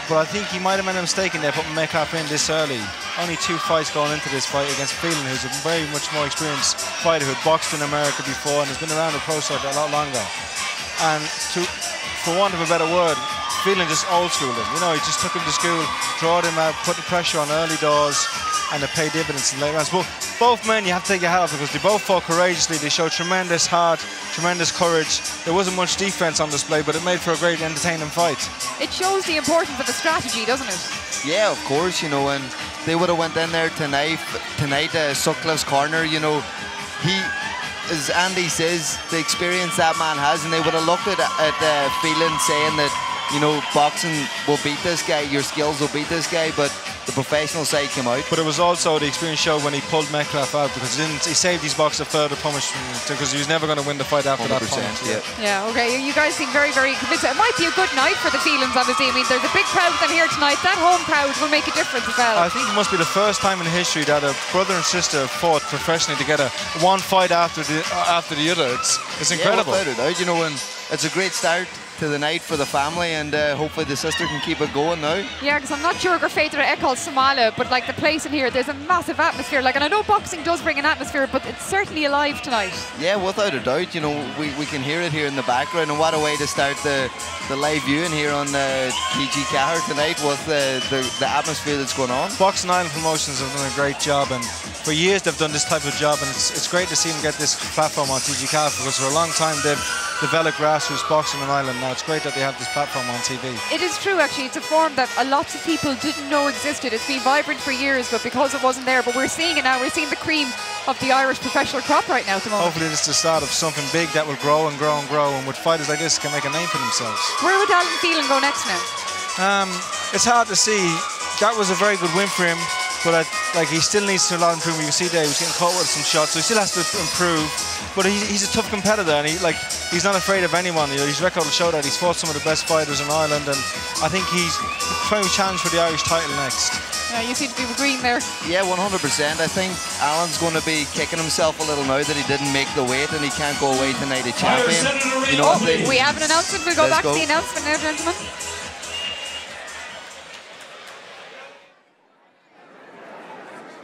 But I think he might have made a mistake in there putting Metcalf in this early. Only 2 fights going into this fight against Phelan, who's a very much more experienced fighter who had boxed in America before and has been around the pro circuit a lot longer. And for want of a better word, Phelan just old schooled him. You know, he just took him to school, drawed him out, put the pressure on early doors, and it paid dividends in late rounds. But both men, you have to take your hat off because they both fought courageously. They showed tremendous heart, tremendous courage. There wasn't much defense on display, but it made for a great entertaining fight. It shows the importance of a strategy, doesn't it? Yeah, of course, you know, and they would have went in there tonight, Sutcliffe's corner, you know, he, as Andy says, the experience that man has, and they would have looked at Phelan saying that, you know, boxing will beat this guy, your skills will beat this guy, but the professional side came out. But it was also the experience showed when he pulled Metcalf out, because he saved his boxer further punishment because he was never going to win the fight after that point. Yeah. Yeah, okay, you guys seem very, very convinced. It might be a good night for the Phelans, obviously. I mean, there's a big crowd of them here tonight. That home crowd will make a difference as well. I think it must be the first time in history that a brother and sister fought professionally together, one fight after the other. It's incredible. Yeah, without a doubt, you know, and it's a great start to the night for the family, and hopefully the sister can keep it going now. Yeah, because I'm not sure gur féidir a fheiceáil sa mbaile, but like the place in here, there's a massive atmosphere. Like, and I know boxing does bring an atmosphere, but it's certainly alive tonight. Yeah, without a doubt. You know, we can hear it here in the background, and what a way to start the live viewing here on TG Ceathair tonight with the atmosphere that's going on. Boxing Ireland Promotions have done a great job, and for years they've done this type of job, and it's great to see them get this platform on TG Ceathair, because for a long time they've developed grassroots boxing in Ireland. Now it's great that they have this platform on TV. It is true, actually. It's a form that a lot of people didn't know existed. It's been vibrant for years, but because it wasn't there, but we're seeing it now. We're seeing the cream of the Irish professional crop right now at the moment. Hopefully this is the start of something big that will grow and grow and grow, and with fighters like this can make a name for themselves. Where would Alan Phelan go next now? It's hard to see. That was a very good win for him, but he still needs to a lot of improvement. You can see there he was getting caught with some shots, so he still has to improve. But he's a tough competitor, and he's not afraid of anyone. You know, his record will show that he's fought some of the best fighters in Ireland, and I think he's trying to challenge for the Irish title next. Yeah, you seem to be agreeing there. Yeah, 100%. I think Alan's going to be kicking himself a little now that he didn't make the weight and he can't go away tonight a champion. You know, oh, we have an announcement. We'll go back to the announcement now, gentlemen.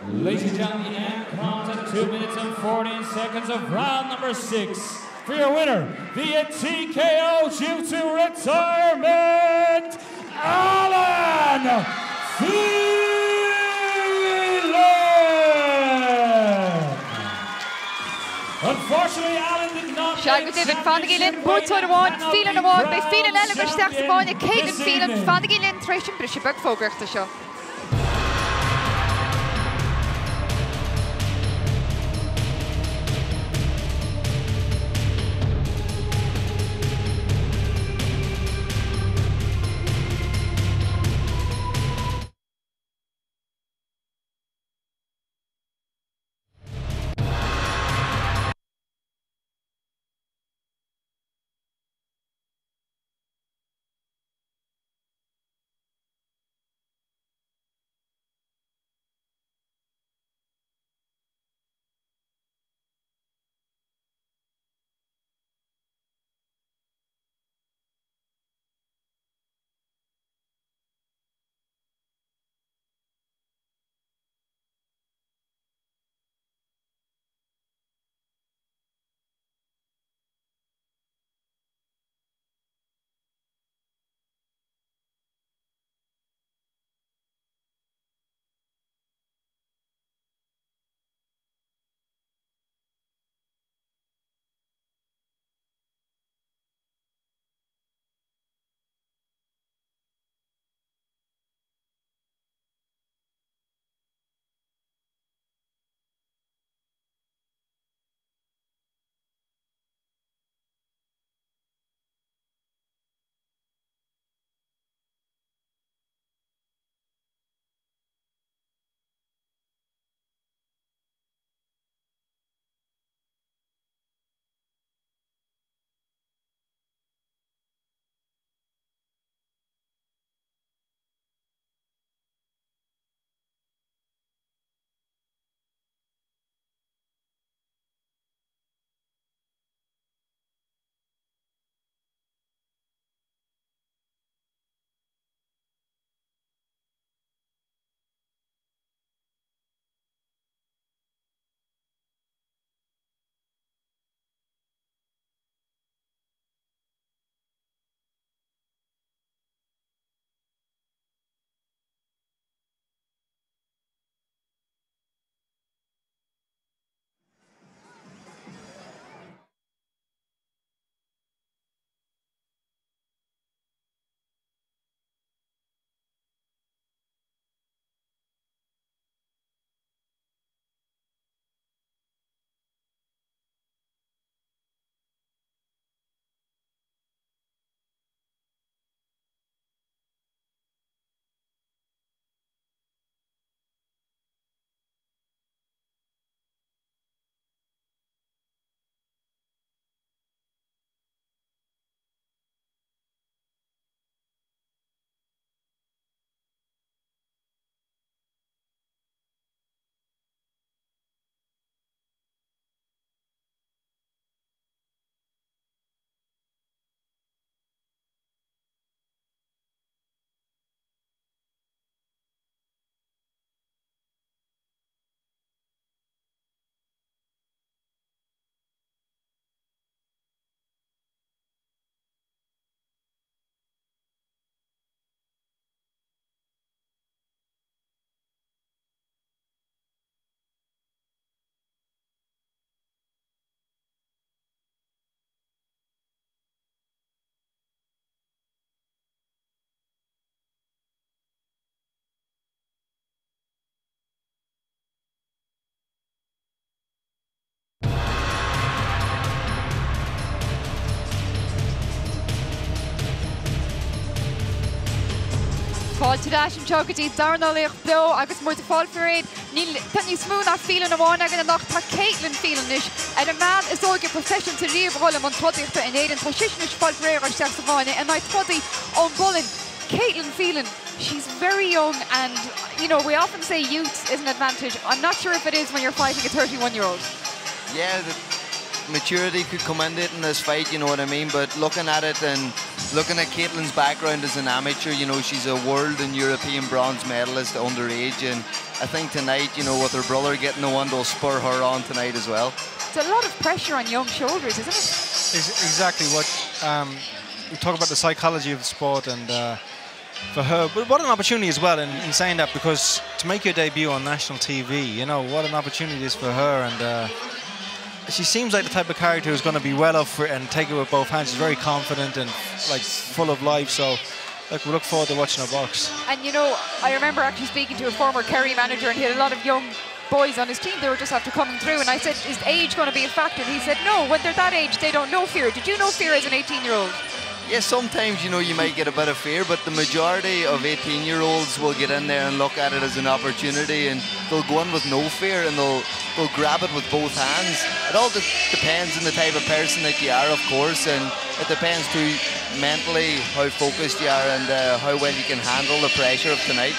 Ladies and gentlemen, the end comes at 2 minutes and 14 seconds of round number 6. For your winner, via TKO due to retirement, Alan Phelan! Unfortunately, Alan did not Sea go deimhin, fanaigí linn, buaiteoir amháin, Phelan amháin, beidh Phelan eile ag isteach sa bhfáinne, Caitlin Phelan, fanaigí linn tar éis an briseadh beag fógraíochta seo. Fáilte ar ais anseo go dtí Dornálaíocht Beo agus muid ag fáil faoi réir. Níl, tá níos mó ná Phelan amháin againn anocht, tá Caitlin Phelan anois ar an mbean is óige proifisiúnta riamh a dhul i mbun trodaíochta in Éirinn. Tá sise anois ag fáil faoi réir a dhul isteach sa bhfáinne in aghaidh trodaí ón bPolainn, Caitlin Phelan. She's very young and, you know, we often say youth is an advantage. I'm not sure if it is when you're fighting a 31 year old. Yeah, the maturity could come into it in this fight, you know what I mean? But looking at it and looking at Caitlin's background as an amateur, you know, she's a world and European bronze medalist underage. And I think tonight, you know, with her brother getting the one, they'll spur her on tonight as well. It's a lot of pressure on young shoulders, isn't it? It's exactly what um, we talk about the psychology of the sport and uh, for her. But what an opportunity as well in, in saying that because to make your debut on national TV, you know, what an opportunity it is for her. And uh, she seems like the type of character who's going to be well up for it and take it with both hands. She's very confident and like full of life. So look, we look forward to watching her box. And you know, I remember actually speaking to a former Kerry manager and he had a lot of young boys on his team. They were just after coming through. And I said, is age going to be a factor? And he said, no, when they're that age, they don't know fear. Did you know fear as an 18-year-old? Yeah, sometimes, you know, you might get a bit of fear, but the majority of 18-year-olds will get in there and look at it as an opportunity and they'll go in with no fear and they'll they'll grab it with both hands. It all depends on the type of person that you are, of course, and it depends too mentally how focused you are and uh, how well you can handle the pressure of tonight.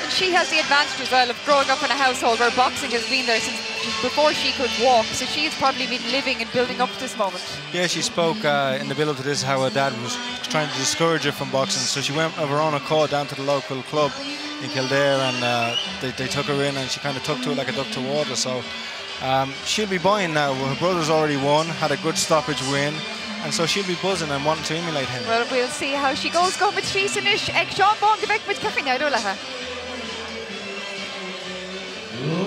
And she has the advantage as well of growing up in a household where boxing has been there since before she could walk, so she's probably been living and building up to this moment. Yeah, she spoke uh, in the build-up to this how her dad was trying to discourage her from boxing, so she went of her own accord down to the local club in Kildare and uh, they, they took her in and she kind of took to it like a duck to water. So um, she'll be buying now. Her brother's already won, had a good stoppage win. And so she'll be buzzing and wanting to emulate him. Well, we'll see how she goes. Go with síos anois ag Seán Bán go bhfeicfidh muid cén chaoi a n-éireoidh léi.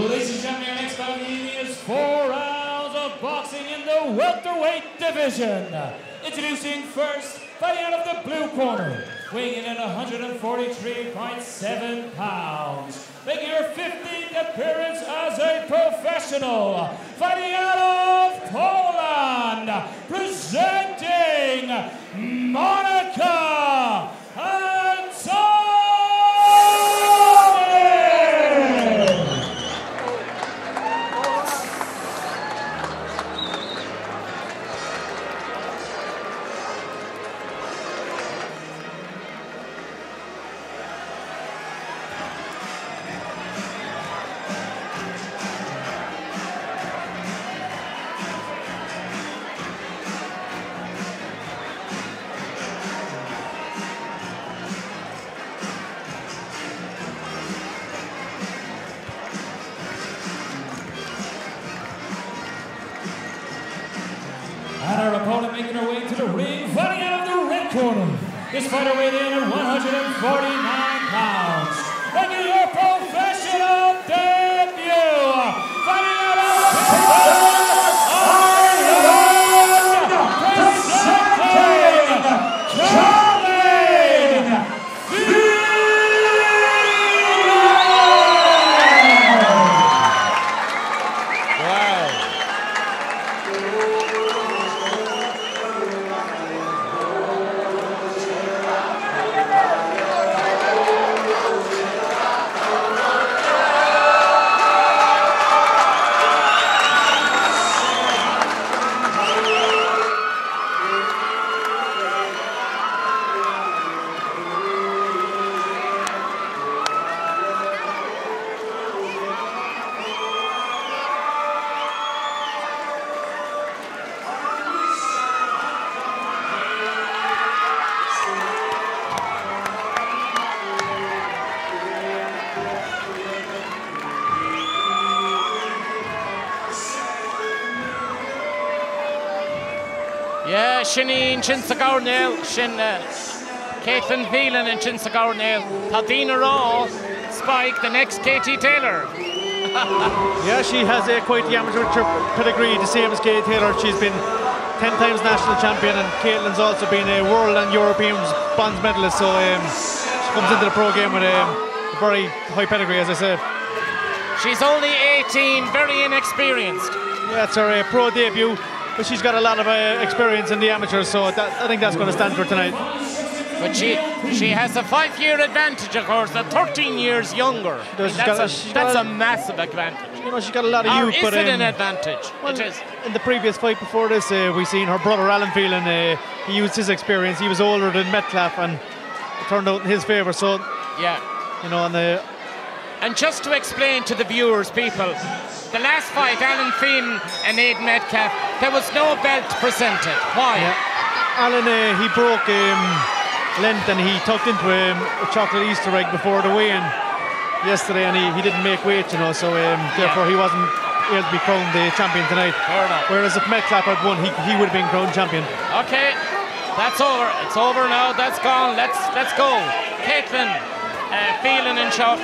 Ladies and gentlemen, our next bout of the evening is four rounds of boxing in the welterweight division. Introducing first, fighting out of the blue corner, weighing in at 143.7 pounds. Making her 15th appearance as a professional, fighting out of Poland, presenting Monica Anzoni! And her opponent making her way to the ring, fighting out of the red corner. This fighter weighed in at 149 pounds. Making her professional debut, fighting out of Ireland, presenting Colleen Wow. Yeah, sin í ansin sa gcoirnéal, sin Caitlin Phelan ansin sa gcoirnéal. Tá daoine ag rá, Spike, the next Katie Taylor. Yeah, she has a quite the amateur pedigree, the same as Katie Taylor. She's been 10 times national champion and Caitlin's also been a world and European bronze medalist. So um, she comes into the pro game with um, a very high pedigree, as I said. She's only 18, very inexperienced. Yeah, it's her uh, pro debut, but she's got a lot of uh, experience in the amateurs, so that, I think that's going to stand for tonight. But she she has a five-year advantage, of course, at 13 years younger. She does. I mean, that's, She's a, got that's a- a massive advantage. You know, she's got a lot of Or youth. is but, it an advantage? Well, it is. In the previous fight before this, we seen her brother Alan Phelan. He used his experience. He was older than Metcalf, and it turned out in his favour. So, Yeah. you know, and the And just to explain to the viewers, people, the last fight, Alan Phelan and Aidan Metcalf, there was no belt presented. Why? Yeah. Alan, he broke Lent and he tucked into a chocolate Easter egg before the weigh-in yesterday, and he didn't make weight, you know, so therefore he wasn't able to be crowned the champion tonight. Fair enough. Whereas if Metcalf had won, he would have been crowned champion. Okay, that's over. It's over now. That's gone. Let's go. Caitlin Phelan anseo.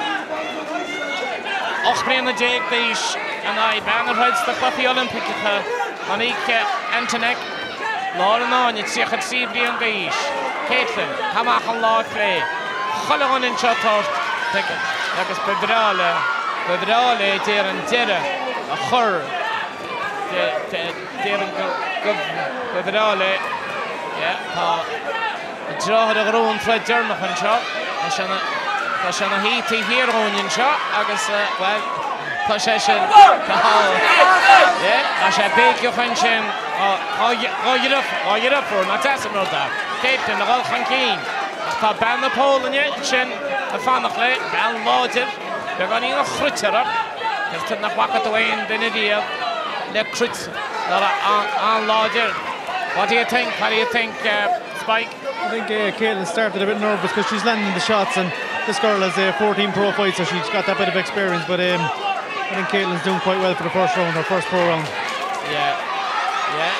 18 bliana d'aois in aghaidh bean a throid sna Cluichí Oilimpeacha, Monique Antonek, Lár an Fháinne, 33 bliain d'aois. Caitlin, amach an lámh chlé. Chuile dhuine anseo tort agus ba bhreá le, ba bhreá léi déarfainn deireadh a chur déarfainn go, ba bhreá léi. Yeah, tá a deartháir a ghnóthaigh an troid deireanach anseo. Tá sé ina, tá sé ina shuí taobh thiar dhúinn anseo agus, bhuel, tá sé sin, tá, yeah, tá sé béiceach ansin. Dá dheirfiúr, nach deas an rud é? Caitlin ag dul chun cinn ach tá bean na Polainne ansin ag fanacht léi, bean láidir, beagáinín de chruit uirthi. Deirtear nach bhfaca tú aon duine riamh le cruit an-láidir. What do you think? What do you think, Spike? I think Caitlin started a bit nervous because she's landing the shots, and this girl has 14 pro fights, so she's got that bit of experience. But I think Caitlin's doing quite well for the first round, her first pro round. Yeah, yeah.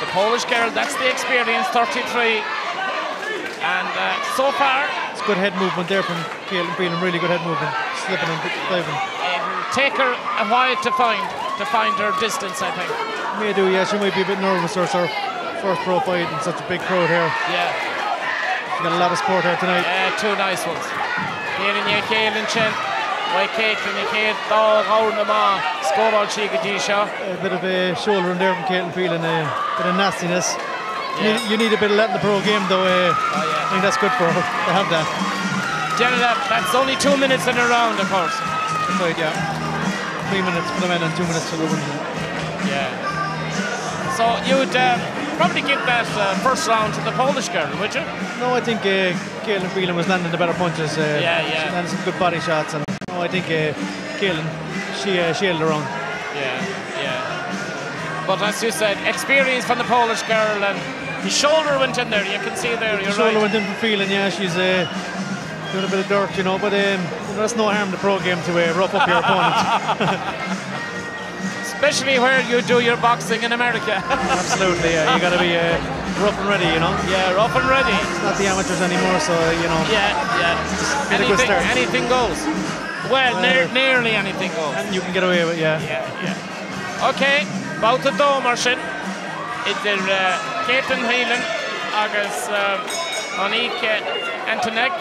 The Polish girl, that's the experience, 33. And so far... It's good head movement there from Caitlin Phelan, really good head movement, slipping and diving. It'll take her a while to find her distance, I think. May do, yeah. She might be a bit nervous. Her first pro fight in such a big crowd here. Yeah. She's got a lot of support here tonight. Yeah, two nice ones. Céile ní chéile sin, Wa Caitlin i chéad dá ghabhar na má scóráil sí go dtí seo. A bit of a shoulder in there from Caitlin Phelan, a bit of nastiness. You need a bit of that in the pro game though. Oh, yeah. I think that's good for her to have that. Generally, that's only 2 minutes in a round, of course. That's right, yeah. 3 minutes for the men and 2 minutes for the women. Yeah. So you'd probably give that first round to the Polish girl, would you? No, I think Caitlin Phelan was landing the better punches. Yeah. She landed some good body shots, and no, I think Caitlin, she held her own. Yeah, yeah. But as you said, experience from the Polish girl, and the shoulder went in there. You can see there. You're The shoulder right. went in from Phelan. Yeah, she's doing a bit of dirt, But that's no harm in the pro game to rough up your opponent. Especially where you do your boxing in America. Absolutely, yeah. You got to be rough and ready, you know. Yeah, rough and ready. It's not the amateurs anymore, so you know. Yeah, yeah. Just get a good Anything, start. anything goes. Well, nearly anything goes. And you can get away with it, yeah. Yeah, yeah. Okay, babhta 2 mar sin idir Caitlin Phelan agus Monique Antonek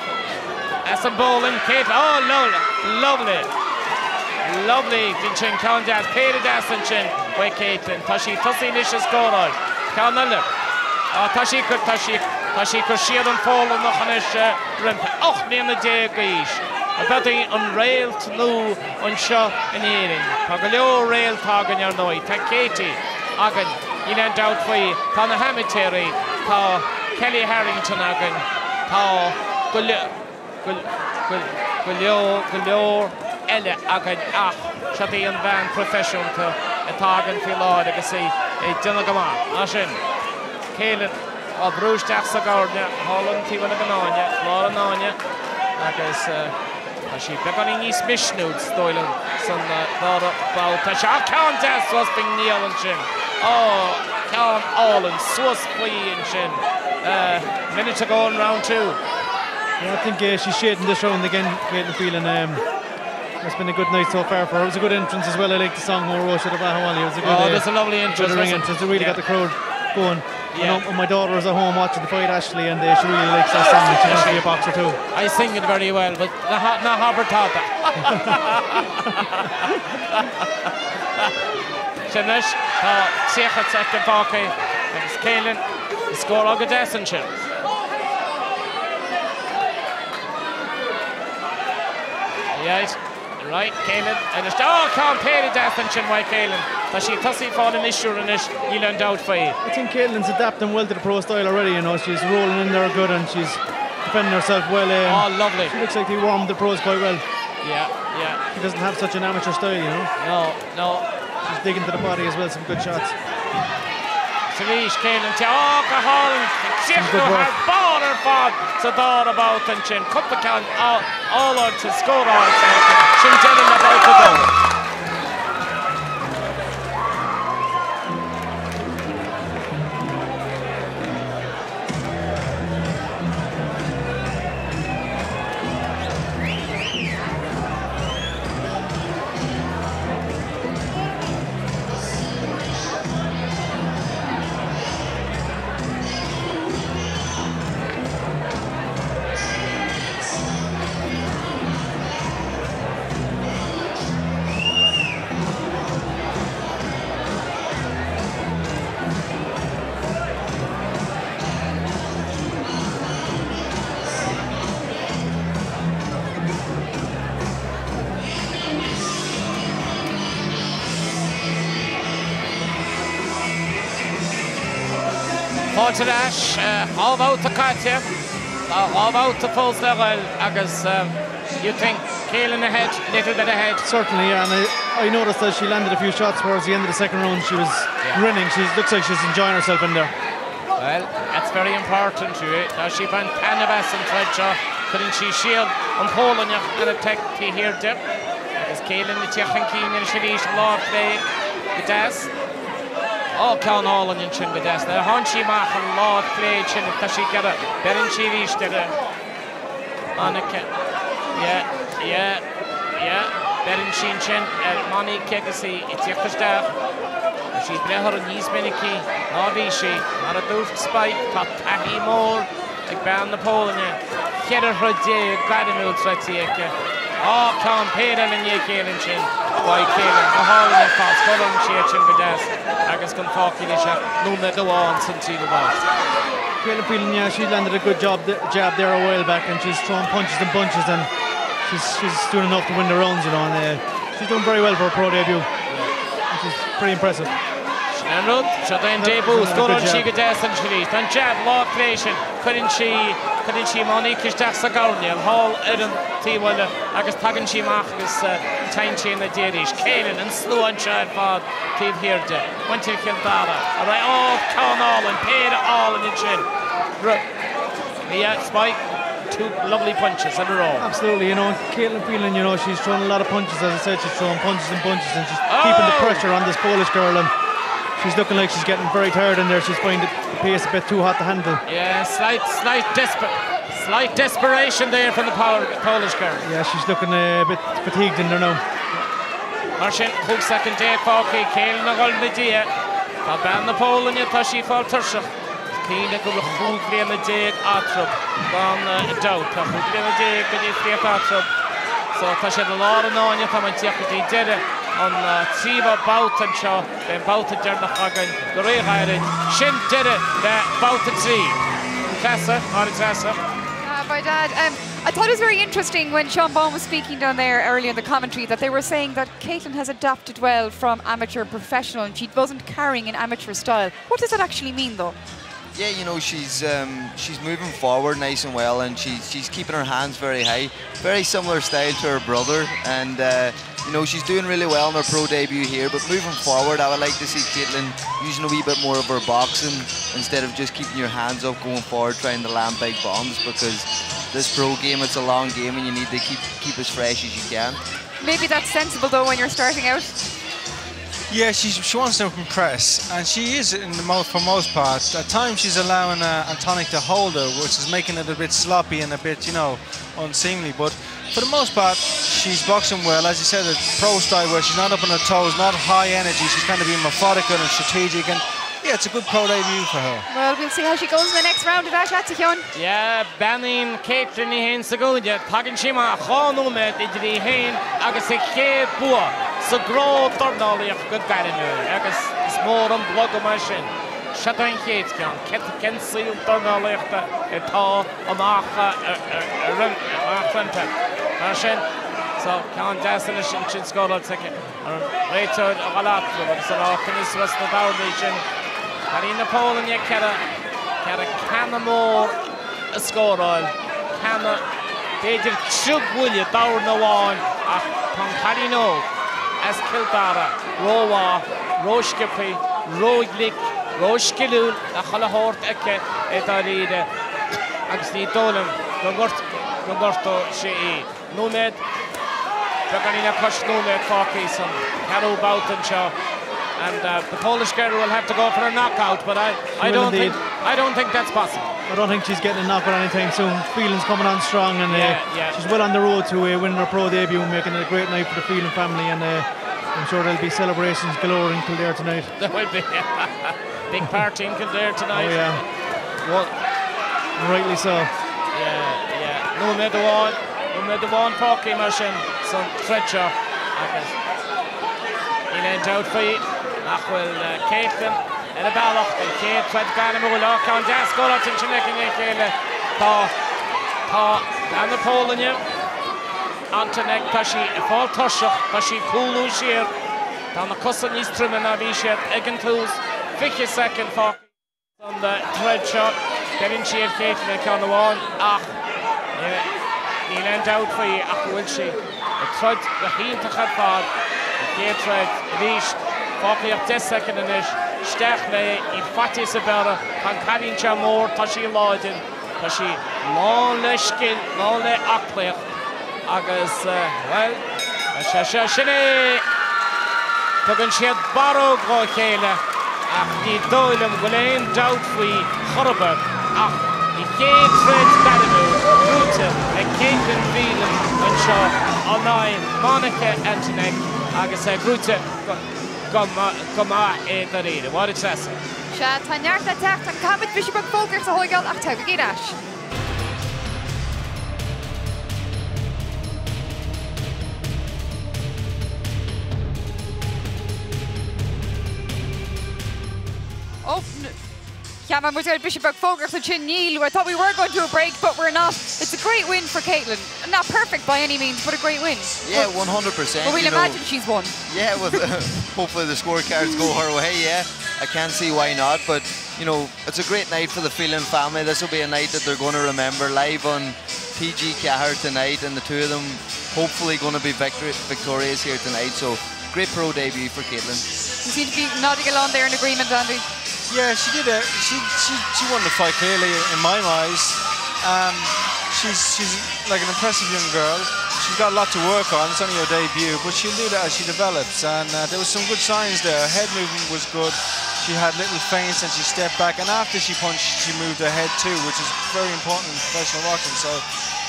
as an bPolainn. Caitlin, oh, lovely, lovely. Lovely din sin ceann deas, péire deas ansin uaidh Caitlin. Tá sí tosaithe anois ag scóráil. Ceann eile. Á, tá sí cur, tá sí, tá sí cur siar an Pholannach anois roimpi. 18 mbliana d'aois. Ab í an réalt nua anseo in Éirinn. Tá go leor réalta againn ar ndóigh. Tá Katie againn, níl aon dabht faoi. Tá na hamaitéirí, tá Kelly Harrington againn, tá go go go go leor, go leor eile againn ach seo í an bhean proifisiúnta atá againn faoi láthair agus í ag déanamh go maith. Mar sin, Caitlin á brú isteach sa gcúinne, thall an taobh eile den fháinne, lár an fháinne agus tá sí beagáinín níos misniúil is dóigh liom san dara babhta. Tá ceann deas suas faoin ngiall ansin. Ó, ceann álainn suas faoi ansin. Minute to go in round two. Yeah, I think she's shading this round again, Caitlin Phelan. It's been a good night so far for her. It was a good entrance as well. I like the song Rosha de Bahawali. It was a good, Oh, that's a lovely entrance. Good ring wasn't it? entrance. It really got the crowd going. Yeah. And my daughter is at home watching the fight, Ashley, and she really likes that song. She wants to be a boxer too. I sing it very well, but ná habair tada. Sin anois, tá 30 soicind fágtha agus Caitlin ag scóráil go deas ansin. Right, right, Caitlin, anois, oh, ceann péire deas ansin uaidh Caitlin. Tá sí ag tosaí ag fáil an miosúr anois, níl aon dabht faoi. I think Caitlin's adapting well to the pro style already, you know, she's rolling in there good and she's defending herself well. Oh, lovely. She looks like they warmed the pros quite well. Yeah, yeah. She doesn't have such an amateur style, you know. No, no. She's digging to the body as well, some good shots. Arís Caitlin T. Ó, go hálainn! Críochnú thar barr ar fad sa dara babhta ansin. Cúpla ceann álainn scóráilte aici. Sin deireadh le babhta a dó. Fáilte ar ais, dhá bhabhta caite, tá dhá bhabhta fós le dhul agus you think Caitlin ahead, little bit ahead. Certainly, yeah, and I noticed that she landed a few shots towards the end of the second round. She was grinning. She looks like she's enjoying herself in there. Well, that's very important. Tá sí ag baint taitneamh as an troid seo. Cuireann sí siar an Pholainneach ar a taobh thiar di. Agus Caitlin ag teacht chun cinn anois arís, lámh chlé go deas. Ó, ceann álainn ansin go deas. Nuair a tháinig sí amach an lámh chlé sin, tá sí ag iarraidh, beireann sí arís ar Monika. Yeah, yeah, yeah. Beireann sí ansin ar Monika agus í ag tíocht isteach. Tá sí ag breith uirthi níos minicí ná bhí sí. Mar a dúirt Spike, tá taithí mór ag bean na Polainne. 14 throid gairmiúil troidte aici. Á, ceann péire eile i ndiaidh a chéile ansin uaidh Caitlin. Go hálainn ar fad. Scorann sí iad sin go deas agus gan fágtha anois ach nóiméad amháin san tríú babhta. Caitlin Phelan, yeah, she landed a good job, jab there a while back and she's throwing punches in bunches and she's, she's doing enough to win the rounds, you know, and she's doing very well for her pro debut. Which is pretty impressive. Sin an rud, seo é an début, scorann sí go deas ansin arís. An jab lámh chlé sin, cuireann sí, cuireann sí Monique isteach sa gcoirnéal thall ar an taobh eile agus tagann sí amach agus téann sí ina diaidh arís. Caitlin, an slua anseo ar fad taobh thiar di. Muintir Chill Dara, ar aghaidh, ó, ceann álainn, péire álainn ansin. Yeah, Spike, two lovely punches in a row. Absolutely, you know, Caitlin Phelan, you know, she's throwing a lot of punches, as I said, she's throwing punches and bunches and she's keeping the pressure on this Polish girl and she's looking like she's getting very tired in there. She's finding the pace a bit too hot to handle. Yeah, slight, slight, desper slight desperation there from the Polish girl. Yeah, she's looking a bit fatigued in there now. Mar sin, 15 soicind fágtha, Caitlin ag dul ina diaidh. Tá bean na Polainne, tá sí ag fáil tuirseach. Is cuimhin go bhfuil 15 bliana eatarthu, gan dabht. Tá 15 bliana de dhifríocht eatarthu. So tá siad i lár an fháinne, tá muid ag tíocht go dtí deireadh an tríú babhta anseo. Beidh an babhta deireanach againn go réghairid. Sin deireadh le babhta 3. Treasa, Máire Treasa. By dad. I thought it was very interesting when Sean Baum was speaking down there earlier in the commentary that they were saying that Caitlin has adapted well from amateur professional and she wasn't carrying an amateur style. What does that actually mean though? Yeah, you know, she's she's moving forward nice and well, and she's she's keeping her hands very high. Very similar style to her brother, and you know, she's doing really well in her pro debut here. But moving forward, I would like to see Caitlin using a wee bit more of her boxing instead of just keeping your hands up going forward, trying to land big bombs, because this pro game, it's a long game, and you need to keep keep as fresh as you can. Maybe that's sensible though when you're starting out. Yeah, she wants to impress, and she is in the most for most part. At times she's allowing Antoniak to hold her, which is making it a bit sloppy and a bit, you know, unseemly. But for the most part, she's boxing well. As you said, a pro style where she's not up on her toes, not high energy. She's kind of being methodical and strategic, and yeah, it's a good pro debut for her. Well, we'll see how she goes in the next round of that Sheáin. Yeah, beannaíonn Caitlin í féin sa gcúinne. Tagann sí amach 2 nóiméad idir í féin agus a chéad bua sa gcró dornálaíocht go gairmiúil agus is mór an blogadh mar sin. Seo an chéad cheann. Cén saol dornálaíochta atá amach roimpi? Mar sin, So, ceann deas anois ansin scóráilte aici. An réiteoir a dhul eatarthu agus a rá coinnigh suas na dornaí sin. Cailín na Polainne 4, 4 ceanna mór a scóráil, ceanna b'fhéidir criogbhuille dorn amháin ach tá an cailín óg as Cill Dara rómhaith, rósciobtha, róghlic, rósciliúil le chuile shórt aici i dáiríre agus ní dóigh liom go ngortóidh sí í. Nóiméad, beagáinín le cois nóiméad fágtha san ceathrú babhta anseo and the Polish girl will have to go for a knockout but I, I don't think I don't think that's possible. I don't think she's getting a knockout anytime soon. Phelan's coming on strong and yeah, yeah. she's well on the road to winning her pro debut and making it a great night for the Phelan family and I'm sure there'll be celebrations galore in Kildare tonight. There will be. Big party in Kildare tonight. Oh yeah. Well, rightly so. Yeah, yeah. Nóiméad amháin, nóiméad amháin fágtha mar sin san troid seo agus níl aon dabht faoi nach bhfuil Caitlin ar a bealach don chéad troid gairmiúil. Á, ceann deas scóráilte ansin aici i ndiaidh a chéile. Tá, tá bean na Polainne, Antonek, tá sí ag fáil tuirseach, tá sí ag cúlú siar. Tá na cosa níos troime ná bhí siad ag an tús. 20 soicind fágtha san troid seo. Beireann sí ar Caitlin ceann amháin ach níl aon dabht faoi ach go bhfuil sí ag troid go hiontach ar fad. An chéad troid arís. Fágtha ach 10 soicind anois. Isteach léi. Níl faitíos ar bith uirthi. Tá an cailín seo mór. Tá sí láidir. Tá sí lán le scil, lán le aclaíocht agus, bhuel, tá sé seo, sin é! Tugann siad barróg dhá chéile ach ní dóigh liom go bhfuil aon dabht faoi chor ar bith ach an chéad troid gairmiúil buaite ag Caitlin Phelan anseo in aghaidh Monika Antonek agus é buaite go maith i ndáiríre. Máire Treasa. Sea, tá neart le teacht, an caithfimid briseadh beag fógraíochta a thóigeáil ach tagaigí ar ais. Ó, Cheap muid ar briseadh beag fógraíochta ansin níl. I thought we were going to a break, but we're not. It's a great win for Caitlin. Not perfect by any means, but a great win. Yeah, 100%. But we'll imagine know, she's won. Yeah, with hopefully the scorecards go her way, yeah. I can't see why not, but you know, it's a great night for the Phelan family. This will be a night that they're going to remember live on TG4 tonight, and the two of them hopefully going to be victor victorious here tonight. So great pro debut for Caitlin. You seem to be nodding along there in agreement, Andy. Yeah, she did it. She, she, she won the fight clearly in my eyes. Um, she's, she's like an impressive young girl. She's got a lot to work on. It's only her debut, but she'll do that as she develops. And uh, there was some good signs there. Her head movement was good. She had little feints and she stepped back. And after she punched, she moved her head too, which is very important in professional boxing. So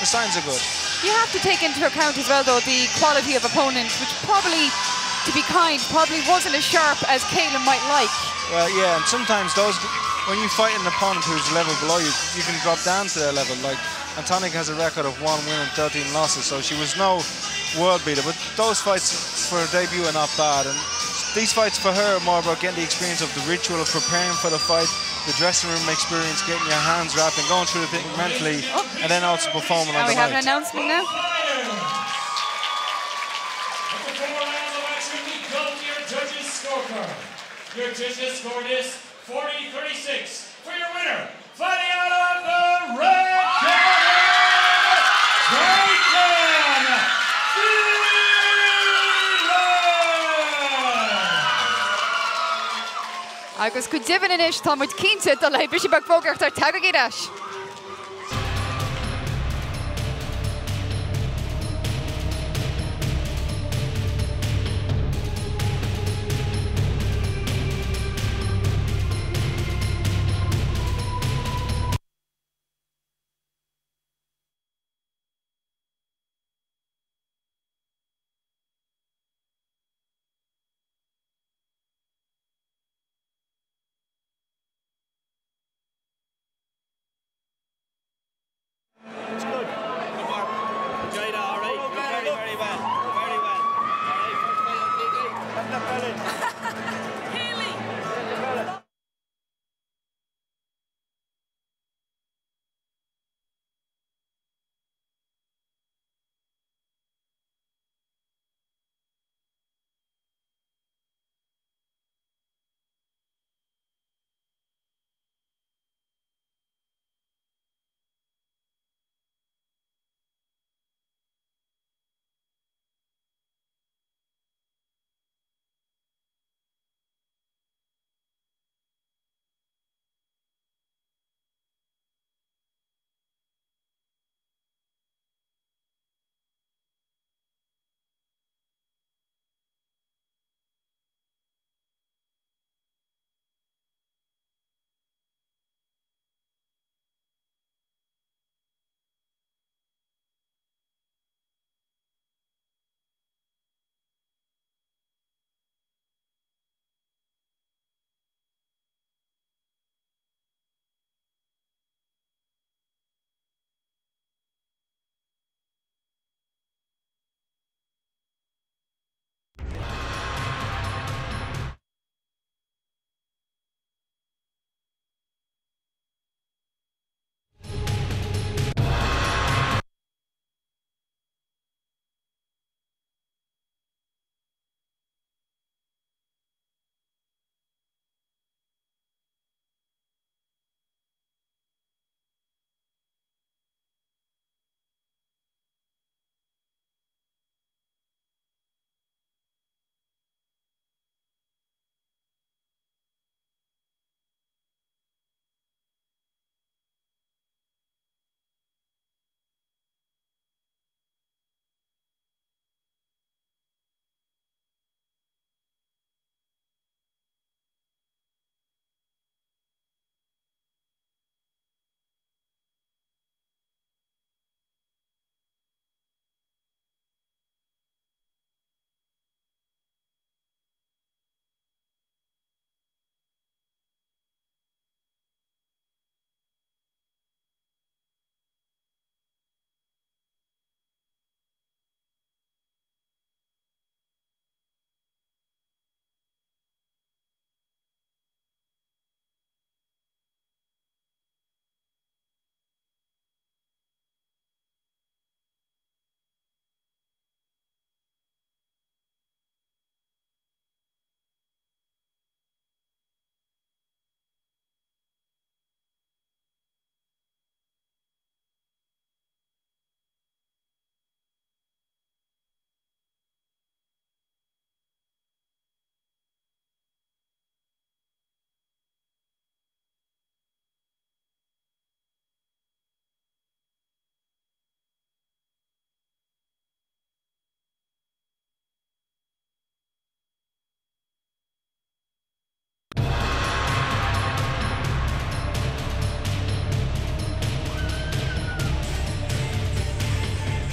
the signs are good. You have to take into account as well, though, the quality of opponents, which probably, to be kind, probably wasn't as sharp as Caitlin might like. Well, yeah, and sometimes those, when you fight an opponent who's level below you, you can drop down to their level. Like, Antonik has a record of one win and 13 losses, so she was no world beater. But those fights for her debut are not bad. And these fights for her are more about getting the experience of the ritual of preparing for the fight, the dressing room experience, getting your hands wrapped and going through the thing mentally, oh. and then also performing now on the we have night. an announcement now. Your judges scored this 40-36 for your winner, fighting out of the red corner, Caitlin Phelan! Agus go deimhin anois tá muid cinnte dul le briseadh beag fógraíochta tagaigí ar ais.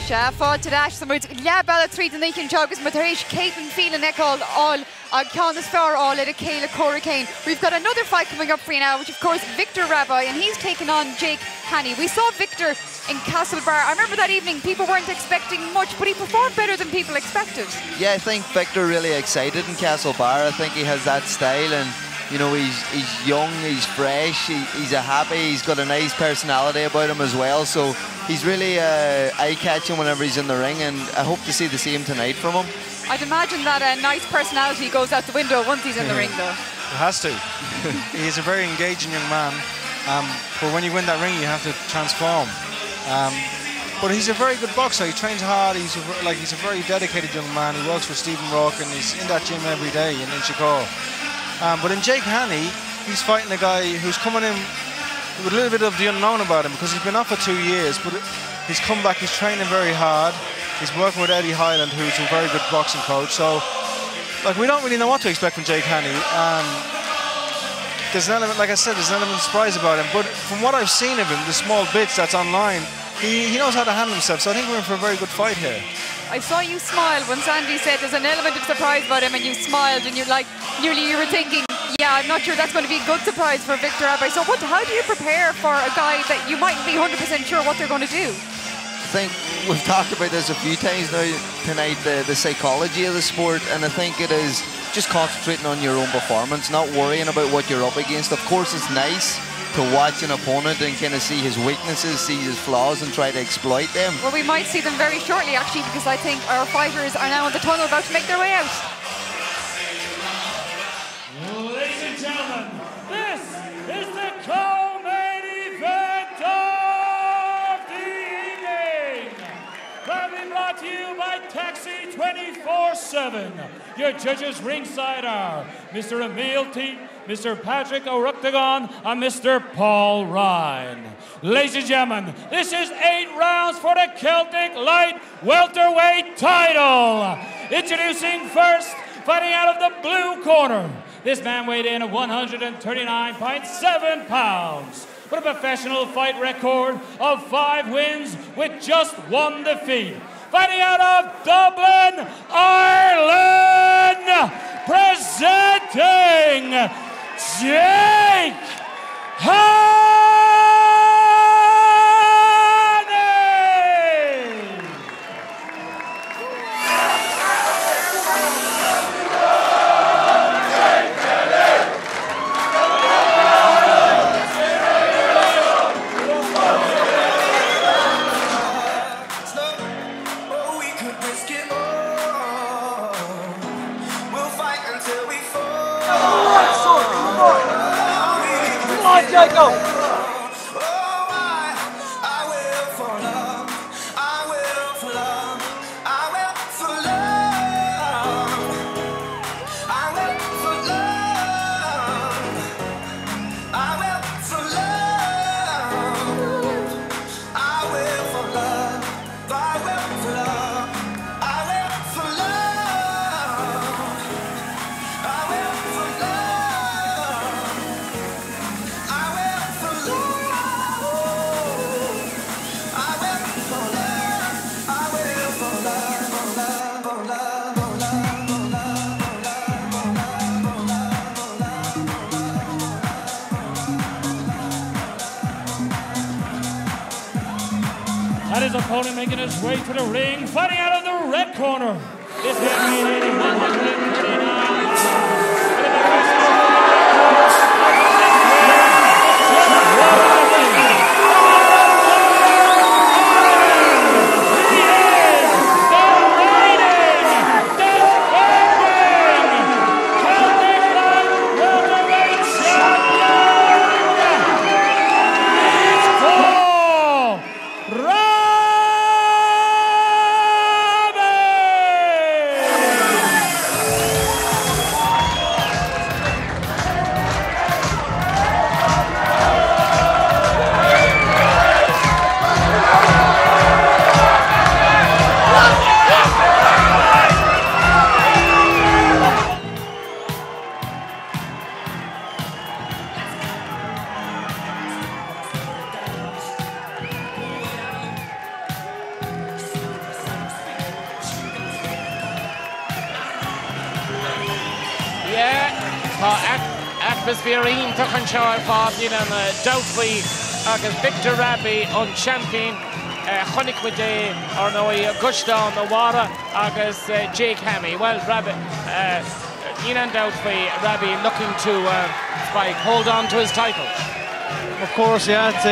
Sea, fáilte ar ais, tá muid leath bealaigh tríd an oíche anseo agus muid tar éis Caitlin Phelan a fheiceáil an ceann is fearr a fháil ar a céile comhraic féin. We've got another fight coming up for you now, which of course Victor Rabei, and he's taken on Jake Hanney. We saw Victor in Castlebar. I remember that evening people weren't expecting much, but he performed better than people expected. Yeah, I think Victor really excited in Castlebar. I think he has that style, and you know, he's young, he's fresh, he's a happy, he's got a nice personality about him as well. So he's really eye-catching whenever he's in the ring, and I hope to see the same tonight from him. I'd imagine that a nice personality goes out the window once he's in the ring, though. It has to. He's a very engaging young man, but when you win that ring, you have to transform. But he's a very good boxer. He trains hard. He's a very dedicated young man. He works for Stephen Rourke, and he's in that gym every day in Inchicore. But in Jake Hanney, he's fighting a guy who's coming in with a little bit of the unknown about him because he's been off for 2 years, but he's come back, he's training very hard. He's working with Eddie Hyland, who's a very good boxing coach. So, like, we don't really know what to expect from Jake Hanney. There's an element, like I said, there's an element of surprise about him. But from what I've seen of him, the small bits that's online, he knows how to handle himself. So I think we're in for a very good fight here. I saw you smile when Sandy said there's an element of surprise about him, and you smiled and you like nearly you were thinking, yeah, I'm not sure that's going to be a good surprise for Victor Rabei. So what, how do you prepare for a guy that you mightn't be 100% sure what they're going to do? I think we've talked about this a few times now tonight, the psychology of the sport, and I think it is just concentrating on your own performance, not worrying about what you're up against. Of course, it's nice to watch an opponent and kind of see his weaknesses, see his flaws, and try to exploit them. Well, we might see them very shortly, actually, because I think our fighters are now in the tunnel about to make their way out. Ladies and gentlemen, this is the co-main event of the evening. Proudly brought to you by Taxi 24/7. Your judges ringside are Mr. Emil Teat, Mr. Patrick O'Ruptagon, and Mr. Paul Ryan. Ladies and gentlemen, this is 8 rounds for the Celtic Light Welterweight title. Introducing first, fighting out of the blue corner. This man weighed in at 139.7 pounds with a professional fight record of 5 wins with just 1 defeat. Fighting out of Dublin, Ireland, presenting Jake Hanney! Jacob! And his opponent making his way to the ring, fighting out of the red corner. This man weighed in at 139 pounds. He is the reigning, defending Celtic Light Welterweight Champion, Victor Rabei! Atmaisféar iontach anseo ar fad, níl aon dabht faoi agus Victor Raby an seaimpín. Chonaic muid é, ar ndóigh, i gCaisleán an Bharraigh agus Jake Hanney. Bhuel, Raby, níl aon dabht faoi, Raby looking to Spike, hold on to his title. Of course, yeah, it's,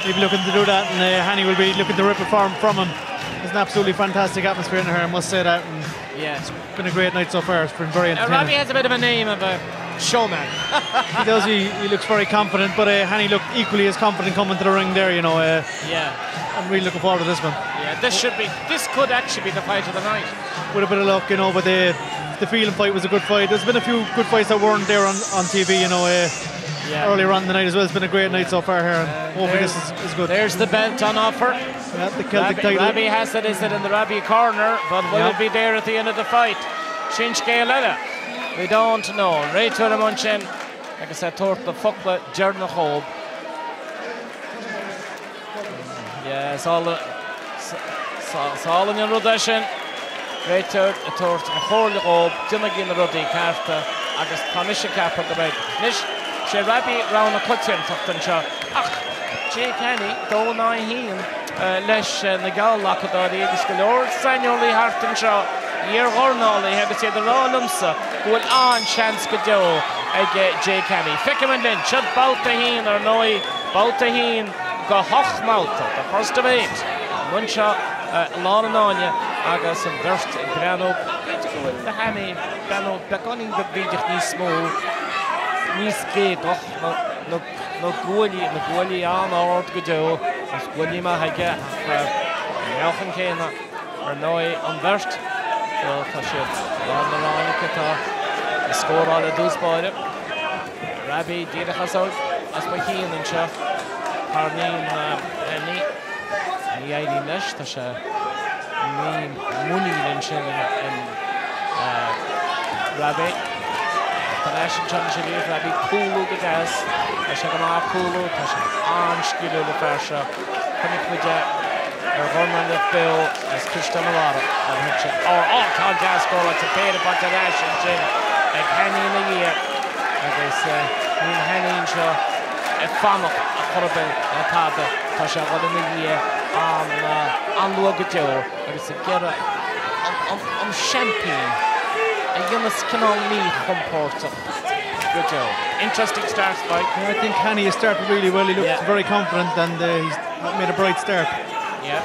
he'll be looking to do that, and Hanney will be looking to rip it from him. It's an absolutely fantastic atmosphere in here, I must say that. And yeah. It's been a great night so far. It's been very entertaining. Robbie has a bit of a name of a showman. he does. He, he looks very confident, but uh, Hanney looked equally as confident coming to the ring there. You know. Uh, yeah. I'm really looking forward to this one. Yeah, this should be. This could actually be the fight of the night. With a bit of luck, you know, but the the Phelan fight was a good fight. There's been a few good fights that weren't there on, on TV, you know. Uh, yeah. Earlier on the night as well. It's been a great night so far here, and uh, hopefully this is, is good. There's the belt on offer. Yeah, the Celtic Rabi, title. Rabi has it, is it in the Rabi corner, but will yeah. it be there at the end of the fight? Sin scéal eile. We don't know. Réiteoir i mbun sin agus é ag tabhairt na focla deireanacha dhób. Yeah, is álainn an rud é sin. Réiteoir ag tabhairt an chomhairle dhób, déanaigí na rudaí cearta agus tá mise ag ceapadh go mbeidh. Anois, sé Rabi rogha na coitiantachta anseo ach Jake Hanney, 2-1 leis na geallghlacadóirí agus go leor saineolaí thart anseo, iar-dhornálaithe agus iad ag rá liomsa go bhfuil an-seans go deo ag Jake Hanney. Feicfimid linn. Seo babhta a haon ar ndóigh, babhta a haon go hocht mbabhta, the first of eight, amuigh anseo i lár an fháinne agus an bheirt ag breathnú, b'fhéidir go bhfuil Hanney ag breathnú beagáinín beag bídeach níos mó, níos géagach, na na guaillí, na guaillí an-ard go deo, agus guaillí maith aige ach an meáchan céanna ar ndóigh an bheirt so tá siad lár na ráinice atá ag scóráil i dtús báire. Rabi díreach as as mo chionn anseo, tarraingíonn Hanney, ní éiríonn leis, tá sé mímhuinín ansin in Rabi. Ach tar éis an tionn sin bhí Rabi cúlú go deas. Tá sé go maith cúlú, tá sé an-sciliúil an fear seo. Chonaic muid é ar dhornálaíocht beo as Caisleán an Bharraigh nuair a thug sé ó ó ceann deas scóráilte péire faighte ar ais ansin ag Hanney ina dhiaidh agus níl Hanney anseo ag fanacht a chor ar bith le tada. Tá sé ag dul ina dhiaidh an-luath go deo agus ag iarraidh an seaimpín a dhéanamh cineál míchompordach go deo. Interesting start, Spike. Yeah, I think Hanney has started really well. He looks yeah. very confident and uh, he's made a bright start. Yeah.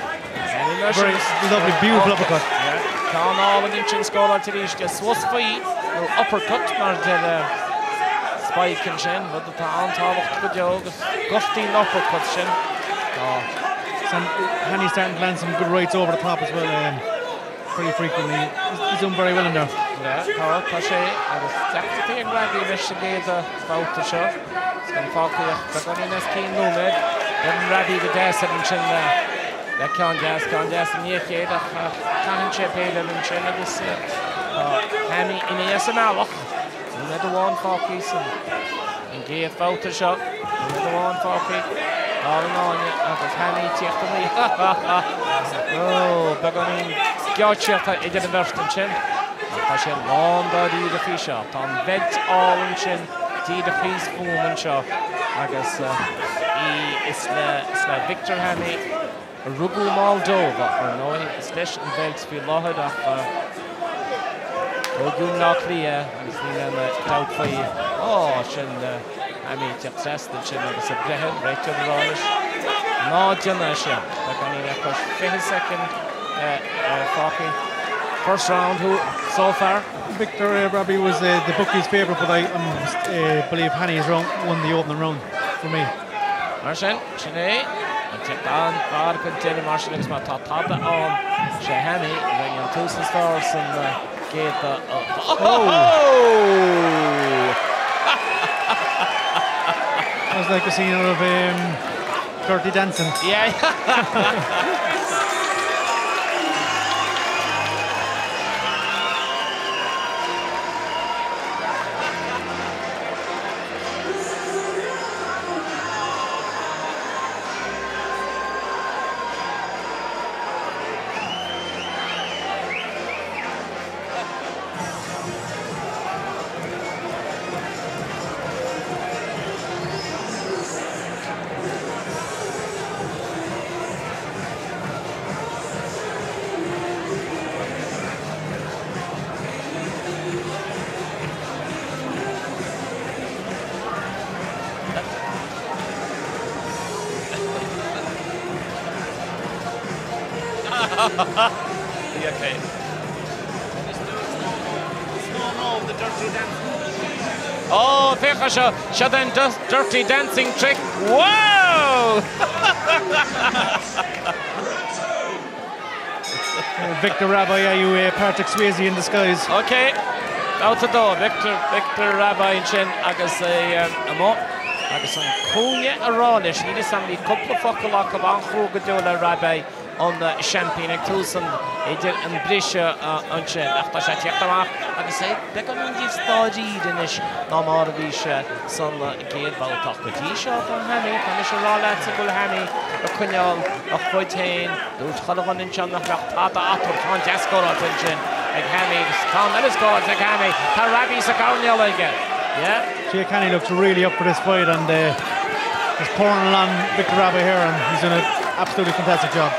Very lovely, beautiful okay. uppercut. Yeah. Ceann álainn ansin scóráilte arís suas faoi nó uppercut mar deir Spike ansin, rud atá an-tábhachtach go deo agus gortaíonn uppercut sin. Tá Hanney's starting to land some good rights over the top as well um, pretty frequently. He's, he's doing very well in there. Yeah, tá, tá sé agus deacrachtaí ag Rabi anois sa gcéad bhabhta seo. Is gan fágtha ach beagáinín os cionn nóiméad. Beireann Rabi go deas air ansin le le ceann deas, ceann deas i ndiaidh a chéile ach caitheann sé péire eile ansin agus tá Hanney imithe as an mbealach. Nóiméad amháin fágtha san an gcéad bhabhta seo. Nóiméad amháin fágtha. Lár an fháinne agus Hanney ag tíocht aníos. Ó, beagáinín geáitsíochta idir an bheirt ansin. Ach tá sé lán dáiríre faoi seo. Tá an bheilt álainn sin díreach thíos fúm anseo agus í is le, is le Victor Hanney a rugadh i Moldova, ar ndóigh. Is leis an bheilt faoi láthair ach tógadh i mBleá Cliath agus níl aon dabht faoi. Ó, sin Hanney ag teacht trasna ansin agus an breitheamh, réiteoir ag rá leis, ná déan é sin. Beagáinín le cois 20 soicind fágtha. First round who so far? Victor Rabi was uh, the bookies favourite, but I um, uh, believe Hanney has won the opening round for me. Mar sin, sin é, an teacht an-ghar don deireadh mar sin agus má tá tada ann, sé Hanney a rinne an tús is fearr san gcéad Oh! That was like a scene out of um, Dirty Dancing. Yeah. Okay. Ó, féach air seo, seo an Dirty Dancing trick. Wow! Victor Rabei, are you Patrick Swayze in disguise? Ok, babhta 2, Victor, Victor Rabei ansin agus é amuigh agus an cúinne ag rá leis, níl 'fhios a'm, bhí cúpla focal acu an-chrua go deo le Rabei an seaimpín ag tús an idir an briseadh ansin ach tá sé ag tíocht amach agus é beagáinín níos dáiríre anois ná mar a bhí sé san gcéad bhabhta ach go dtí seo tá Hany, tá mise ag rá leatsa go bhfuil Hany ag coinneáil a chuid féin. Dúirt chuile dhuine anseo nach mbeadh tada eatarthu. Ceann deas scóráilte ansin ag Hany agus ceann eile scóráilte ag Hany. Tá Rabei sa gcoirnéal aige. Yeah. Jake Hany looks really up for this fight and he's pouring along Victor Rabei here and he's done an absolutely fantastic job.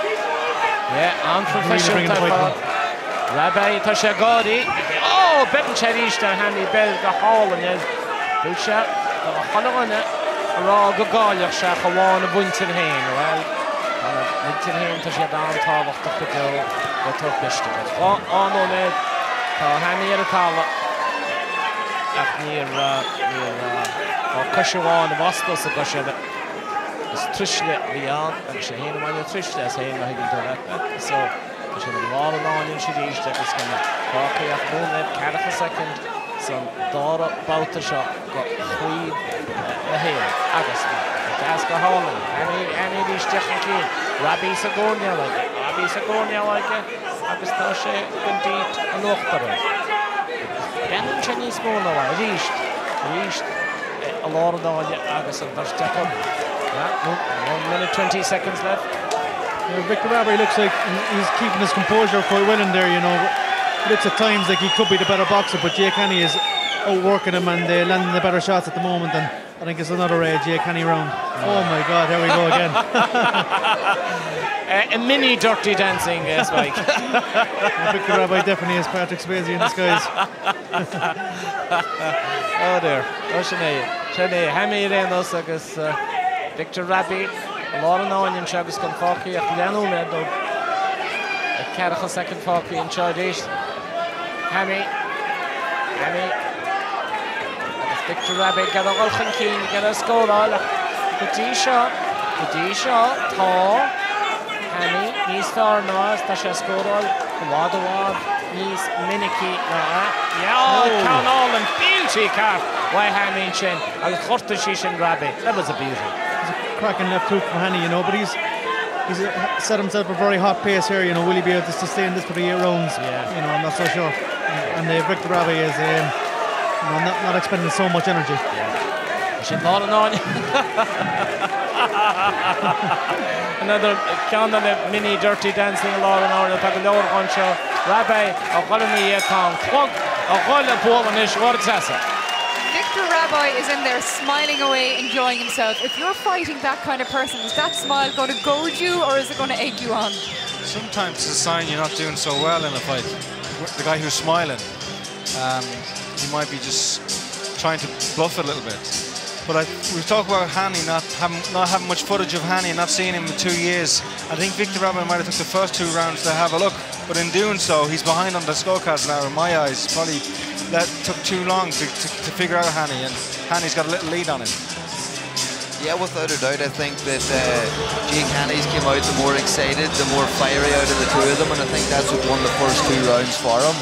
Yeah, an-phroifisiúnta ar fad. Rabei, tá sé ag gáirí. Ó, beireann sé arís ar Hany, beir go hálainn air. Dúirt sé do chuile dhuine a rá go gcaillfeadh sé ach amháin a mhuintir féin. Bhuel, tá a mhuintir féin, tá siad an-tábhachtach go deo le tabhairt misnigh. Dhá nóiméad, tá Hany ar an talamh ach níor, níor, tá cois amháin i bhfostú sa gcois eile. Is truisle a bhí ann agus sé féin a bhain an truisle as féin, má thuigeann tú leat mé. So, tá siad i lár an fháinne anois arís agus gan fágtha ach nóiméad ceathracha soicind san dara babhta seo go Craobh na hÉireann. Agus deas go hálainn, Hany, Hany arís isteach chun cinn, Rabei sa gcoirnéal aige, Rabei sa gcoirnéal aige agus tá sé gan dabht in uachtar air. Breathnaíonn sé níos mó ná arís, arís. I lár an fháinne agus an bheirt acu. 1 minute 20 seconds left. Victor Rabei looks like he's keeping his composure quite well in there, you know. Looks at times like he could be the better boxer, but Jake Hany is outworking him and landing the better shots at the moment. And I think it's another Jake Hany round. Oh my God, here we go again. A mini Dirty Dancing, yes, Mike. Victor Rabei definitely is Patrick Swayze in disguise. Oh dear. Ó sin é. Sin é. Hany ar aon nós agus Victor Rabei i lár an fháinne anseo agus gan fágtha ach leathnóiméad nó ceathracha soicind fágtha anseo arís. Hany. Hany. Agus Victor Rabei ag iarraidh a dhul chun cinn, ag iarraidh scóráil ach go dtí seo, go dtí seo tá Hany níos fearr ná é is tá sé ag scóráil i bhfad i bhfad níos minicí ná é. Ceann álainn, beauty ceart uaidh Hany ansin agus ghortaigh sí sin Rabei. That was a beauty. It's a cracking left hook from Hany, but he's set himself a very hot pace here, you know. Will he be able to sustain this for the 8 rounds? Yeah. I'm not so sure. And Victor Rabei is not expending so much energy. Yeah. Sin lár an fháinne. Another ceann eile mini Dirty Dancing i lár an fháinne. Tá go leor anseo. Rabei a dhul ina dhiaidh. Tá an clog a dhul ag bualadh anois Mháire Treasa. Victor Rabei is in there smiling away, enjoying himself. If you're fighting that kind of person, is that smile going to goad you or is it going to egg you on? Sometimes it's a sign you're not doing so well in a fight. The guy who's smiling, he might be just trying to bluff a little bit. But we talk about Hany not having much footage of Hany and not seeing him in 2 years. I think Victor Rabei might have took the first 2 rounds to have a look, but in doing so, he's behind on the scorecards now. In my eyes, probably that took too long to figure out Hany, and Hany's got a little lead on him. Yeah, without a doubt, I think that Jake Hany's came out the more excited, the more fiery out of the two of them, and I think that's what won the first 2 rounds for him.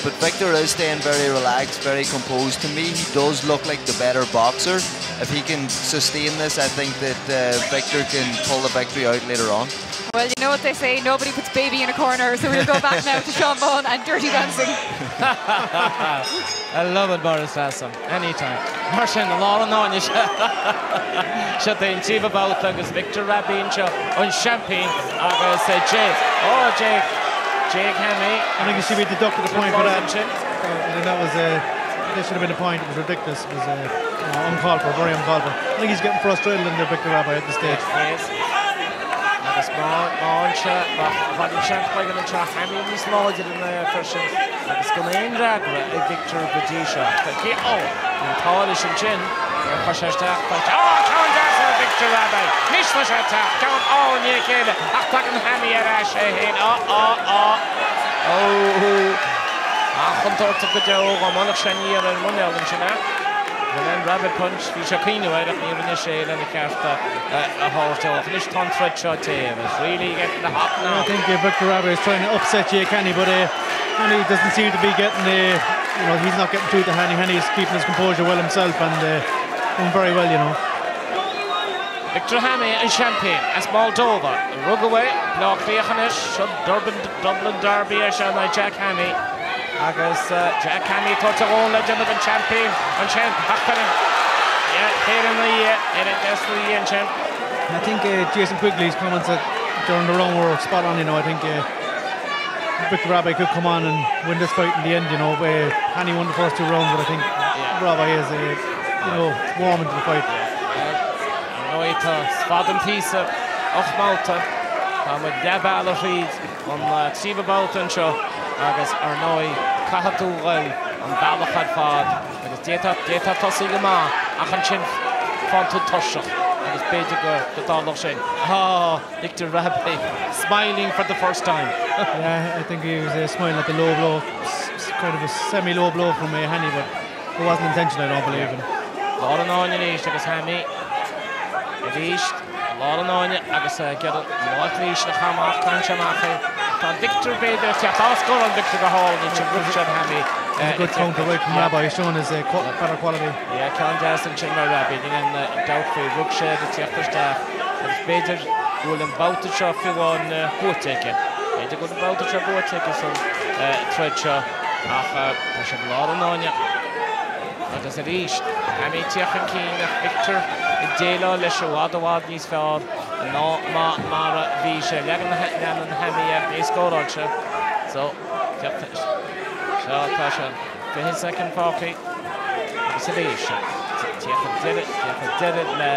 But Victor is staying very relaxed, very composed. To me, he does look like the better boxer. If he can sustain this, I think that Victor can pull the victory out later on. Well, you know what they say, nobody puts baby in a corner, so we'll go back now to Sean Vaughan and Dirty Dancing. I love it, Boris Hassan. Anytime. Mar sin, an lár an fháinne seo é an tríú babhta agus Victor Rabei anseo an seaimpín agus Jake. Oh, Jake. Jake Hany. I think he should be deducted a point for that. I think that was this should have been a point. It was ridiculous. It was uncalled for, very uncalled for. I think he's getting frustrated in there, Victor Rabei, at this stage. Yes. Agus má se se an seo Hany níos láidir in freisin agus gan aon fhreagra ag Victor go dtí seo. Ó an táis sin sin chu sé isteach ceann Victor Rabei. Níos Tá sé ag teacht, ceann i ndiaidh a chéile ach tagann Hanney ar ais é féin. Á, á, á. Ó, an-chontúirteach go deo dá mbuailfeadh sé aniar ar an muineál ansin é. Rinne an rabbit punch, bhí sé ag cuimhneamh air ach ní rinne sé lena cheart a thabhairt dó. Ach anois tá an troid seo te. It's really getting hot now. I think Victor Rabei is trying to upset Jake Hanney, but uh, Hanney doesn't seem to be getting the, uh, you know, he's not getting through to Hanney. Hanney is keeping his composure well himself and uh, doing very well, you know. Victor Hanney an seaimpín as Moldova. Rugadh é i mBleá Cliath anois, seo Durban, Dublin Derby é seo in aghaidh Jack Hanney. Agus Jack Hanney ag tabhairt a dhóthain le déanamh don seaimpín ansin ach cuireann péire ina dhiaidh, péire deas ina dhiaidh ansin. I think Jason Quigley's comments during the round were spot on, you know, I think Victor Rabei could come on and win this fight in the end, you know. Hanney won the first two rounds, but I think Rabei is, you know, warm into the fight. Ar ndóigh tá fada an píosa, 8 mbabhta, tá muid leath bealaigh thríd an tríú babhta anseo agus ar ndóigh caithfidh tú dhul an bealach ar fad agus d'fhéadfá tosaí go maith ach ansin faigheann tú tuirseach agus b'fhéidir go dtarlódh sin. Ah, Victor Rabei smiling for the first time. Yeah, I think he was uh, smiling at the low blow, kind of a semi-low blow from uh, Hanney, but it wasn't intentional, I don't believe. Lár an fháinne arís agus Hanney arís lár an fháinne agus gearradh láit arís le chamach tá sé amach é. Tá Victor b'fhéidir ag teacht á scóráil Victor go hálainn ansin rug sé Hanney. A good counter right from Rabei showing his uh, better quality. Yeah, ceann deas ansin ó Rabei níl aon dabht faoi rug sé ag teacht isteach agus b'fhéidir go bhfuil an babhta seo fiú amháin buaite aige. B'fhéidir go bhfuil an babhta seo buaite aige san troid seo ach tá sé i lár an fháinne agus arís Hanney ag teacht chun cinn ach Victor ag déileáil leis i bhfad i bhfad níos fearr ná mar a bhí sé. Leagann leanann Hanney air ní scóráil sé. So seo tá sé 20 soicind fágtha agus arís teacht deireadh teacht deireadh le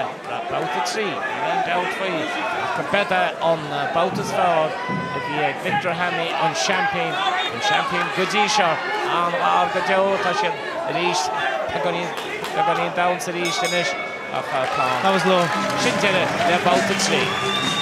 babhta 3, níl aon dabht faoi ach go mb'é an babhta is fearr a bhí ag Victor Hanney, an seaimpín, an seaimpín go dtí seo, an-ghar go deo, tá siad arís, beagáinín damhsa arís anois ach tá That was low. sin deireadh le babhta 3.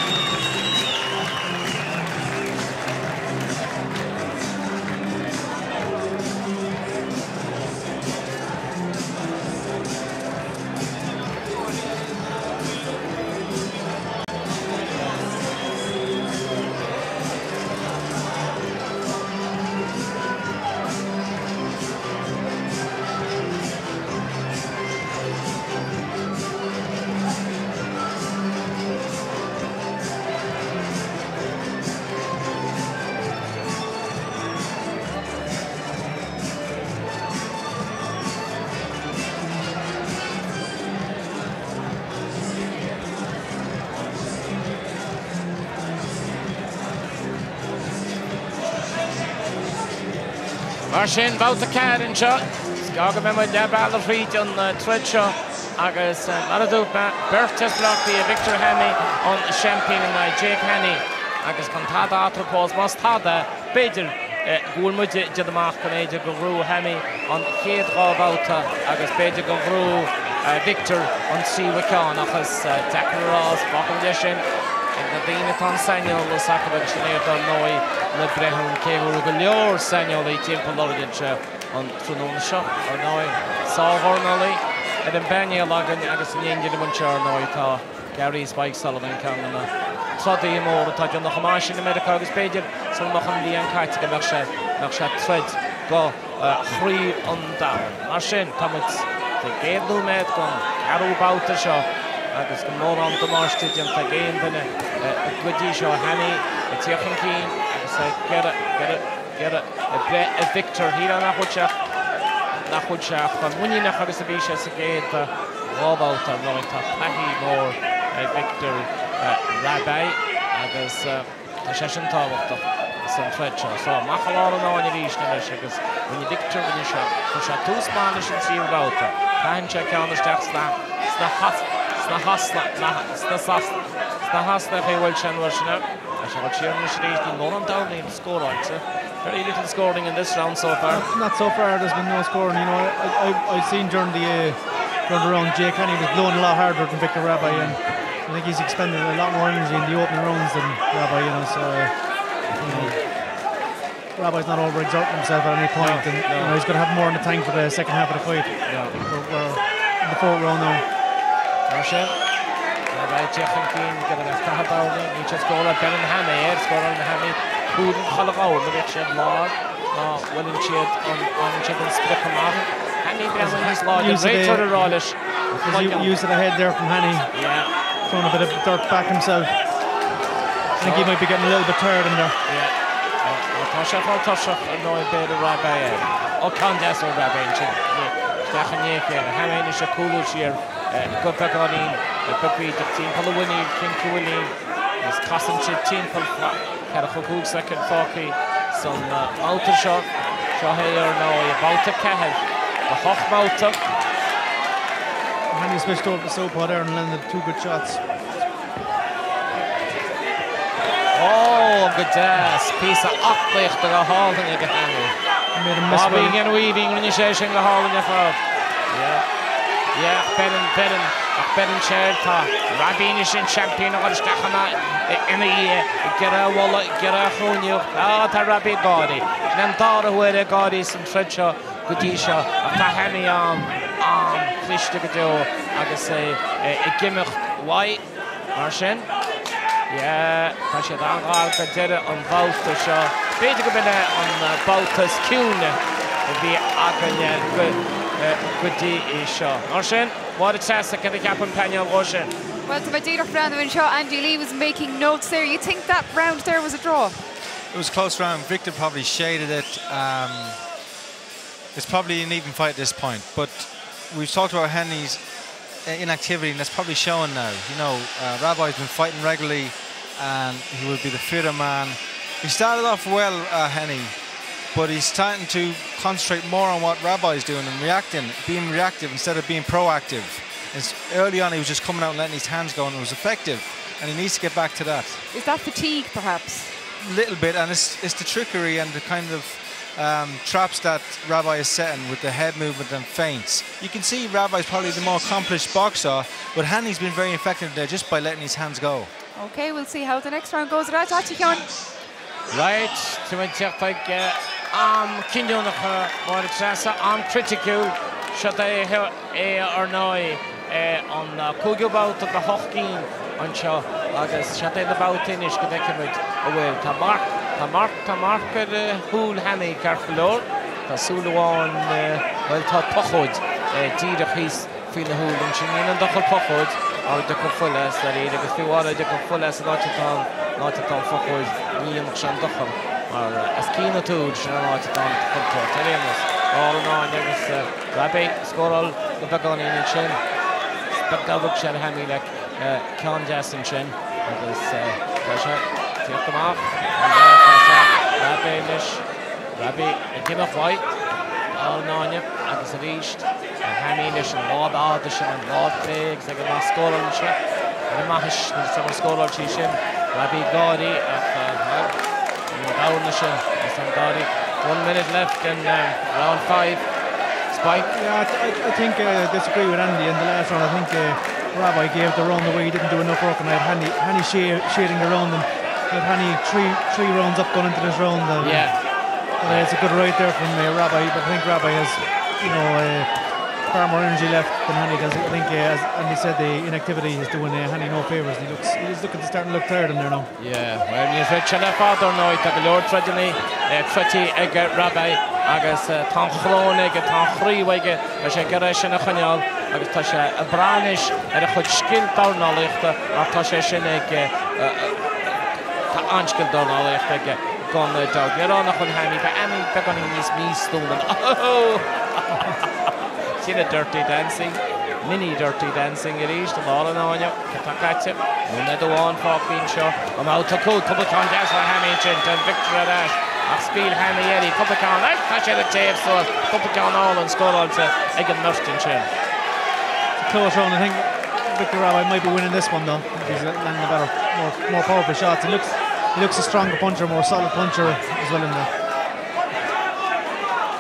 Mar sin, babhta 4 anseo. Is gá go mbeidh muid leath bealaigh thríd an troid seo agus mar a dúirt mé, beirt as Baile Átha Cliath, Victor Hanney, an seaimpín in aghaidh Jake Hanney agus gan tada eatarthu fós. Más tada, b'fhéidir go bhfuil muid ag déanamh amach go mb'fhéidir gur ghnóthaigh Hanney an chéad dhá bhabhta agus b'fhéidir gur ghnóthaigh Victor an tríú ceann ach is deacair a rá, is fágfaidh muid é sin ag na daoine atá an saineolas acu agus sin iad dar ndóigh na breithiúna cé go raibh go leor saineolaí timpeall orainn anseo an tráthnóna seo ar ndóigh. Sár-dhornálaí ar an bpainéal againn agus in éindí liom anseo ar ndóigh tá Gary Spike Sullivan, ceann de na trodaithe móra atá ag déanamh chomh maith sin i Meiriceá agus b'fhéidir sula mbeadh an bhliain caite go mbeadh sé mbeadh sé ag troid do chraobh an domhain. Mar sin, tá muid sa gcéad nóiméad den ceathrú babhta seo agus gan mórán damáiste déanta ag aon duine go dtí seo. Hanney ag tíocht chun cinn agus ag iarraidh iarraidh breith ar Victor. Shílfeá nach bhfuil sé nach bhfuil sé chomh muiníneach agus a bhí sé sa gcéad dhá bhabhta. Ar ndóigh, tá taithí mhór ag Victor Rabei agus tá sé sin tábhachtach san troid seo. So, amach i lár an fháinne arís anois agus rinne Victor, rinne sé, chuir sé tús maith leis an tríú babhta. Caitheann sé ceann isteach sna, sna, sna hasla, sna, sna hasla a bhfuil sé an uair sin. Tá sé ag dul siar anois arís, níl mórán damhnaí scóráilte. Very little scoring in this round so far. Not, not so far, there's been no scoring. You know, I, I, I've seen during the, uh, during the round, Jake Hanney was blowing a lot harder than Victor Rabei and I think he's expended a lot more energy in the opening rounds than Rabbi, you know, so you know, Rabbi's not overexerting himself at any point, No, and no. you know, he's going to have more in the tank for the second half of the fight. Yeah. We're, we're in the fourth round now. Mar sin, Rabbi teacht chun cinn go raibh caitheamh babhla, níl sé scóráil beireann Hanney air, scórálann Hanney cúram chaile ghabhann, nuair a bheadh siad lár ná bhfuileann siad an bhaineann siad an sprioc amach. Hanney breathnú níos láidre, Use of the- réiteoir ag rá leis. Use of the head there from Hanney. Yeah. Throwing a bit of dirt back himself. I think he might be getting a little bit tired in there. Yeah. Tá sé fá toiseach ar ndóigh b'fhéidir Rabbi air. Ó ceann deas ó Rabbi ansin. Isteach i ndiaidh a chéile. Hanney anois ag cúlú siar go beagáinín beag bídeach timpeall a mhuiníl, cionn mhuiníl agus casann siad timpeall 45 soicind fágtha san mbabhta seo. Seo é ar ndóigh babhta 4 de 8 mbabhta. Hanney switched over to southpaw there and landed two good shots. Ó, go deas, píosa aclaíochta go hálainn ag Hanney. Made him miss Bobby well. an weaving rinne sé sin go hálainn ar fad. Yeah. Yeah, beireann beireann ach beireann sé tá Rabbi sin seaimpín a isteach ina dhiaidh ag iarraidh a bhualadh ag iarraidh a chúinniú. Á tá Rabbi ag gáirí. Sin an dara huair ag gáirí san troid seo go dtí seo ach tá Hanney an an-chliste go deo agus é ag imeacht uaidh mar sin. Yeah, tá siad an-ghar go deireadh an bhabhta seo. B'fhéidir go b'in é an babhta is ciúine a bhí againne go go dtí seo. Mar sin, Máire Treasa cad a cheap an painéal dhó sin. Well, tá mé díreach breathnú anseo, Andy Lee was making notes there. You think that round there was a draw? It was a close round. Victor probably shaded it. It's probably an even fight at this point, but we've talked about Henry's inactivity, and that's probably showing now. You know, Rabbi's been fighting regularly, and he will be the fitter man. He started off well, Henny, but he's starting to concentrate more on what Rabbi's doing and reacting, being reactive instead of being proactive. It's, early on, he was just coming out and letting his hands go, and it was effective. And he needs to get back to that. Is that fatigue, perhaps? Little bit, and it's, it's the trickery and the kind of traps that Rabbi is setting with the head movement and feints. You can see Rabbi's probably the more accomplished boxer, but Hanley's been very effective there just by letting his hands go. Okay, we'll see how the next round goes. Right, Seán. Right, tá teacht ag am cinniúnach Máire Treasa am criticiúil seo é é ar ndóigh an cúigiú babhta de hocht gcinn anseo agus seo é na babhta anois go bhfeicfimid a bhfuil tá marc tá marc tá marc ar shúil Hanney ceart go leor Tá súil amháin bhuel tá puchóid díreach thíos faoina shúil ansin níl an dochar puchóid ach deoch fola sa réad agus fiú deoch fola san áit atá áit atá puchóid ní dhéanfadh sé an dochar mar as cína túd sin an áit atá contúirt ar aon nós. Álannáin agus Rabbi scóráil go beagáinín ansin. Beag sé Hanney le ceann deas ansin agus tá sé teacht amach Rabbi leis Rabbi ag imeacht uaidh Álannáine agus arís Hanney leis an lámh fhada sin an lámh chlé agus ag an scóráil sé ar an maithis nuair a scóráil sí sin Rabbi gáirí ach dána se is an gáirí. 1 minute left in round five. Spike. Yeah, I think I disagree with Andy in the last round. I think Rabbi gave the round away. He didn't do enough work, and I had Haney, Haney shading the round, and had Haney three rounds up going into this round. And, But, it's a good right there from Rabbi, but I think Rabbi has, far more energy left than Haney does. I think, as Andy said, the inactivity is doing Haney no favours. He looks, he's looking to start to look tired in there now. Yeah, well, ní raibh se le fada nóid go leor troideanna troidte ag Rabbi agus tá chlón aige tá chroí aige tá sé go sin a choinneáil agus tá sé ag brath anois ar a chuid scil dornálaíochta ach tá sé sin ag tá an-scil dornálaíochta aige gan dabht chun Haney be Annie beagáinín níos místúlan. Sin a dirty dancing. Mini dirty dancing arís an lá áine tá caite nóiméad amháin fágtha anseo an babhta cúig cúpla ceann deas le Hanney sin den Victor ar ais ach scaoil Hanney eile cúpla ceann tá sé le taobh so cúpla ceann álainn scóráilte ag an mbeirt ansin. Close round, I think Victor Rabbi might be winning this one though. He's landing the better, more powerful shots. He looks a stronger puncher, more solid puncher as well in there.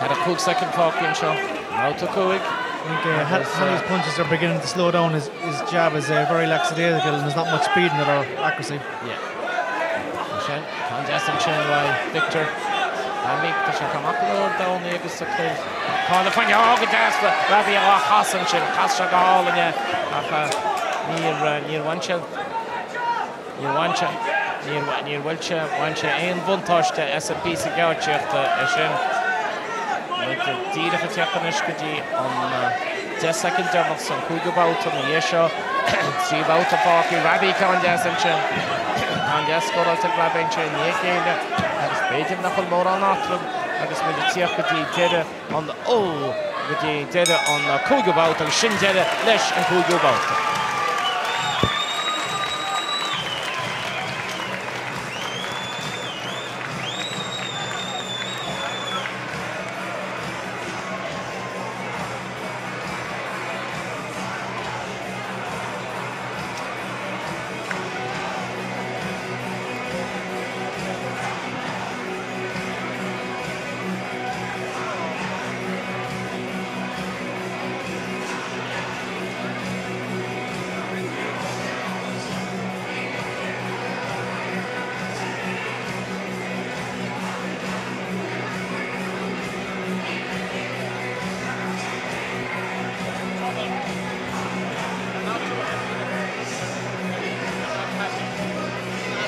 Had a 5 second fágtha anseo, babhta cúig. I think Hany's punches are beginning to slow down. His jab is very lackadaisical and there's not much speed in it or accuracy. Yeah. Sin ceann deas ansin uaidh Victor. Hamy tá sé amach go leor damhnaí agus sa cluiche. Tá na fuinneoga go deas le Rabbi á chasadh ansin, chas sé go hálainn é ach níor níor bhain sé níor bhain sé níor níor bhuail sé bhain sé aon bhuntáiste as an bpíosa geáitsíochta é sin. Muid díreach ag teacht anois go dtí an 10 soicind deireanach san cúigiú babhta ina dhiaidh seo. 3 bhabhta fágtha. Rabbi ceann deas ansin. Ceann deas scóráilte ag Rabbi ansin i ndiaidh a chéile agus b'fhéidir nach bhfuil mórán eatarthu agus muid ag tíocht go dtí deireadh an ó go dtí deireadh an cúigiú babhta agus sin deireadh leis an cúigiú babhta.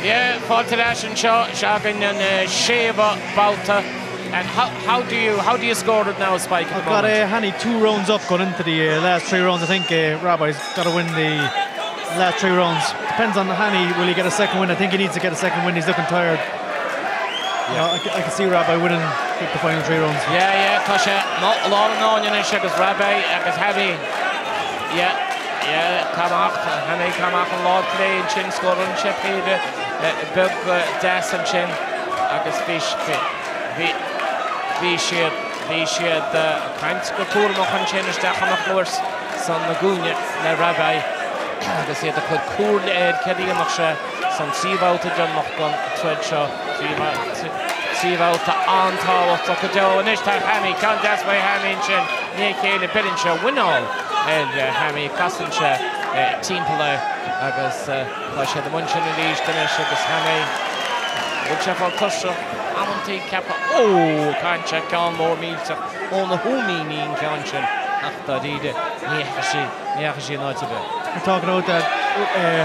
Yeah, fáilte ar ais anseo, seo againn an séú babhta. And how do you how do you score it now, Spike? I've got Hany 2 rounds up going into the last 3 rounds. I think Rabbi's got to win the last 3 rounds. Depends on Hany, will he get a second win? I think he needs to get a second win. He's looking tired. Yeah. I can see Rabbi winning the final 3 rounds. Yeah, tá sé lár an áin anois agus Rabbi agus Hany. Yeah, camach, Hany camach an lámh chlé ansin, scórálann sé péire beag deas ansin agus bhí bhí bhí siad bhí siad ag caint go cúramach ansin isteach ina chluas san gcúinne le Rabbi agus iad ag cur comhairle air céard a dhéanfadh sé san trí bhabhta deireanach den troid seo. 3 bhabhta an-tábhachtach go deo. Anois tá Hany, ceann deas uaidh Hany ansin, i ndiaidh a chéile, beireann sé muineál ar Hany, casann sé timpeall é agus tá siad amuigh ansin arís anois agus Hany, bhfuil sé ag fáil tuirseach, amantaí ceaptha, ó, caitheann sé ceann mór millteach óna húimíní an ceann sin ach dáiríre ní dheachaigh sí, ní dheachaigh sí in áit ar bith. We're talking about that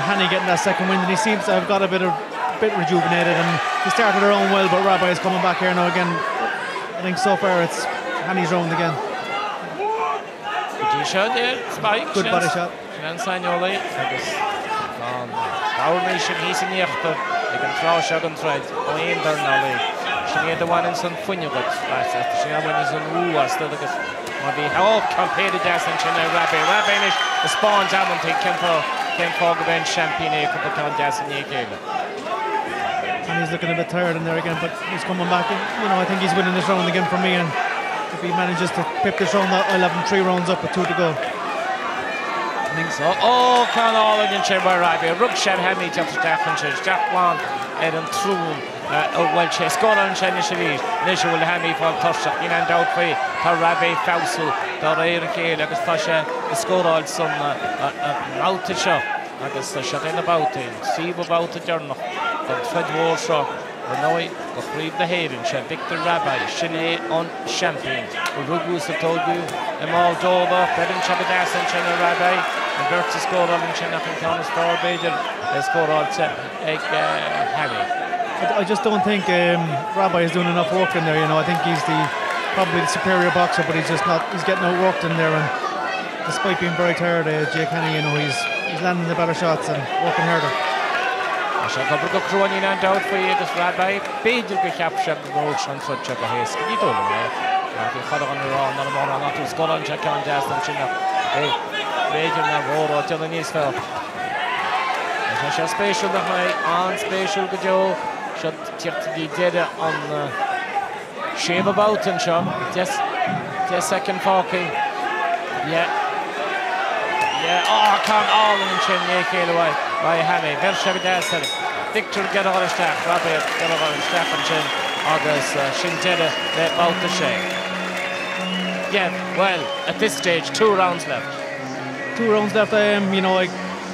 Hany getting that second wind and he seems to have got a bit of bit rejuvenated and he started the round well, but Rabbi is coming back here now again. I think so far it's Hany's round again. Go dtí seo deir Spike. Good body shot. Sin an saineolaí agus tá an dornálaí sin thíos in íochtar ag an tráth seo den troid ó aon dornálaí. Sin iad a bhaineann an fuinneamh uait, sin iad a bhaineann an bua asat agus má bhí ó ceann péire deas ansin ar Rabbi. Rabbi anois ag 'spáint amantaí cén fáth cén fáth gurb é an seaimpín é cúpla ceann deas i ndiaidh a chéile. And he's looking a bit tired in there again, but he's coming back. And, I think he's winning this round again for me. And if he manages to pip this round, I'll have him 3 rounds up with 2 to go. I think so. Ó ceann álainn ansin uaidh Rabbi. Rug sé Hany teacht isteach ansin isteach glan ar an tsrón bhfuil sé scórálann sé anois arís. Anois a bhfuil Hany fáil tuirseach. Níl aon dabht faoi tá Rabbi ag feabhsú de réir a chéile agus tá sé ag scóráil san mbabhta seo agus seo é na babhtaí, an tríú babhta deireanach den troid mhór seo ar ndóigh do chraobh na hÉireann sé Victor Rabbi, sin é an seaimpín. A rugadh is a tógadh i Moldova, beireann sé go deas ansin ar Rabbi, an bheirt ag scóráil ansin ach an ceann is fearr b'fhéidir scóráilte ag Hany. I just don't think Rabbi is doing enough work in there. I think he's the probably the superior boxer, but he's just not. He's getting outworked in there, and despite being very tired, Jake Hany, he's landing the better shots and working harder. Tá sé ag obair go crua níl aon dabht faoi agus Rabbi b'fhéidir gur cheap sé go bhfuil an troid seo go héasca. Ní dóigh liom é. Ach bhí chuile dhuine ag rá nach raibh mórán acu scórálann sé ceann deas ansin ach b'fhéidir nár mhór dó déanamh níos fearr. Tá sé spéisiúil nach mbeidh an-spéisiúil go deo seo tíocht go dtí deireadh an séú babhta anseo. 10 soicind fágtha. Yeah. Yeah. Ó, ceann álainn ansin i ndiaidh a chéile uaidh uaidh Hany. Bheir sé go deas air. Victor ag iarraidh a dhul isteach. Rabbi ag iarraidh a dhul isteach ansin agus sin deireadh le babhta 6. yet, well, at this stage, two rounds left. Two rounds left, um, you know, I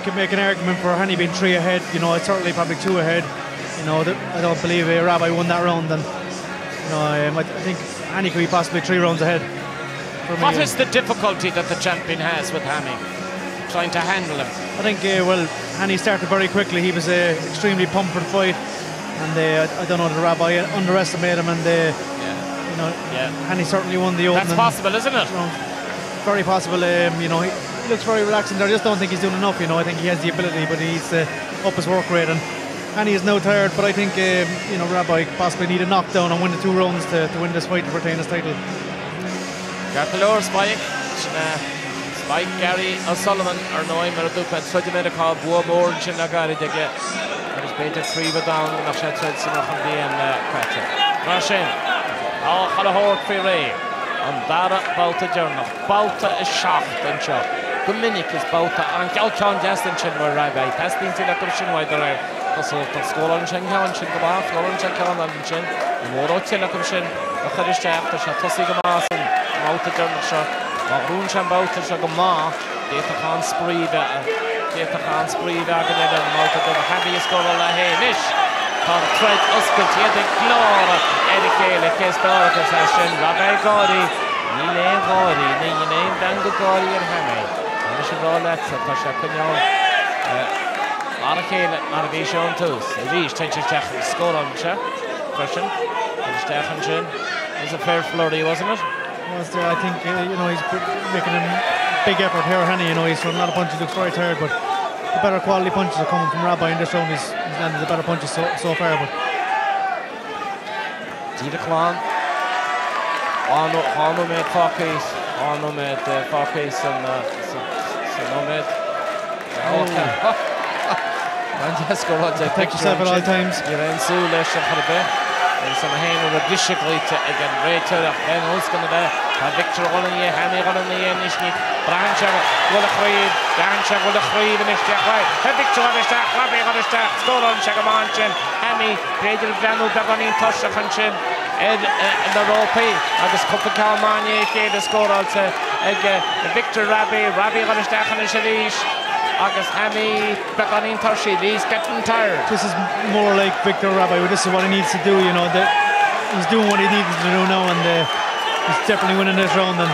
could make an argument for Hanney being three ahead. You know, it's certainly probably two ahead. You know, I don't believe uh, Rabbi won that round, and you know, um, I, I think Hanney could be possibly three rounds ahead. What is the difficulty that the champion has with Hanney? Trying to handle him. I think, uh, well, Hanney started very quickly. He was uh, extremely pumped for the fight. And uh, I, I don't know, the Rabbi underestimated him. And, uh, yeah. you know, yeah. Hanney certainly won the opening. That's possible, isn't it? Round. Very possible. Um, you know, he, he looks very relaxed and I just don't think he's doing enough. You know, I think he has the ability, but he needs to up his work rate. And Hanney is now tired, but I think, um, you know, Rabbi possibly need a knockdown and win the two rounds to, to win this fight to retain his title. Ceart go leor, Spike. Sin é Spike Gary O'Sullivan, ar ndóigh, mar a dúirt mé, troid i Meiriceá, bua mór ansin le gairid aige agus b'fhéidir craobh an domhain go mbeadh sé ag troid san an bhliain caite. Mar sin, tá chuile shórt faoi réir. An dara babhta deireanach, babhta 7 anseo. Go minic is babhta an ceann deas ansin mar Rabbi. Teastaíonn tuilleadh acu sin uaidh de réir cosúlachta. Scórálann sé an ceann sin go maith, scórálann sé an ceann eile ansin. Ní mór dó tuilleadh acu sin a chur isteach. Tá sé tosaithe go maith san mbabhta deireanach seo. Má ghnóthaíonn sé an babhta seo go maith, d'fhéadfadh an-spraoi a bheith d'fhéadfadh an-spraoi a bheith againn ar an mbabhta deireanach. Hanney ag scóráil é féin anois. Tá an troid oscailte, iad ag gleáradh ar a chéile. Cé is fearr acu as sin? Rabbi ag gáirí. Níl aon gháirí, níl aon mheangadh gáirí ar Hanney. Tá mise ag rá leatsa, tá sé ag coinneáil mar a chéile mar a bhí sé ón tús. Arís, téann sé isteach agus scórálann sé freisin. Téann isteach ansin. It was a fair flurry, wasn't it? Was there, I think, uh, you know, he's making a big effort here, Hanney. You know, he's throwing a lot of punches, looks very tired, but the better quality punches are coming from Rabbi in this round. He's, he's landed the better punches so, so far, but Díreach lán. Dhá nóiméad fágtha, dhá nóiméad fágtha san nóiméad. Protect yourself at all times. Ní raibh aon súil leis ar chor ar bith. Agus an haon rud a briseadh glaoite ag an réiteoir ach bheith an os gan a bheith. Tá Victor ag dul ina dhiaidh, Hanney ag dul ina dhiaidh anois ní braitheann sé go bhfuil a chraobh, braitheann sé go bhfuil a chraobh anois de chraobh. Tá Victor ag dul isteach, Rabbi ag dul isteach, scórálann sé go maith ansin. Hanney, b'fhéidir ag breathnú beagáinín tuirseach ansin ar na rópaí agus cúpla ceann maith i ndiaidh a chéile scóráilte ag Victor Rabbi. Rabbi ag dul isteach anois arís agus Hanney beagáinín tuirseach. He's getting tired. This is more like Victor Rabbi. This is what he needs to do, you know. The, he's doing what he needs to do now and uh, he's definitely winning this round and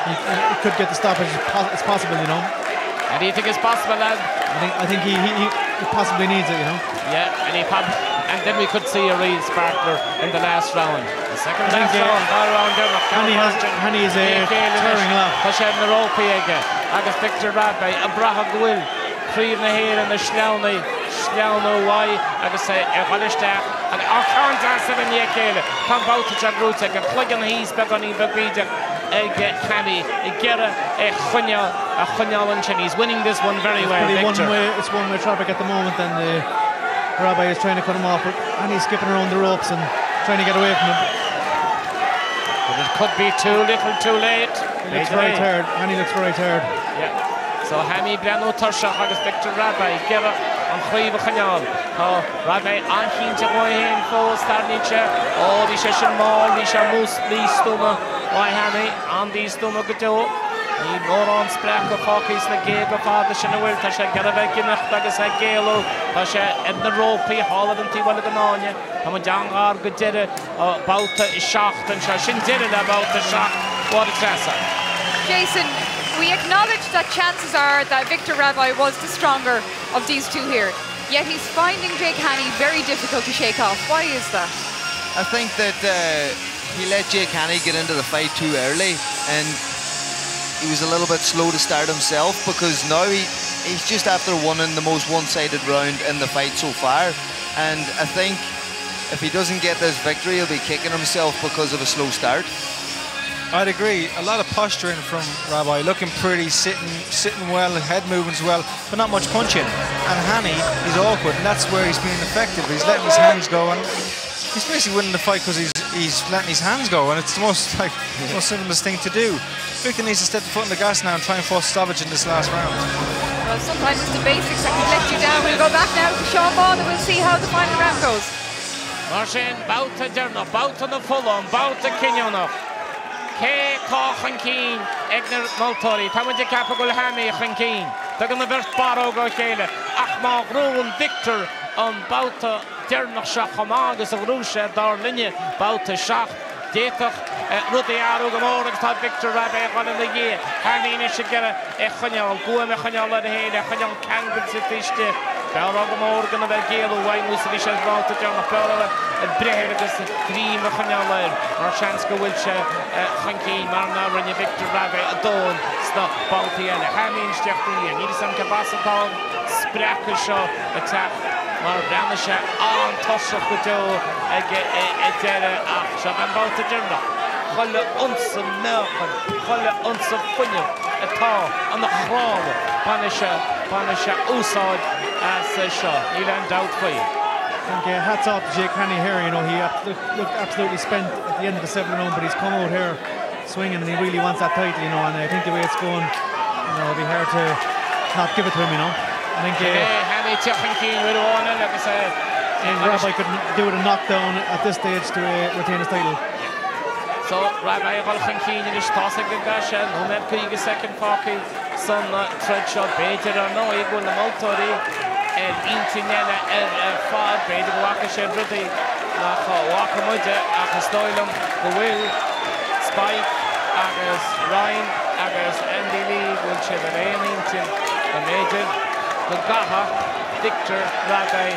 he, he could get the stoppage. It's possible, you know. And do you think it's possible, lad? I think I think he, he, he possibly needs it, you know. Yeah, and he probably and then we could see a real sparkler in the last round. The second last round, dá round deireanach. Hanney has Hanney is a tearing off. Tá sé na rópaí aige agus Victor Rabbi ag brath go bhfuil craobh na hÉireann ag sleamhnú sleamhnú uaidh agus é ag dul isteach agus á ceann deas i ndiaidh a chéile. Tá an babhta seo gnóite ag an chloigeann thíos beagáinín beag bídeach ag Hanney ag iarraidh é choinneáil a choinneáil ansin. He's winning this one very well, It's Victor. one way, it's one way traffic at the moment and uh, Rabbi is trying to cut him off, but Hanney's skipping around the ropes and trying to get away from him. But it could be too little too late. He looks very tired. Hanney looks very tired. Yeah. So Hanney breathnú tuirseach agus Victor Rabbi ag iarraidh an chraobh a choinneáil. Tá Rabbi an-chinnte dhe féin fós tarraingíonn sé. Ó bhí sé sin mall, bhí sé místuama uaidh Hanney, an-mhístuama go deo. Níl mórán spreacadh fágtha sna géaga fada sin an bhfuil. Tá sé ag iarraidh bheith ag imeacht agus ag éalú. Tá sé ar na rópaí thall ar an taobh eile den fháinne. Tá muid an-ghar go deireadh babhta 7 anseo. Sin deireadh le babhta 7 Mháire Treasa. Jason, we acknowledge that chances are that Victor Rabbi was the stronger of these two here. Yet he's finding Jake Hanney very difficult to shake off. Why is that? I think that uh, he let Jake Hanney get into the fight too early and he was a little bit slow to start himself because now he, he's just after winning the most one-sided round in the fight so far. And I think if he doesn't get this victory, he'll be kicking himself because of a slow start. I'd agree. A lot of posturing from Rabbi, looking pretty, sitting sitting well, head movements well, but not much punching. And Hanney is awkward, and that's where he's being effective. He's letting his hands go, and he's basically winning the fight because he's he's letting his hands go, and it's the most like most simplest thing to do. Victor needs to step the foot on the gas now and try and force stoppage in this last round. Well, sometimes it's the basics that can let you down. We'll go back now to Sean Bond and we'll see how the final round goes. Mar sin, babhta deireanach, babhta na fola, an babhta cinniúnach. Cé atá chun cinn ag na moltóirí? Tá muid ag ceapadh go bhfuil Hany chun cinn. Tugann an bheirt barróg dá chéile ach má ghnóthaíonn Victor an babhta deireanach seo chomh maith agus a ghnóthaigh sé, dar linne, babhta 7, d'fhéadfadh rudaí athrú go mór agus tá Victor Rabei ag dul ina dhiaidh. Hany anois ag iarraidh é a choinneáil, guaim a choinneáil air féin, é a choinneáil ceangailte taobh istigh. B'fhearr go mór gan a bheith ag éalú uaidh nós a bhí sé sa bhabhta deireanach. B'fhearr a bheith ag breith air agus greim a choinneáil air mar seans go bhfuil sé chun cinn mar nár rinne Victor Rabei a dhóthain sna babhtaí eile. Hany isteach ina dhiaidh. Níl a fhios agam cé as atá an spreacadh seo ag teacht mar bhreathnaigh sé an-tuirseach go deo ag an deireadh ach seo an babhta deireanach. Chuile unsa meáchain, chuile unsa fuinnimh atá ina chnámha, bainfidh sé, bainfidh sé úsáid as seo, níl aon dabht faoi. I think hats off to Jake Hanney here, he looked absolutely spent at the end of the seventh round, but he's come out here swinging and he really wants that title, and I think the way it's going, it'll be hard to not give it to him. I think Hany ag teacht chun cinn uair amháin eile agus é. Rabei could do with a knockdown at this stage to retain his title. So Rabei ag dul chun cinn anois tá sé go ga sé nóiméad 50 soicind fágtha san troid seo b'fhéidir ar ndóigh go bhfuil na moltóirí ar intinn eile ar fad b'fhéidir go bhfaca siad rudaí nach bhfaca muide ach is dóigh liom go bhfuil Spike agus Ryan agus Andy Lee go bhfuil siad ar aon intinn go mb'fhéidir go gcaithfeadh Victor Rabei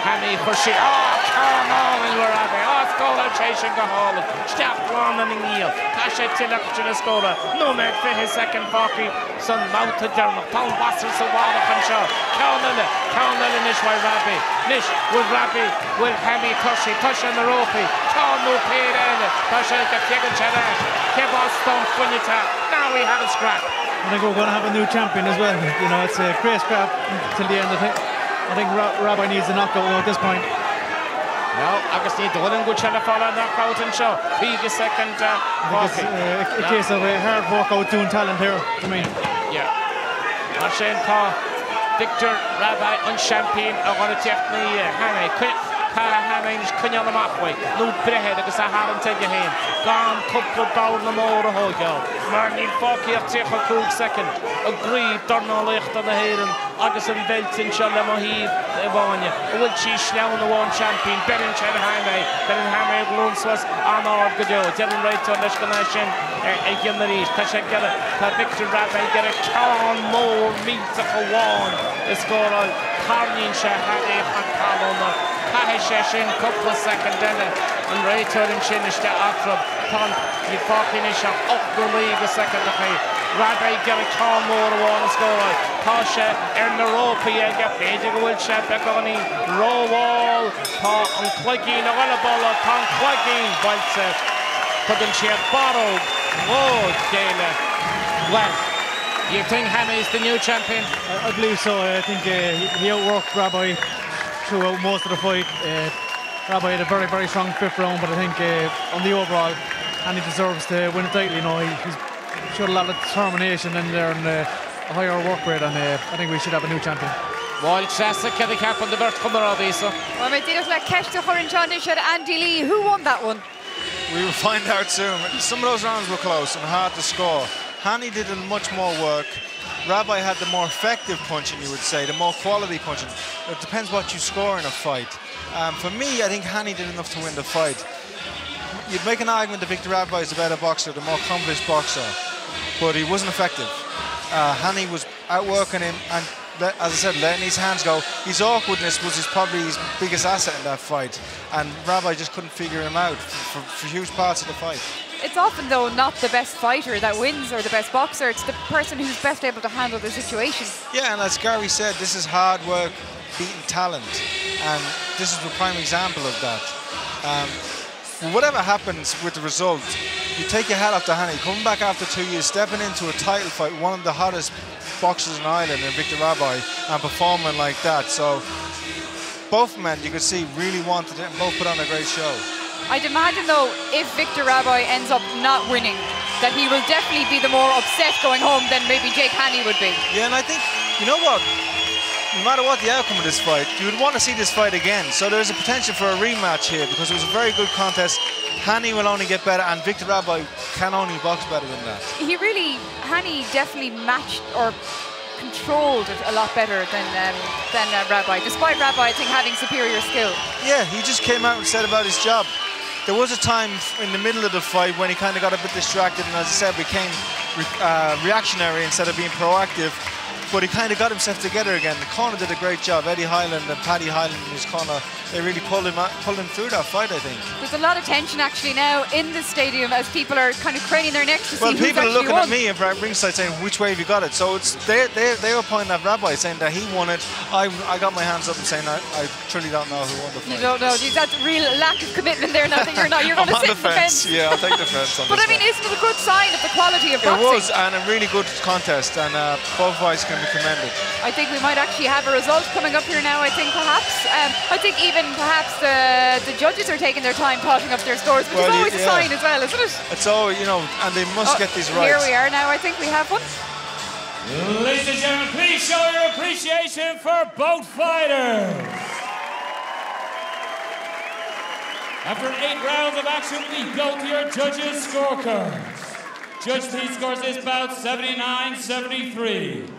Hany a chur siar. Á, ceann álainn uaidh Rabei! Á, scóráil sé sin go hálainn! Isteach glan ina ngiall. Caithfidh sé tuilleadh sin a scóráil. Nóiméad 20 soicind fágtha san mbabhta deireanach. Tá an lasair sa bharrach anseo. Ceann eile, ceann eile anois uaidh Rabei. Anois, bhfuil Rabei, bhfuil Hany tuirseach? Tá sé ar na rópaí. Ceann nó péire eile. Tá sé ag féachaint ar ais. Cé as don fuinneamh teacht? Now we have a scrap. I think we're going to have a new champion as well. It's a great scrap till the end. I think Rabei needs a knockout at this point. No, agus ní dóigh liom go bhfuil sé le fáil an knockout anseo. 50 soicind I think it's a case of a hard work outdoing talent here. I mean. Yeah. Mar sin tá Victor Rabei an seaimpín a dhul teacht ní Hany. Caithfidh Hany coinneáil amach uaidh nó breith air agus a tharraingt aige féin gan cúpla dorn mór a thógáil. Mar níl fágtha ach 35 soicind i gcraobh dornálaíochta na hÉireann agus an bheirt anseo le mo thaobh i bhfáinne. A bhfuil sí sleamhain ón seaimpín, beireann sé ar Hany, beireann Hany a ghlúin suas an-ard go deo. Deir an réiteoir leis gan é sin a dhéanamh arís. Tá sé ag iarraidh, tá Victor Rabei ag iarraidh ceann mór millteach amháin a scóráil. Tarraingíonn sé Hany chun talún. Caithfidh sé sin cúpla soicind eile an réiteoir ansin isteach eatarthu. Tá an níl fágtha anois ach 8 nó 9 de shoicindeacha. Rabei ag iarraidh ceann mór amháin a scóráil. Tá sé ar na rópaí aige, b'fhéidir go bhfuil sé beagáinín rómhall. Tá an cloigín ag dul ag bualadh, tá an cloigín buailte. Tugann siad barróg dá chéile. Well, you think Hany is the new champion? I believe so. I think he outworked Rabei throughout most of the fight. Rabei had a very, very strong fifth round, but I think on the overall, Hany deserves to win it tightly. He's showed a lot of determination in there and a higher work rate, and I think we should have a new champion. Bhil treasa ce ceap an de bhert chumarádaí so. Well, mé díreach le ceist a chur anseo ar Andy Lee, who won that one? We will find out soon. Some of those rounds were close and hard to score. Hany did much more work. Rabei had the more effective punching, you would say, the more quality punching. It depends what you score in a fight. For me, I think Hany did enough to win the fight. You'd make an argument that Victor Rabei is a better boxer, the more accomplished boxer, but he wasn't effective. Hany was outworking him and, as I said, letting his hands go. His awkwardness was probably his biggest asset in that fight, and Rabei just couldn't figure him out for huge parts of the fight. It's often, though, not the best fighter that wins or the best boxer. It's the person who's best able to handle the situation. Yeah, and as Gary said, this is hard work beating talent, and this is the prime example of that. Whatever happens with the result, you take your hat off to Hany, coming back after 2 years, stepping into a title fight, one of the hottest boxers in Ireland, in Victor Rabei, and performing like that. So both men, you could see, really wanted it and both put on a great show. I'd imagine, though, if Victor Rabei ends up not winning, that he will definitely be the more upset going home than maybe Jake Hany would be. Yeah, and I think, you know what? no matter what the outcome of this fight, you would want to see this fight again. So there's a potential for a rematch here because it was a very good contest. Hani will only get better, and Victor Rabei can only box better than that. He really, Hani definitely matched or controlled it a lot better than um, than uh, Rabei, despite Rabei, I think, having superior skill. Yeah, he just came out and said about his job. There was a time in the middle of the fight when he kind of got a bit distracted and, as I said, became re uh, reactionary instead of being proactive but he kind of got himself together again. The corner did a great job. Eddie Hyland and Paddy Hyland in his corner, they really pulled him out, pulled him through that fight, I think. There's a lot of tension actually now in the stadium as people are kind of craning their necks to well, see who's people are looking won. at me and ringside saying, which way have you got it? So it's they, they, they were pointing at Rabei saying that he won it. I, I got my hands up and saying I, I truly don't know who won the fight. You don't know. Geez, that's real lack of commitment there now that you're not. You're going to sit the fence. the fence. Yeah, I'll take the fence on But I mean, one. isn't it a good sign of the quality of boxing? It was, and a really good contest, and uh, both fights can be commended. I think we might actually have a result coming up here now, I think perhaps. Um, I think even perhaps the, the judges are taking their time potting up their scores, which well, is always yeah. a sign as well, isn't it? It's all, you know, and they must oh, get these right. Here we are now, I think we have one. Ladies and gentlemen, please show your appreciation for both fighters. After eight rounds of action, we go to your judges' scorecards. Judge T scores this bout 79-73.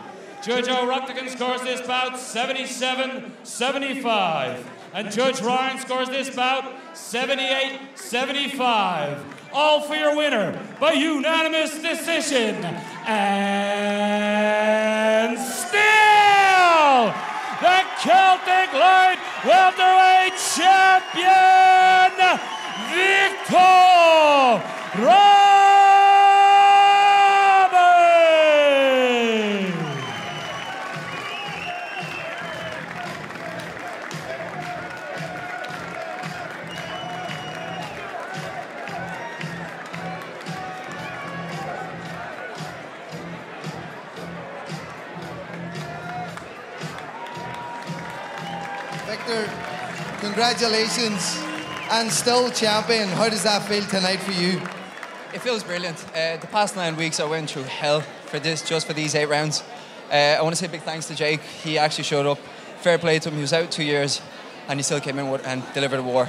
Judge O'Rocktigan scores this bout 77-75. And Judge Ryan scores this bout 78-75. All for your winner by unanimous decision. And still, the Celtic Light Welterweight Champion, Victor Rabei! Victor, congratulations and still champion. How does that feel tonight for you? It feels brilliant. Uh, the past nine weeks I went through hell for this, just for these eight rounds. Uh, I want to say big thanks to Jake. He actually showed up. Fair play to him. He was out two years and he still came in and delivered a war.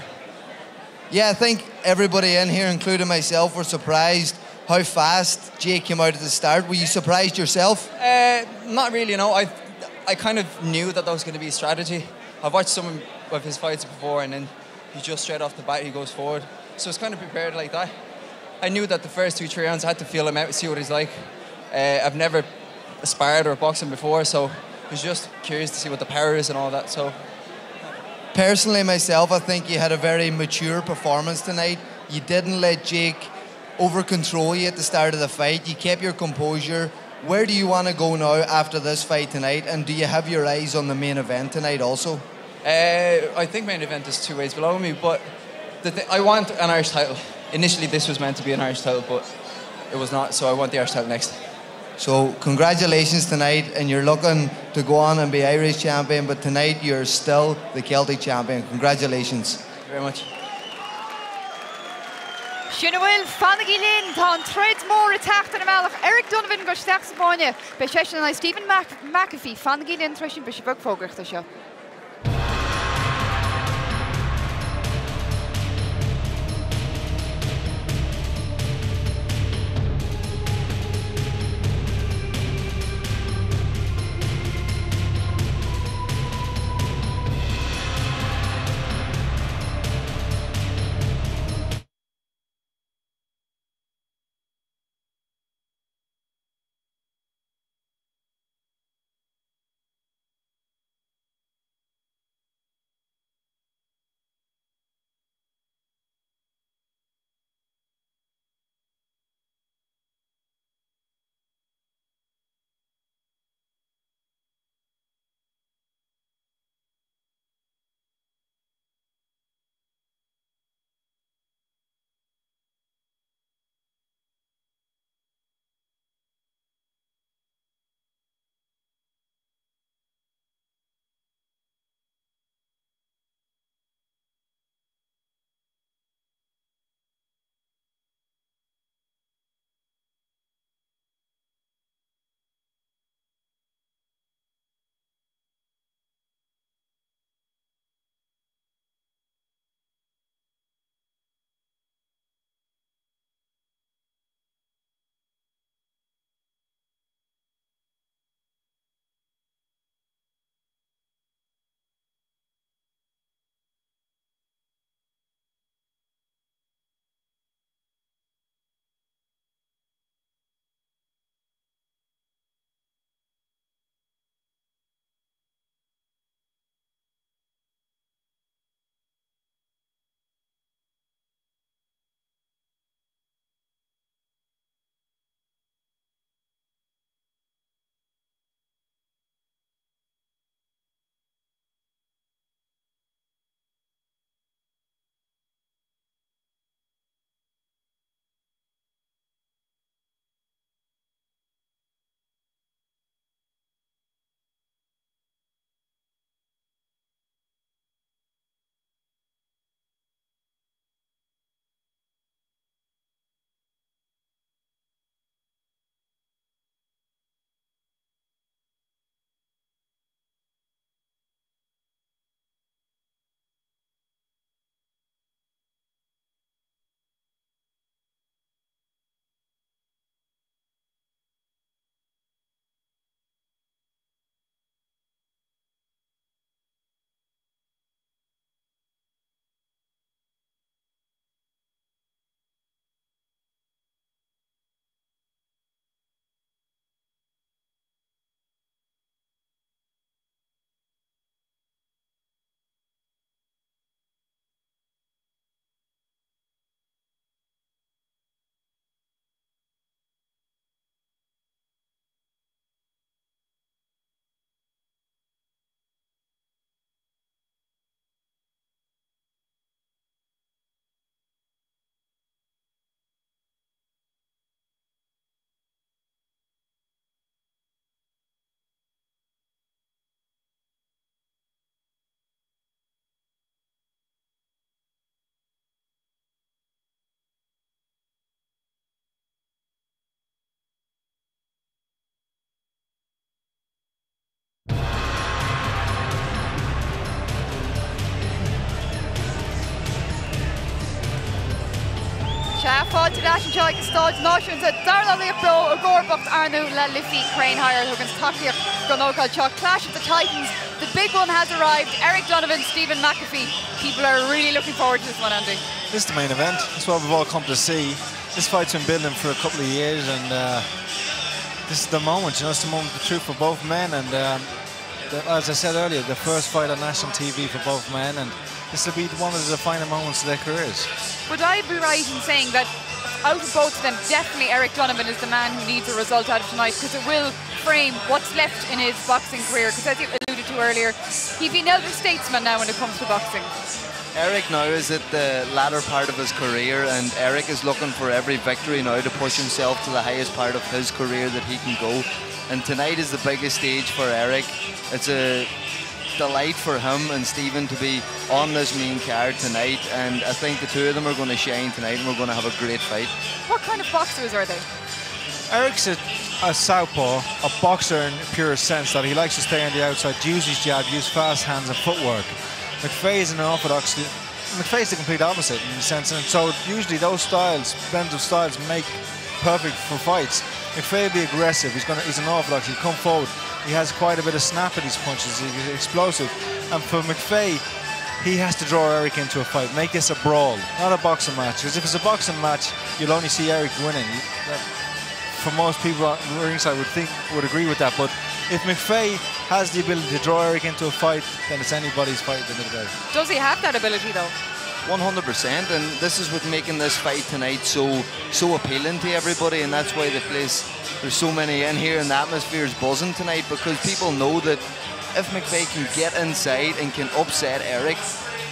Yeah, I think everybody in here, including myself, were surprised how fast Jake came out at the start. Were you surprised yourself? Uh, not really, no. I, I kind of knew that that was going to be a strategy. I've watched some of his fights before, and then he just straight off the bat he goes forward. So it's kind of prepared like that. I knew that the first two, three rounds I had to feel him out, see what he's like. Uh, I've never sparred or boxed him before, so I was just curious to see what the power is and all that. So personally, myself, I think you had a very mature performance tonight. You didn't let Jake over control you at the start of the fight. You kept your composure. Where do you want to go now after this fight tonight? And do you have your eyes on the main event tonight also? Uh, I think main event is two ways below me, but the th I want an Irish title. Initially, this was meant to be an Irish title, but it was not, so I want the Irish title next. So, congratulations tonight, and you're looking to go on and be Irish champion, but tonight you're still the Celtic champion. Congratulations. Thank you very much. Sin a bhfuil, fanaigí linn, tá an troid mór ag teacht ar an mbealach. Eric Donovan ag dul isteach sa bhfáinne. Beidh seisean in aghaidh Stephen McAfee. Fanaigí linn tar éis an briseadh beag fógraíochta seo. Fáilte ar ais anseo ag an Staid Náisiúnta Dara Laoch Beo i gcomharbacht ar ndóigh le Liffey Crane Hire a thugann tacaíocht don ócáid seo. Clash of the Titans, the big one has arrived. Eric Donovan, Stephen McAfee. People are really looking forward to this one, Andy. This is the main event. It's what we've all come to see. This fight's been building for a couple of years, and this is the moment. It's the moment of the truth for both men. And as I said earlier, the first fight on national TV for both men, and this will be one of the defining moments of their careers. Would I be right in saying that out of both of them, definitely Eric Donovan is the man who needs a result out of tonight, because it will frame what's left in his boxing career? Because as you alluded to earlier, he'd be an elder statesman now when it comes to boxing. Eric now is at the latter part of his career, and Eric is looking for every victory now to push himself to the highest part of his career that he can go. And tonight is the biggest stage for Eric. It's a delight for him and Stephen to be on this main card tonight, and I think the two of them are going to shine tonight, and we're going to have a great fight. What kind of boxers are they? Eric's a southpaw, a boxer in pure sense that he likes to stay on the outside, use his jab, use fast hands and footwork. McFay is an orthodox. McFay is the complete opposite in the sense, and so usually those styles, blends of styles, make perfect for fights. McFay will be aggressive. He's an orthodox. He'll come forward. He has quite a bit of snap in his punches. He's explosive. And for McFay, he has to draw Eric into a fight. Make this a brawl, not a boxing match. Because if it's a boxing match, you'll only see Eric winning. For most people on ringside would agree with that. But if McFay has the ability to draw Eric into a fight, then it's anybody's fight at the end of the day. Does he have that ability though? 100%, and this is what's making this fight tonight so appealing to everybody, and that's why the place, there's so many in here and the atmosphere is buzzing tonight, because people know that if McFay can get inside and can upset Eric,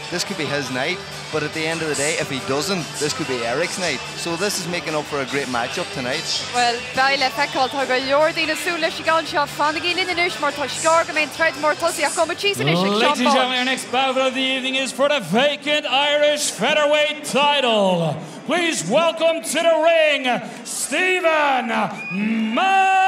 this could be his night. But at the end of the day, if he doesn't, this could be Eric's night. So this is making up for a great matchup tonight. Well, beidh le feiceáil, tá go leor daoine ag súil leis an gceann seo. Fanaigí linn anois mar tá sceár go mbeidh an troid mór tosaithe ach gabhfaidh muid síos anois ag Sean Ladies and Bán. gentlemen, our next bout of the evening is for the vacant Irish featherweight title. Please welcome to the ring, Stephen McAfee.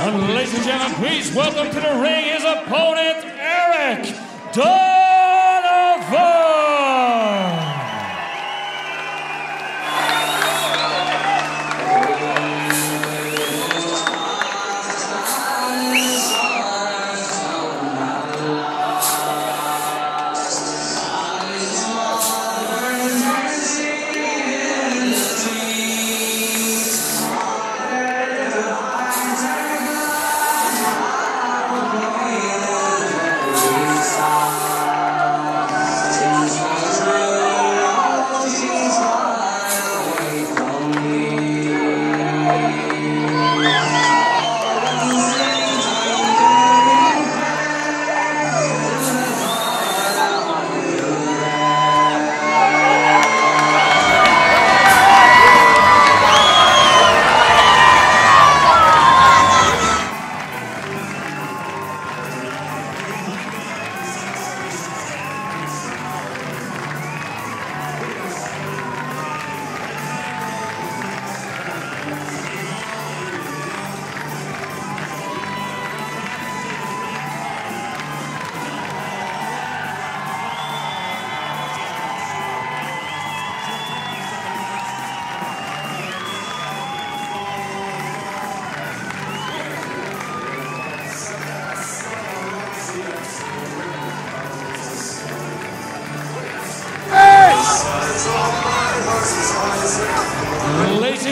And ladies and gentlemen, please welcome to the ring his opponent, Eric Donovan.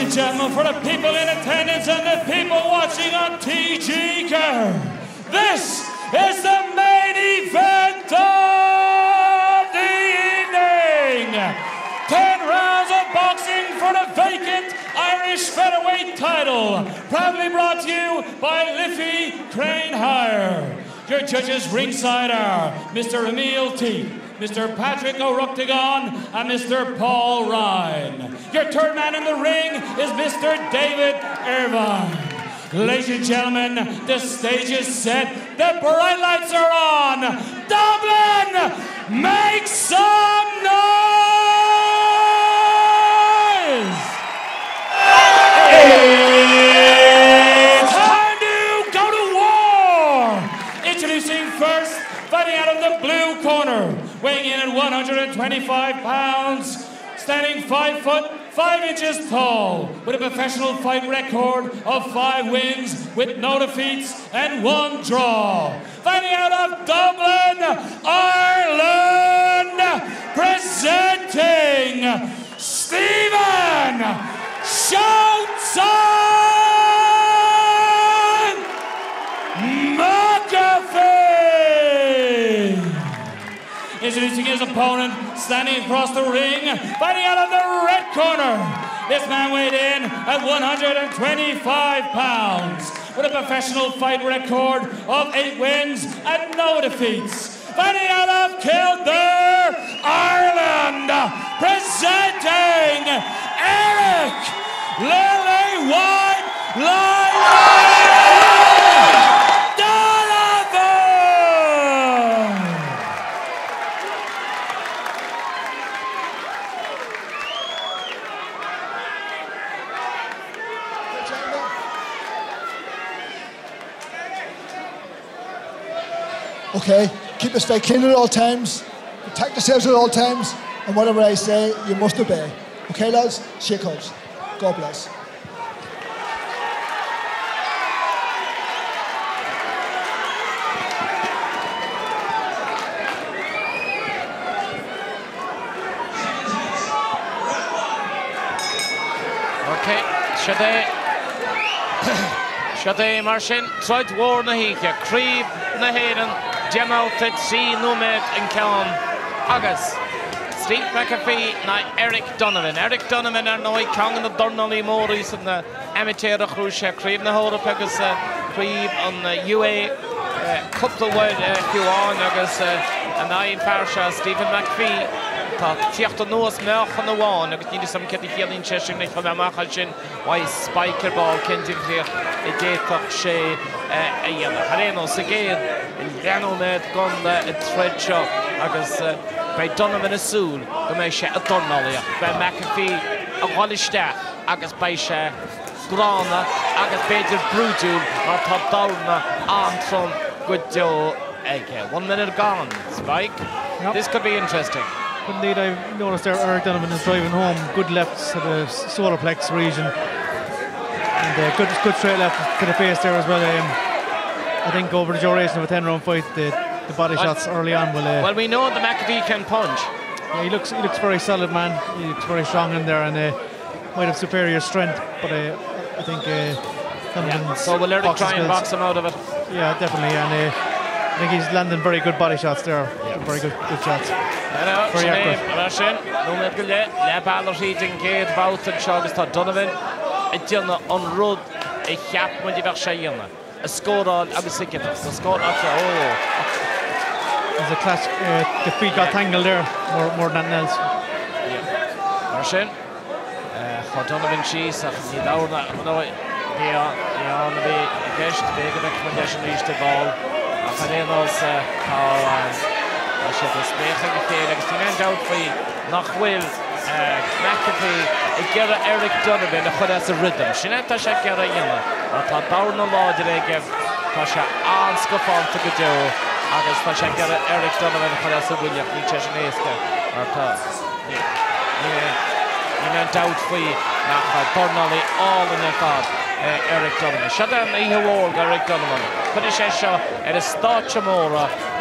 and gentlemen, for the people in attendance and the people watching on TG Kerr, this is the main event of the evening. 10 rounds of boxing for the vacant Irish featherweight title. Proudly brought to you by Liffey Crane Hire. Your judges ringside are Mr. Emil T., Mr. Patrick O'Ructigon, and Mr. Paul Ryan. Your third man in the ring is Mr. David Irvine. Ladies and gentlemen, the stage is set, the bright lights are on. Dublin, make some noise! It's time to go to war! Introducing first, fighting out of the blue corner, weighing in at 125 pounds, standing 5 foot 5 inches tall, with a professional fight record of 5 wins with no defeats and 1 draw. Fighting out of Dublin, Ireland, presenting Stephen Showtime McAfee! Introducing his opponent, standing across the ring, fighting out of the red corner. This man weighed in at 125 pounds, with a professional fight record of 8 wins and no defeats. Fighting out of Kildare, Ireland, presenting Eric Lily White Lion Donovan! Okay, keep this fight clean at all times, protect yourselves at all times, and whatever I say, you must obey. Okay, lads? Shake hands. God bless. Ok, Seo é Seo é mar sin troid mhór na hoíche, Craobh na hÉireann, 10 mbabhta, 3 nóiméad an ceann agus Steve McAfee in aghaidh Eric Donovan. Eric Donovan ar ndóigh ceann de na dornálaí móra san amaitéarach a ghnóthaigh sé Craobh na hEorpa agus Craobh an UA cúpla uair fiú amháin agus in aghaidh an fear seo Stephen McAfee tá tíocht anuas meáchan amháin agus níl 'fhios a'm céard a chiallaíonn sé sin ag chur amach ansin uaidh Spike ar ball cén difríocht a d'fhéadfadh sé a dhéanamh. Thar aon nós sa gcéad leathnóiméad den troid seo agus beidh Donovan ag súil go mbeidh sé ag dornálaíocht. Beidh McAfee ag dhul isteach agus beidh sé gránna agus b'fhéidir brúidiúil mar tá dorna an-trom go deo aige. One minute gone, Spike. Yep. This could be interesting. Indeed, I've noticed there Eric Donovan is driving home good lefts to the solar plex region. And uh, good, good straight left to the face there as well. Um, I think over the duration of a 10-round fight, the, the body well, shots early on will... Uh, well, we know that McAfee can punch. Yeah, he looks he looks very solid, man. He looks very strong in there, and uh, might have superior strength, but uh, I think uh, yeah. So will Eric try and box him out of it? Yeah, definitely. And uh, I think he's landing very good body shots there. Yeah. Very good, good shots. Very accurate. Mar sin, nóiméad go leith, leath bealaigh tríd an gcéad bhabhta anseo agus tá Donovan ag déanamh an rud a cheap muid a bheadh sé a dhéanamh, ag scóráil agus ag imeacht. Tá scór acu, ó! There's a clash, uh, the feet got tangled there more, more than else. Yeah. Mar sin, Chuir Donovan síos ach ní dorna bhí ann a bhí i gceist, b'fhéidir go bhfeicfidh muid é sin arís ar ball ach ar aon nós tá siad ag spléachadh ar a chéile agus níl aon dabht faoi nach bhfuil McAfee ag iarraidh Eric Donovan a chur as a rhythm. Sin é atá sé ag iarraidh a dhéanamh mar tá dorna láidir aige, tá sé an-scafánta go deo agus tá sé ag iarraidh Eric Donovan a chur as a bhuille ach níl sé sin éasca mar tá Níl aon dabht faoi nach dornálaí álainn ar fad é Eric Donovan. Seo an oíche mhór do Eric Donovan. Cuirfidh sé seo ar an stáitse mór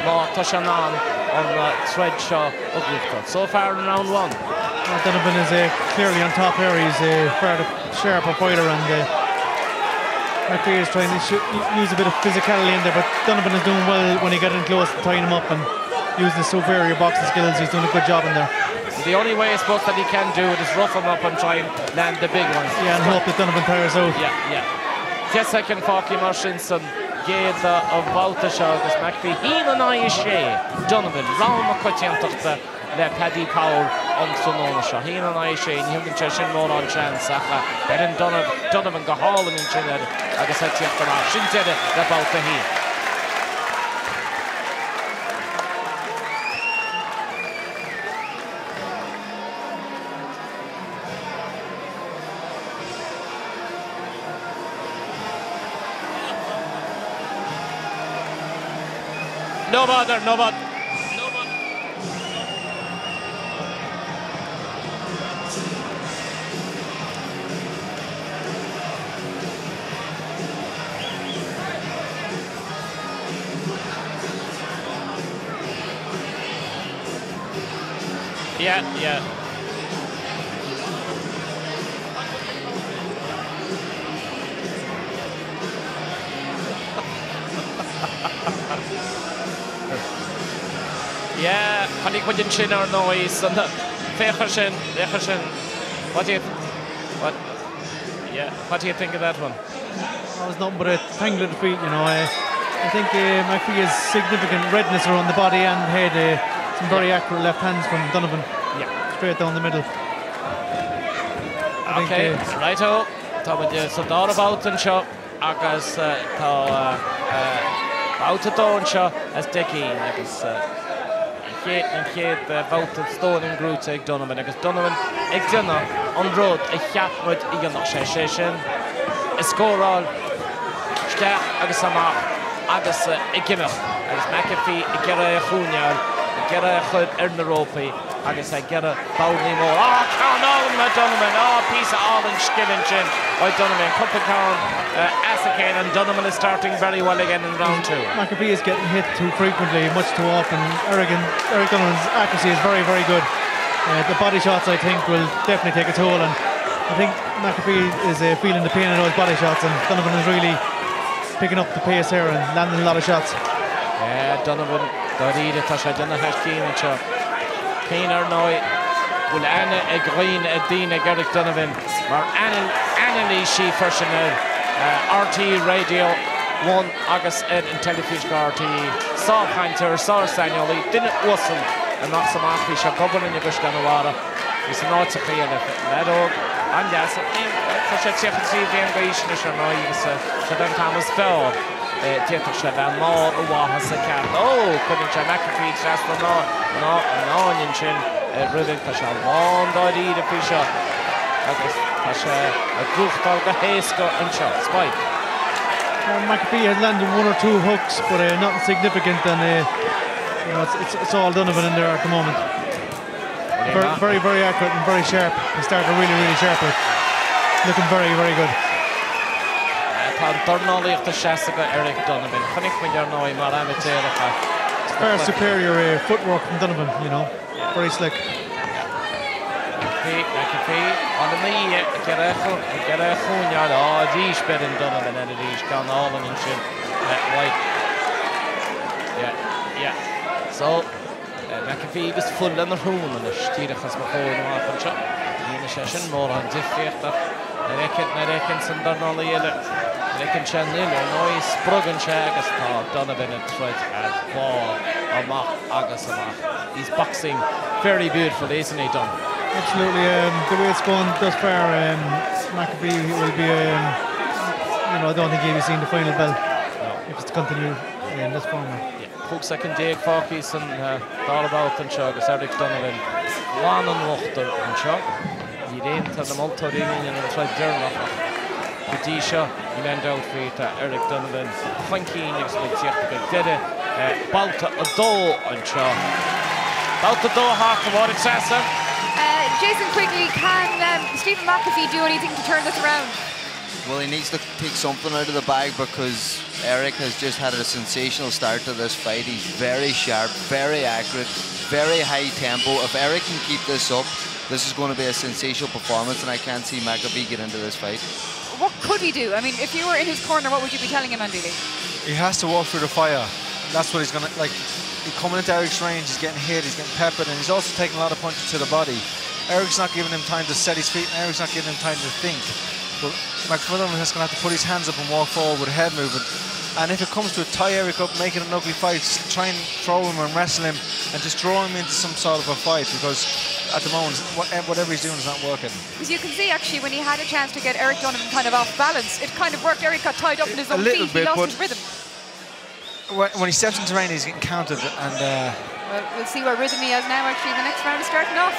má tá sé in ann an troid seo a bhuachtáil. So far in round one. Donovan is uh, clearly on top here. He's a uh, fairly sharper fighter and uh, McPhee is trying to use a bit of physicality in there, but Donovan is doing well when he got in close, tying him up and using his superior boxing skills. He's doing a good job in there. The only way, I suppose, that he can do it is rough him up and try and land the big ones. Yeah, and hope that Donovan tires out. Yeah, yeah. 10 soicind fágtha mar sin san gcéad bhabhta seo agus McPhee 1 in aghaidh 6, Donovan, rogha na coitiantachta le Paddy Power an tráthnóna seo. 1 in aghaidh 6, ní thugann sé sin mórán seans ach beireann Donovan go hálainn ansin air agus é ag tíocht amach. Sin deireadh le babhta 1. No bother, no bother. Yeah, yeah. Yeah, chonaic muid ansin ar ndóigh san féach air sin, féach air sin. What do you what yeah, what do you think of that one? That was nothing but a tangle of the feet, you know. Uh, I think uh, McPhee has significant redness around the body and head. Uh, some very accurate left hands from Donovan. Yeah. Straight down the middle. I okay, think, uh, righto. Tá muid sa dara babhta anseo agus tá babhta 2 anseo as 10 cinn agus an chéad bhabhta stóinín gnóthaithe ag Donovan agus Donovan ag déanamh an rud a cheap muid a dhéanfadh sé, sé sin ag scóráil isteach agus amach agus ag imeacht agus McAfee ag iarraidh é a choinneáil, ag iarraidh é a chur ar na rópaí agus ag iarraidh babhnaí mór. Á, ceann álainn ó Donovan! Á, píosa álainn scil ansin ó Donovan. Cúpla ceann as a chéile and Donovan is starting very well again in round 2. McAfee is getting hit too frequently, much too often. Eric, Eric Donovan's accuracy is very, very good. Uh, the body shots, I think, will definitely take a toll. And I think McAfee is uh, feeling the pain in those body shots, and Donovan is really picking up the pace here and landing a lot of shots. Yeah, Donovan, dáiríre tá sé ag déanamh thar cinn anseo. Cén ar ndóigh bhfuil aithne ag dhaoine ag daoine ag Eric Donovan mar anailísí freisin ar RTÉ Radio 1 agus ar an teilifís go RTÉ. Sárchainteoir, sár-saineolaí, duine uasal amach is amach. Bhí sé ag obair linn i gCaisleán an Bharraigh, bhí san áiteacha eile. Leaid óg an-deas. Tá sé 33 bliain d'aois anois ar ndóigh agus seo an t-am is fearr d'fhéadfadh sé bheith i mbarr a mhaitheasa ceart. Ó! Cuireann sé McAfee trasna an fháinne ansin roimhe. Tá sé lán dáiríre faoi seo agus tá sé ag gnóthachtáil go héasca anseo. Spike. Well, McAfee has landed one or two hooks, but uh, nothing significant, and uh, you know, it's, it's, it's all Donovan in there at the moment. Very, very, very accurate and very sharp. He started really, really sharp. Looking very, very good. Tá an dornálaíocht ag seasamh do Eric Donovan. Chonaic muid ar ndóigh mar amaitéarach. Far superior uh, footwork from Donovan, you know. Very slick. McAfee, McAfee, an naí ag iarraidh coinneáil á arís beireann Donovan air arís ceann álainn ansin White. Yeah, yeah. So, McAfee agus fuil lena shrón anois díreach os mo chomhair amach anseo. Ní dhéanfaidh sé sin mórán difríocht ach nuair a fheiceann, nuair a fheiceann san dornálaí eile, nuair a fheiceann sé an fhuil ar ndóigh, sprogann sé agus tá Donovan ag troid thar barr amach agus amach. He's boxing very beautifully, isn't he, Don? Absolutely. Um, the way it's gone thus far, um, McAfee will be, um, you know, I don't think he'll be seeing the final bell no. if it's to continue in this format. 15 soicind fágtha san dara babhta anseo agus Eric Donovan lán an uachtair anseo. Níl aontaithe na moltóirí linn ar an troid deireanach ach go dtí seo níl aon dabht faoi tá Eric Donovan chun cinn agus muid ag tíocht go deireadh babhta 2 anseo. Babhta 2 thart, a Mháire Treasa. Jason Quigley, can Stephen McAfee do anything to turn this around? Well, he needs to take something out of the bag because Eric has just had a sensational start to this fight. He's very sharp, very accurate, very high tempo. If Eric can keep this up, This is going to be a sensational performance, and I can't see McAfee get into this fight. What could he do? I mean, if you were in his corner, what would you be telling him, Andy Lee? He has to walk through the fire. That's what he's going to, like, he's coming into Eric's range, he's getting hit, he's getting peppered, and he's also taking a lot of punches to the body. Eric's not giving him time to set his feet, and Eric's not giving him time to think. But McMillan is going to have to put his hands up and walk forward with head movement. And if it comes to it, tie Eric up, make it an ugly fight, try and throw him and wrestle him and just draw him into some sort of a fight because at the moment, whatever he's doing is not working. Because you can see actually when he had a chance to get Eric Donovan kind of off balance, it kind of worked. Eric got tied up in his own feet, he lost his rhythm. When he steps into terrain, he's getting countered. And well, we'll see what rhythm he has now actually. The next round is starting off.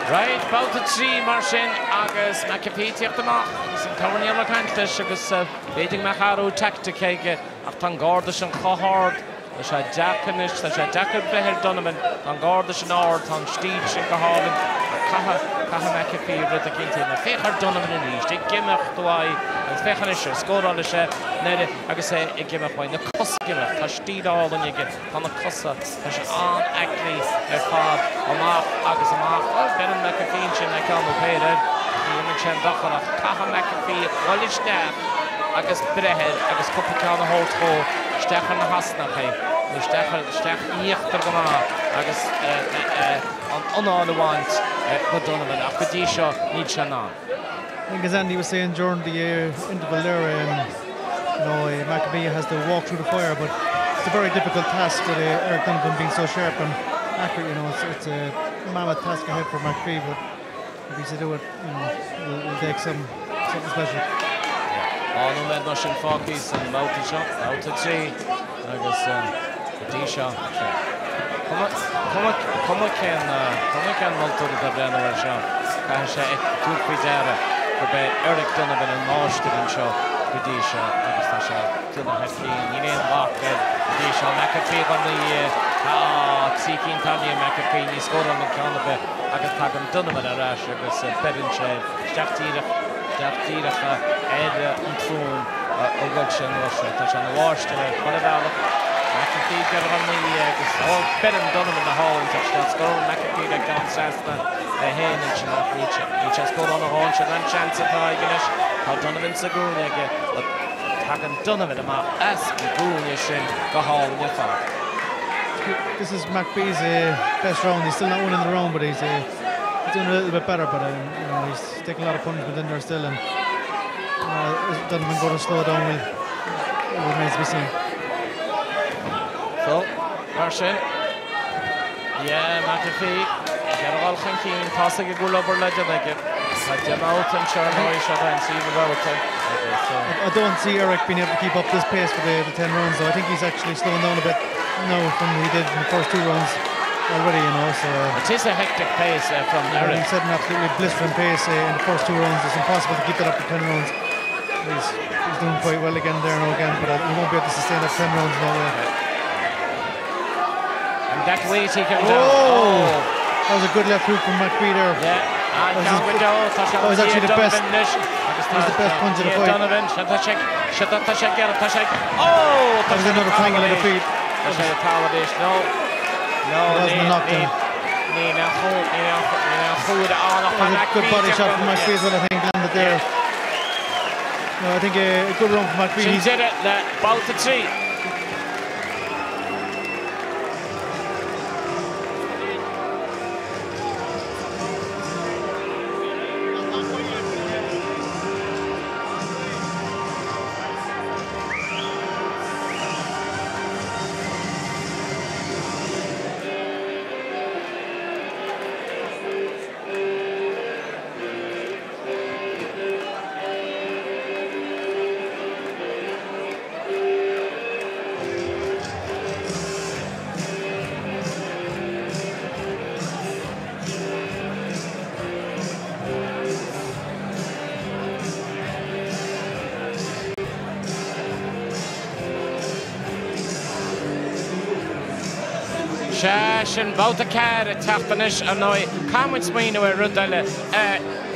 Right, babhta 3 mar sin agus McAfee ag tíocht amach agus an tornádó ag caint leis agus b'fhéidir go mbeadh athrú teaictice aige ach tá an garda sin chomh hard, tá sé deacair anois, tá sé deacair breith ar Donovan, tá an garda sin ard, tá an stíl sin go hálainn ach caithfidh, caithfidh McAfee rud eicínt a dhéanamh. Féach ar Donovan arís, ag imeacht uaidh agus féach anois ar scóráil sé nuair agus é ag imeacht uaidh, na cosa ag imeacht, tá stíl álainn aige. Tá na cosa, tá sé an-aclaí ar fad, amach agus amach. Beireann McAfee ansin le ceann nó péire air, ní dhéanann sé aon dochar ach caithfidh McAfee dhul isteach agus breith air agus cúpla ceann a thabhairt dhó, isteach ar na hosnachaí nó isteach ar, isteach in íochtar go maith agus an anáil a bhaint go Donovan ach go dtí seo níl sé in ann. I think as Andy was saying during the uh, interval there, um, you know, uh, McAfee has to walk through the fire, but it's a very difficult task with uh, Eric Donovan being so sharp and accurate. You know, it's, it's a mammoth task ahead for McPhee, but if he's to do it, you know, it'll, it'll take some something special. Dhá nóiméad mar sin fágtha san mbabhta seo, babhta 3 agus go dtí seo cuma cén cuma cén moltóir atá ag breathnú air seo, caithfidh sé tabhairt faoi deara gurb é Eric Donovan an máistir anseo go dtí seo agus tá sé ag déanamh thar cinn. Níl aon bhac air go dtí seo. McAfee ina dhiaidh. Tá trí cinn tagtha ag McAfee, ní scórálann ceann ar bith agus tagann Donovan ar ais agus beireann sé isteach díreach, isteach díreach ar an tsrón a bhfuil sé an uair seo. Tá sé ina mháistir ar chuile bhealach. McAfee ag iarraidh ina dhiaidh agus ó beireann Donovan go hálainn isteach. Scórálann McAfee le ceann trasna é féin ansin ach níl sé níl sé scóráil a dhóthain sin an seans atá aige anois. Tá Donovan sa gcúinne aige but tagann Donovan amach as an gcúinne sin go hálainn ar fad. This is McPhee's uh, best round. He's still not winning the round, but he's, uh, he's doing a little bit better. But um, you know, he's taking a lot of punishment in there still. And uh, is Donovan going to slow down? Will, it remains to be seen. So, mar sin, yeah, McAfee ag iarraidh dul chun cinn, tá a fhios aige go bhfuil obair le déanamh aige. Tá 10 mbabhta anseo ar ndóigh, seo é an tríú babhta agus. I don't see Eric being able to keep up this pace for the, the 10 rounds, though. I think he's actually slowing down a bit now from he did in the first two rounds already, you know. So uh, it is a hectic pace uh, from Eric. He set an absolutely blistering pace uh, in the first two rounds. It's impossible to keep that up for 10 rounds. He's, he's doing quite well again there now again, but uh, he won't be able to sustain that 10 rounds no way. And that weight he came down. Oh! That was a good left hook from McPhee there. Yeah. That was, actually the best. That was the best punch of the fight. Donovan, Oh! That was another tangle of the feet. No. No, it wasn't a knockdown. That was a good body shot from McPhee as well, I think, landed there. No, I think a, a good run from McPhee. Sin deireadh le babhta 3. Sea, sin babhta 4 ag teacht anois, ar ndóigh. Caithfidh muid smaoineamh ar rud eile.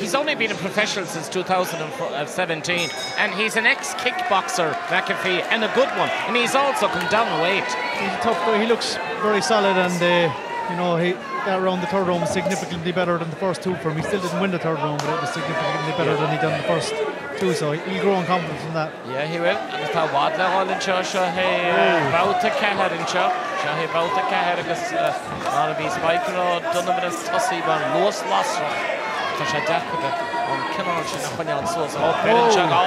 He's only been a professional since 2017 and he's an ex-kickboxer, McAfee, and a good one. And he's also come down in weight. He's a tough guy. He looks very solid and uh, You know, he, that round, the third round, was significantly better than the first two for him. He still didn't win the third round, but it was significantly better than he done the first two. So he'll grow in confidence from that. Yeah, he will. Agus tá i bhfad le dhul anseo, seo é babhta 4 anseo. Seo é babhta 4 agus mar a bhí Spike ag rá, Donovan ag tosaí mar luas lasrach. Tá sé deacair an cineál sin a choinneáil suas. Ó, beireann sé, á,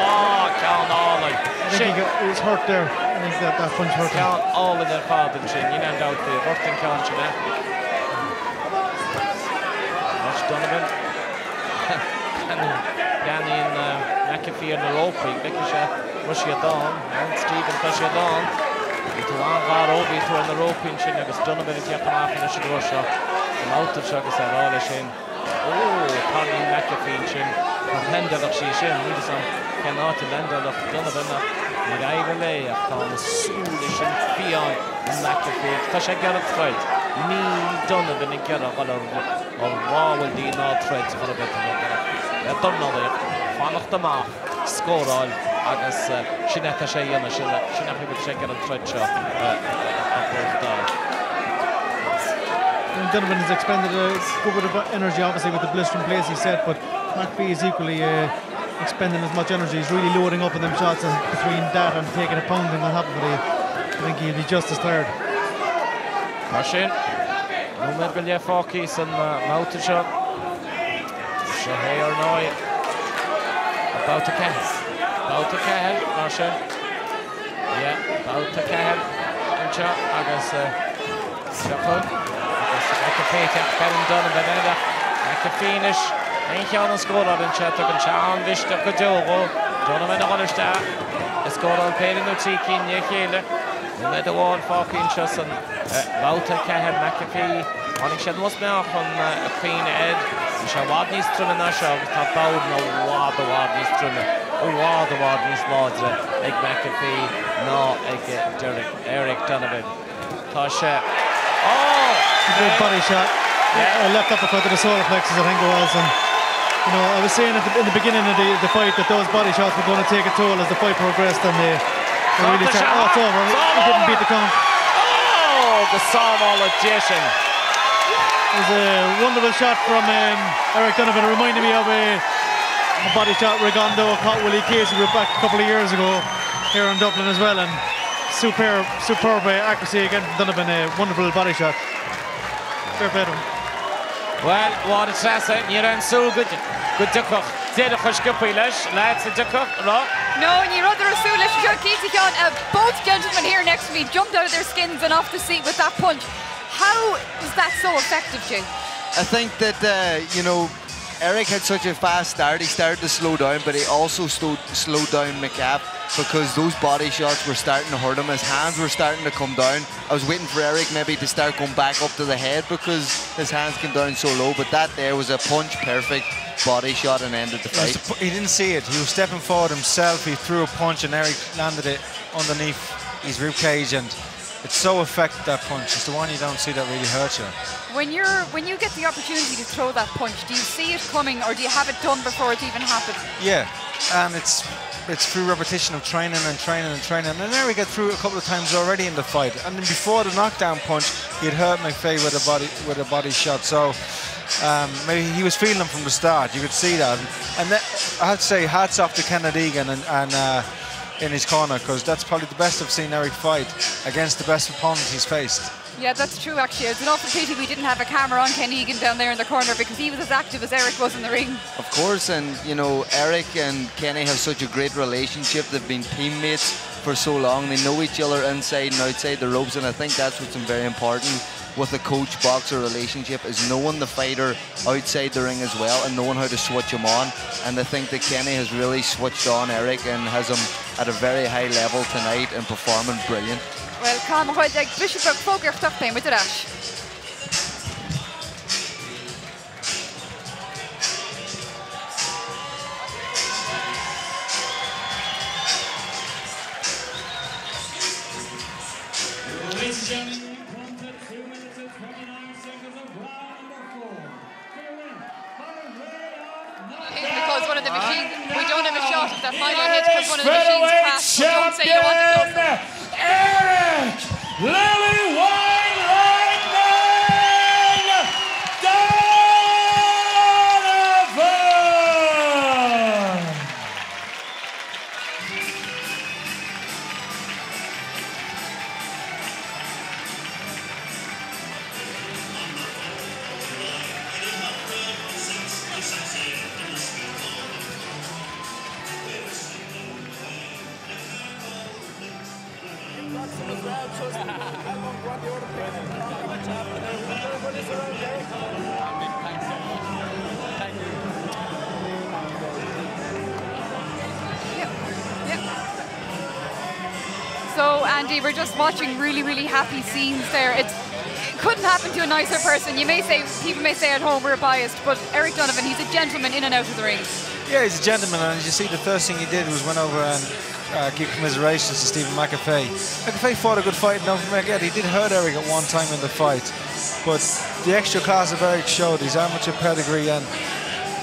ceann álainn. I think he was hurt there. I think that, that punch hurt him. Ceann álainn ar fad ansin, níl aon dabht faoi. Ghortaigh an ceann sin é. Anois Donovan. Breathnaíonn McAfee ar na rópaí, an bhfeicfidh sé an raibh siad ann. Bhuel, Stephen, tá siad ann. Bhí tú an-ghar ó bhí tú ar na rópaí ansin agus Donovan ag teacht amach anois an uair seo, sa mbabhta seo agus é ag rá leis féin, Ó, tarraingíonn McAfee ansin. Nach leaindeálfadh sí sin? Níl fhios a'm cén áit a leaindeálfadh Donovan ach níor éirigh léi ach tá na súile sin fiáin ag McAfee agus tá sé ag iarraidh troid. Níl Donovan ag iarraidh dhul ar Ar rámhaillí ná troid chor ar bith tá ag dornálaíocht, fanacht amach, scóráil agus sin é atá sé a dhéanamh, sin é an chaoi a bhfuil sé ag iarraidh an troid seo a bhuachtáil. Donovan has expended a good bit of energy obviously with the blistering place he set but McPhee is equally uh, expending as much energy. He's really loading up on them shots and between that and taking a pounding on top of it, I think he'll be just as tired. Mar sin, nóiméad go leith fágtha san mbabhta seo. Seo é ar ndóigh babhta 4. Babhta 4 mar sin. Yeah, babhta 4 anseo agus seo chugainn. Agus McAfee ag teacht beireann Donovan air ach McAfee anois aon cheann a scórálann sé tugann sé an-mhisneach go deo dhó. Donovan a dhul isteach ag scóráil péire nó trí cinn i ndiaidh a chéile. Nóiméad amháin fágtha anseo san mbabhta 4. McAfee, tháinig sé anuas chun cuimhne air. Bhí sé i bhfad níos troime ná seo agus tá Bowden i bhfad, i bhfad níos troime, i bhfad, i bhfad níos láidre ag McAfee ná ag Derek, Eric Donovan. Tá sé. Ó! Good body shot. Yeah. A left uppercut to the solar plexus, I think it was. And, you know, I was saying at the, in the beginning of the, the fight that those body shots were going to take a toll as the fight progressed and they, they really started. Oh, it's over. He didn't beat the count. Oh, go sábhála Dia sinn. It was a wonderful shot from um, Eric Donovan. It reminded me of a, a body shot Rigondo caught Willie Casey with back a couple of years ago here in Dublin as well. And superb, superb uh, accuracy again from Donovan. A wonderful body shot. Fair play to him. Bhuel, a Mháire Treasa, ní raibh aon súil go dtiocfadh deireadh chomh sciobtha leis, leaids, an dtiocfadh, an raibh? No, ní rabhadar ag súil leis seo cinnte, a Sheáin. Both gentlemen here next to me jumped out of their skins and off the seat with that punch. How is that so effective, Jim? I think that, uh, you know, Eric had such a fast start. He started to slow down, but he also slowed down McCaff because those body shots were starting to hurt him. His hands were starting to come down. I was waiting for Eric maybe to start going back up to the head because his hands came down so low, but that there was a punch perfect body shot and ended the fight. He didn't see it. He was stepping forward himself. He threw a punch and Eric landed it underneath his rib cage and it's so effective that punch. It's the one you don't see that really hurts you. When you're when you get the opportunity to throw that punch, do you see it coming or do you have it done before it even happens? Yeah, and it's it's through repetition of training and training and training. And there we get through a couple of times already in the fight. And then before the knockdown punch, he had hurt McFay with a body with a body shot. So um, maybe he was feeling them from the start. You could see that. And that, I have to say, hats off to Kenneth Egan and, and uh, in his corner because that's probably the best I've seen Eric fight against the best opponents he's faced. Yeah, that's true, actually. It's an awful pity we didn't have a camera on Ken Egan down there in the corner because he was as active as Eric was in the ring. Of course, and, you know, Eric and Kenny have such a great relationship. They've been teammates for so long. They know each other inside and outside the ropes, and I think that's what's very important with a coach-boxer relationship is knowing the fighter outside the ring as well and knowing how to switch him on. And I think that Kenny has really switched on Eric and has him at a very high level tonight and performing brilliant. Well, Colm a chuid ag briseadh beag fógraíochta beidh muid ar ais. Ladies and gentlemen, come to 2 minutes and 29 seconds of round number 4. For your winner, by way of Because one of the machines, we don't have a shot of that final hit because one of the machines crashed. So don't say you want to close. Eric Lily White Lightning So Andy, we're just watching really, really happy scenes there. It's, it couldn't happen to a nicer person. You may say, people may say at home we're biased, but Eric Donovan, he's a gentleman in and out of the ring. Yeah, he's a gentleman, and as you see, the first thing he did was went over and uh, give commiserations to Stephen McAfee. McAfee fought a good fight, don't forget, he did hurt Eric at one time in the fight. But the extra class of Eric showed his amateur pedigree and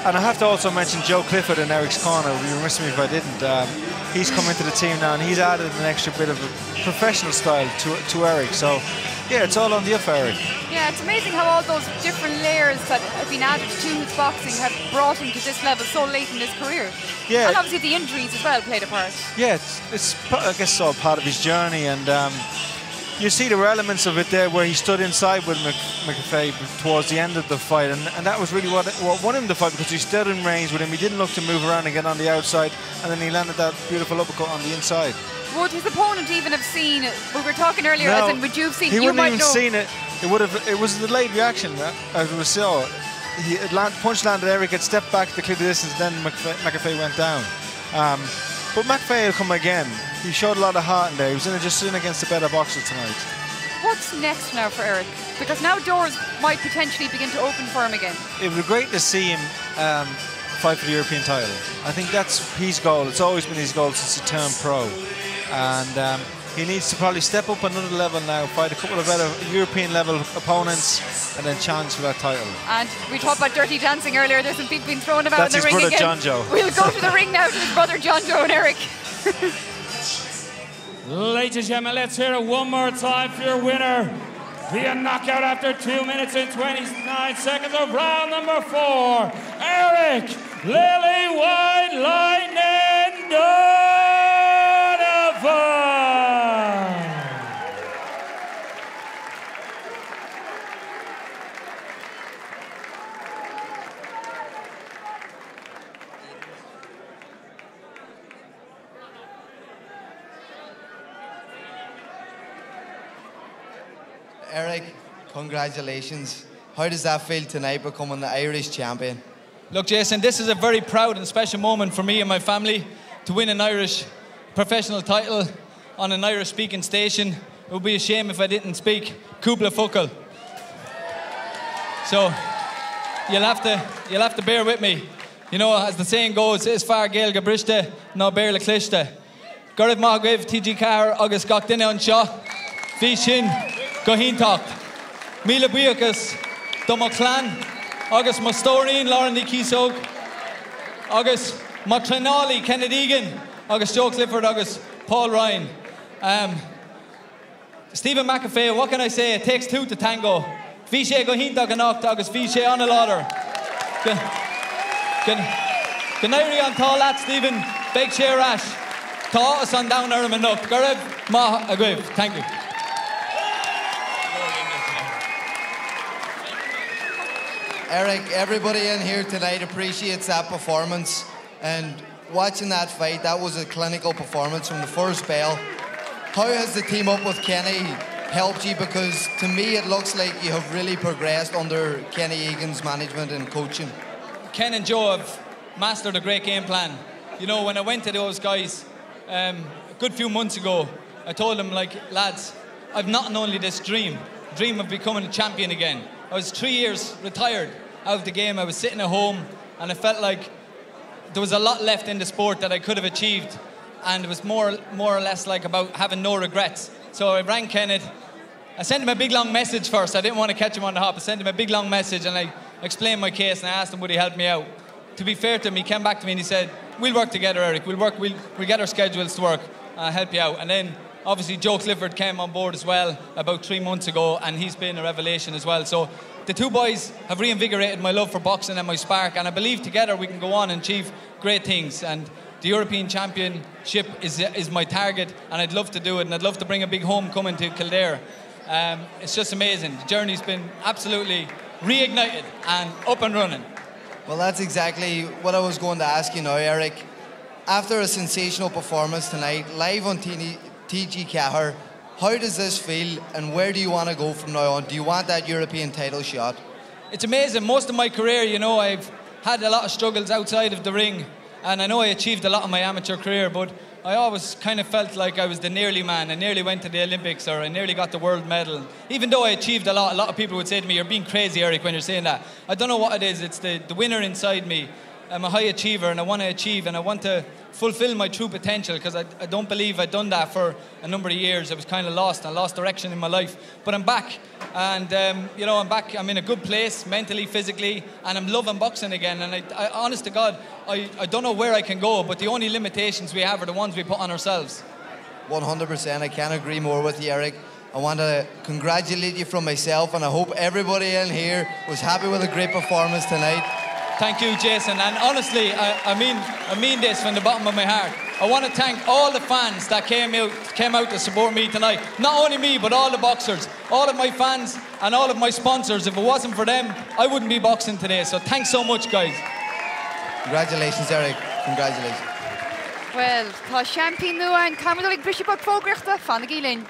and I have to also mention Joe Clifford in Eric's corner. You'd be remiss me if I didn't. Um, he's come into the team now and he's added an extra bit of a professional style to, to Eric. So, yeah, it's all on the up for Eric. Yeah, it's amazing how all those different layers that have been added to his boxing have brought him to this level so late in his career. Yeah. And obviously the injuries as well played a part. Yeah, it's, it's I guess all part of his journey and um, you see there were elements of it there where he stood inside with Mc, McAfee towards the end of the fight, and, and that was really what, what won him the fight because he stood in range with him. He didn't look to move around and get on the outside, and then he landed that beautiful uppercut on the inside. Would his opponent even have seen it? We were talking earlier, no, as in, would you have seen? He you wouldn't might even know. seen it. It would have. It was a delayed reaction, uh, as we saw. He it land, punch landed. Eric had stepped back to clear the distance. Then McAfee, McAfee went down. Um, but McAfee will come again. He showed a lot of heart in there. He was in just in against the better boxer tonight. What's next now for Eric? Because now doors might potentially begin to open for him again. It would be great to see him um, fight for the European title. I think that's his goal. It's always been his goal since he turned pro. And um, he needs to probably step up another level now, fight a couple of better European level opponents, and then challenge for that title. And we talked about dirty dancing earlier. There's some people being thrown about That's in the his ring brother again. John Joe. We'll go to the ring now to his brother John Joe and Eric. Ladies and gentlemen, let's hear it one more time for your winner. Via knockout after 2 minutes and 29 seconds of round number 4, Eric Lily White Lightning Donovan. Eric, congratulations. How does that feel tonight becoming the Irish champion? Look, Jason, this is a very proud and special moment for me and my family to win an Irish professional title on an Irish speaking station. It would be a shame if I didn't speak Kubla Fuckel. So you'll have to you'll have to bear with me. You know, as the saying goes, is fearr Gaeilge briste ná Béarla cliste. Go raibh maith agaibh TG4 agus gach duine anseo. Bhí sin go hiontach. Míle buíochas do mo chlann agus mo stóirín Lauren Ní Chíosóg agus mo thraenálaí Kenneth Egan agus Joe Clifford agus Paul Ryan. Um, Stephen McAfee, what can I say? It takes two to tango. Bhí sé go hiontach anocht agus bhí sé an-láidir. Go n-éirí an t-ádh leat, Stephen, beidh sé ar ais. Tá áthas an domhain orm anocht. Go raibh maith agaibh. Thank you. Eric, everybody in here tonight appreciates that performance. And watching that fight, that was a clinical performance from the first bell. How has the team up with Kenny helped you? Because to me, it looks like you have really progressed under Kenny Egan's management and coaching. Ken and Joe have mastered a great game plan. You know, when I went to those guys um, a good few months ago, I told them, like, lads, I've not only this dream, dream of becoming a champion again. I was three years retired out of the game. I was sitting at home and I felt like there was a lot left in the sport that I could have achieved. And it was more, more or less like about having no regrets. So I rang Kenneth. I sent him a big long message first. I didn't want to catch him on the hop. I sent him a big long message and I explained my case and I asked him would he help me out. To be fair to him, he came back to me and he said, we'll work together, Eric. We'll work, we'll, we'll get our schedules to work. Uh, help you out. And then obviously Joe Clifford came on board as well about three months ago and he's been a revelation as well. So the two boys have reinvigorated my love for boxing and my spark and I believe together we can go on and achieve great things. And The European Championship is, is my target and I'd love to do it and I'd love to bring a big homecoming to Kildare. Um, it's just amazing. The journey's been absolutely reignited and up and running. Well, that's exactly what I was going to ask you now, Eric. After a sensational performance tonight, live on TG Cahir, how does this feel and where do you want to go from now on? Do you want that European title shot? It's amazing. Most of my career, you know, I've had a lot of struggles outside of the ring. And I know I achieved a lot in my amateur career, but I always kind of felt like I was the nearly man. I nearly went to the Olympics or I nearly got the world medal. Even though I achieved a lot, a lot of people would say to me, You're being crazy, Eric, when you're saying that. I don't know what it is. It's the, the winner inside me. I'm a high achiever and I want to achieve and I want to fulfill my true potential because I, I don't believe I'd done that for a number of years. I was kind of lost. I lost direction in my life. But I'm back and, um, you know, I'm back. I'm in a good place mentally, physically, and I'm loving boxing again. And I, I, honest to God, I, I don't know where I can go, but the only limitations we have are the ones we put on ourselves. 100%. I can't agree more with you, Eric. I want to congratulate you from myself, and I hope everybody in here was happy with a great performance tonight. Thank you, Jason. And honestly, I, I mean I mean this from the bottom of my heart. I want to thank all the fans that came out, came out to support me tonight. Not only me, but all the boxers, all of my fans and all of my sponsors. If it wasn't for them, I wouldn't be boxing today. So thanks so much, guys. Congratulations, Eric. Congratulations. Bhuel, tá seaimpín nua againn. Caithfimid dul ag briseadh beag fógraíochta, fanaigí linn.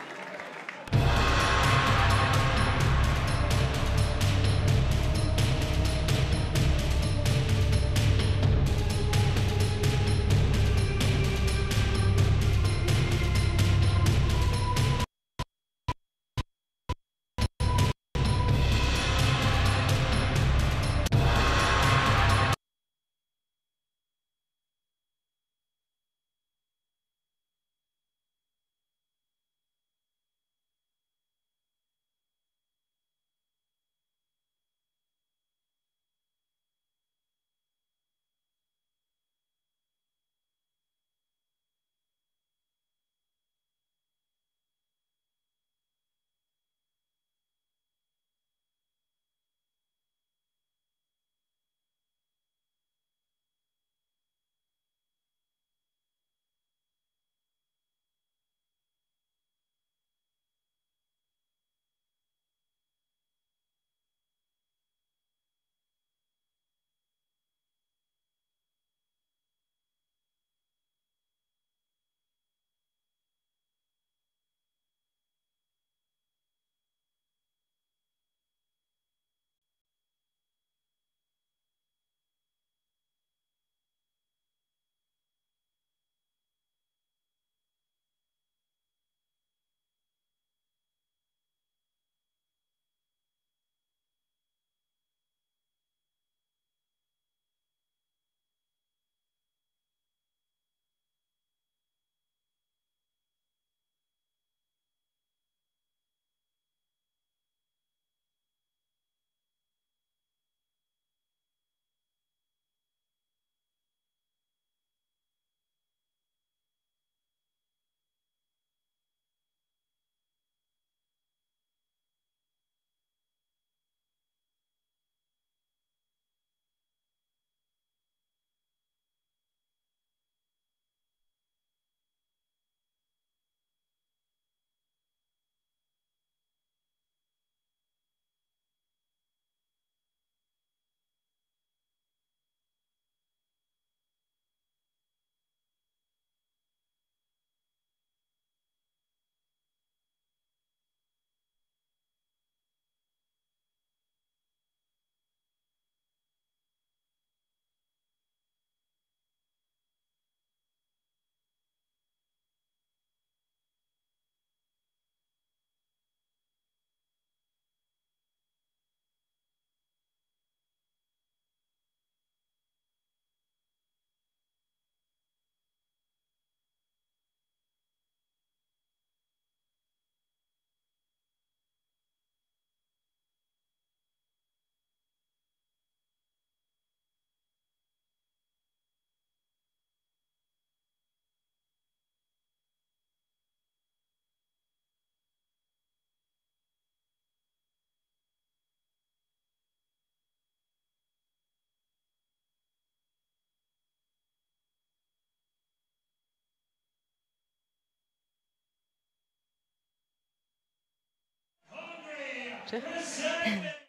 sábháilte.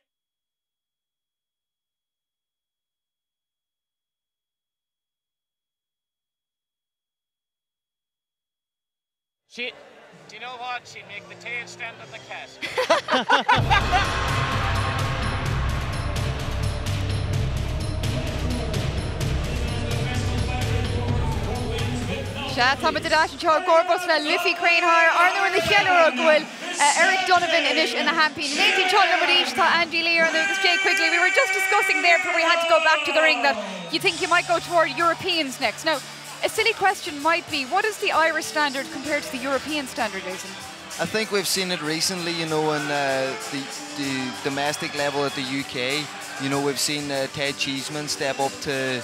She, do you know what? She'd make the tail stand on the cat. Sea, táimid ar ais anseo i gCorpus le Liffey Crane Hire, ar ndóigh ina cheiliúradh go bhfuil Eric Donovan anois ina sheaimpín. In éindí anseo liom arís tá Andy Lee ar ndóigh agus Jay Quigley. We were just discussing there before we had to go back to the ring that you think you might go toward Europeans next. Now, a silly question might be, what is the Irish standard compared to the European standard, Jason? I think we've seen it recently, you know, in uh, the, the domestic level at the UK. You know, we've seen uh, Ted Cheeseman step up to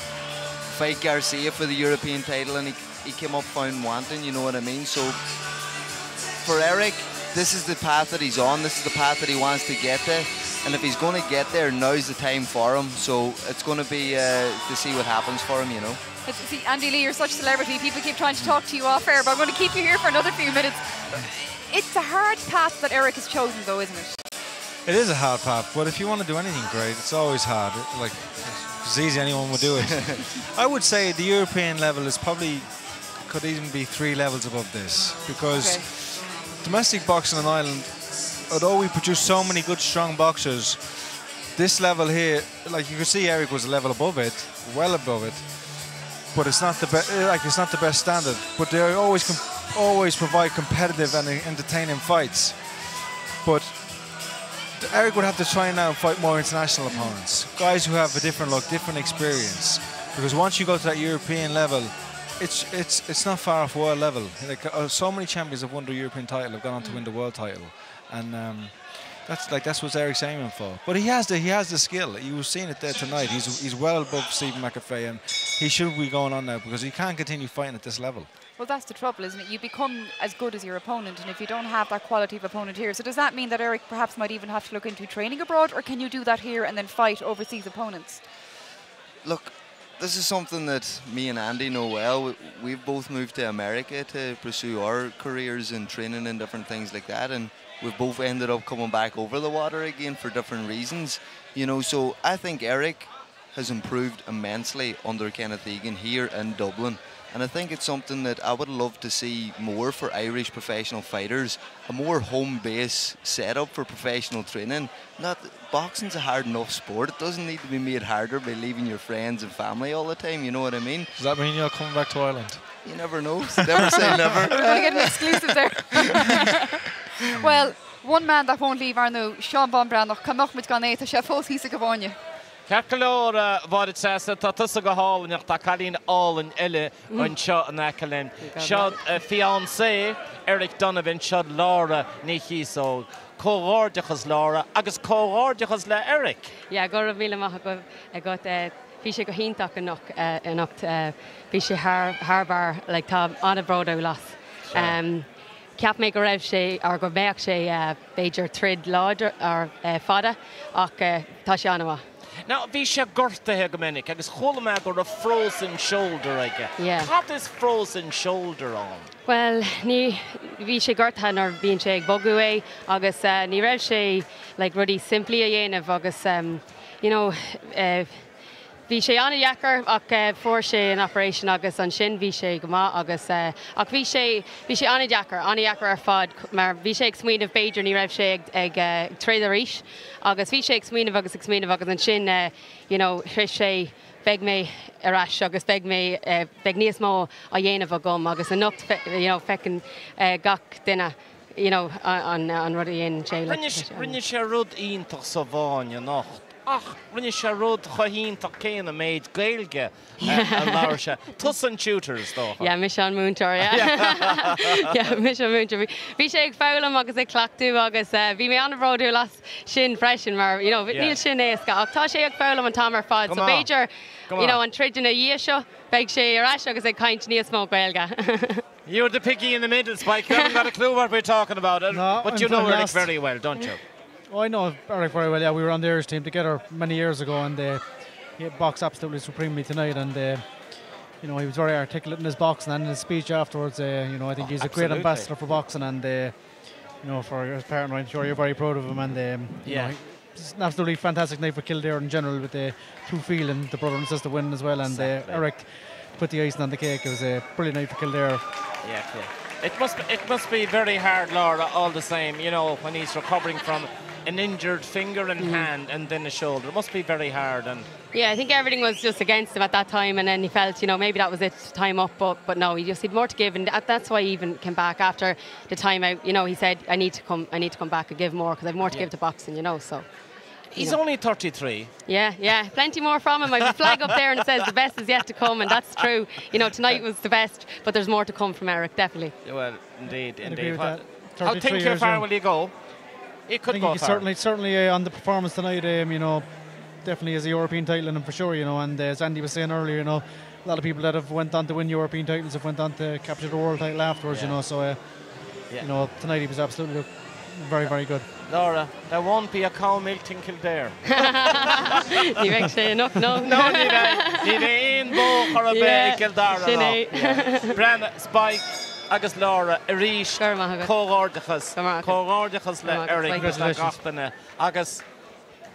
fight Garcia for the European title and he, he came up found wanting, you know what I mean? So for Eric, this is the path that he's on. This is the path that he wants to get there. And if he's going to get there, now's the time for him. So it's going to be uh, to see what happens for him, you know. See, Andy Lee, you're such a celebrity. People keep trying to talk to you off air, but I'm going to keep you here for another few minutes. It's a hard path that Eric has chosen, though, isn't it? It is a hard path, but if you want to do anything great, it's always hard. Like, it's easy, anyone would do it. I would say the European level is probably, could even be three levels above this, because okay. domestic boxing in Ireland, although we produce so many good, strong boxers, this level here, like you could see Eric was a level above it, well above it, but it's not the best. Like it's not the best standard. But they always always provide competitive and entertaining fights. But Eric would have to try now and fight more international opponents, guys who have a different look, different experience. Because once you go to that European level, it's it's it's not far off world level. Like uh, so many champions have won the European title, have gone on to win the world title, and um, that's like that's what Eric's aiming for. But he has the he has the skill. You've seen it there tonight. He's he's well above Stephen McAfee, and he should be going on now because he can't continue fighting at this level. Well, that's the trouble, isn't it? You become as good as your opponent, and if you don't have that quality of opponent here, so does that mean that Eric perhaps might even have to look into training abroad, or can you do that here and then fight overseas opponents? Look, this is something that me and Andy know well. We've both moved to America to pursue our careers and training and different things like that, and we've both ended up coming back over the water again for different reasons. You know, so I think Eric has improved immensely under Kenneth Egan here in Dublin. And I think it's something that I would love to see more for Irish professional fighters, a more home base setup for professional training. Not boxing's a hard enough sport. It doesn't need to be made harder by leaving your friends and family all the time, you know what I mean? Does that mean you're coming back to Ireland? You never know. Never say never. We're going to get an exclusive there. well, one man that won't leave ar ndóigh, Seán Bán Breathnach, cá mbeadh muid gan é, tá sé fós thíos ag an bhfáinne. Ceart go leor, a Mháire Treasa, tá tusa go hálainn ach tá cailín álainn eile anseo in aice linn. Seo fiancé Eric Donovan, seo Laura Ní Chíosóg. Comhghairdeachas Laura agus comhghairdeachas le Eric! Yeah, go raibh míle maith agat. Bhí sé go hiontach anocht. Bhí sé thar barr, like tá an-bhródúil as. Cheap mé go raibh sé, or go mbeadh sé b'fhéidir troid láidir or fada ach tá sé an-mhaith. Now bhí sé gortaithe go minic agus chuala mé go raibh frozen shoulder aige. Yeah. Cad is frozen shoulder ann? Bhuel ní, bhí sé gortaithe nuair bhíonn sé ag bogadh é agus ní raibh sé like rudaí simplí a dhéanamh agus you know Bhí sé an-deacair ach fuair sé an operation agus ansin bhí sé go maith agus ach bhí sé bhí sé an-deacair, an-deacair ar fad mar bhí sé ag smaoineamh b'fhéidir ní raibh sé ag ag troid arís agus bhí sé ag smaoineamh agus ag smaoineamh agus ansin you know shroich sé beidh mé ar ais agus beidh mé beidh níos mó á dhéanamh agam agus anocht you know feiceann gach duine you know an an rud a dhéanann sé like Rinne sé rud iontach sa bhfáinne anocht. Ach rinne sé rud chomh hiontach céanna, méid Gaeilge a labhair sé. Tusa an tutor, is dócha. Yeah, mise an múinteoir, yeah. Yeah, mise an múinteoir. Bhí sé ag foghlaim agus ag cleachtadh agus bhí mé an-bhródúil as sin freisin mar, you know, níl sin éasca ach tá sé ag foghlaim an t-am ar fad so b'fhéidir, you know, an troid ina dhiaidh seo, beidh sé ar ais agus ag caint níos mó Gaeilge. You're the piggy in the middle, Spike. You haven't got a clue what we're talking about. No, but you know Eric very well, don't you? Oh, I know Eric very well. Yeah, we were on the Irish team together many years ago, and uh, he boxed absolutely supremely tonight. And uh, you know, he was very articulate in his boxing and in his speech afterwards. Uh, you know, I think oh, he's a great ambassador for boxing, and uh, you know, for his partner, I'm sure you're very proud of him. And you know, it's an absolutely fantastic night for Kildare in general with the two Phelan, the brother and sister winning as well, and Eric put the icing on the cake. It was a brilliant night for Kildare. Yeah. It must be very hard, Laura, all the same, you know, when he's recovering from an injured finger and hand and then a shoulder. It must be very hard. And Yeah, I think everything was just against him at that time, and then he felt, you know, maybe that was it, time up, but no, he just had more to give, and that's why he even came back after the time out. You know, he said, I need to come back and give more, because I have more to give to boxing, you know, so. He's only 33. Yeah, plenty more from him. I have a flag up there and it says the best is yet to come, and that's true. You know, tonight was the best, but there's more to come from Eric, definitely. Yeah, well, indeed, I'd indeed. agree with that. How 33 think how years far young. will he go? He could I think go he far. certainly on the performance tonight, you know, definitely is a European title in him for sure, you know, and as Andy was saying earlier, you know, a lot of people that have went on to win European titles have went on to capture the world title afterwards, you know, so, you know, tonight he was absolutely very, very good. Laura, there won't be a cow milked in Kildare. Ní bheidh sé enough, no. No, ní bheidh aon bó chor ar bith i gCill Dara sin ná. é. Yeah. Breandán, Spike agus Laura arís comhghairdeachas comhghairdeachas le Eric agus le gach duine agus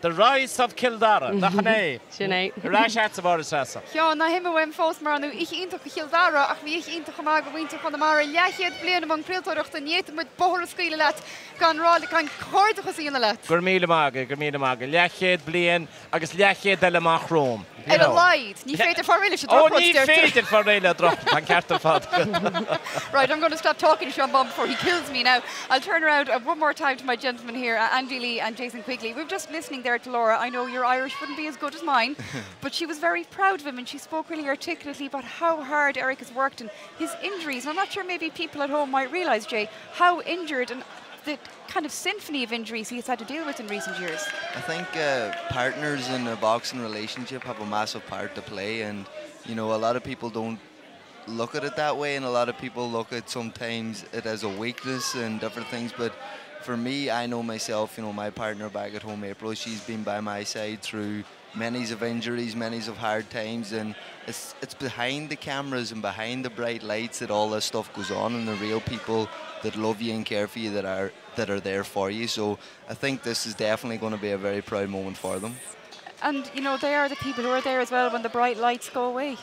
The Rise of Cill Dara, nach in é? Sin é. Ar ais agat a Mháire Treasa. Sheáin, ná himigh uaim fós mar ar ndóigh oíche iontach do Chill Dara ach bhí oíche iontach chomh maith do mhuintir Chonamara leathchéad bliain i mbun craoltóireachta ní fhéadfadh muid bóthar a scaoileadh leat gan rá gan comhghairdeachas a dhéanamh leat. Go raibh míle maith agat, go raibh míle maith agat. Leathchéad bliain agus leathchéad eile amach romham. Ar a laghad, ní féidir fáil réidh leis an Ó, drochrud, ní deirtear. féidir fáil réidh le drochrud, tá an ceart ar fad agat. Right, I'm going to stop talking to Sean Bond before he kills me now. I'll turn around one more time to my gentlemen here, Andy Lee and Jason Quigley. We were just listening there to Laura. I know your Irish wouldn't be as good as mine, but she was very proud of him and she spoke really articulately about how hard Eric has worked and his injuries. And I'm not sure maybe people at home might realise, Jay, how injured and the kind of symphony of injuries he's had to deal with in recent years. I think partners in a boxing relationship have a massive part to play, and you know, a lot of people don't look at it that way, and a lot of people look at sometimes it as a weakness and different things, but for me, I know myself, you know, my partner back at home, April, she's been by my side through many of injuries, many of hard times, and it's behind the cameras and behind the bright lights that all this stuff goes on, and the real people that love you and care for you that are there for you. So I think this is definitely going to be a very proud moment for them. And you know, they are the people who are there as well when the bright lights go away.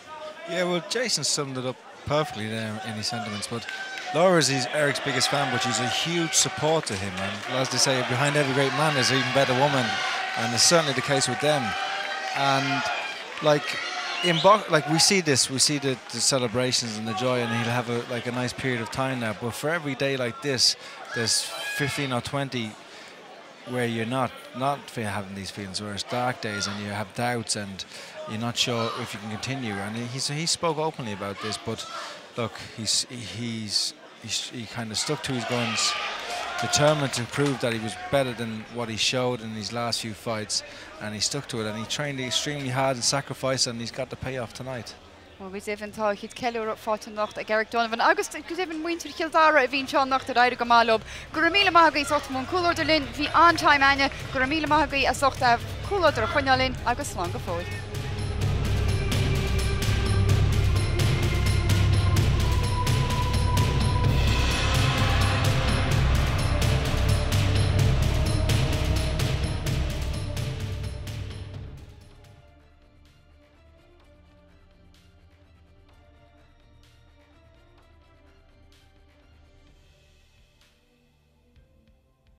Yeah, well, Jason summed it up perfectly there in his sentiments, but Laura is Eric's biggest fan, but she's a huge support to him. And as they say, behind every great man there's an even better woman, and it's certainly the case with them. And like in like we see this, we see the celebrations and the joy, and he'll have a nice period of time now. But for every day like this, there's 15 or 20 where you're not having these feelings, where it's dark days and you have doubts and you're not sure if you can continue. And he spoke openly about this, but look, he kind of stuck to his guns, determined to prove that he was better than what he showed in his last few fights, and he stuck to it, and he trained extremely hard and sacrificed, and he's got the payoff tonight. Well, go deimhin tá a chuid ceiliúradh faighte anocht ag Eric Donovan agus go deimhin muintir Chill Dara a bhí anseo anocht ar éirigh go maith leo. Go raibh míle maith agaibh as ucht bheith i mbun comhluadair linn, bhí an-time againne, go raibh míle maith agaibh as ucht comhluadar a choinneáil linn agus slán go fóill.